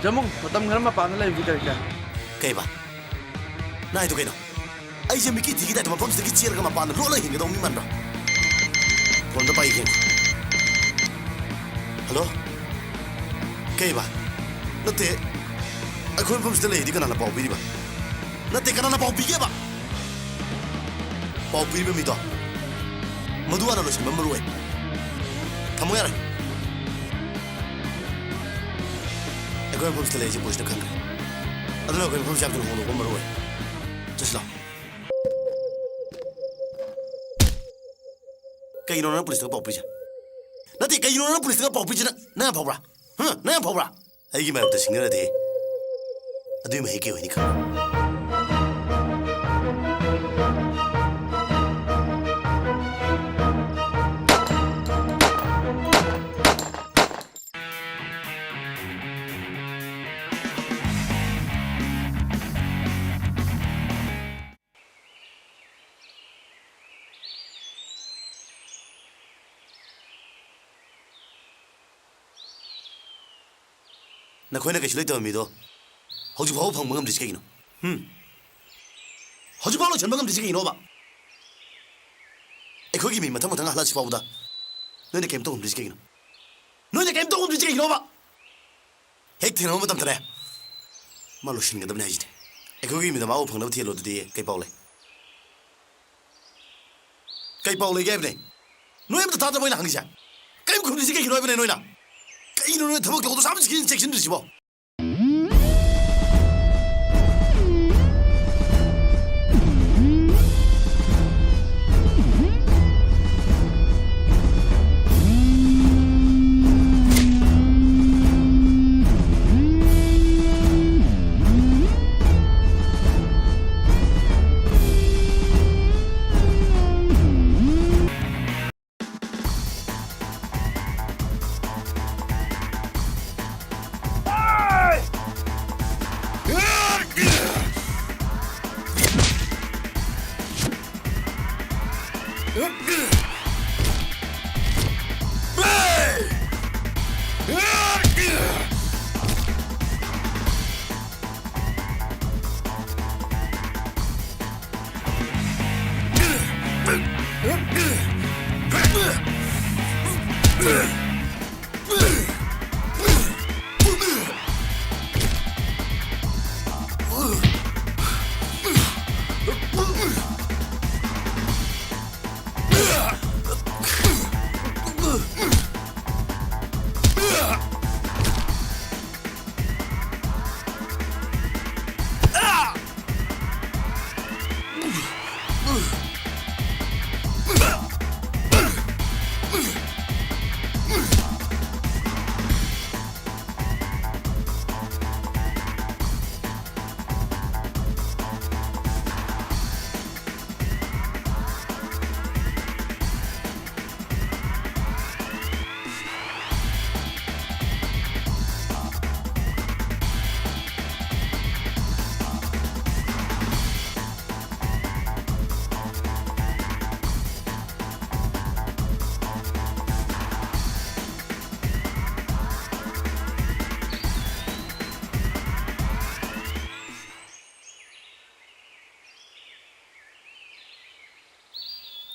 ꯖꯃꯨ, ꯃꯇꯝ ꯈꯔ ꯃꯄꯥꯟꯗ ꯂꯩꯕꯗꯤ ꯀꯔꯤ ꯀꯥꯏ? ꯀꯩꯕ? ꯅꯪ ꯍꯥꯏꯗꯣ ꯀꯩꯅꯣ? ꯑꯩꯁꯦ ꯃꯤꯀꯤ ꯊꯤꯒꯤ ꯇꯥꯏꯞꯇ ꯃꯐꯝꯁꯤꯗꯒꯤ ꯆꯦꯜꯂꯒ ꯃꯄꯥꯟꯗ ꯂꯣꯠꯂꯒ ꯍꯤꯡꯒꯗꯧꯕ ꯃꯤ ꯃꯥꯟꯕ꯭ꯔꯥ? Phoneꯗ ꯄꯥꯏꯒꯦ ꯌꯦꯡꯉꯨ꯫ Hello? ꯀꯩꯕ? ꯅꯠꯇꯦ, ꯑꯩꯈꯣꯏ ꯃꯐꯝꯁꯤꯗ ꯂꯩꯔꯗꯤ ꯀꯅꯥꯅ ꯄꯥꯎ ꯄꯤꯔꯤꯕ? ꯅꯠꯇꯦ, ꯀꯅꯥꯅ ꯄꯥꯎ ꯄꯤꯒꯦꯕ? ꯄꯥꯎ ꯄꯤꯔꯤꯕ ꯃꯤꯗꯣ ꯃꯗꯨ ꯍꯥꯟꯅ ꯂꯣꯏꯁꯤꯟꯕ ꯃꯔꯨ ꯑꯣꯏ꯫ ꯊꯝꯃꯣ ꯌꯥꯔꯦ꯫ ꯑꯩꯈꯣꯏ ꯃꯐꯝꯁꯤꯗ ꯂꯩꯔꯤꯁꯦ policeꯅ ꯈꯪꯈ꯭ꯔꯦ꯫ ꯑꯗꯨꯅ ꯑꯩꯈꯣꯏ ꯃꯐꯝꯁꯦ ꯌꯥꯝ ꯊꯨꯅ ꯍꯣꯡꯗꯣꯛꯄ ꯃꯔꯨ ꯑꯣꯏ꯫ ꯆꯠꯁꯤ ꯂꯥꯎ꯫ ꯀꯩꯒꯤꯅꯣ ꯅꯪ policeꯇꯒ ꯄꯥꯎ ꯄꯤꯔꯤꯁꯦ? ꯅꯠꯇꯦ, ꯀꯩꯒꯤꯅꯣ ꯅꯪ policeꯇꯒ ꯄꯥꯎ ꯄꯤꯔꯤꯁꯦ? ꯅꯪ, ꯅꯪ ꯌꯥꯝ ꯐꯥꯎꯕ꯭ꯔꯥ? ꯍꯥ? ꯅꯪ ꯌꯥꯝ ꯐꯥꯎꯕ꯭ꯔꯥ? ꯑꯩꯒꯤ ꯃꯥꯌꯣꯛꯇ ꯁꯤꯡꯅꯔꯗꯤ ꯑꯗꯨꯏ ꯃꯍꯩ ꯀꯩ ꯑꯣꯏꯅꯤ ꯈꯪꯕ꯭ꯔꯥ? ꯅꯈꯣꯏꯅ ꯀꯩꯁꯨ ꯂꯩꯇꯕ ꯃꯤꯗꯣ ꯍꯧꯖꯤꯛ ꯐꯥꯎꯕ ꯐꯪꯕ ꯉꯝꯗ꯭ꯔꯤꯁꯤ ꯀꯩꯒꯤꯅꯣ? ꯍꯨꯝ? ꯍꯧꯖꯤꯛ ꯐꯥꯎ ꯂꯣꯏꯁꯤꯟꯕ ꯉꯝꯗ꯭ꯔꯤꯁꯤ ꯀꯩꯒꯤꯅꯣꯕ? ꯑꯩꯈꯣꯏꯒꯤ ꯃꯤ ꯃꯊꯪ ꯃꯊꯪ ꯍꯜꯂꯛꯁꯤ ꯐꯥꯎꯕꯗ ꯅꯣꯏꯅ ꯀꯩꯝ ꯇꯧꯉꯝꯗ꯭ꯔꯤꯁꯤ ꯀꯩꯒꯤꯅꯣ? ꯅꯣꯏꯅ ꯀꯩꯝ ꯇꯧꯉꯝꯗ꯭ꯔꯤꯁꯤ ꯀꯩꯒꯤꯅꯣꯕ? ꯍꯦꯛ ꯊꯦꯡꯅꯕ ꯃꯇꯝꯗꯅꯦ, ꯃꯥ ꯂꯣꯏꯁꯤꯟꯒꯗꯕꯅꯦ ꯍꯥꯏꯁꯤꯗꯤ꯫ ꯑꯩꯈꯣꯏꯒꯤ ꯃꯤꯗ ꯃꯥꯕꯨ ꯐꯪꯅꯕ ꯊꯤꯍꯜꯂꯣ꯫ ꯑꯗꯨꯗꯤ ꯀꯩ ꯄꯥꯎ ꯂꯩ? ꯀꯩ ꯄꯥꯎ ꯂꯩꯒꯦ ꯍꯥꯏꯕꯅꯦ? ꯅꯣꯏ ꯑꯝꯇ ꯇꯥꯗ꯭ꯔꯕꯣ ꯑꯩꯅ ꯍꯪꯉꯤꯁꯦ? ꯀꯔꯤꯝ ꯈꯨꯝꯗ꯭ꯔꯤꯁꯦ ꯀꯩꯒꯤꯅꯣ ꯍꯥꯏꯕꯅꯦ ꯅꯣꯏꯅ? ꯀꯩꯅꯣ ꯅꯣꯏ ꯊꯕꯛ ꯇꯧꯕꯗꯣ ꯁꯥꯕꯁꯤ ꯈꯤꯇꯪ ꯆꯦꯛꯁꯤꯟꯗ꯭ꯔꯤꯁꯤꯕꯣ?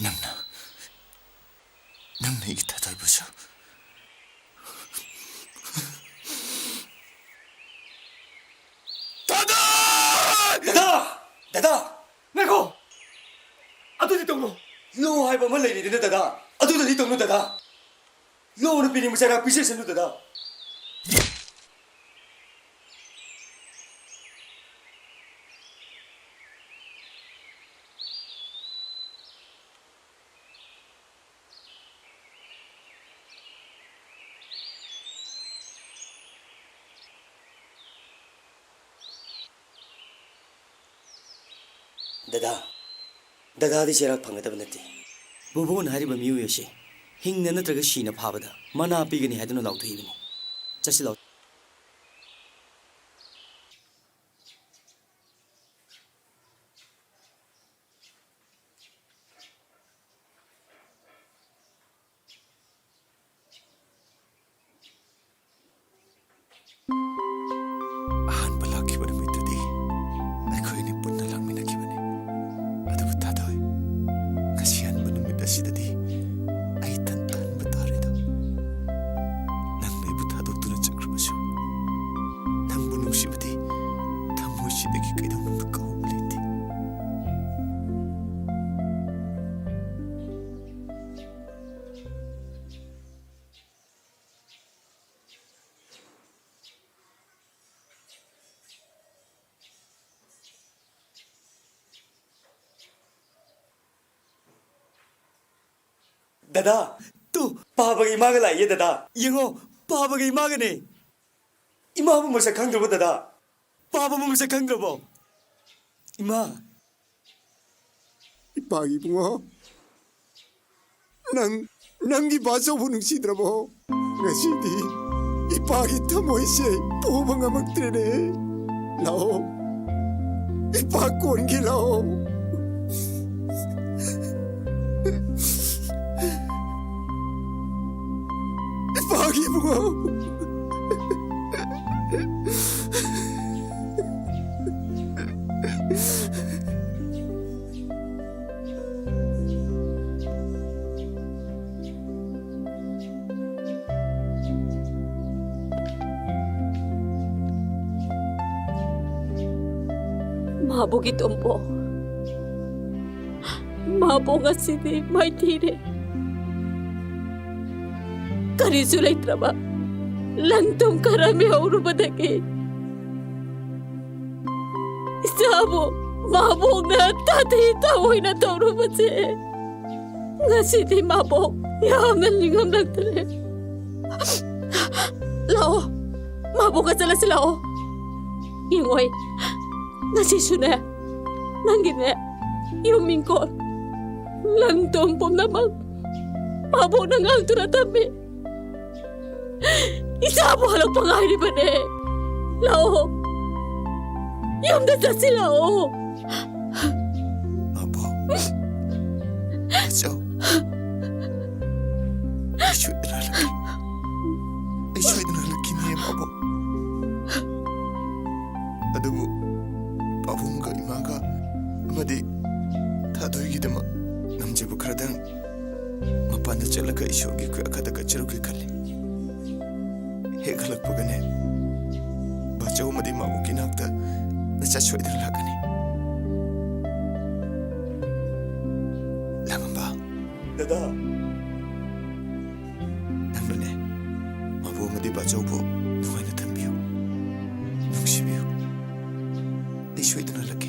ꯅꯪꯅ, ꯅꯪꯅ ꯑꯩꯒꯤ ꯊꯥꯗꯣꯏꯕꯁꯨ꯫ ꯊꯥꯗꯣꯏ! ꯗꯗꯥ! ꯗꯗꯥ! ꯉꯥꯏꯈꯣ! ꯑꯗꯨꯗꯤ ꯇꯧꯅꯣ! ꯂꯨ ꯍꯥꯏꯕ ꯑꯃ ꯂꯩꯔꯤꯗꯅ, ꯗꯗꯥ꯫ ꯑꯗꯨꯗꯗꯤ ꯇꯧꯅꯨ ꯗꯗꯥ꯫ ꯂꯧ ꯅꯨꯄꯤꯅꯤ ꯃꯆꯥꯅ ꯄꯤꯖꯁꯅꯨ ꯗꯗꯥ꯫ ꯗꯗꯥ, ꯗꯗꯥꯗꯤ ꯆꯩꯔꯥꯛ ꯐꯪꯒꯗꯕ ꯅꯠꯇꯦ꯫ ꯕꯨꯕꯣꯟ ꯍꯥꯏꯔꯤꯕ ꯃꯤꯑꯣꯏ ꯑꯁꯤ ꯍꯤꯡꯅ ꯅꯠꯇ꯭ꯔꯒ ꯁꯤꯅ ꯐꯥꯕꯗ ꯃꯅꯥ ꯄꯤꯒꯅꯤ ꯍꯥꯏꯗꯨꯅ ꯂꯥꯎꯊꯣꯛꯏꯕꯅꯤ꯫ ꯆꯠꯁꯤ ꯂꯥꯎ꯫ ꯑꯍꯥꯟꯕ ꯂꯥꯛꯈꯤꯕ ꯅꯨꯃꯤꯠꯇꯨꯗꯤ ꯑꯩꯈꯣꯏ ꯑꯅꯤ ꯄꯨꯟꯅ ꯂꯥꯛꯃꯤꯟꯅꯈꯤꯕꯅꯤ꯫ ꯑꯗꯨꯕꯨ ꯊꯥꯗꯣꯏ, ꯉꯁꯤ ꯍꯟꯕ ꯅꯨꯃꯤꯠ ꯑꯁꯤꯗꯗꯤ ꯑꯩ ꯏꯊꯟꯇ ꯍꯟꯕ ꯇꯥꯔꯦꯗꯣ꯫ ꯅꯪꯅ ꯑꯩꯕꯨ ꯊꯥꯗꯣꯛꯇꯨꯅ ꯆꯠꯈ꯭ꯔꯕꯁꯨ, ꯅꯪꯕꯨ ꯅꯨꯡꯁꯤꯕꯗꯤ ꯊꯃꯣꯏꯁꯤꯗꯒꯤ ꯀꯩꯗꯧꯅꯨꯡꯗ ꯀꯥꯎꯕ ꯂꯩꯇꯦ꯫ ꯗꯗꯥ, ꯇꯨ꯫ ꯄꯥꯕꯒ ꯏꯃꯥꯒ ꯂꯥꯛꯏꯌꯦ ꯗꯗꯥ꯫ ꯌꯦꯡꯉꯣ, ꯄꯥꯕꯒ ꯏꯃꯥꯒꯅꯦ꯫ ꯏꯃꯥꯕꯨ ꯃꯁꯛ ꯈꯪꯗ꯭ꯔꯕꯣ ꯗꯗꯥ? ꯄꯥꯕꯕꯨ ꯃꯁꯛ ꯈꯪꯗ꯭ꯔꯕꯣ? ꯏꯃꯥ꯫ ꯏꯄꯥꯒꯤ ꯏꯕꯨꯡꯉꯣ, ꯅꯪ, ꯅꯪꯒꯤ ꯕꯥꯆꯧꯕꯨ ꯅꯨꯡꯁꯤꯗ꯭ꯔꯕꯣ? ꯉꯁꯤꯗꯤ ꯏꯄꯥꯒꯤ ꯊꯃꯣꯏꯁꯦ ꯄꯨꯕ ꯉꯝꯃꯛꯇ꯭ꯔꯦꯅꯦ꯫ ꯂꯥꯛꯑꯣ, ꯏꯄꯥ ꯀꯣꯟꯒꯦ ꯂꯥꯛꯑꯣ꯫ ꯏꯄꯥꯒꯤ ꯏꯕꯨꯡꯉꯣ꯫ ꯃꯥꯕꯨꯒꯤ ꯇꯣꯝꯄꯣ, ꯃꯥꯕꯨ ꯉꯁꯤꯗꯤ ꯃꯥꯏꯊꯤꯔꯦ꯫ ꯀꯔꯤꯁꯨ ꯂꯩꯇ꯭ꯔꯕ ꯂꯟ ꯊꯨꯝ ꯈꯔ ꯃꯤꯍꯧꯔꯨꯕꯗꯒꯤ ꯏꯆꯥꯕꯨ ꯃꯥꯕꯣꯛꯅ ꯇꯥꯊꯤ ꯇꯥꯑꯣꯏꯅ ꯇꯧꯔꯨꯕꯁꯦ ꯉꯁꯤꯗꯤ ꯃꯥꯕꯣꯛ ꯌꯥꯝꯅ ꯅꯤꯡꯉꯝꯂꯛꯇ꯭ꯔꯦ꯫ ꯂꯥꯛꯑꯣ, ꯃꯥꯕꯣꯛꯀ ꯆꯠꯂꯁꯤ ꯂꯥꯛꯑꯣ꯫ ꯌꯦꯡꯉꯣꯏ, ꯉꯁꯤꯁꯨꯅꯦ, ꯅꯪꯒꯤꯅꯦ, ꯌꯨꯝ ꯏꯪꯈꯣꯜ, ꯂꯟ ꯊꯨꯝ ꯄꯨꯝꯅꯃꯛ ꯃꯥꯕꯣꯛꯅ ꯉꯥꯛꯇꯨꯅ ꯊꯝꯃꯤ꯫ ꯏꯆꯥꯕꯨ ꯍꯜꯂꯛꯄ ꯉꯥꯏꯔꯤꯕꯅꯦ꯫ ꯂꯥꯛꯑꯣ, ꯌꯨꯝꯗ ꯆꯠꯁꯤ ꯂꯥꯛꯑꯣ꯫ ꯃꯥꯕꯣꯛ꯫ ꯃꯆꯧ꯫ ꯑꯩ ꯁꯣꯏꯗꯅ ꯍꯜꯂꯛꯀꯦ꯫ ꯑꯩ ꯁꯣꯏꯗꯅ ꯍꯜꯂꯛꯈꯤꯅꯤꯌꯦ, ꯃꯥꯕꯣꯛ꯫ ꯑꯗꯨꯕꯨ ꯄꯥꯕꯨꯡꯒ ꯏꯃꯥꯒ ꯑꯃꯗꯤ ꯊꯥꯗꯣꯏꯒꯤꯗꯃꯛ ꯉꯝꯖꯕ ꯈꯔꯗꯪ ꯃꯄꯥꯟꯗ ꯆꯠꯂꯒ ꯏꯁꯣꯔꯒꯤ ꯈꯨꯌꯥꯈꯗ ꯀꯠꯆꯔꯨꯒꯦ ꯈꯜꯂꯤ꯫ ꯍꯦꯛ ꯍꯜꯂꯛꯄꯒꯅꯦ, ꯕꯥꯆꯧ ꯑꯃꯗꯤ ꯃꯥꯕꯣꯛꯀꯤ ꯅꯥꯛꯇ ꯅꯆꯥ ꯁꯣꯏꯗꯅ ꯂꯥꯛꯀꯅꯤ꯫ ꯂꯥꯡꯉꯝꯕ꯫ ꯗꯗꯥ꯫ ꯅꯪꯅꯅꯦ, ꯃꯥꯕꯣꯛ ꯑꯃꯗꯤ ꯕꯥꯆꯧꯕꯨ ꯅꯨꯡꯉꯥꯏꯅ ꯊꯝꯕꯤꯌꯨ, ꯅꯨꯡꯁꯤꯕꯤꯌꯨ꯫ ꯑꯩ ꯁꯣꯏꯗꯅ ꯍꯜꯂꯛꯀꯦ꯫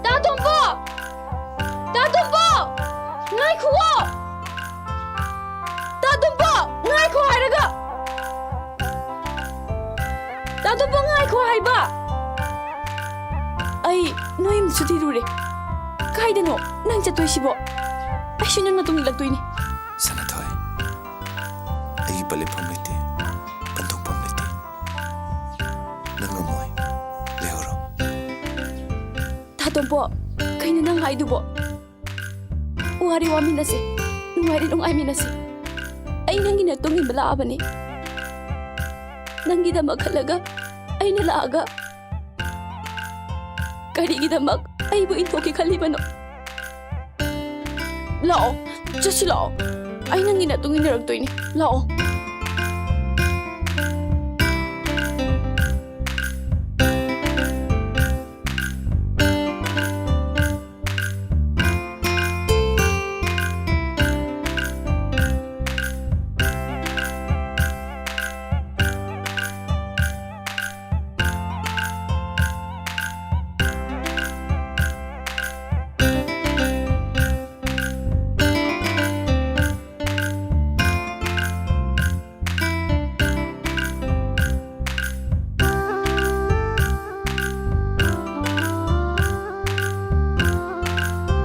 ꯇꯥ ꯇꯣꯝꯄꯣ! ꯇꯥ ꯇꯣꯝꯄꯣ! ꯉꯥꯏꯈꯨꯑꯣ! ꯇꯥ ꯇꯣꯝꯄꯣ! ꯉꯥꯏꯈꯣ ꯍꯥꯏꯔꯒ! ꯇꯥ ꯇꯣꯝꯄꯣ, ꯉꯥꯏꯈꯣ ꯍꯥꯏꯕ! ꯑꯩ ꯅꯣꯏ ꯌꯨꯝꯗꯁꯨ ꯊꯤꯔꯨꯔꯦ꯫ ꯀꯥꯏꯗꯅꯣ ꯅꯪ ꯆꯠꯇꯣꯏꯁꯤꯕꯣ? ꯑꯩꯁꯨ ꯅꯪ ꯅꯇꯨꯡ ꯏꯜꯂꯛꯇꯣꯏꯅꯤ꯫ ꯁꯅꯥꯊꯣꯏ, ꯑꯩꯒꯤ ꯄꯟꯊꯨꯡꯐꯝ ꯂꯩꯇꯦ, ꯄꯟꯊꯨꯡꯐꯝ ꯂꯩꯇꯦ꯫ ꯅꯪ ꯉꯝꯃꯣꯏ, ꯂꯩꯍꯧꯔꯣ꯫ ꯇꯥ ꯇꯣꯝꯄꯣ, ꯀꯩꯅꯣ ꯅꯪ ꯍꯥꯏꯗꯨꯕꯣ? ꯋꯥꯔꯦ ꯋꯥꯃꯤꯟꯅꯁꯤ, ꯅꯨꯡꯉꯥꯏꯔꯦ ꯅꯨꯡꯉꯥꯏꯃꯤꯟꯅꯁꯤ꯫ ꯑꯩ ꯅꯪꯒꯤ ꯅꯇꯨꯡ ꯏꯟꯕ ꯂꯥꯛꯑꯕꯅꯤ꯫ ꯅꯪꯒꯤꯗꯃꯛ ꯈꯜꯂꯒ ꯑꯩꯅ ꯂꯥꯛꯑꯒ ꯀꯔꯤꯒꯤꯗꯃꯛ ꯑꯩꯕꯨ ꯏꯟꯊꯣꯛꯀꯦ ꯈꯜꯂꯤꯕꯅꯣ? ꯂꯥꯛꯑꯣ, ꯆꯠꯁꯤ ꯂꯥꯛꯑꯣ꯫ ꯑꯩ ꯅꯪꯒꯤ ꯅꯇꯨꯡ ꯏꯟꯅꯔꯛꯇꯣꯏꯅꯤ꯫ ꯂꯥꯛꯑꯣ꯫